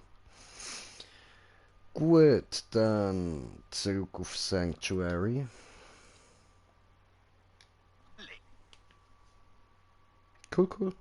Gut, dann zurück auf Sanctuary. Cool.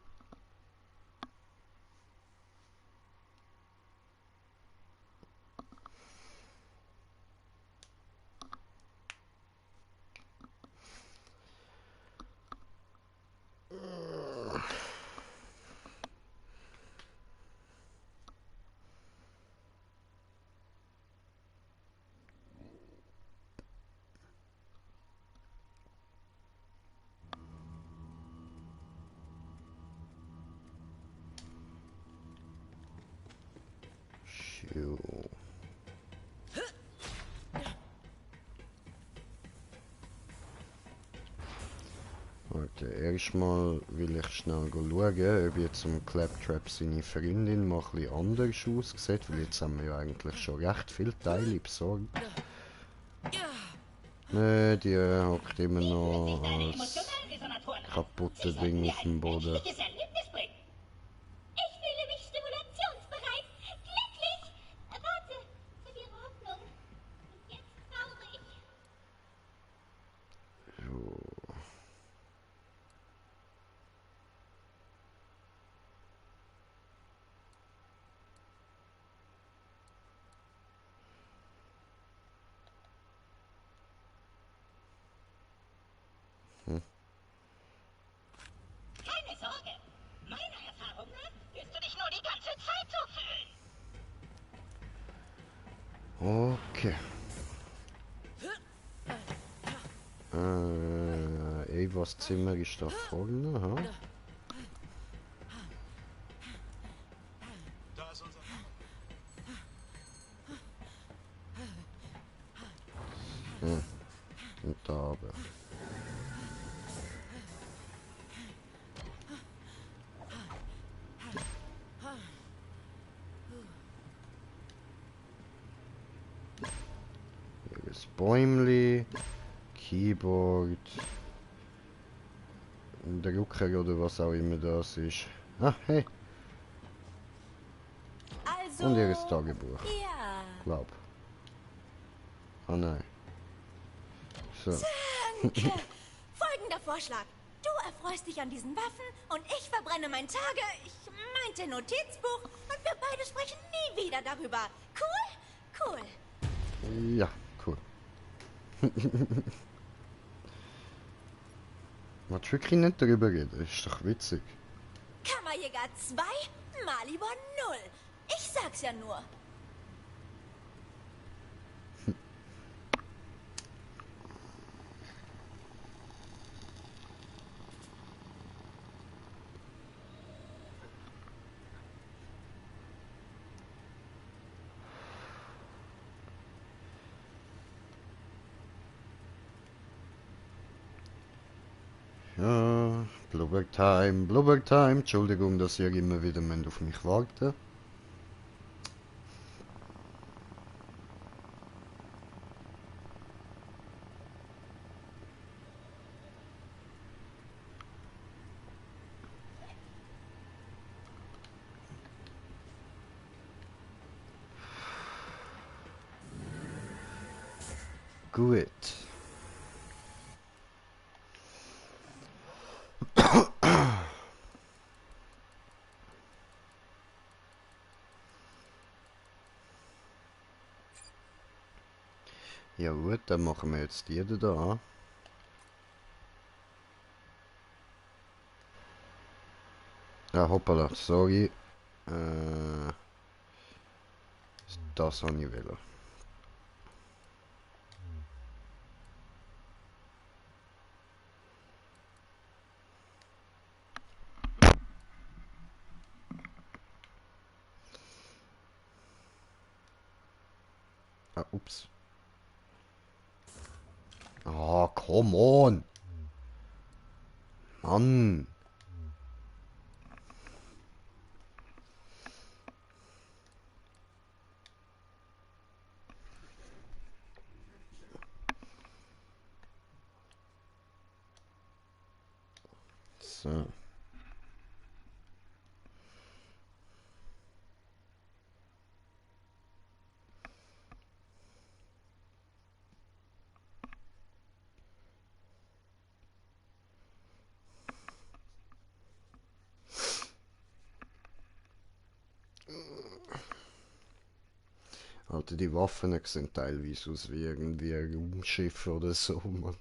Warte, erstmal will ich schnell schauen, ob jetzt zum Claptrap seine Freundin mal ein bisschen anders aussieht, weil jetzt haben wir ja eigentlich schon recht viele Teile besorgt. Ne, die hockt immer noch als kaputte Ding auf dem Boden. Keine Sorge. Meiner Erfahrung nach wirst du dich nur die ganze Zeit so fühlen. Okay. Evas Zimmer ist da vorne, ha? Und da aber. Hier ist Bäumli, Keyboard, der Rucker oder was auch immer das ist. Ah, hey! Also, und hier ist Tagebuch. Ja. Glaub. Ah nein. So. Danke. Folgender Vorschlag. Du erfreust dich an diesen Waffen und ich verbrenne mein meinte Notizbuch und wir beide sprechen nie wieder darüber. Cool? Cool. Ja, cool. Man hat wirklich nicht darüber reden, ist doch witzig. Kammerjäger 2, Malibor 0. Ich sag's ja nur. Ja, Blubber Time. Entschuldigung, dass ihr immer wieder auf mich wartet. Gut. Ja gut, dann machen wir jetzt die da. Ja, hoppala, sorry. Das habe ich wollen. Ah, ups. Oh, come on. Mann. So. Alter, die Waffen sehen teilweise aus wie irgendwie ein Raumschiff oder so, Mann.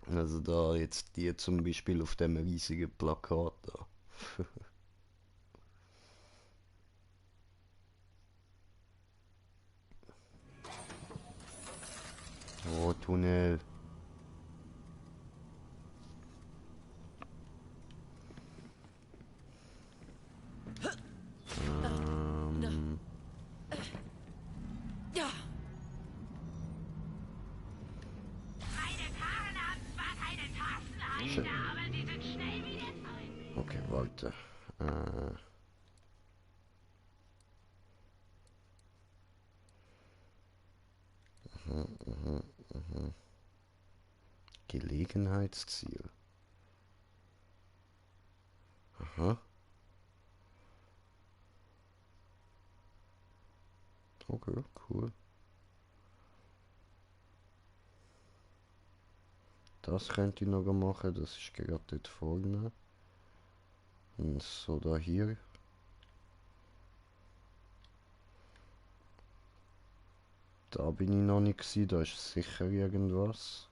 Also da jetzt die zum Beispiel auf dem riesigen Plakat da. Oh, Tunnel. Ja. Schön. Okay, warte. Gelegenheitsziel. Aha. Okay, cool. Das könnte ich noch machen, das ist gerade dort vorne. Und so da hier. Da bin ich noch nicht gewesen, da ist sicher irgendwas.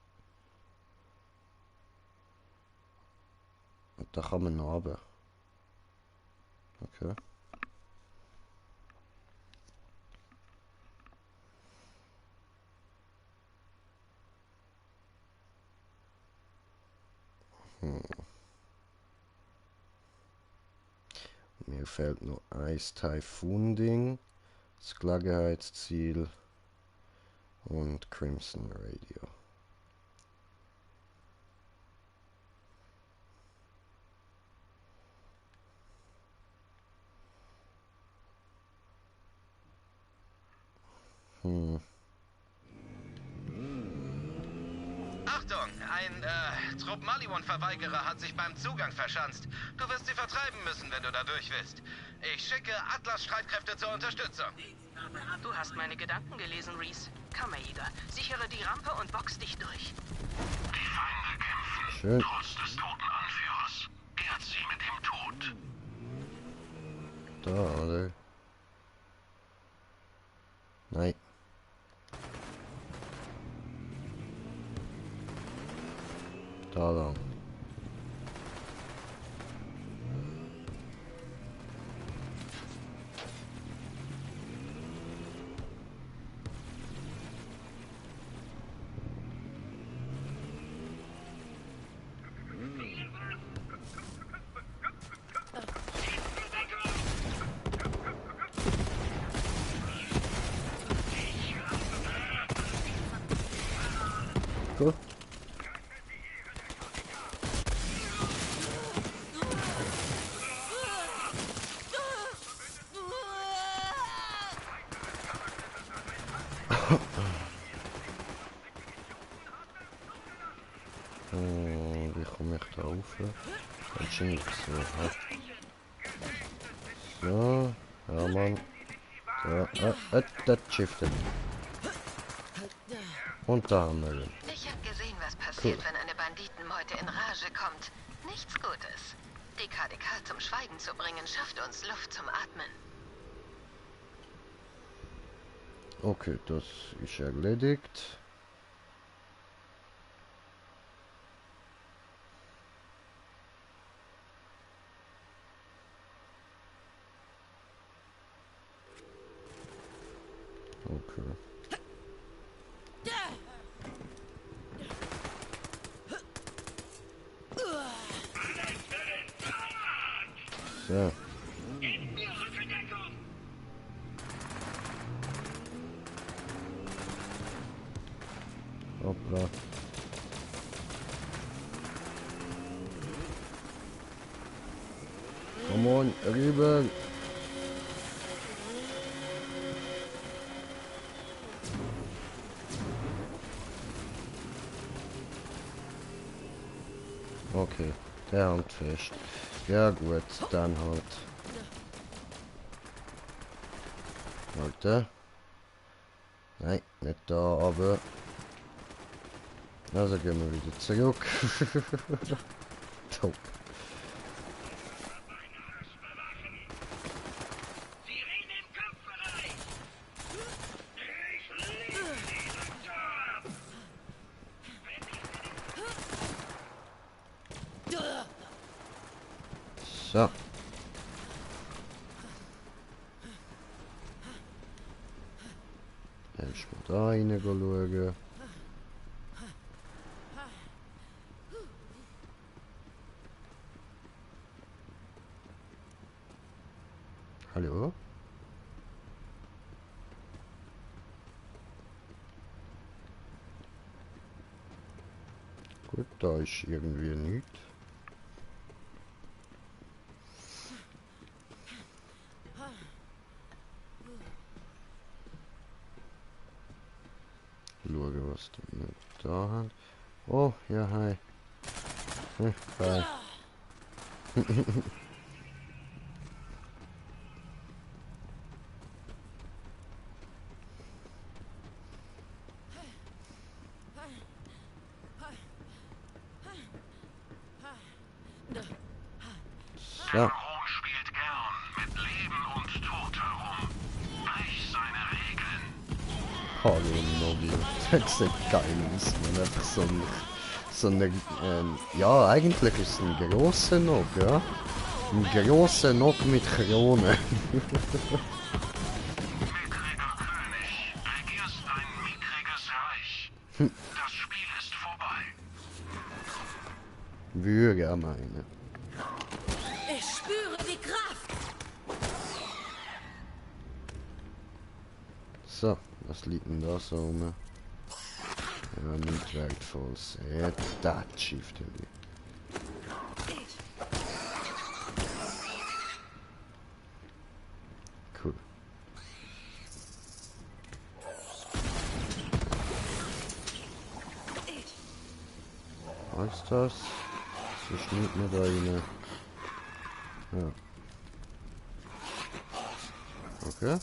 Und da kann man noch runter. Okay. Mir fehlt noch Ice Typhoon-Ding, das Gelegenheitsziel und Crimson Radio. Achtung, ein Trupp Maliwan-Verweigerer hat sich beim Zugang verschanzt. Du wirst sie vertreiben müssen, wenn du da durch willst. Ich schicke Atlas-Streitkräfte zur Unterstützung. Du hast meine Gedanken gelesen, Reese. Kammerjäger, sichere die Rampe und box dich durch. Die Feinde kämpfen, schön, trotz des toten Anführers. Ehrt sie mit dem Tod. da, oder? Nein. Da lang. Cool. Wie komme ich da rauf? Das ist nicht so. So, ja Mann. So, das shiftet. Und da haben wir ihn. Ich habe gesehen, was passiert, Cool. wenn eine Banditenmeute in Rage kommt. Nichts Gutes. Die KDK zum Schweigen zu bringen, schafft uns Luft zum Atmen. Okay, das ist erledigt. Okay. So. Hoppla. Come on, rüber. Okay, der hängt fest. Ja gut, dann halt. Warte. Nein, nicht da, aber... Also gehen wir wieder zurück. Top. So. Erst mal da rein schauen. Hallo? Gut, da ist irgendwie nichts. Schauen, was wir da haben. Oh, ja, hi. Hi. So. Spielt gern mit Leben und Tod herum. Brich seine Regeln. Hallo Nobby. Das sieht geil aus, man. Einfach so eine ja, eigentlich ist es ein grosser Nog, ja. Ein grosser Nog mit Krone. Mickriger König, regierst ein mickriges Reich. Das Spiel ist vorbei. Würde er meinen. Ich spüre die Kraft. So, was liegt denn da so rum? Ja, nicht wertvolles. Ja, das Schiff. Cool. Was ist das? So schnitt mir da rein. Ja. Okay.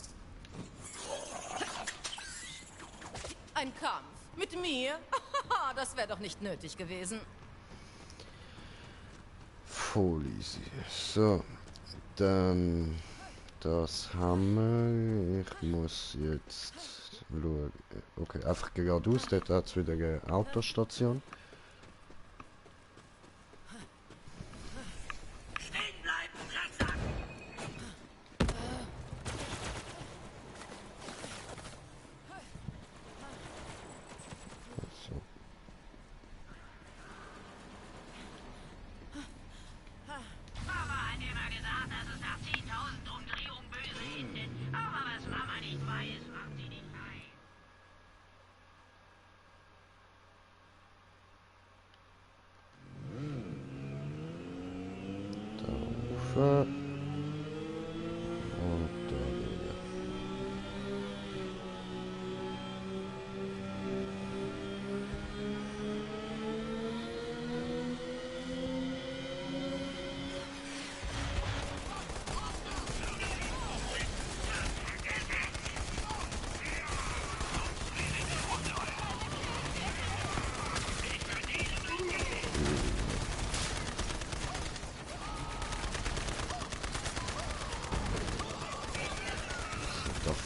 Ein Kampf mit mir? Das wäre doch nicht nötig gewesen. Voll easy. So, dann das haben wir. Ich muss jetzt schauen. Okay, einfach geradeaus. Dort hat es wieder eine Autostation. Und da wieder.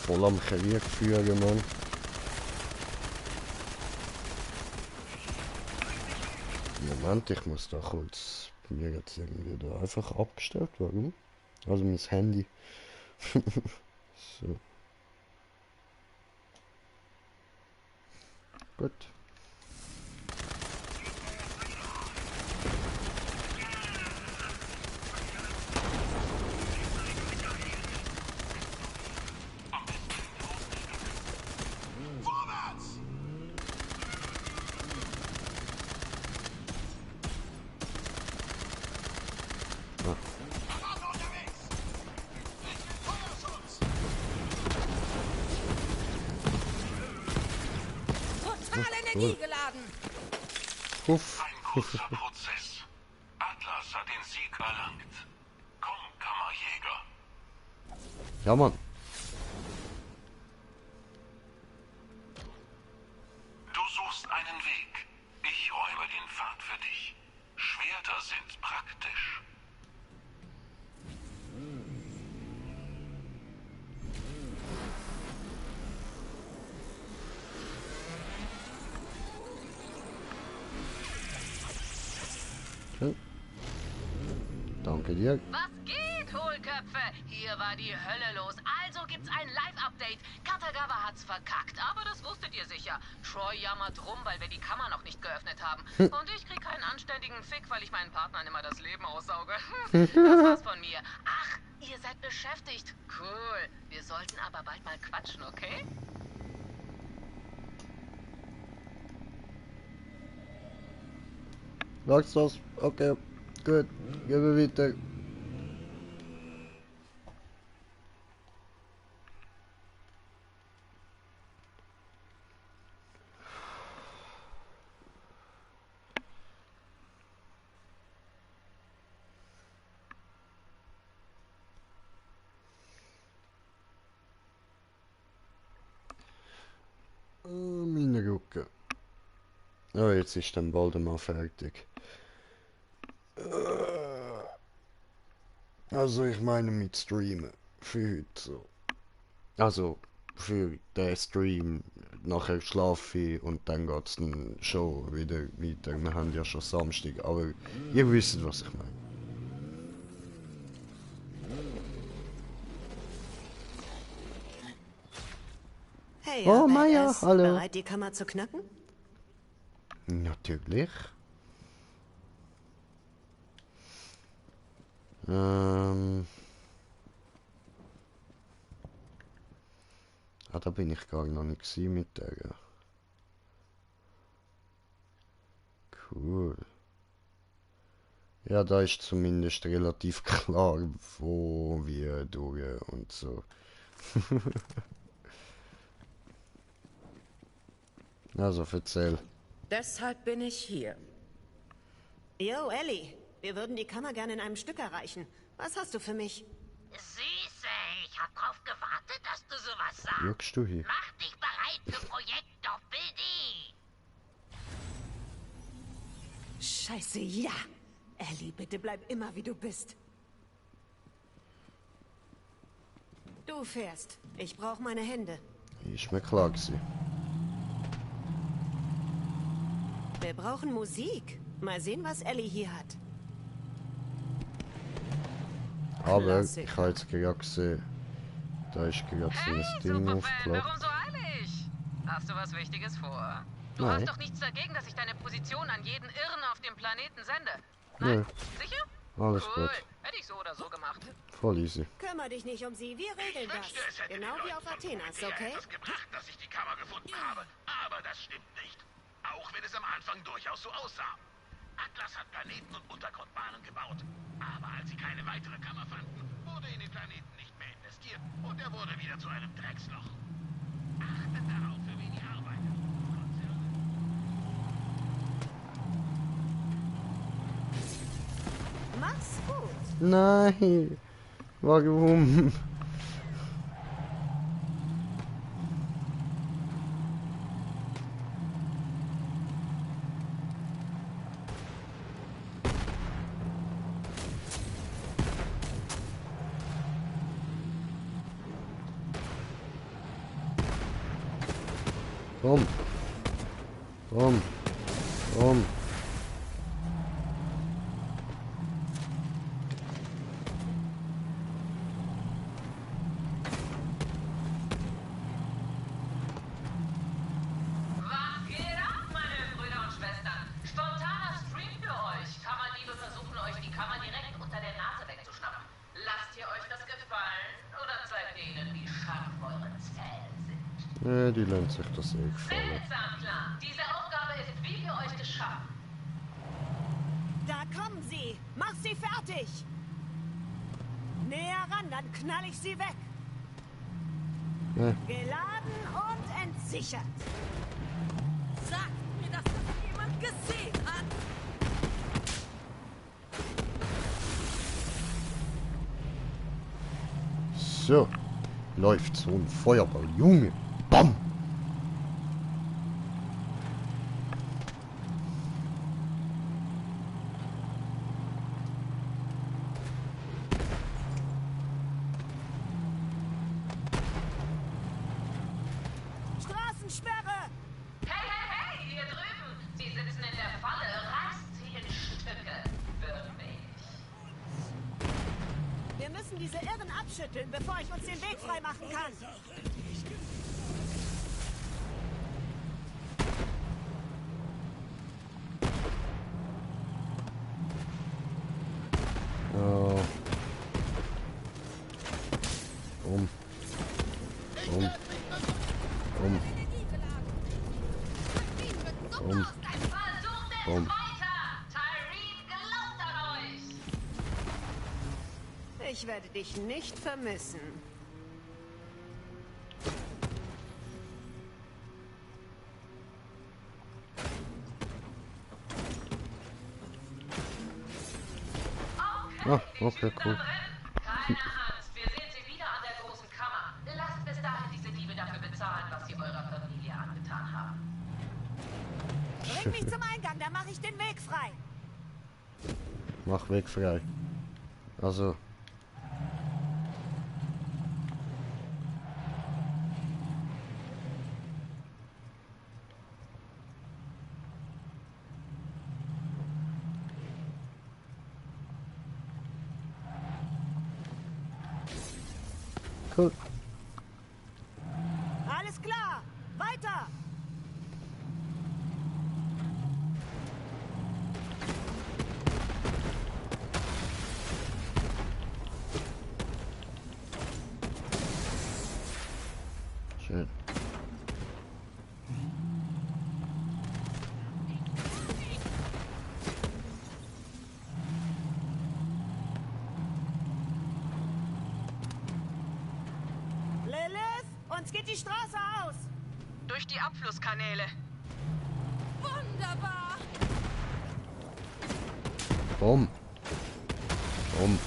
Voll am Krieg führen, Mann. Moment, ich muss da kurz... Mir jetzt irgendwie da einfach abgestellt werden. Also mein Handy. So. Gut. energiegeladen. Puff. Ein kurzer Prozess. Atlas hat den Sieg erlangt. Komm, Kammerjäger. Ja, Mann. Du suchst einen Weg. Ich räume den Pfad für dich. Schwerter sind praktisch. Okay. Danke dir. Was geht, Hohlköpfe? Hier war die Hölle los. Also gibt's ein Live-Update. Katagawa hat's verkackt, aber das wusstet ihr sicher. Troy jammert rum, weil wir die Kammer noch nicht geöffnet haben. Und ich krieg keinen anständigen Fick, weil ich meinen Partnern immer das Leben aussauge. Das war's von mir. Ach, ihr seid beschäftigt. Cool. Wir sollten aber bald mal quatschen, okay? Sagst das? Okay. Gut. Gehen wir weiter. Meine Rucke. Oh, jetzt ist dann bald mal fertig. Also ich meine mit Streamen. Für heute so. Also für den Stream. Nachher schlafe ich und dann geht's dann schon wieder weiter. Wir haben ja schon Samstag, aber ihr wisst, was ich meine. Hey, oh, Maya, hallo. Bereit, die Kammer zu knacken? Natürlich. Ah, da bin ich gar noch nicht mit der. Cool. Ja, da ist zumindest relativ klar, wo wir durch und so. Also, erzähl. Deshalb bin ich hier. Yo, Ellie. Wir würden die Kammer gerne in einem Stück erreichen. Was hast du für mich? Süße, ich hab drauf gewartet, dass du sowas sagst. Wirkst du hier? Mach dich bereit für Projekt Doppel-D. Scheiße, ja. Ellie, bitte bleib immer, wie du bist. Du fährst. Ich brauche meine Hände. Ist mir klar gewesen. Wir brauchen Musik. Mal sehen, was Ellie hier hat. Aber ich habe jetzt gerade gesehen, da ist gerade so ein Ding aufgeploppt. Warum so eilig? Hast du was Wichtiges vor? Du Nein. hast doch nichts dagegen, dass ich deine Position an jeden Irren auf dem Planeten sende. Nein. Sicher? Alles cool. gut. Hätte ich so oder so gemacht. Voll easy. Kümmere dich nicht um sie, wir regeln das. Genau wie auf Athenas, okay? Es gebracht, dass ich die Kammer gefunden habe, aber das stimmt nicht. Auch wenn es am Anfang durchaus so aussah. Atlas hat Planeten und Untergrundbahnen gebaut. Aber als sie keine weitere Kammer fanden, wurde in den Planeten nicht mehr investiert und er wurde wieder zu einem Drecksloch. Achtet darauf, für wen ihr arbeitet. Mach's gut. Nein. Warum? Komm. Komm. Komm. Was geht ab, meine Brüder und Schwestern? Spontaner Stream für euch. Kammerdiebe versuchen euch die Kammer direkt unter der Nase wegzuschnappen. Lasst ihr euch das gefallen oder zeigt ihr ihnen, wie scharf eure Zähne sind? Ja, die lernt sich das eh gefallen. Seltsam, klar. Diese Aufgabe ist wie für euch geschaffen. Da kommen sie. Mach sie fertig. Näher ran, dann knall ich sie weg. Ja. Geladen und entsichert. Zack, gesehen hat. So. Läuft so ein Feuerball. Junge. Bam. Straßensperre! Hey, hey, hey, hier drüben! Sie sitzen in der Falle, reißt sie in Stücke. Für mich. Wir müssen diese Irren abschütteln, bevor ich uns den Weg freimachen kann. Oh. Um. Ich werde dich nicht vermissen. Ah, okay, cool. Keine Angst, wir sehen sie wieder an der großen Kammer. Lasst bis dahin diese Diebe dafür bezahlen, was sie eurer Familie angetan haben. Bring mich zum Eingang, dann mache ich den Weg frei. Mach Weg frei. Also. Cool. Alles klar, weiter! Schön. Uns geht die Straße aus! Durch die Abflusskanäle. Wunderbar! Bumm. Bumm.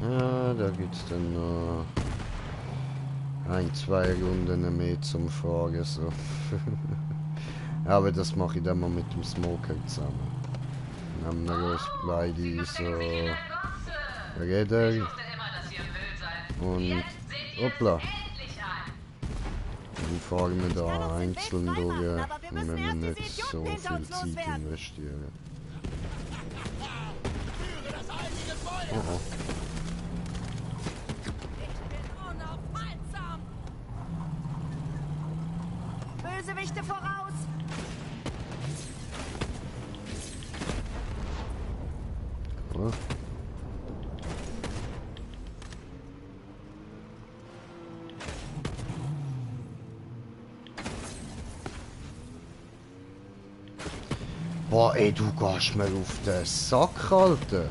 Ja, da geht's dann noch 1-2 Runden mehr zum Fragen so. Aber das mache ich dann mal mit dem Smoker zusammen. Dann haben wir beide so reden und hoppla. Dann fahren wir da einzeln durch und wenn wir nicht so viel Zeit investieren. Oh. Bösewichte voraus! Cool. Boah, ey, du gehst mir auf den Sack, Alter.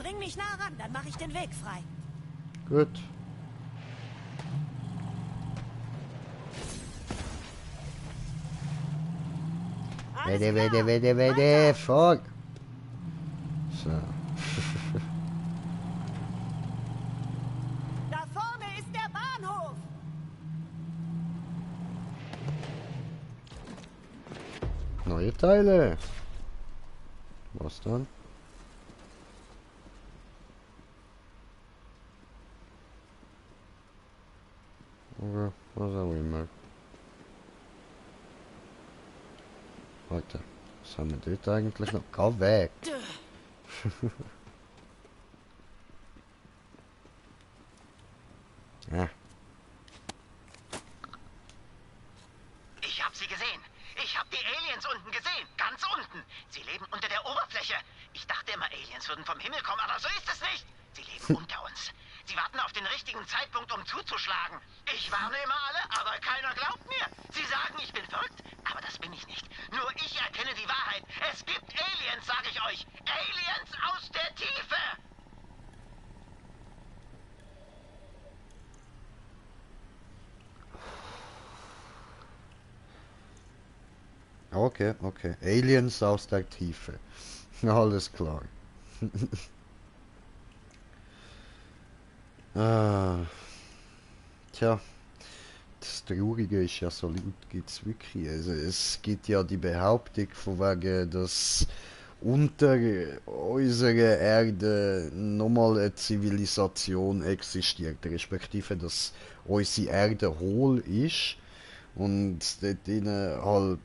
Bring mich nah ran, dann mache ich den Weg frei. Gut. Wede, fuck. So. Da vorne ist der Bahnhof. Neue Teile. Was dann? Okay, was auch immer. Warte, was haben wir dort eigentlich noch? Geh weg! Ja. Ich hab sie gesehen. Ich hab die Aliens unten gesehen. Ganz unten. Sie leben unter der Oberfläche. Ich dachte immer, Aliens würden vom Himmel kommen, aber so ist es nicht. Sie leben unter uns. Sie warten auf den richtigen Zeitpunkt, um zuzuschlagen. Ich warne immer alle, aber keiner glaubt mir. Sie sagen, ich bin verrückt, aber das bin ich nicht. Nur ich erkenne die Wahrheit. Es gibt Aliens, sage ich euch. Aliens aus der Tiefe. Okay, okay. Aliens aus der Tiefe. Alles klar. Tja, das Traurige ist ja, so laut gibt es wirklich. Also es gibt ja die Behauptung von wegen, dass unter unserer Erde nochmal eine Zivilisation existiert, respektive dass unsere Erde hohl ist und dort drinnen halt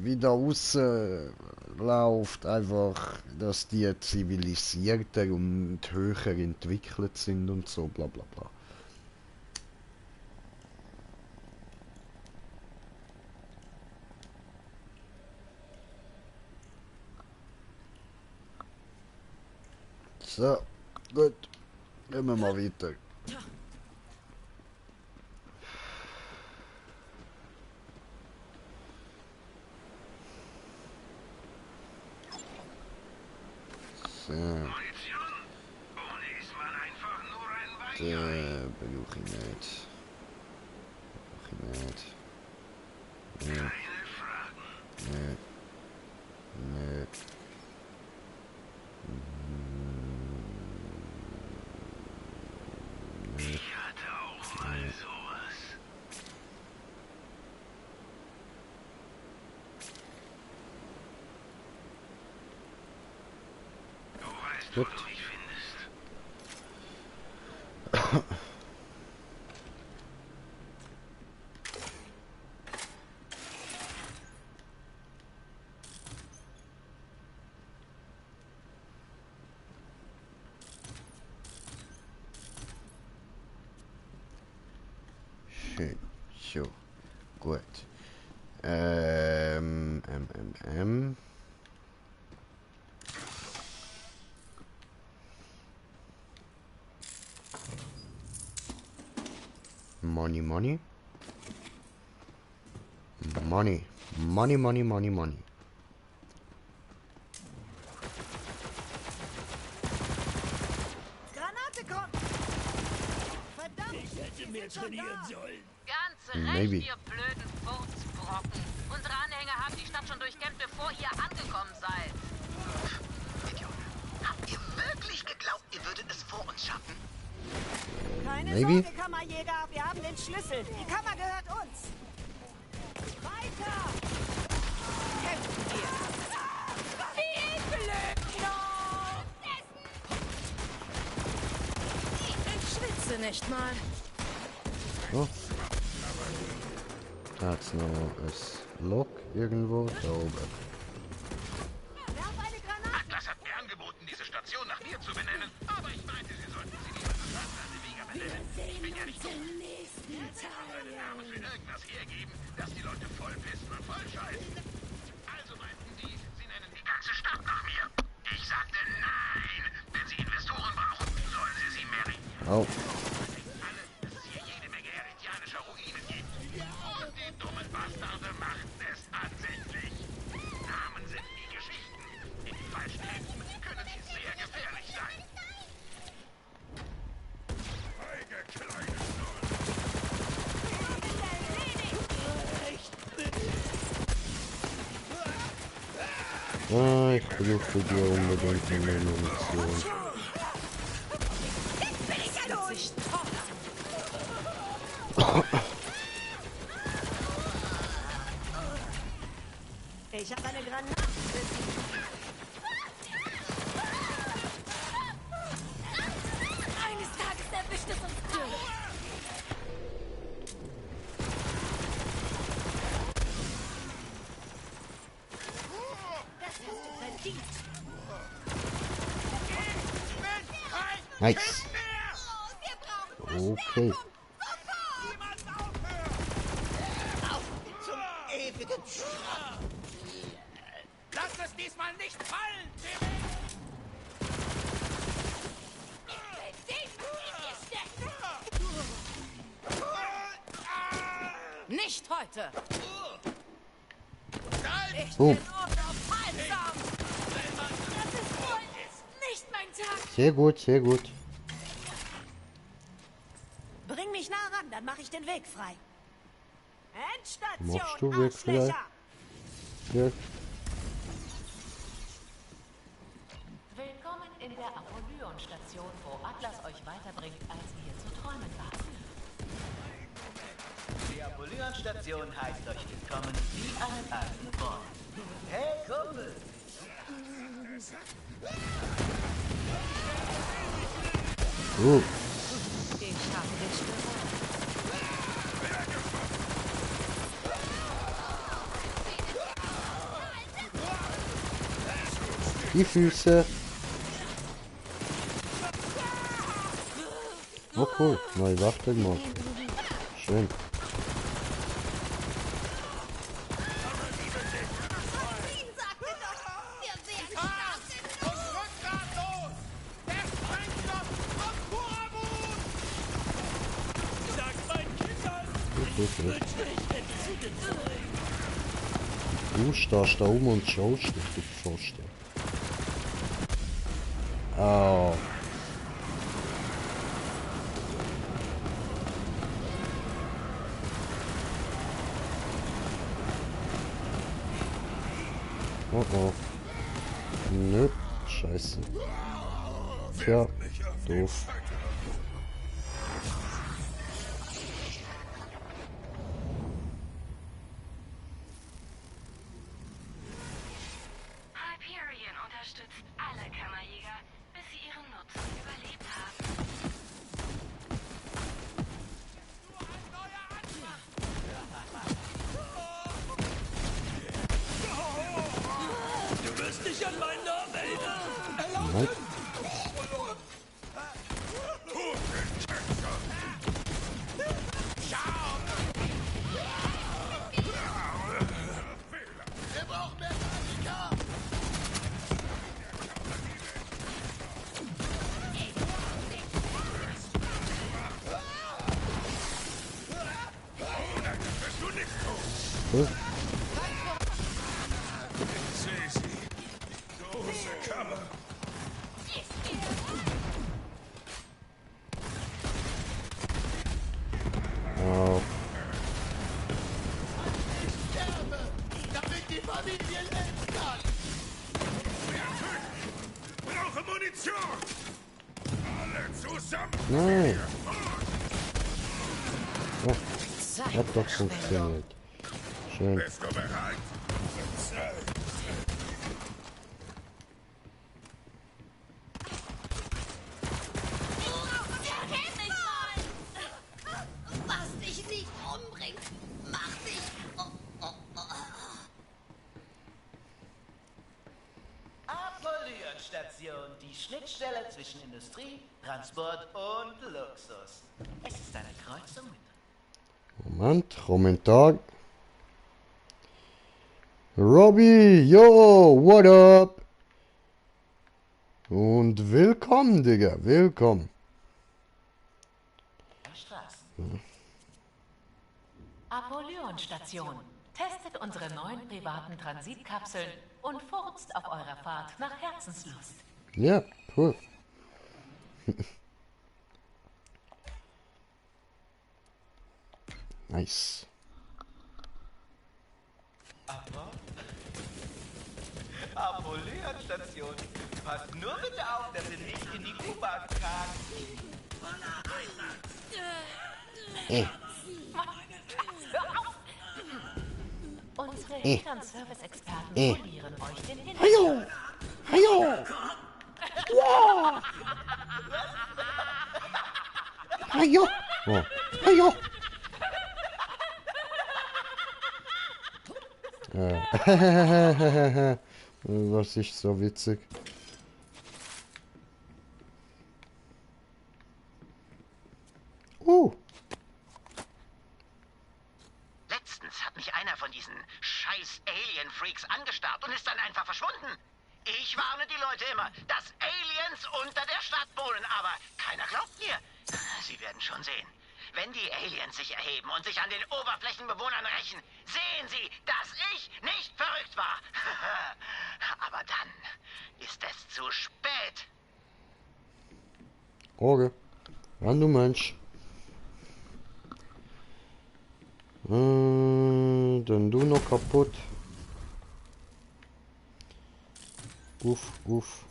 wieder rausläuft, einfach, dass die zivilisierter und höher entwickelt sind und so, bla bla bla. So, gut, gehen wir mal weiter. So. Der brauche ich nicht. Nee. Nee. Nee. Ich hatte auch mal sowas. Du weißt, wo du mich findest. Schön. So. Gut. Money, money. Money. Money, money, money, money. Granate kommt! Verdammt! Ich hätte mehr trainieren sollen. Ganz Maybe. recht, ihr blöden Furzbrocken. Unsere Anhänger haben die Stadt schon durchkämpft, bevor ihr angekommen seid. Idioten. Habt ihr wirklich geglaubt, ihr würdet es vor uns schaffen? Keine Maybe. Sorge, Kammerjäger, wir haben den Schlüssel. Die Kammer gehört uns. Weiter! Kämpfen wir! Wie blöd! Ich schwitze nicht mal. So. Da hat's noch ein Log irgendwo da oben. Atlas hat mir angeboten, diese Station nach mir zu benennen, aber ich meinte, sie sollten sie lieber Sandra benennen. Ich bin ja nicht doof. Jetzt kann seine Namen für irgendwas hergeben, dass die Leute voll pissen und voll scheißen. Also meinten die, sie nennen die ganze Stadt nach mir. Ich sagte nein. Wenn sie Investoren brauchen, sollen sie sie marry. Oh. Bastarde machten es tatsächlich. Namen sind wie Geschichten. In falschen Händen können sie sehr gefährlich sein. Feige kleine Ah, ich brauche dir unbedingt eine Munition. Jetzt bin ich ja los! Ich habe eine Granate. Eines Tages erwischt es uns alle. Das hast du verdient. Nice. Okay. Zum ewigen Schrott. Lass es diesmal nicht fallen, Jimmy! Nicht heute! Ich Oh. bin unaufhaltsam! Das ist wohl nicht mein Tag. Sehr gut, sehr gut. Bring mich nah ran, dann mache ich den Weg frei. Machst du Endstation, Weg frei? Arschlöcher! Ja. Willkommen in der Apollyon-Station, wo Atlas euch weiterbringt, als ihr zu träumen wart. Die Apollyon-Station heißt euch willkommen wie ein alten Freund. Hey, Kumpel! Ich habe dich bereit. Die Füße. Oh cool, neue Waffe gemacht. Schön. Okay. Du stehst da um und schaust dich, du Pfosten. Au. Oh oh. Nö, scheiße. Tja, doof. Hyperion unterstützt alle Kammerjäger, bis sie ihren Nutzen überlebt haben. Du wirst dich an meinen Namen erinnern. Nein. Wir brauchen mehr Panika. Hm? Ich sehe sie. Große Kammer. Au. Sterbe, damit die Familie leben kann. Brauche Munition. Alle zusammen. Nein. Oh, hat doch funktioniert. Schön. Bist du bereit? Was dich nicht umbringt, macht dich... Apollyon-Station, die Schnittstelle zwischen Industrie, Transport und Luxus. Es ist eine Kreuzung mit... Moment, Kommentar. Robbie, yo, what up? Und willkommen, Digga, willkommen. Straßen. Apollyon-Station. Testet unsere neuen privaten Transitkapseln und furzt auf eurer Fahrt nach Herzenslust. Ja, cool. Nice. Apollyon-Station. Passt nur bitte auf, dass ihr nicht in die U-Bahn kragt. Unsere Hintern-Service-Experten polieren euch den Hintern. Hallo! Hallo! Ja! Hallo! Oh. Hallo! Was ist so witzig? Letztens hat mich einer von diesen scheiß Alien-Freaks angestarrt und ist dann einfach verschwunden. Ich warne die Leute immer, dass Aliens unter der Stadt wohnen, aber keiner glaubt mir. Sie werden schon sehen. Wenn die Aliens sich erheben und sich an den Oberflächenbewohnern rächen, sehen sie, dass ich nicht verrückt war. Aber dann ist es zu spät. Okay. Wann du meinst. Dann du noch kaputt. Uff, uff.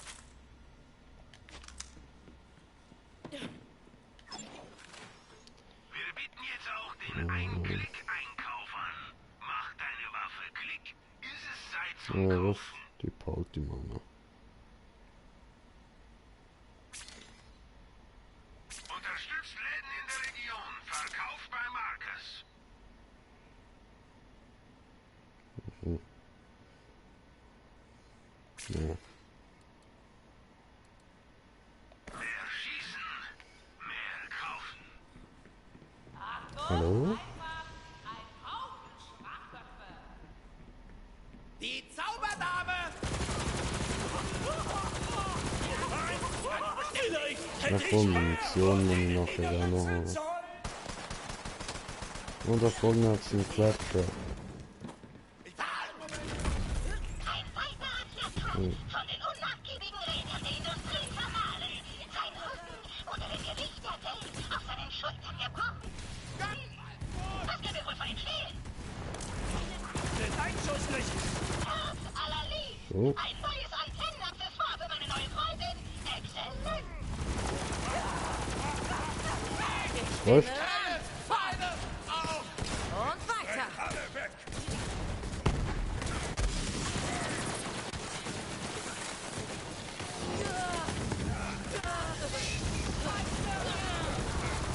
Wir bieten jetzt auch den Ein-Klick-Einkauf an. Mach deine Waffe Klick. Ist es Zeit zum Ja, was? Kaufen? Die Party, Mann. Unterstützt Läden in der Region. Verkauf bei Marcus. Mhm. Ja. Mehr schießen, mehr kaufen. Hallo? Die Zauberdame! Ja, voll Munition, wenn ich nachher da noch habe. Und da vorne hat es einen Klatscher. Hm. Von den unnachgiebigen Rädern der Industrie vermahlen. Sein Rücken oder wenn ihr nicht mehr Geld auf seinen Schultern gebrochen. Was können wir wohl von ihm stehlen? Einschusslich! Allerlieb! So. Ein neues Antennenaccessoire für meine neue Freundin. Exzellent! Läuft. Und weiter.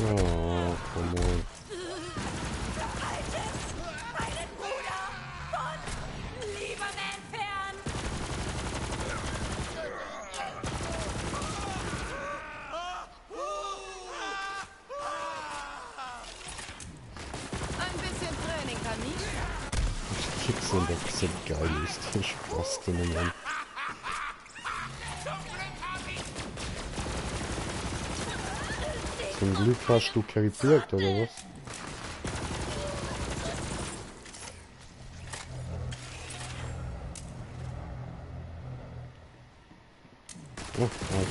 Oh, come on. Meinen Bruder von Lieberman fern! Ein bisschen Training kann nie Die Kicks sind doch so geil, ist der Spaß drin, Mann. Zum Glück hast du krepiert, oder was? Oh, oh.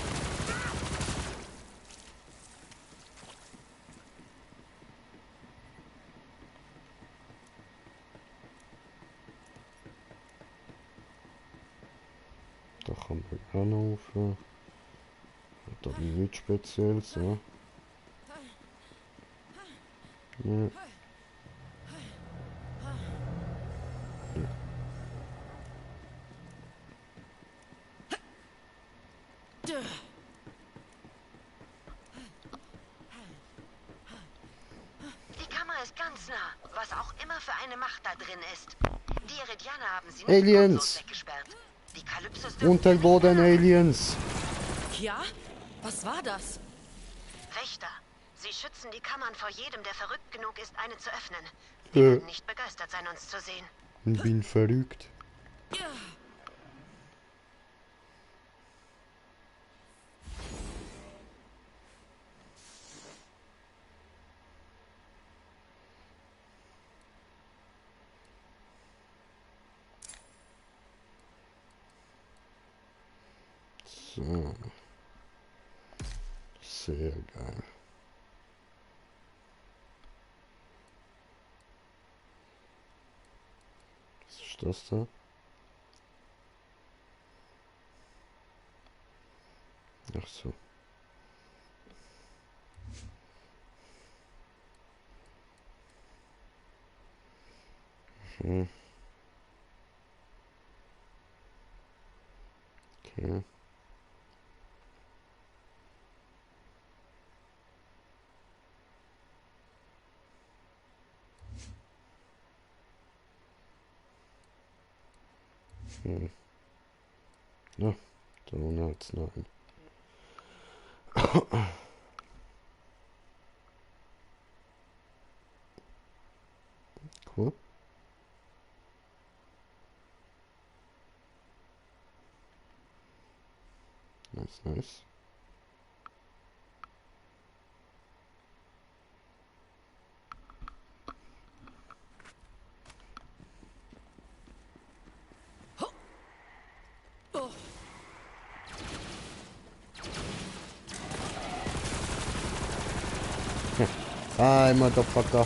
Da kann man anrufen. Hat da nichts Spezielles, ja. Ja. Die Kammer ist ganz nah, was auch immer für eine Macht da drin ist. Die Eridianer haben sie Aliens. nicht weggesperrt. Die Kalypsos dürfen Unterboden-Aliens! Ja? Was war das? Wächter. Sie schützen die Kammern vor jedem, der verrückt genug ist, eine zu öffnen. Die werden nicht begeistert sein, uns zu sehen. Ich bin verrückt. So. Sehr geil. Was ist das da? Ach so. Mhm. Okay. Hm. Ja, Donuts, nein. Cool. Nice, nice. Hi, Motherfucker.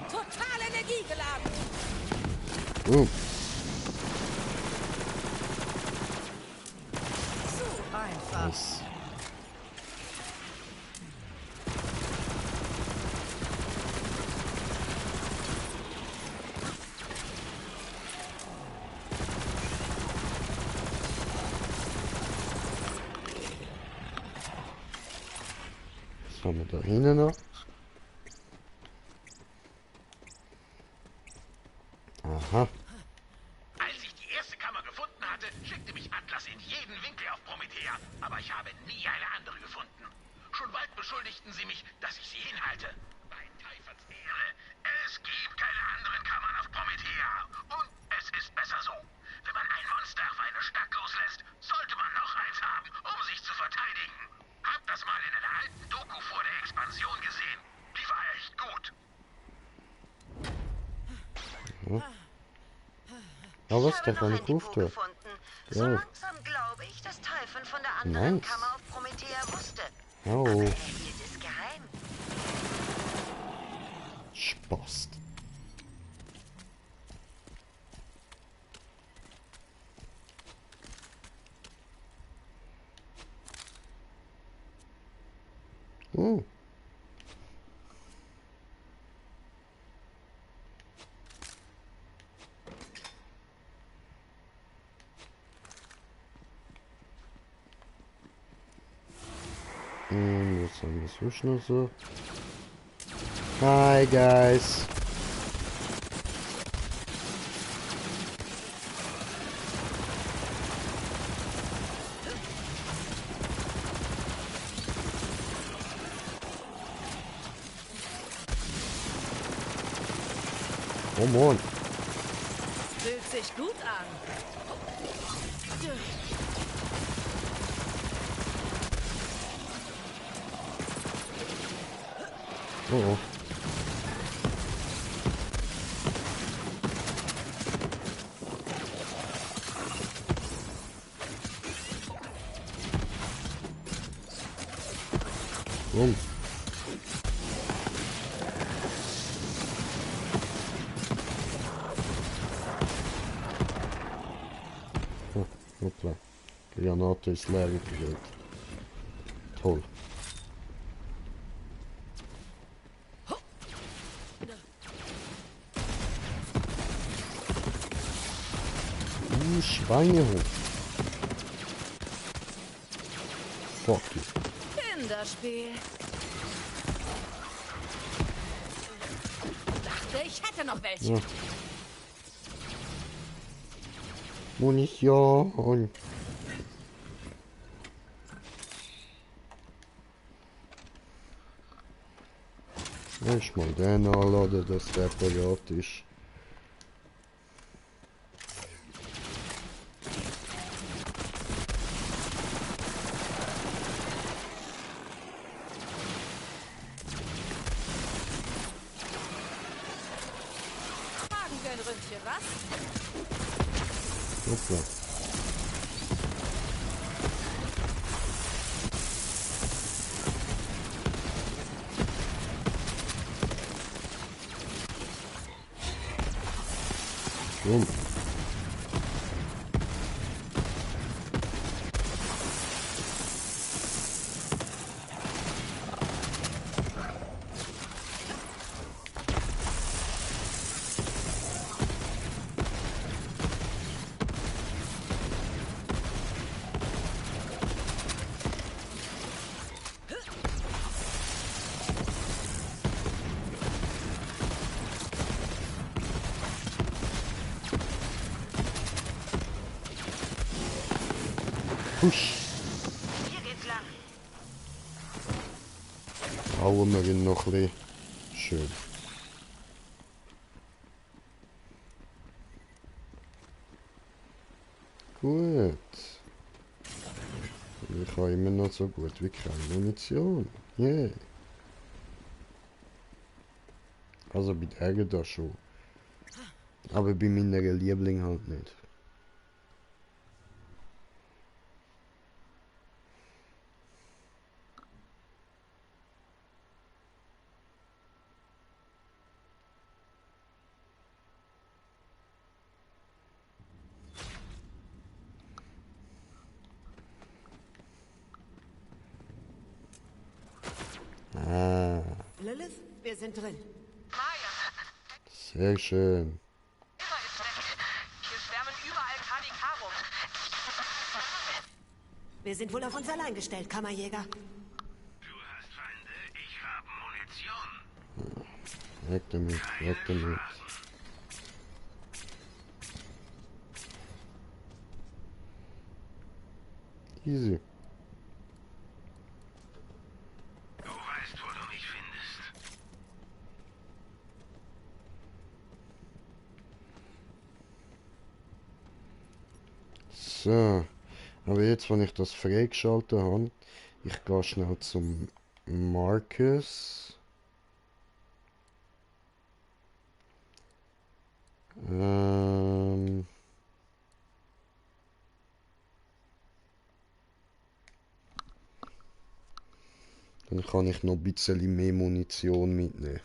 Total energiegeladen. So einfach. Nice. Was haben wir da hinten noch? Aha. Als ich die erste Kammer gefunden hatte, schickte mich Atlas in jeden Winkel auf Promethea, aber ich habe nie eine andere gefunden. Schon bald beschuldigten sie mich, dass ich sie hinhalte. Bei Typhons Ehre, es gibt keine anderen Kammern auf Promethea. Und es ist besser so. Wenn man ein Monster auf eine Stadt loslässt, sollte man noch eins haben, um sich zu verteidigen. Hab das mal in einer alten Doku vor der Expansion gesehen. Die war echt gut. Aber was ist der für eine Kufte? So langsam glaube ich, dass Typhon von der anderen Kammer auf Promethea wusste. Oh. Aber er hielt es geheim. Spaß. Oh. Was haben wir sonst noch so? Hi guys. Come on. Fühlt sich gut an. Oh. Boom. Oh, hoppla. Die Granate ist leer gekriegt. Toll. Schweinehund. Fuck you. Kinderspiel. Dachte, ich hätte noch welche. Ja. Munition. Lass mal den anladen, dass der parat ist. Magengönrümpchen, was? Hoppla. Boom. Husch. Hier geht's lang. Hauen wir ihn noch ein bisschen. Schön. Gut. Ich habe immer noch so gut wie keine Munition. Yeah. Also bei der da schon. Aber bei meiner Liebling halt nicht. Ah, Lilith, wir sind drin. sehr schön. Hier schwärmen überall KDK rum. Wir sind wohl auf uns allein gestellt, Kammerjäger. Weg damit, weg damit. Easy. Du weißt, wo du mich findest. So, aber jetzt, wenn ich das freigeschaltet habe, ich gehe schnell zum Marcus. Dann kann ich noch ein bisschen mehr Munition mitnehmen.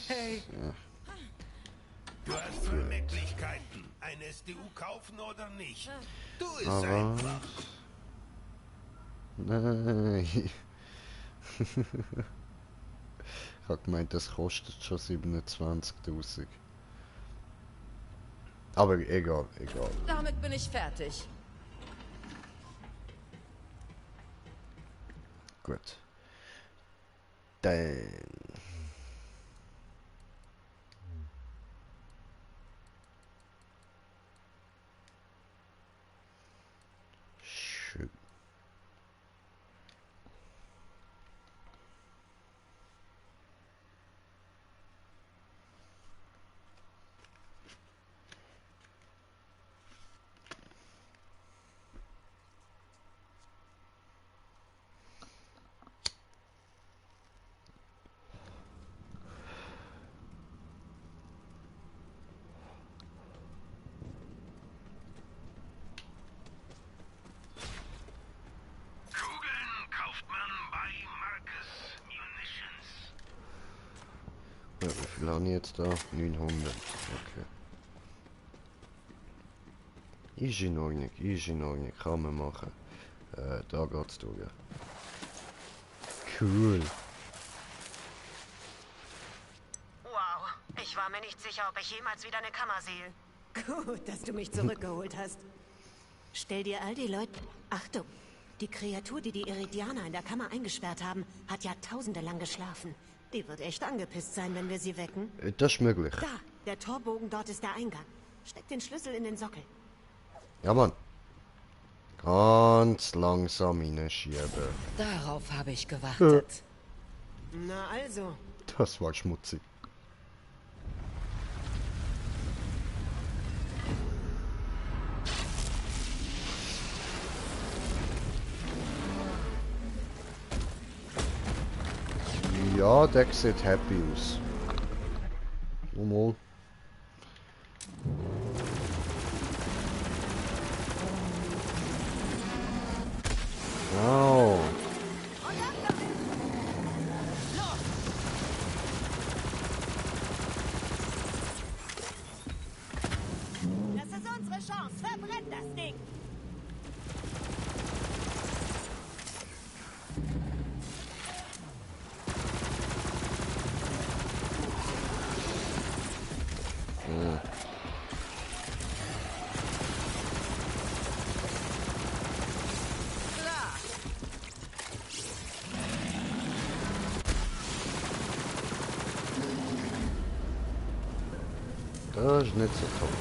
Hey. Du hast zwei Möglichkeiten. Eine SDU kaufen oder nicht. Du ist einfach. Nein. Ich habe gemeint, das kostet schon 27.000. Aber egal, egal. Damit bin ich fertig. Gut. Dann. Schön. Ja, wie viel habe ich jetzt da? 900. Okay. Ist in Ordnung, kann man machen. Da geht's durch. Cool. Wow, ich war mir nicht sicher, ob ich jemals wieder eine Kammer sehe. Gut, dass du mich zurückgeholt hast. Stell dir all die Leute... Achtung, die Kreatur, die die Iridianer in der Kammer eingesperrt haben, hat Jahrtausende lang geschlafen. Die wird echt angepisst sein, wenn wir sie wecken. Das ist möglich. Da, der Torbogen dort ist der Eingang. Steck den Schlüssel in den Sockel. Ja, Mann. Ganz langsam hineinschieben. Darauf habe ich gewartet. Na also. Das war schmutzig. Ja, der sieht happy aus. Normal. Wow. Das ist unsere Chance. Verbrennt das Ding. Das ist nicht so toll.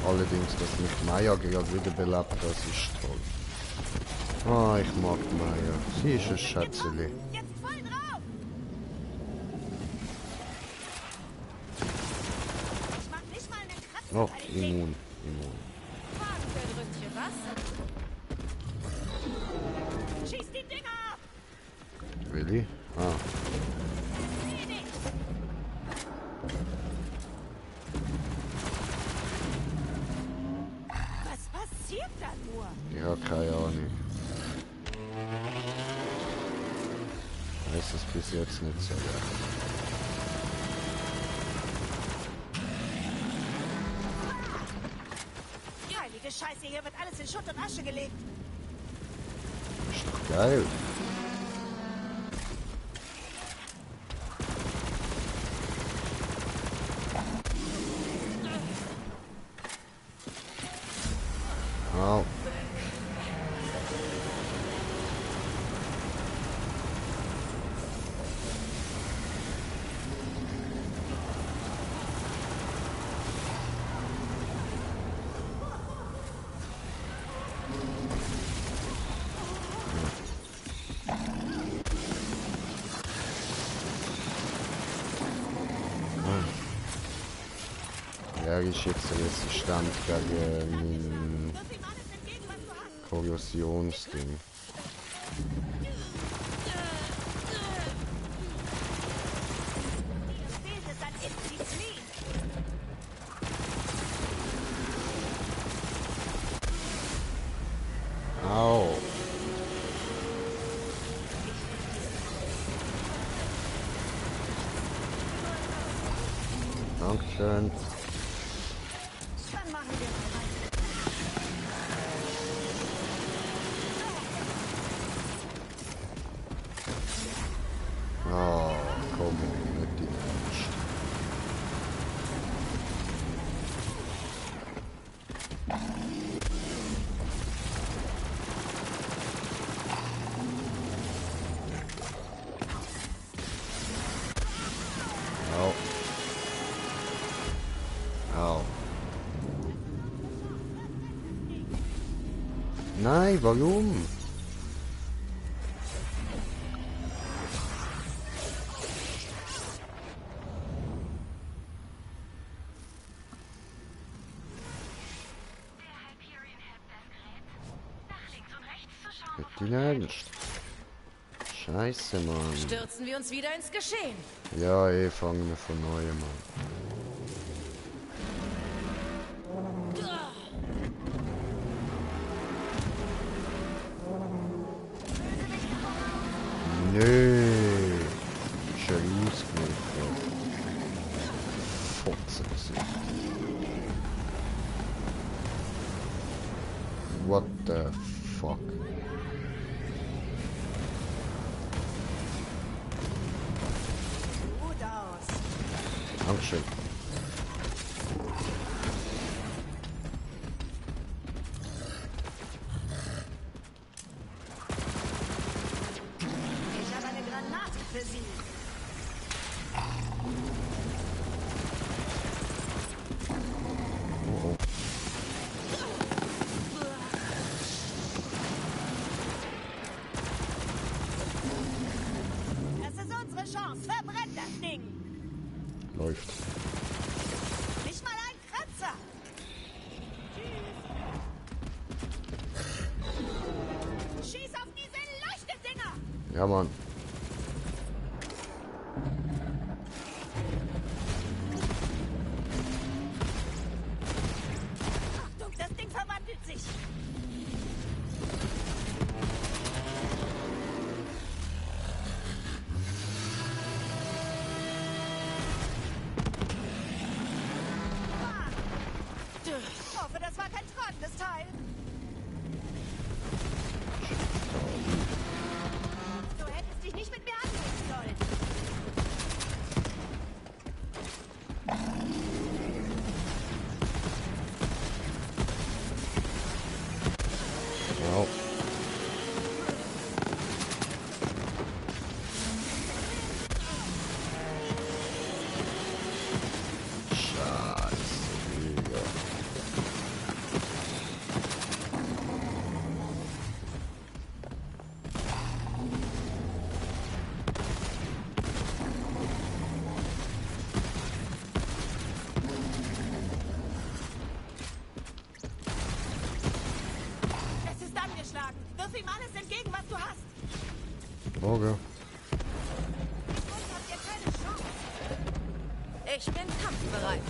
Allerdings, dass mich Maya gerade wiederbelebt, das ist toll. Ah, ich mag Maya. Sie ist ein Schätzeli. Oh, immun. Schieß die Dinger ab! Really? Ah. Was passiert da nur? Ja, keine Ahnung. Weiß es bis jetzt nicht so. Heilige Scheiße, hier wird alles in Schutt und Asche gelegt. Ist doch geil. Au. Ja, ist jetzt resistent gegen mein Korrosionsding. Au. Dankeschön. Dann machen wir mal. Oh, komm on, nicht die Ernst. Au. Au. Nein, warum? Nicht ernst. Scheiße, Mann. Stürzen wir uns wieder ins Geschehen. Ja, fangen wir von neuem an. Nö. Schon ausgemacht. Fotzengesicht. What the fuck? Gut aus. Dankeschön. Ich habe eine Granate für Sie. Oh, oh. Das ist unsere Chance. Verbrennt das Ding. Läuft. Nicht mal ein Kratzer. Schieß auf diese Leuchtedinger. Ja, Mann. Achtung, das Ding verwandelt sich. Ich hoffe, das war kein tragendes Teil. Du hättest dich nicht mit mir anlegen sollen. Au. Wirf ihm alles entgegen, was du hast. Okay. Habt ihr keine Chance. Ich bin kampfbereit.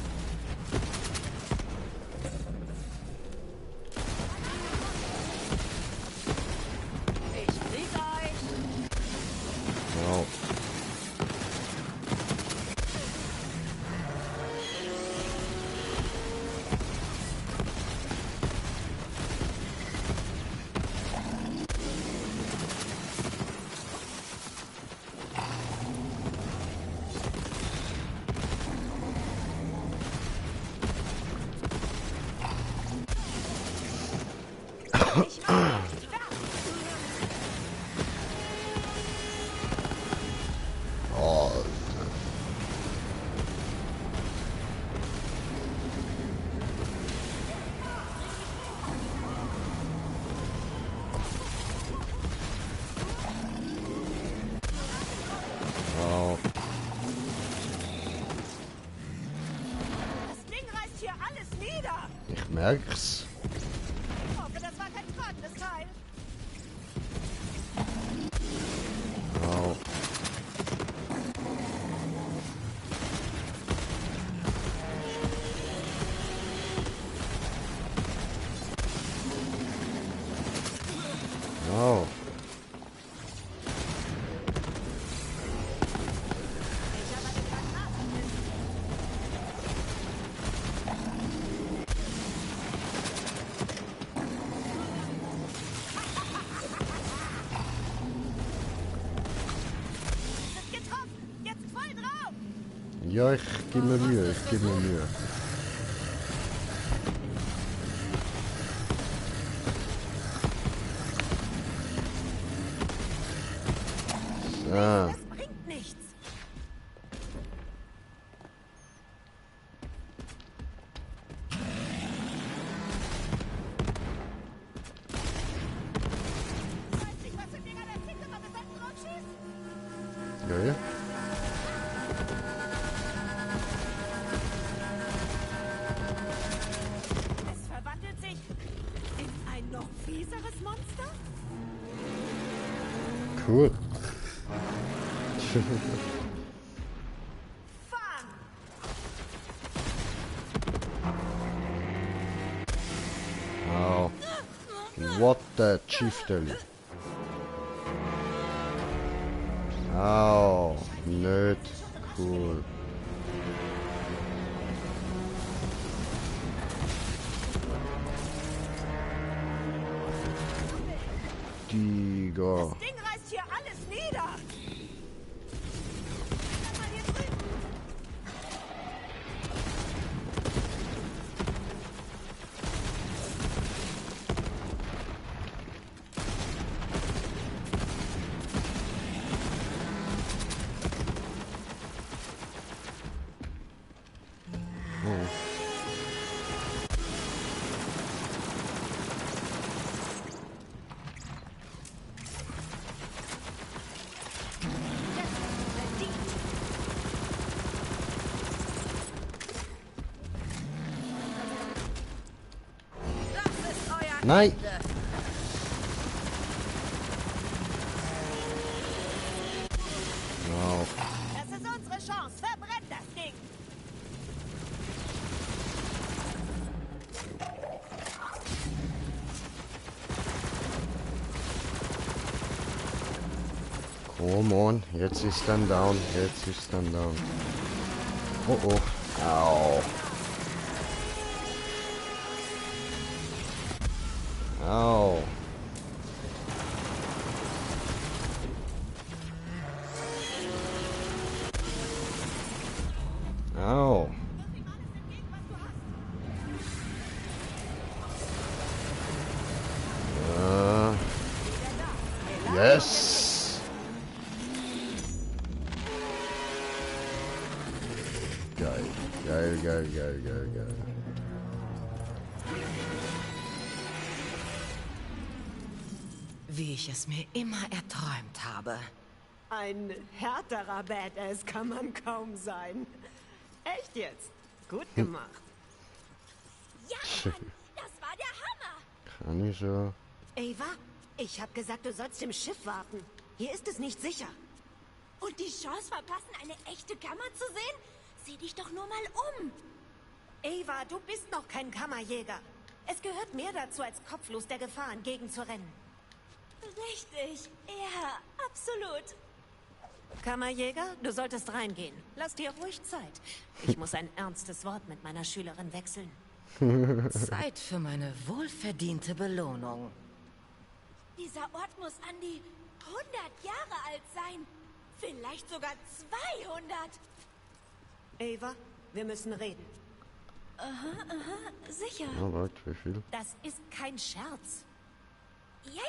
Ich krieg euch. Wow. Oh. Wow. Das Ding reißt hier alles nieder. Ich merk's. Ich hoffe, das war kein tragendes Teil. Wow. Wow. Getroffen. Jetzt voll drauf. Ja, ich gebe mir Mühe, ich gebe mir Mühe. Ah. Das bringt nichts. Ich weiß nicht, was im Dinger der Zicke mal besetzen drauf schießt. Ja, ja. Es verwandelt sich in ein noch fieseres Monster? Cool. Fun! Wow. What the Chieftain? Au, nöt, cool. Digga. Das Ding reißt hier alles nieder. Guck mal hier drüben. Nein! Wow. Das ist unsere Chance. Verbrennt das Ding. Come on, jetzt ist dann down, jetzt ist dann down. Oh oh. Au. Au. Au. Yes. Geil, geil, geil, geil, geil, geil. Wie ich es mir immer erträumt habe. Ein härterer Badass kann man kaum sein. Echt jetzt? Gut gemacht. Ja, Mann, das war der Hammer. Kann ich so. Ava, Ich habe gesagt, du sollst im Schiff warten. Hier ist es nicht sicher. Und die Chance verpassen, eine echte Kammer zu sehen? Sieh dich doch nur mal um. Ava, du bist noch kein Kammerjäger. Es gehört mehr dazu, als kopflos der Gefahr entgegenzurennen. Richtig. Ja, absolut. Kammerjäger, du solltest reingehen. Lass dir ruhig Zeit. Ich muss ein ernstes Wort mit meiner Schülerin wechseln. Zeit für meine wohlverdiente Belohnung. Dieser Ort muss an die 100 Jahre alt sein. Vielleicht sogar 200. Ava, wir müssen reden. Aha, sicher. Oh, warte, wie viel? Das ist kein Scherz. Ja,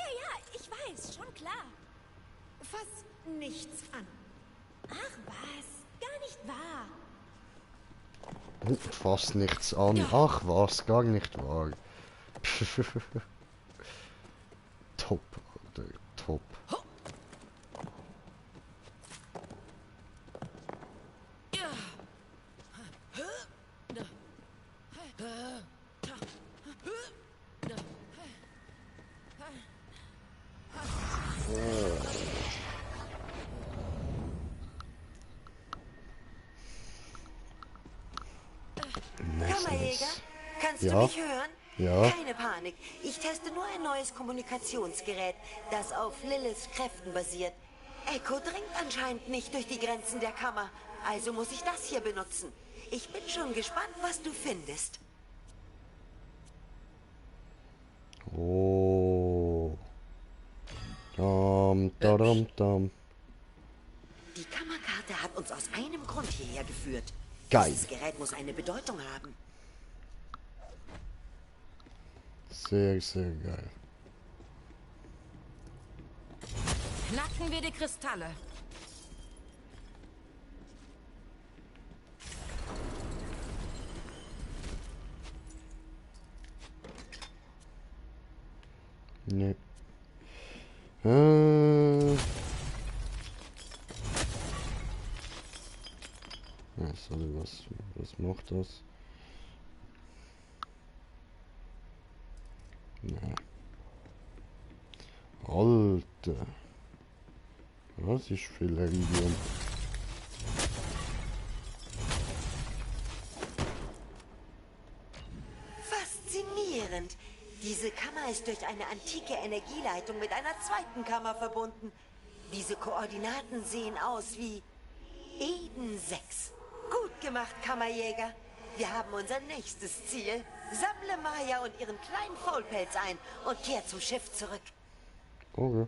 ich weiß, schon klar. Fass nichts an. Ach was, gar nicht wahr. Fast nichts an. Ach was, gar nicht wahr. Top, Alter, top. Kammerjäger, kannst Ja. du mich hören? Ja. Keine Panik. Ich teste nur ein neues Kommunikationsgerät, das auf Liliths Kräften basiert. Echo dringt anscheinend nicht durch die Grenzen der Kammer. Also muss ich das hier benutzen. Ich bin schon gespannt, was du findest. Oh. Dam. Die Kammerkarte hat uns aus einem Grund hierher geführt. Geil. Dieses Gerät muss eine Bedeutung haben. Sehr, sehr geil. Knacken wir die Kristalle. Nee. Ja, sorry, was macht das? Nee. Alter. Was ist für Iridium? Faszinierend. Diese Kammer ist durch eine antike Energieleitung mit einer zweiten Kammer verbunden. Diese Koordinaten sehen aus wie Eden 6. Gut gemacht, Kammerjäger. Wir haben unser nächstes Ziel. Sammle Maya und ihren kleinen Faulpelz ein und kehr zum Schiff zurück. Okay.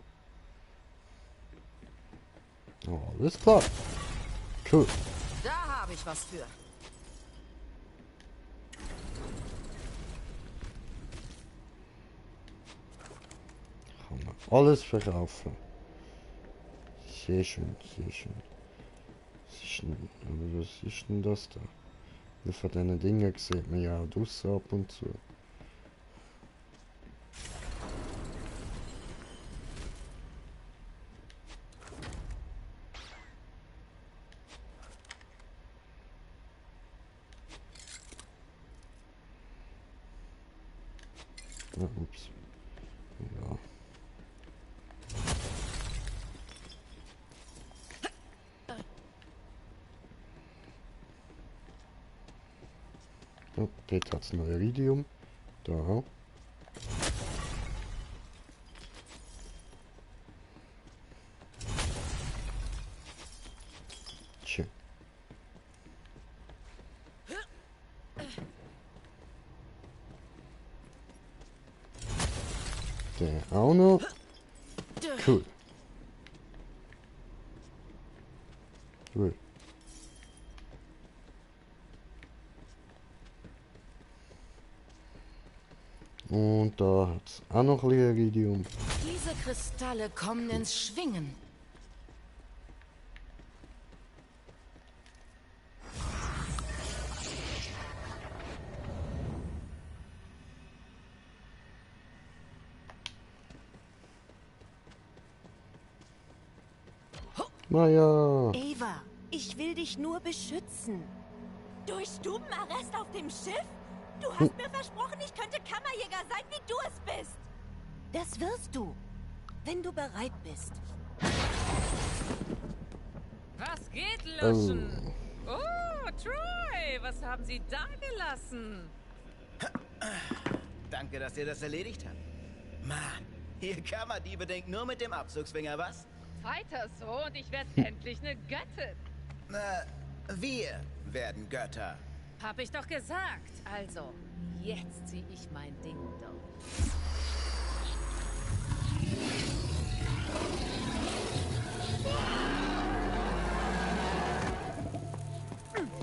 Oh, alles klar. Cool. Da habe ich was für. Kann man alles verkaufen. Sehr schön, sehr schön. Was ist denn das da? Wie von diesen Dingen sieht man ja auch draussen ab und zu. Ah, ups. Ja. Oh, dort hat es noch Iridium. Da. Tja. Der auch noch. Cool. Cool. Und da hat es auch noch ein bisschen Iridium. Diese Kristalle kommen ins Schwingen. Maya. Ava, ich will dich nur beschützen. Durch Stubenarrest auf dem Schiff? Du hast mir versprochen, ich könnte Kammerjäger sein, wie du es bist. Das wirst du. Wenn du bereit bist. Was geht, Luschen? Oh, Troy, was haben Sie da gelassen? Danke, dass ihr das erledigt habt. Mann, ihr Kammerdiebe denkt nur mit dem Abzugsfinger, was? Weiter so und ich werde endlich eine Göttin. Wir werden Götter. Hab ich doch gesagt. Also, jetzt zieh ich mein Ding durch.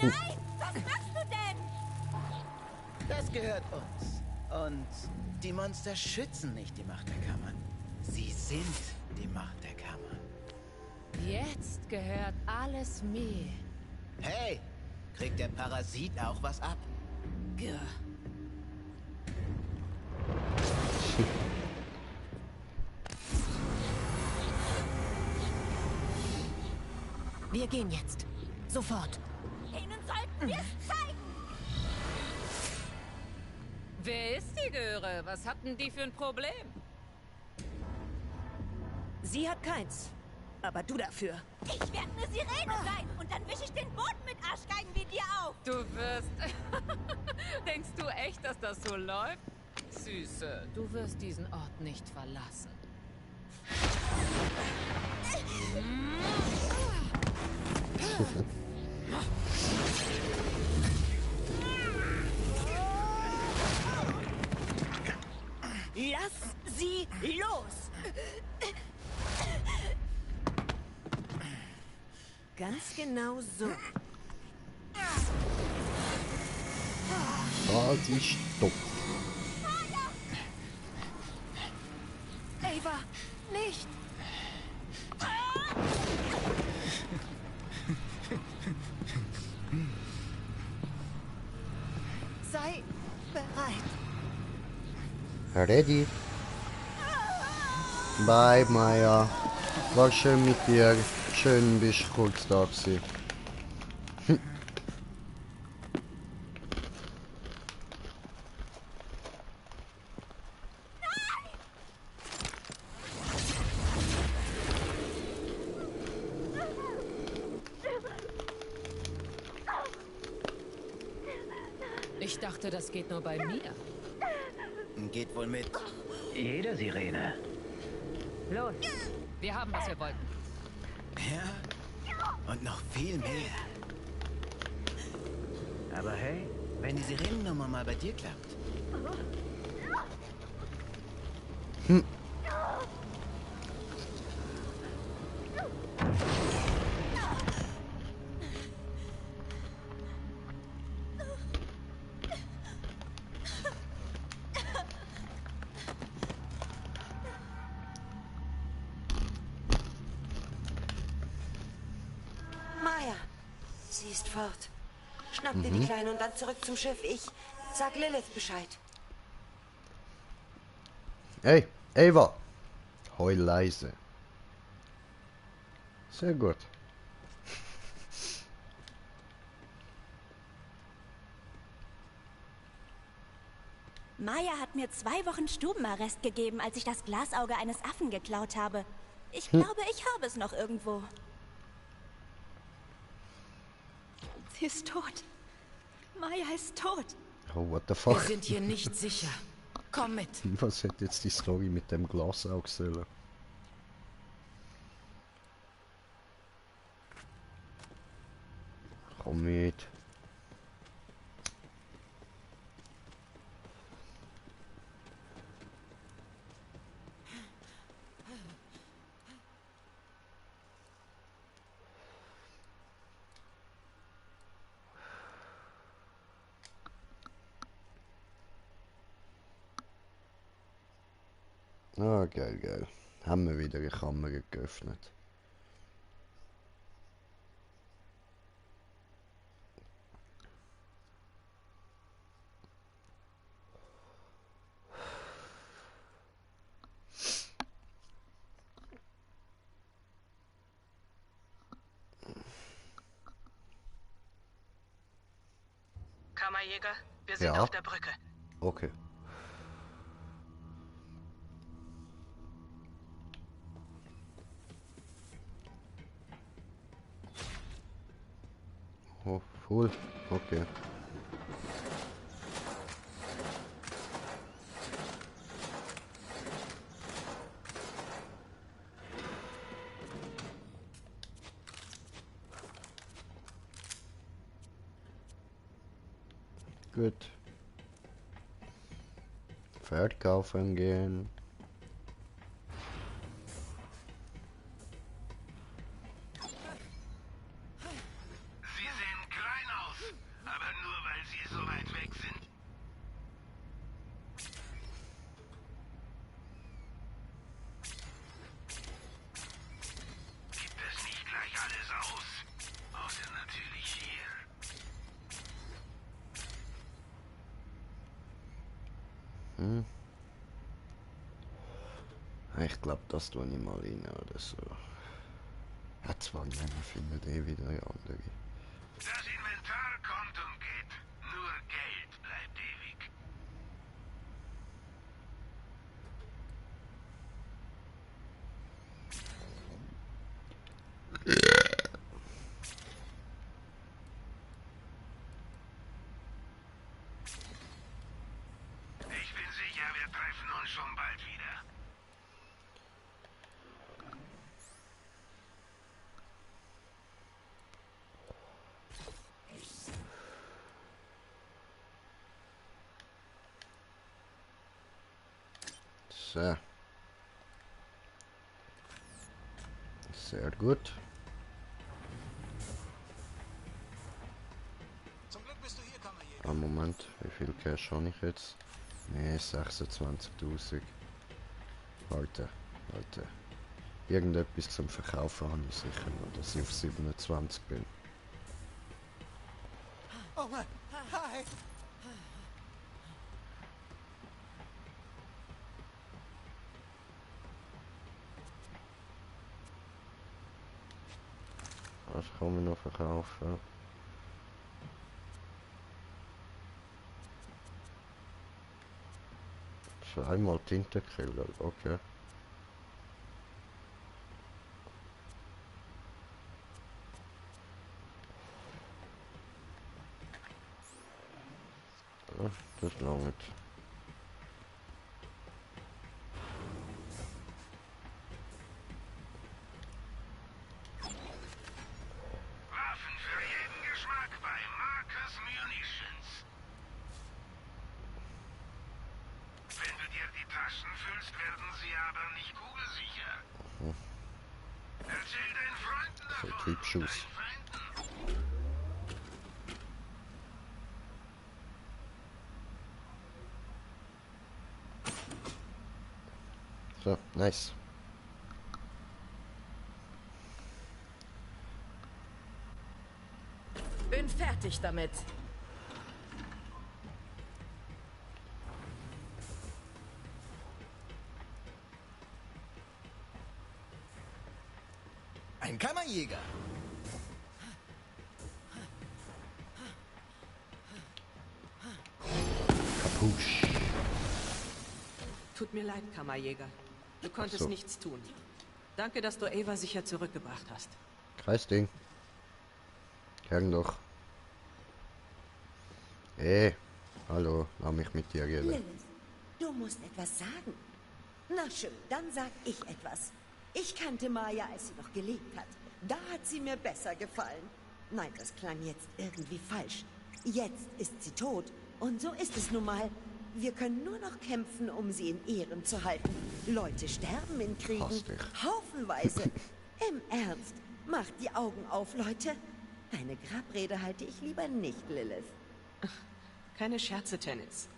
Nein! Was machst du denn? Das gehört uns. Und die Monster schützen nicht die Macht der Kammern. Sie sind die Macht der Kammern. Jetzt gehört alles mir. Hey, kriegt der Parasit auch was ab? Gah. Wir gehen jetzt. Sofort. Ihnen sollten wir es zeigen! Wer ist die Göre? Was hatten die für ein Problem? Sie hat keins. Aber du dafür. Ich werde eine Sirene sein und dann wische ich den Boden mit Arschgeigen wie dir auf. Du wirst... Denkst du echt, dass das so läuft? Süße, du wirst diesen Ort nicht verlassen. Lass sie los! Ganz genau so. Sie stoppt. Ava, nicht! Sei bereit. Ready? Bye, Maya. War schön mit dir. Schön, bist du kurz da gewesen. Ich dachte, das geht nur bei mir. Geht wohl mit jeder Sirene. Los, wir haben, was wir wollten. Ja, und noch viel mehr. Aber hey, wenn die Sirenennummer mal bei dir klappt. Maya, sie ist fort. Schnapp dir die Kleine und dann zurück zum Schiff. Ich sag Lilith Bescheid. Hey, Ava. Heul leise. Sehr gut. Maya hat mir 2 Wochen Stubenarrest gegeben, als ich das Glasauge eines Affen geklaut habe. Ich glaube, ich habe es noch irgendwo. Sie ist tot. Maya ist tot. Oh, what the fuck? Wir sind hier nicht sicher. Komm mit. Was hat jetzt die Story mit dem Glasauge sollen? Komm mit. Ah, geil, geil. Haben wir wieder eine Kammer geöffnet. Kammerjäger, wir sind Ja. auf der Brücke. Okay. Oh, voll. Okay. Gut. Pferd kaufen gehen. Sie sehen klein aus, aber nur weil sie so weit weg sind. Gibt es nicht gleich alles aus? Außer natürlich hier. Ich glaube, das tue ich mal rein oder so. Ja, 2 Männer findet eh wieder eine andere. Das Inventar kommt und geht. Nur Geld bleibt ewig. Ich bin sicher, wir treffen uns schon bald wieder. So. Sehr gut. Ein Moment, wie viel Cash habe ich jetzt? Ne, 26.000. Warte. Irgendetwas zum Verkaufen habe ich sicher noch, dass ich auf 27 bin. Oh Mann, hi! Was kann man noch verkaufen? Einmal Tintenkiller, okay. Ja, das langt. Waffen für jeden Geschmack bei Marcus Munitions. Wenn du dir die Taschen füllst, werden sie aber nicht kugelsicher. Erzähl deinen Freunden davon. Triebschuss. So, nice. Bin fertig damit. Ein Kammerjäger. Kapusch. Tut mir leid, Kammerjäger. Du konntest So. nichts tun. Danke, dass du Ava sicher zurückgebracht hast. Kreisding. Kern doch. Hallo, lass mich mit dir reden. Lilith, du musst etwas sagen. Na schön, dann sag ich etwas. Ich kannte Maya, als sie noch gelebt hat. Da hat sie mir besser gefallen. Nein, das klang jetzt irgendwie falsch. Jetzt ist sie tot. Und so ist es nun mal. Wir können nur noch kämpfen, um sie in Ehren zu halten. Leute sterben in Kriegen. Hass dich. Haufenweise. Im Ernst. Macht die Augen auf, Leute. Deine Grabrede halte ich lieber nicht, Lilith. Keine Scherze, Tennis.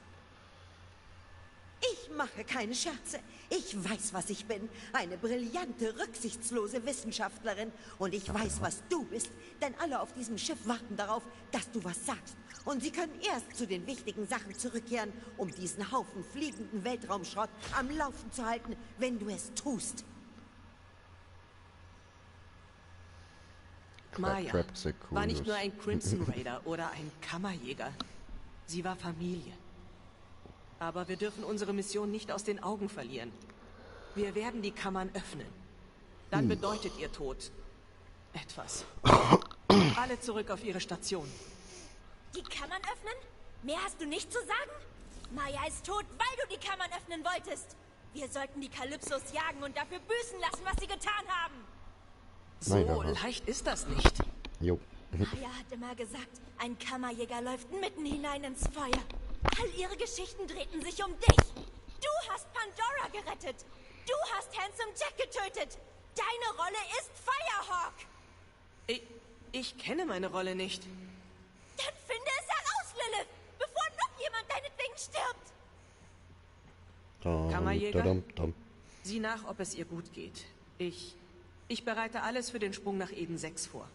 Ich mache keine Scherze. Ich weiß, was ich bin. Eine brillante, rücksichtslose Wissenschaftlerin. Und ich weiß, was du bist. Denn alle auf diesem Schiff warten darauf, dass du was sagst. Und sie können erst zu den wichtigen Sachen zurückkehren, um diesen Haufen fliegenden Weltraumschrott am Laufen zu halten, wenn du es tust. Maya Trap war nicht nur ein Crimson Raider oder ein Kammerjäger. Sie war Familie. Aber wir dürfen unsere Mission nicht aus den Augen verlieren. Wir werden die Kammern öffnen. Dann bedeutet ihr Tod etwas. Alle zurück auf ihre Station. Die Kammern öffnen? Mehr hast du nicht zu sagen? Maya ist tot, weil du die Kammern öffnen wolltest. Wir sollten die Kalypsos jagen und dafür büßen lassen, was sie getan haben. So leicht ist das nicht. Jo. Maya hat immer gesagt, ein Kammerjäger läuft mitten hinein ins Feuer. All ihre Geschichten drehten sich um dich. Du hast Pandora gerettet. Du hast Handsome Jack getötet. Deine Rolle ist Firehawk. Ich kenne meine Rolle nicht. Dann finde es heraus, Lilith, bevor noch jemand deinetwegen stirbt. Kammerjäger, sieh nach, ob es ihr gut geht. Ich bereite alles für den Sprung nach Eden 6 vor.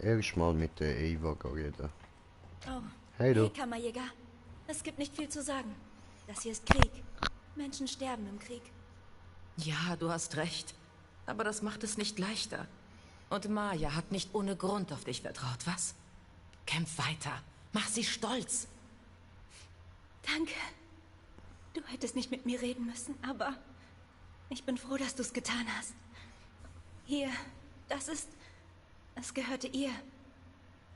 Erstmal mit der Eva reden. Oh, hey du. Hey Kammerjäger, es gibt nicht viel zu sagen. Das hier ist Krieg. Menschen sterben im Krieg. Ja, du hast recht. Aber das macht es nicht leichter. Und Maya hat nicht ohne Grund auf dich vertraut, was? Kämpf weiter. Mach sie stolz. Danke. Du hättest nicht mit mir reden müssen, aber ich bin froh, dass du es getan hast. Hier, es gehörte ihr.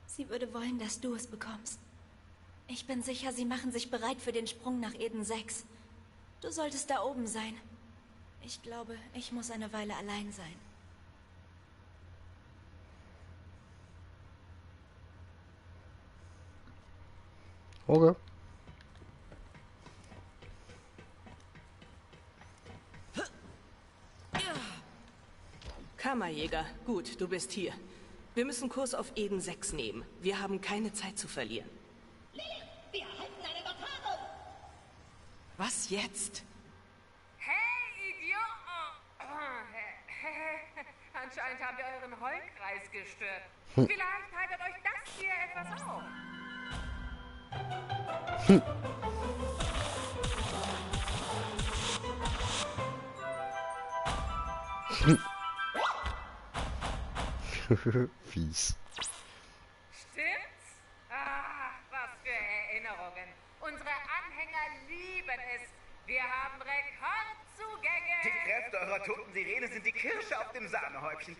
Sie würde wollen, dass du es bekommst. Ich bin sicher, sie machen sich bereit für den Sprung nach Eden 6. Du solltest da oben sein. Ich glaube, ich muss eine Weile allein sein. Okay. Kammerjäger, gut, du bist hier. Wir müssen Kurs auf Eden 6 nehmen. Wir haben keine Zeit zu verlieren. Lilith, wir erhalten eine Übertragung! Was jetzt? Hey, Idioten! Anscheinend haben wir euren Heulkreis gestört. Vielleicht haltet euch das hier etwas auf. Fies. Stimmt's? Ach, was für Erinnerungen. Unsere Anhänger lieben es. Wir haben Rekordzugänge. Die Kräfte eurer toten Sirene sind die Kirsche auf dem Sahnehäubchen.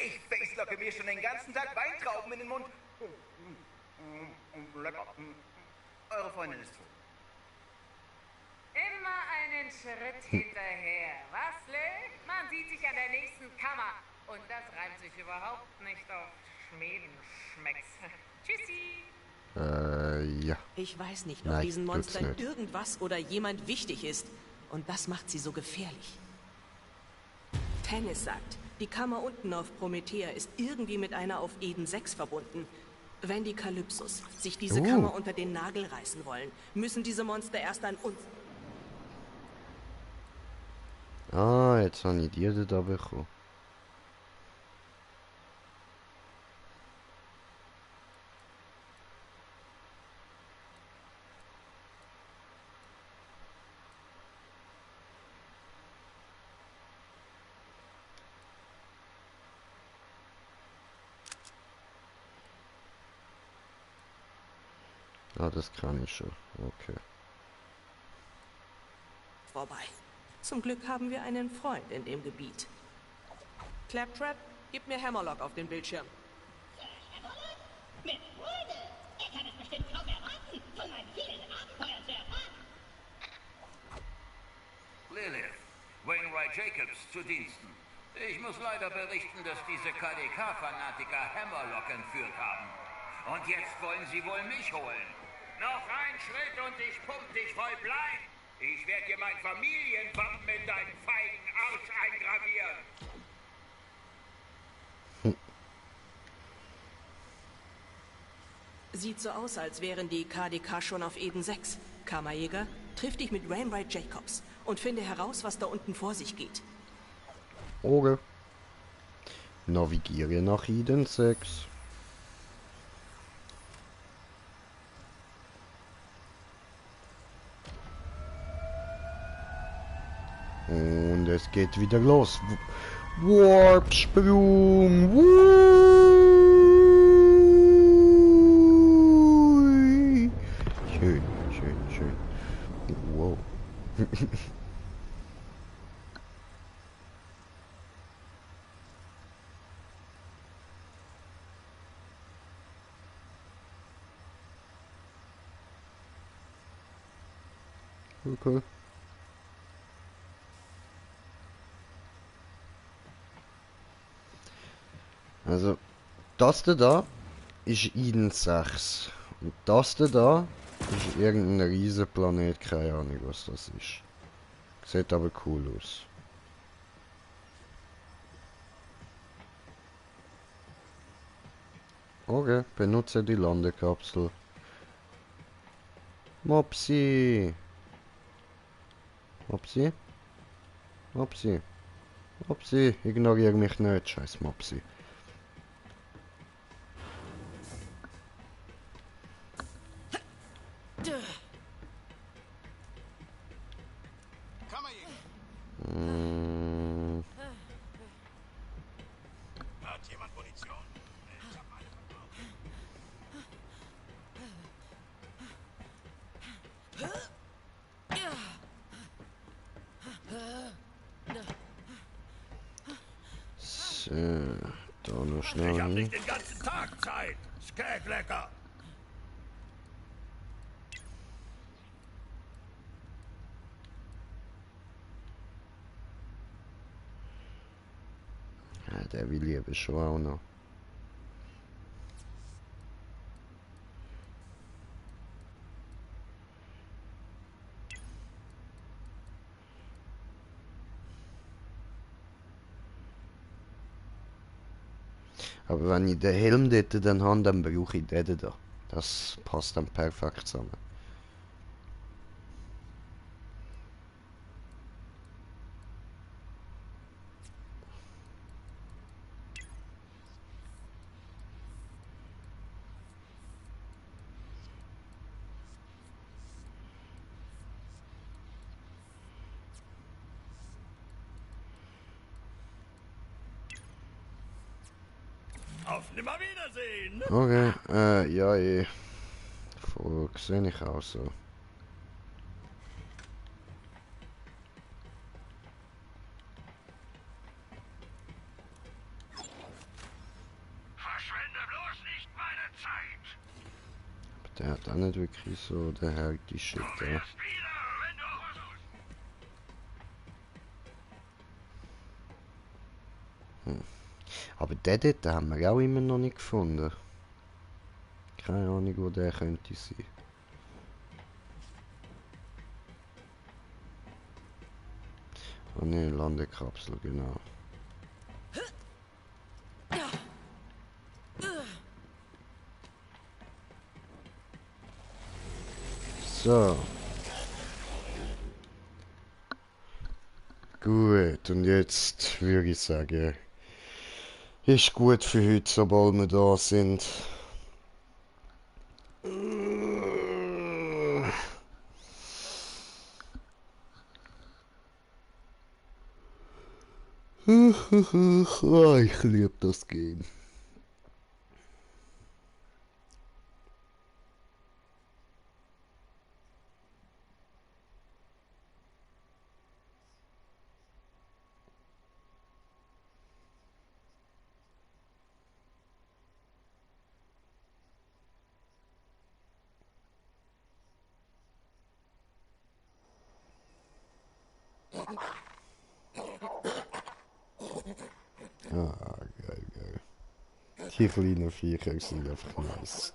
Ich facelocke mir schon den ganzen Tag Weintrauben in den Mund. Lecker. Eure Freundin ist tot. Immer einen Schritt hinterher. Was, Liv? Man sieht sich an der nächsten Kammer. Und das reimt sich überhaupt nicht auf Schmedenschmecks. Tschüssi. Ja. Ich weiß nicht, ob diesen Monstern irgendwas oder jemand wichtig ist. Und das macht sie so gefährlich. Tannis sagt, die Kammer unten auf Promethea ist irgendwie mit einer auf Eden 6 verbunden. Wenn die Kalypsos sich diese Kammer unter den Nagel reißen wollen, müssen diese Monster erst an uns... Ah, jetzt habe ich die da bekommen. Ah, das kann ich schon. Okay. Vorbei. Zum Glück haben wir einen Freund in dem Gebiet. Claptrap, gib mir Hammerlock auf den Bildschirm. Mit Freude! Er kann es bestimmt kaum erwarten, von meinen vielen Abenteuern zu erfahren. Lilith, Wainwright Jacobs zu Diensten. Ich muss leider berichten, dass diese KDK-Fanatiker Hammerlock entführt haben. Und jetzt wollen sie wohl mich holen. Noch ein Schritt und ich pump dich voll Blei. Ich werde dir mein Familienwappen in deinen feigen Arsch eingravieren. Sieht so aus, als wären die KDK schon auf Eden 6. Kammerjäger, triff dich mit Wainwright Jacobs und finde heraus, was da unten vor sich geht. Okay. Navigiere nach Eden 6. Und es geht wieder los. Warp-Sprung. Cool. Also, das da ist Eden 6. Und das da ist irgendein riesen Planet, keine Ahnung was das ist. Sieht aber cool aus. Okay, benutze die Landekapsel. Mopsi! Mopsi? Mopsi? Mopsi, ignoriere mich nicht, scheiß Mopsi. Hat jemand Munition? Ich hab alle So, da noch schnell. Ich hab nicht den ganzen Tag Zeit. Skag lecker. Ja, der will ich aber schon auch noch. Aber wenn ich den Helm dort dann habe, dann brauche ich den da. Das passt dann perfekt zusammen. Auf Nimmerwiedersehen! Okay, ja, voll sehe ich auch so. Verschwende bloß nicht meine Zeit! Aber der hat auch nicht wirklich so der härte Shit, ja. Aber den dort haben wir auch immer noch nicht gefunden. Keine Ahnung, wo der könnte sein. Oh ne, Landekapsel, genau. So. Gut, und jetzt würde ich sagen, ist gut für heute, sobald wir da sind. Ich liebe das Game. Ah, geil. Die kleinen Viecher sind einfach nice.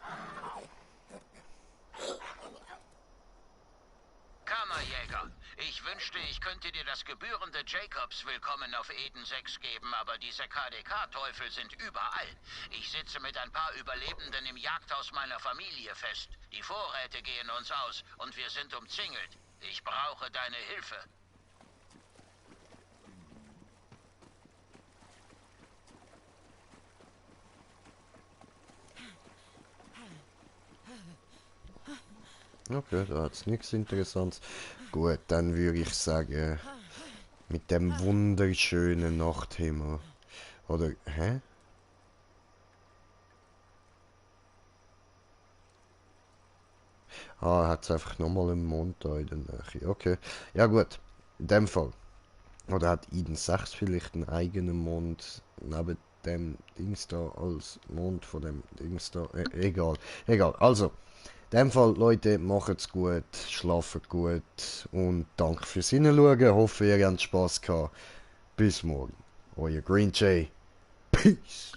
Kammerjäger, ich wünschte, ich könnte dir das gebührende Jacobs-Willkommen auf Eden 6 geben, aber diese KDK-Teufel sind überall. Ich sitze mit ein paar Überlebenden im Jagdhaus meiner Familie fest. Die Vorräte gehen uns aus und wir sind umzingelt. Ich brauche deine Hilfe. Okay, da hat es nichts Interessantes. Gut, dann würde ich sagen, mit dem wunderschönen Nachthimmel. Oder, hä? Ah, hat es einfach nochmal im Mond da in der Nähe. Okay. Ja gut. In dem Fall. Oder hat Eden 6 vielleicht einen eigenen Mond neben dem Dings da als Mond von dem Dings da? Egal. Egal. Also. In dem Fall, Leute, macht's gut, schlaft gut und danke fürs Hinschauen. Hoffe, ihr habt Spaß gehabt. Bis morgen. Euer Green Jay. Peace.